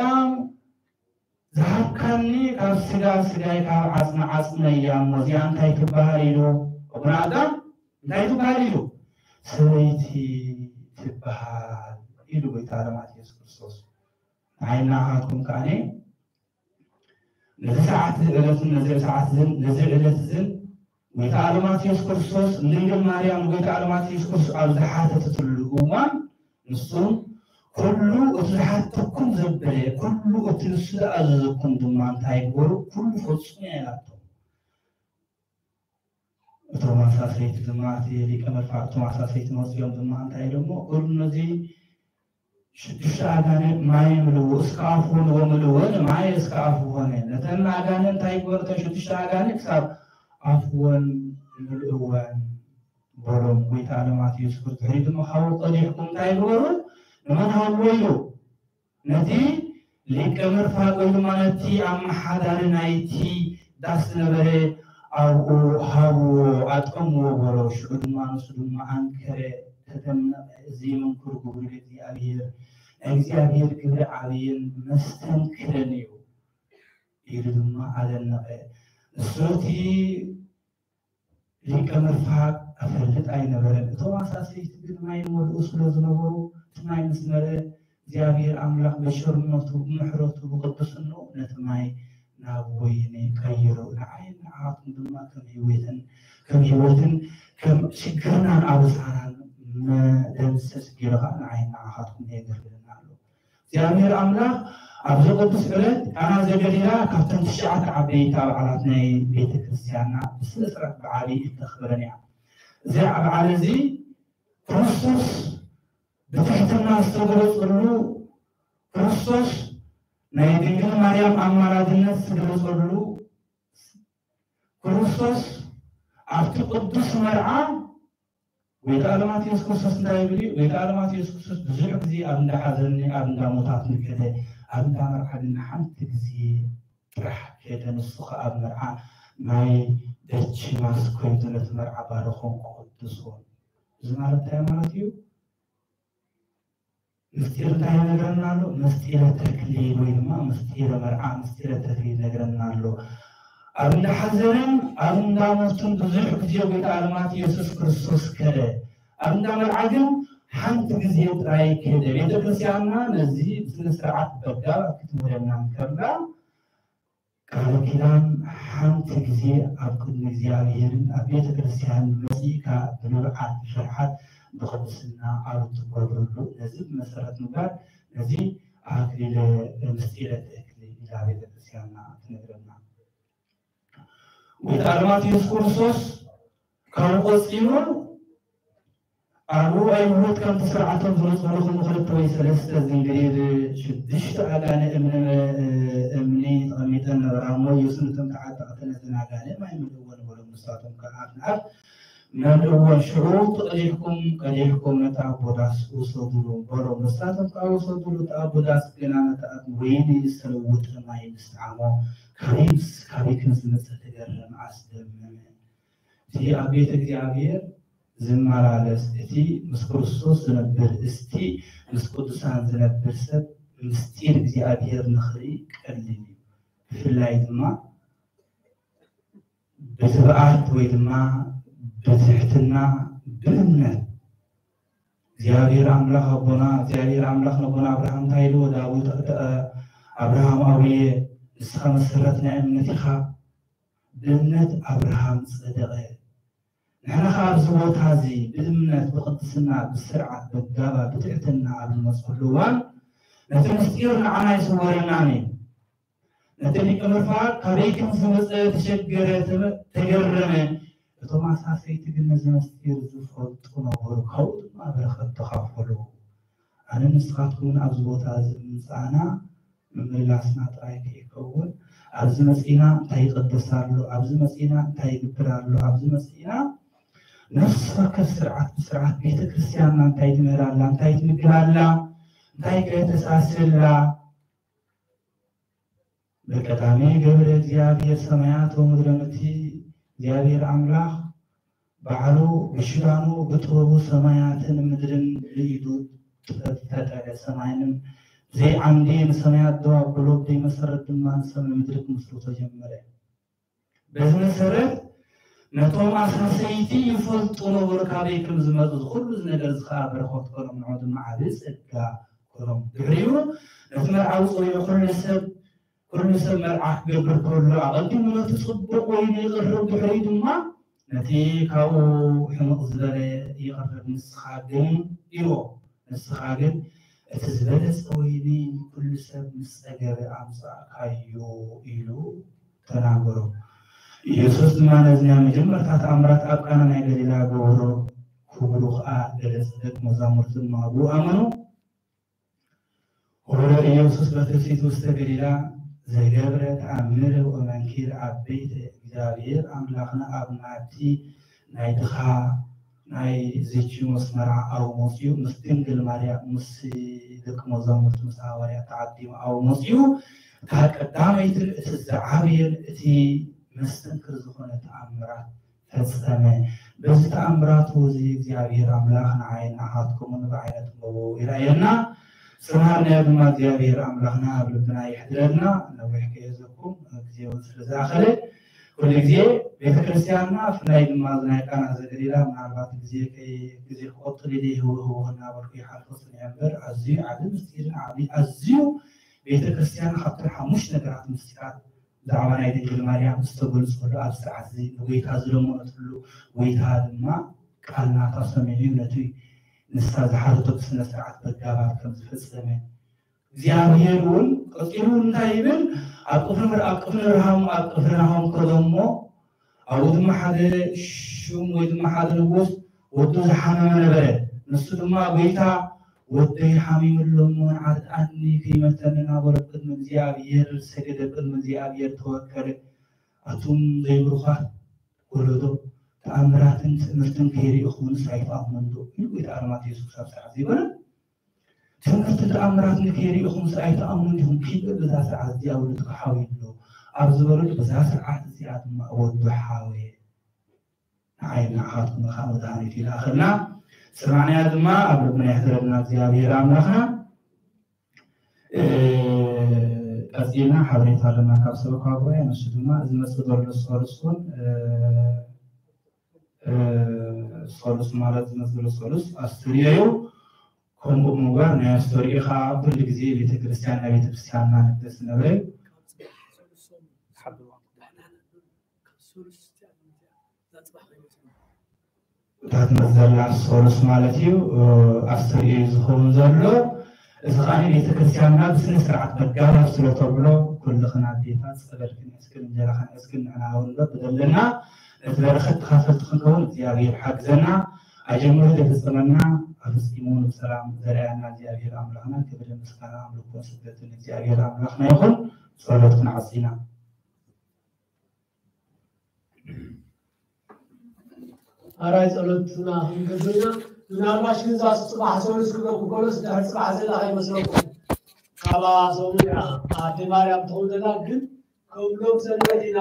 ዝሃብካኒ ካብ ስጋ ስጋይ ካብ ዓፅሚ ዓፅመይ እያ እሞ እዚኣ እንታይ ትበሃል ኢሉ ኣቡነ ኣዳም እንታይ ትበሃል ኢሉ? ሰበይቲ ትበሃል ኢሉ ጎይታ ኣድማት የሱስ ክርስቶስ። ንዓይና ንዓኻትኩም ከኣነ ነዚ ሰዓት እዚ ዕለትን ነዚ ሰዓት እዝን ነዚ ዕለት እዝን ጎይታ ኣለ ማቴዎስ ክርስቶስ ንድንግል ማርያም ጎይታ ኣለ ማቴዎስ ክርስቶስ ኣብ ዝሓተተትሉ እዋን ንሱ ኩሉ እቲ ዝሓተኩም ዘበለ ኩሉ እቲ ንሱ ዝኣዘዘኩም ድማ እንታይ ግበሩ ኩሉ ፈጽሙ ኢላቶ። እቶም ኣሳሰይቲ ድማ እቲ ሊቀ መድፍዓት እቶም ኣሳሰይቲ መፅኦም ድማ እንታይ ኢሎሞ? ኩሉ ነዚ ሽዱሽተ ኣጋንንት ማይ ምልዎ እስከ ኣፍ ሆነ ወምልወን ማይ እስከ ኣፍ ሆነ። ነተን ኣጋንንት እንታይ ይግበር? እተን ሽዱሽተ ኣጋንንት ክሳብ ኣፍወን ምልእወን በሎም። ጎይታ ኣለ ማቴዎስ ክርስቶስ ድሕሪኡ ድማ ካብኡ ቀዲሕኩም እንታይ ግበሩ? ንመን ሃብዎ ኢሉ? ነቲ ሊቀ መድፍዓት ወይ ድማ ነቲ ኣመሓዳሪ ናይቲ ዳስ ዝነበረ ኣብኡ ሃብዎ፣ ኣጠምዎ በሎ። ሽዑ ድማ ንሱ ድማ ኣንከረ፣ ተደነቐ። እዚ መንክር ግብሪ እግዚኣብሔር፣ ናይ እግዚኣብሔር ግብሪ ዓብይን መስተንክርን እዩ ኢሉ ድማ ኣደነቐ። ንሱ እቲ ሊቀ መድፍዓት ኣፈልጥ ኣይነበረን። እቶም ኣሳሰይቲ ግን ማይ ይመልኡ ስለ ዝነበሩ እቲ ማይ ምስ መለአ እግዚኣብሔር ኣምላኽ ብቸርነቱ ብምሕረቱ ብቅድስንኡ ነቲ ማይ ናብ ወይኒ ቀይሮ። ንዓይን ንዓኻትኩም ድማ ከም ህይወትን ከም ህይወትን ከም ሽግርናን ኣበሳናን መደምሰስ ገይሩ ከዓ ንዓይን ንዓኻትኩም የገልግለና ኣሎ። እግዚኣብሔር ኣምላኽ ኣብዚ ቅዱስ ዕለት ቃና ዘገሊላ ካብተን ትሽዓተ ዓበይቲ በዓላት ናይ ቤተ ክርስቲያንና ብስነ ስርዓት ብዓብዪ እተኽብረን እያ። እዚ በዓል እዚ ክርስቶስ ብትሕትና ዝተገለጸሉ፣ ክርስቶስ ናይ ድንግል ማርያም ኣማላድነት ዝተገለጸሉ፣ ክርስቶስ ኣብቲ ቅዱስ መርዓ ጎይታ ኣለ ማቴዎስ ክርስቶስ እንታይ ይብል እዩ? ጎይታ ኣለ ማቴዎስ ክርስቶስ ብዙሕ ግዜ ኣብ እንዳ ሓዘን ኣብ እንዳ ሞታት ንከደ፣ ኣብ እንዳ መርዓ ግን ሓንቲ ግዜ ጥራሕ ከደ፣ ንሱ ኸዓ ኣብ መርዓ ናይ በችማስ ኮይኑ ነቲ መርዓ ባረኾን ቀድሶን። እዚ ማለት እንታይ ማለት እዩ? ምስጢር እንታይ ይነግረና ኣሎ? ምስጢረ ተክሊል ወይ ድማ ምስጢረ መርዓ፣ ምስጢረ ተክሊል ይነግረና ኣሎ። ኣብ እንዳ ሓዘንን ኣብ እንዳ ሞትን ብዙሕ ግዜ ጎይታ ኣለ ማቴዎስ የሱስ ክርስቶስ ከደ። ኣብ እንዳ መርዓ ግን ሓንቲ ግዜ ጥራይ ከደ። ቤተ ክርስቲያንና ነዚ ስነ ስርዓት በጋብ ክትምህረና እንከላ ቃል ኪዳን ሓንቲ ግዜ ኣብ ቅድሚ እግዚኣብሔርን ኣብ ቤተ ክርስቲያን መጺእካ ብንብዓት ብፍርሓት ብቅድስና ኣብ እትገብረሉ ነዚ ብመሰረት ምግባር ነዚ ኣክሊለ ምስጢረ ተክሊ ኢላ ቤተክርስቲያንና ትነግረና። ጎይታ ኣርማቴዎስ ክርስቶስ ካብኡ ቀጺሉ ኣብኡ ኣይሁድ ከምቲ ስርዓቶም ዝመፅሉ ክልተ ወይ ሰለስተ ዝንግሪር ሽዱሽተ ኣጋነ እምኒ እምኒ ተቐሚጠን ነበራ እሞ ኢየሱስ ነቶም ተዓጠቕቲ ነዘን ኣጋነ ማይ ምልእወን በሎም። ንሳቶም ከዓ ኣፍ ንኣፍ መን እወን ሽዑ ትቕዲሕኩም ቀዲሕኩም ነቲ ኣቦ ዳስ ውሰዱሉ በሎም። ንሳቶም ከዓ ወሰዱሉ። እቲ ኣቦ ዳስ ግና ነቲ ኣብ ወይኒ ዝተለወጠ ማይ ምስ ጠዓሞ፣ ካበይ ምስ ካበይ ከም ዝመጸ ተገረመ፣ ኣስደመመ። እቲ ኣብ ቤተ እግዚኣብሔር ዝመላለስ፣ እቲ ምስ ክርስቶስ ዝነብር፣ እስቲ ምስ ቅዱሳን ዝነብር ሰብ ምስጢር እግዚኣብሔር ንኽርኢ ቀሊል እዩ። ብፍላይ ድማ ብትብኣት ወይ ድማ ብትሕትና ብእምነት እግዚኣብሔር ኣምላኽ ኣቦና እግዚኣብሔር ኣምላኽ ነቦና ኣብርሃም እንታይ ኢልዎ ዳዊት ኣብርሃም ኣውየ ንስኻ መሰረት ናይ እምነት ኢኻ። ብእምነት ኣብርሃም ጸደቐ። ንሕና ኸዓ ኣብዚ ቦታ እዚ ብእምነት ብቕድስና ብስርዓት ብጋባ ብትሕትና ኣብ ንመፅሉ እዋን ነቲ ምስጢር ንዓና ይስወረናን እዩ። ነቲ ሊቀ መርፍኣ ካበይ ከም ዝመጸ ተሸገረ፣ ተገረመ። እቶም ኣሳሰይቲ ግን ነዚ ምስጢር ዝፈልጡ ነበሩ፣ ካብኡ ድማ በረኸት ተኻፈሉ። ኣነ ንስኻትኩምን ኣብዚ ቦታ እዚ ምምጻእና ምምላስና ጥራይ ከይከውን፣ ኣብዚ መጺእና እንታይ ይቕደስ ኣሎ፣ ኣብዚ መጺእና እንታይ ይግብር ኣሎ፣ ኣብዚ መጺእና ነፍሲ ወከፍ ስርዓት ብስርዓት ቤተ ክርስቲያንና እንታይ ትምህር ኣላ፣ እንታይ ትምግብ ኣላ፣ እንታይ ከ ተሳስብ ኣላ። በቀዳሚ ገብረ እግዚኣብሔር ሰማያት ወምድረ፣ እቲ እግዚኣብሔር ኣምላኽ ባዕሉ ብሽዳኑ ብጥበቡ ሰማያትን ምድርን ብኢዱ ጥበብ ፈጠረ። ሰማይንም ብዘይ ዓምዲ ንሰማያት ደው ኣብሎ፣ ብዘይ መሰረት ድማ ንሰማይ ምድሪ ክምስርቶ ጀመረ። በዚ መሰረት ነቶም ኣሳሰይቲ ይፈልጡ ነበሩ፣ ካበይ ከም ዝመጹ። እዚ ኩሉ ነገር እዚ ከዓ በረኸት ኮኖም፣ ንዑ ድማ ዓቢ ጸጋ ኮኖም። ድሕሪኡ ነቲ መርዓዊ ጸዊዑ ኩሉ ሰብ ኩሉ ሰብ መርዓ ክገብር ከሎ ኣቐዲሙ ነቲ ጽቡቕ ወይኒ የቕርብ፣ ድሕሪኡ ድማ ነቲ ካብኡ ሕምቕ ዝበለ የቕርብ። ንስኻ ግን ኢልዎ፣ ንስኻ ግን እቲ ዝበለጸ ወይኒ ኩሉ ሰብ ምስ ጸገበ ኣምጻእካዮ ኢሉ ተናገሮ። ኢየሱስ ድማ ነዚ ናይ መጀመርታ ተኣምራት ኣብ ቃና ናይ ገሊላ ገበሮ፣ ክብሩ ኸኣ ገለጸ። ደቂ መዛሙርቱ ድማ ብኡ ኣመኑ። ወረ ኢየሱስ በትስብእት ውስተ ገሊላ ዘገብረ ተኣምር ወመንኪር ኣበይት። እግዚኣብሔር ኣምላኽና ኣብ ናብቲ ናይ ድኻ ናይ ዘኪሞስ መርዓ ኣብኡ መጺኡ ምስ ድንግል ማርያም ምስ ደቂ መዛሙርቱ ምስ ሃዋርያት ተዓዲሙ ኣብኡ መጺኡ እታ ቀዳመይትን እቲ ዝዓበየን እቲ መስተንክር ዝኾነ ተኣምራት ፈጸመ። በዚ ተኣምራቱ እዚ እግዚኣብሔር ኣምላኽ ንዓይን ንዓኻትኩምን ብዓይነ ጥበቡ ይርኣየና። ጽንሃርናዮ ድማ እግዚኣብሔር ኣምላኽና ኣብ ልብና ይሕድረልና። ነዊሕ ከየዘኩም ግዜ እውን ስለ ዝኣኸለ ኩሉ ግዜ ቤተ ክርስቲያንና ብፍላይ ድማ እዚ ናይ ቃና ዘገሊላ ምናልባት ግዜ ከይ- ግዜ ክቆጥብ ኢለ ህውህው እናበልኩ ይሓልፎ ጽኒሐ እምበር ኣዝዩ ዓቢ ምስጢርን ዓቢ ኣዝዩ ቤተ ክርስቲያን ካብተን ሓሙሽተ ነገራት ምስጢራት ብዛዕባ ናይ ድንግል ማርያም ዝተገልጸሉ ኣብ ስርዓት እዚ ንጎይታ ዝለመነትሉ ጎይታ ድማ ቃል ናታ ሰሚዑ ነቲ ንሳ ዝሓተቶ ብስነ ስርዓት በጋባት ከም ዝፈጸመ እግዚኣብሔር እውን ቀጺሉ እንታይ ይብል ኣብ ቅፍርምር ኣብ ቅፍርናሆም ኣብ ቅፍርናሆም ከደሞ ኣብኡ ድማ ሓደ ሹም ወይ ድማ ሓደ ንጉስ ወዱ ዝሓመመ ነበረ። ንሱ ድማ ጎይታ ወደይ ሓሚሙ ኣሎ እሞ ንዓርቃኒ ከይመተኒ እናበሎ ቅድሚ እግዚኣብሔር ሰገደ፣ ቅድሚ እግዚኣብሔር ተወከለ። ኣቱም ዘይብሩኻት ወለዶ ተኣምራትን ትእምርትን ከይርኢኹምስ ኣይትኣምኑን ዶ? ኢሉ ጎይታ ኣርማቴዎስ ክሳብ ሰዓት ዘይበለ ትምህርቲ ተኣምራት ንከይርኢኹምስ ኣይትኣምኑን ዲኹም? ኪድ በዛ ስርዓት እዚኣ ወለድካ ሓውዩ ኣሎ ኣብ ዝበለሉ በዛ ስርዓት እዚኣ ድማ ወዱ ሓወየ ንዓይ ንዓኻትኩም ከዓ መድሃኒት ይልኣኸልና። ሰማዕናያ ድማ ኣብ ልብና የሕድረልና እግዚኣብሔር ኣምላኽና። እ፣ ቀጺልና ሓበሬታ ኣለና ካብ ሰበካ ጉባኤ። ንሱ ድማ ዝመጽእ ዘሎ ሰሉስ እውን፣ እ፣ እ፣ ሰሉስ ማለት ዝመጽእ ዘሎ ሰሉስ ኣስተርእዮ እዩ። ከምኡ ብምግባር ናይ ኣስተርእዮ ከዓ ኩሉ ግዜ ቤተክርስትያን ናይ ቤተክርስትያንና ንግደስ ነበረ። እታ ትመጽእ ዘላ ሰሉስ ማለት እዩ። ኣስተርእዮ እዩ ዝኸውን ዘሎ። እዚ ኸዓ ቤተክርስትያንና ብስነ ስርዓት መጋባብ ስለ ተብሎ፣ ኩልኽን ኣዴታት ጸበልክን ሒዝክን እንጀራኽን ሒዝክን ንሕና እውን በብደለና እቲ በረኸት ተኻፈልቲ ክንከውን እግዚኣብሔር ሓግዘና። ኣጀሚሩ ዘፈጸመና ኣፈጺሙ ብሰላም ዘርኣየና እግዚኣብሔር ኣምላኽና ክብርን ምስጋና ኣምልኮን ስግደትን እግዚኣብሔር ኣምላኽና ይኹን። ጸሎት ክንዓጽ ኢና። ኣራይ ጸሎትና ክንገብር ኢና። ምናልባሽ ግን እዛ ጽባሕ ሰሉስ ክብለኩም ከሎስ ድሕሪ ጽባሕ ዘላ ከይመስለኩም። ካባ ሰሙን እያ ኣደ ማርያም ትኸውን ዘላ። ግን ከም ሎም ሰንበት ኢና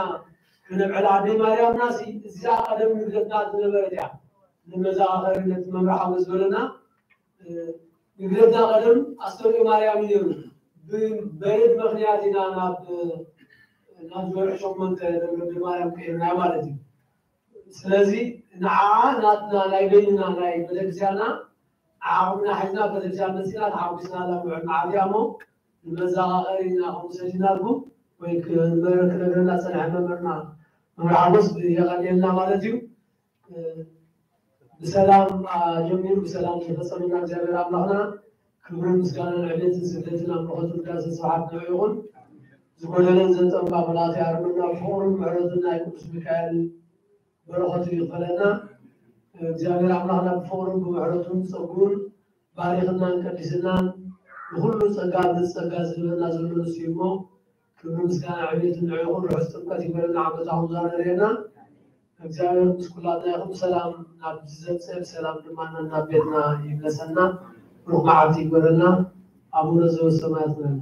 ክነብዕል። ኣደ ማርያምና ሲ እዚኣ ቀደም ንግደትና ዝነበረት እያ። ንመዘኻኸሪ ነቲ መምርሒ ሓጎስ ዝበለና ንግደትና ቀደም ኣስተርእዮ ማርያም እዩ ነይሩ። ብበረድ ምኽንያት ኢና ናብ ናብ ወርሒ ሸሞንተ ደብረ ማርያም ቀይርና ማለት እዩ። ስለዚ ንዓ ናትና ናይ በይንና ናይ ቤተክርስትያንና ዓቕምና ሒዝና ቤተክርስትያን መፂና ተሓጒስና ናብ ምዕድ መዓልቲ እያ እሞ ንመዘኻኸሪ ኢና ከምኡ ሰዲናልኩም ወይ ክነግረና ዝፀንሐ መምህርና መምህር ሓጎስ የቐንየልና ማለት እዩ። ብሰላም ጀሚሩ ብሰላም ዘፈፀመና እግዚኣብሔር ኣምላኽና ክብርን ምስጋናን ዕቤትን ስግደትን ኣምልኾትን ውዳሴን ስብሓት ንዑ ይኹን። ዝጎደለን ዘንጸባረቐን ኣምላኽ ይሃርመና። ብፍቕሩን ምሕረቱን ናይ ቅዱስ ሚካኤል በረኸቱ ይኽፈለና። እግዚኣብሔር ኣምላኽና ብፍቕሩን ብምሕረቱን ጸጉኡን ባሪኽናን ቀዲስናን ንኹሉ ጸጋ ብጸጋ ዝህበና ዘሎ ንሱ እዩ እሞ ክብሪ ምስጋና ዕቤትን ንዑ ይኹን። ርሑስ ጥምቀት ይበለና። ዓመታኹም ዛና ርእየና እግዚኣብሔር ምስ ኩላትና ይኹን። ብሰላም ናብ ዘብፅእ ብሰላም ድማ ናብ ቤትና ይመለሰና። ብሩኽ መዓልቲ ይግበረልና። ኣቡነ ዘበሰማያት ንበል።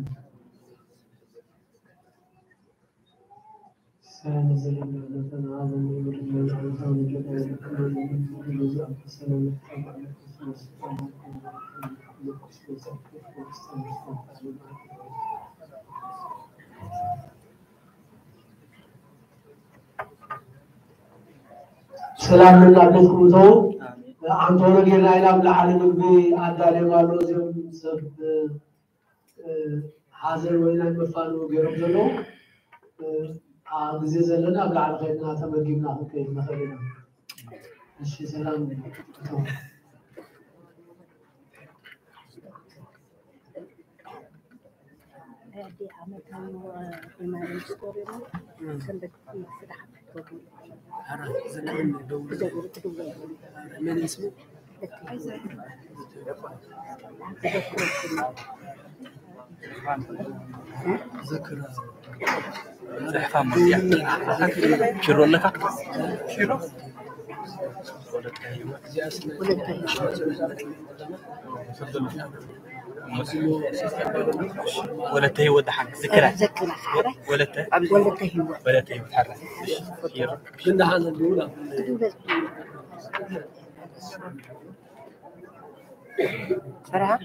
ሰላም ናብ ቤትኩም እተው። ኣንቶኖ ጌርና ኢና ኣብ ላዕሊ ምግቢ ኣዳልዮም ኣሎ። እዚኦም ሰብ ሓዘን ወይ ናይ መፋንዊ ገይሮም ዘለዉ ግዜ ዘለና ኣብ ላዕሊ ከይድና ተመጊብና ክንከይድ ንኽእል ኢና። እሺ ሰላም እተው። ኪሮ ኣለካ? ኪሮ ወለተ ህይወት ደሓን ዝክራ ዘክራ ሓራይ ወለተ ወለተ ህይወት ወለተ ህይወት ሓራይ ኪሮ ግን ደሓን እንዲሁላ ስራሕ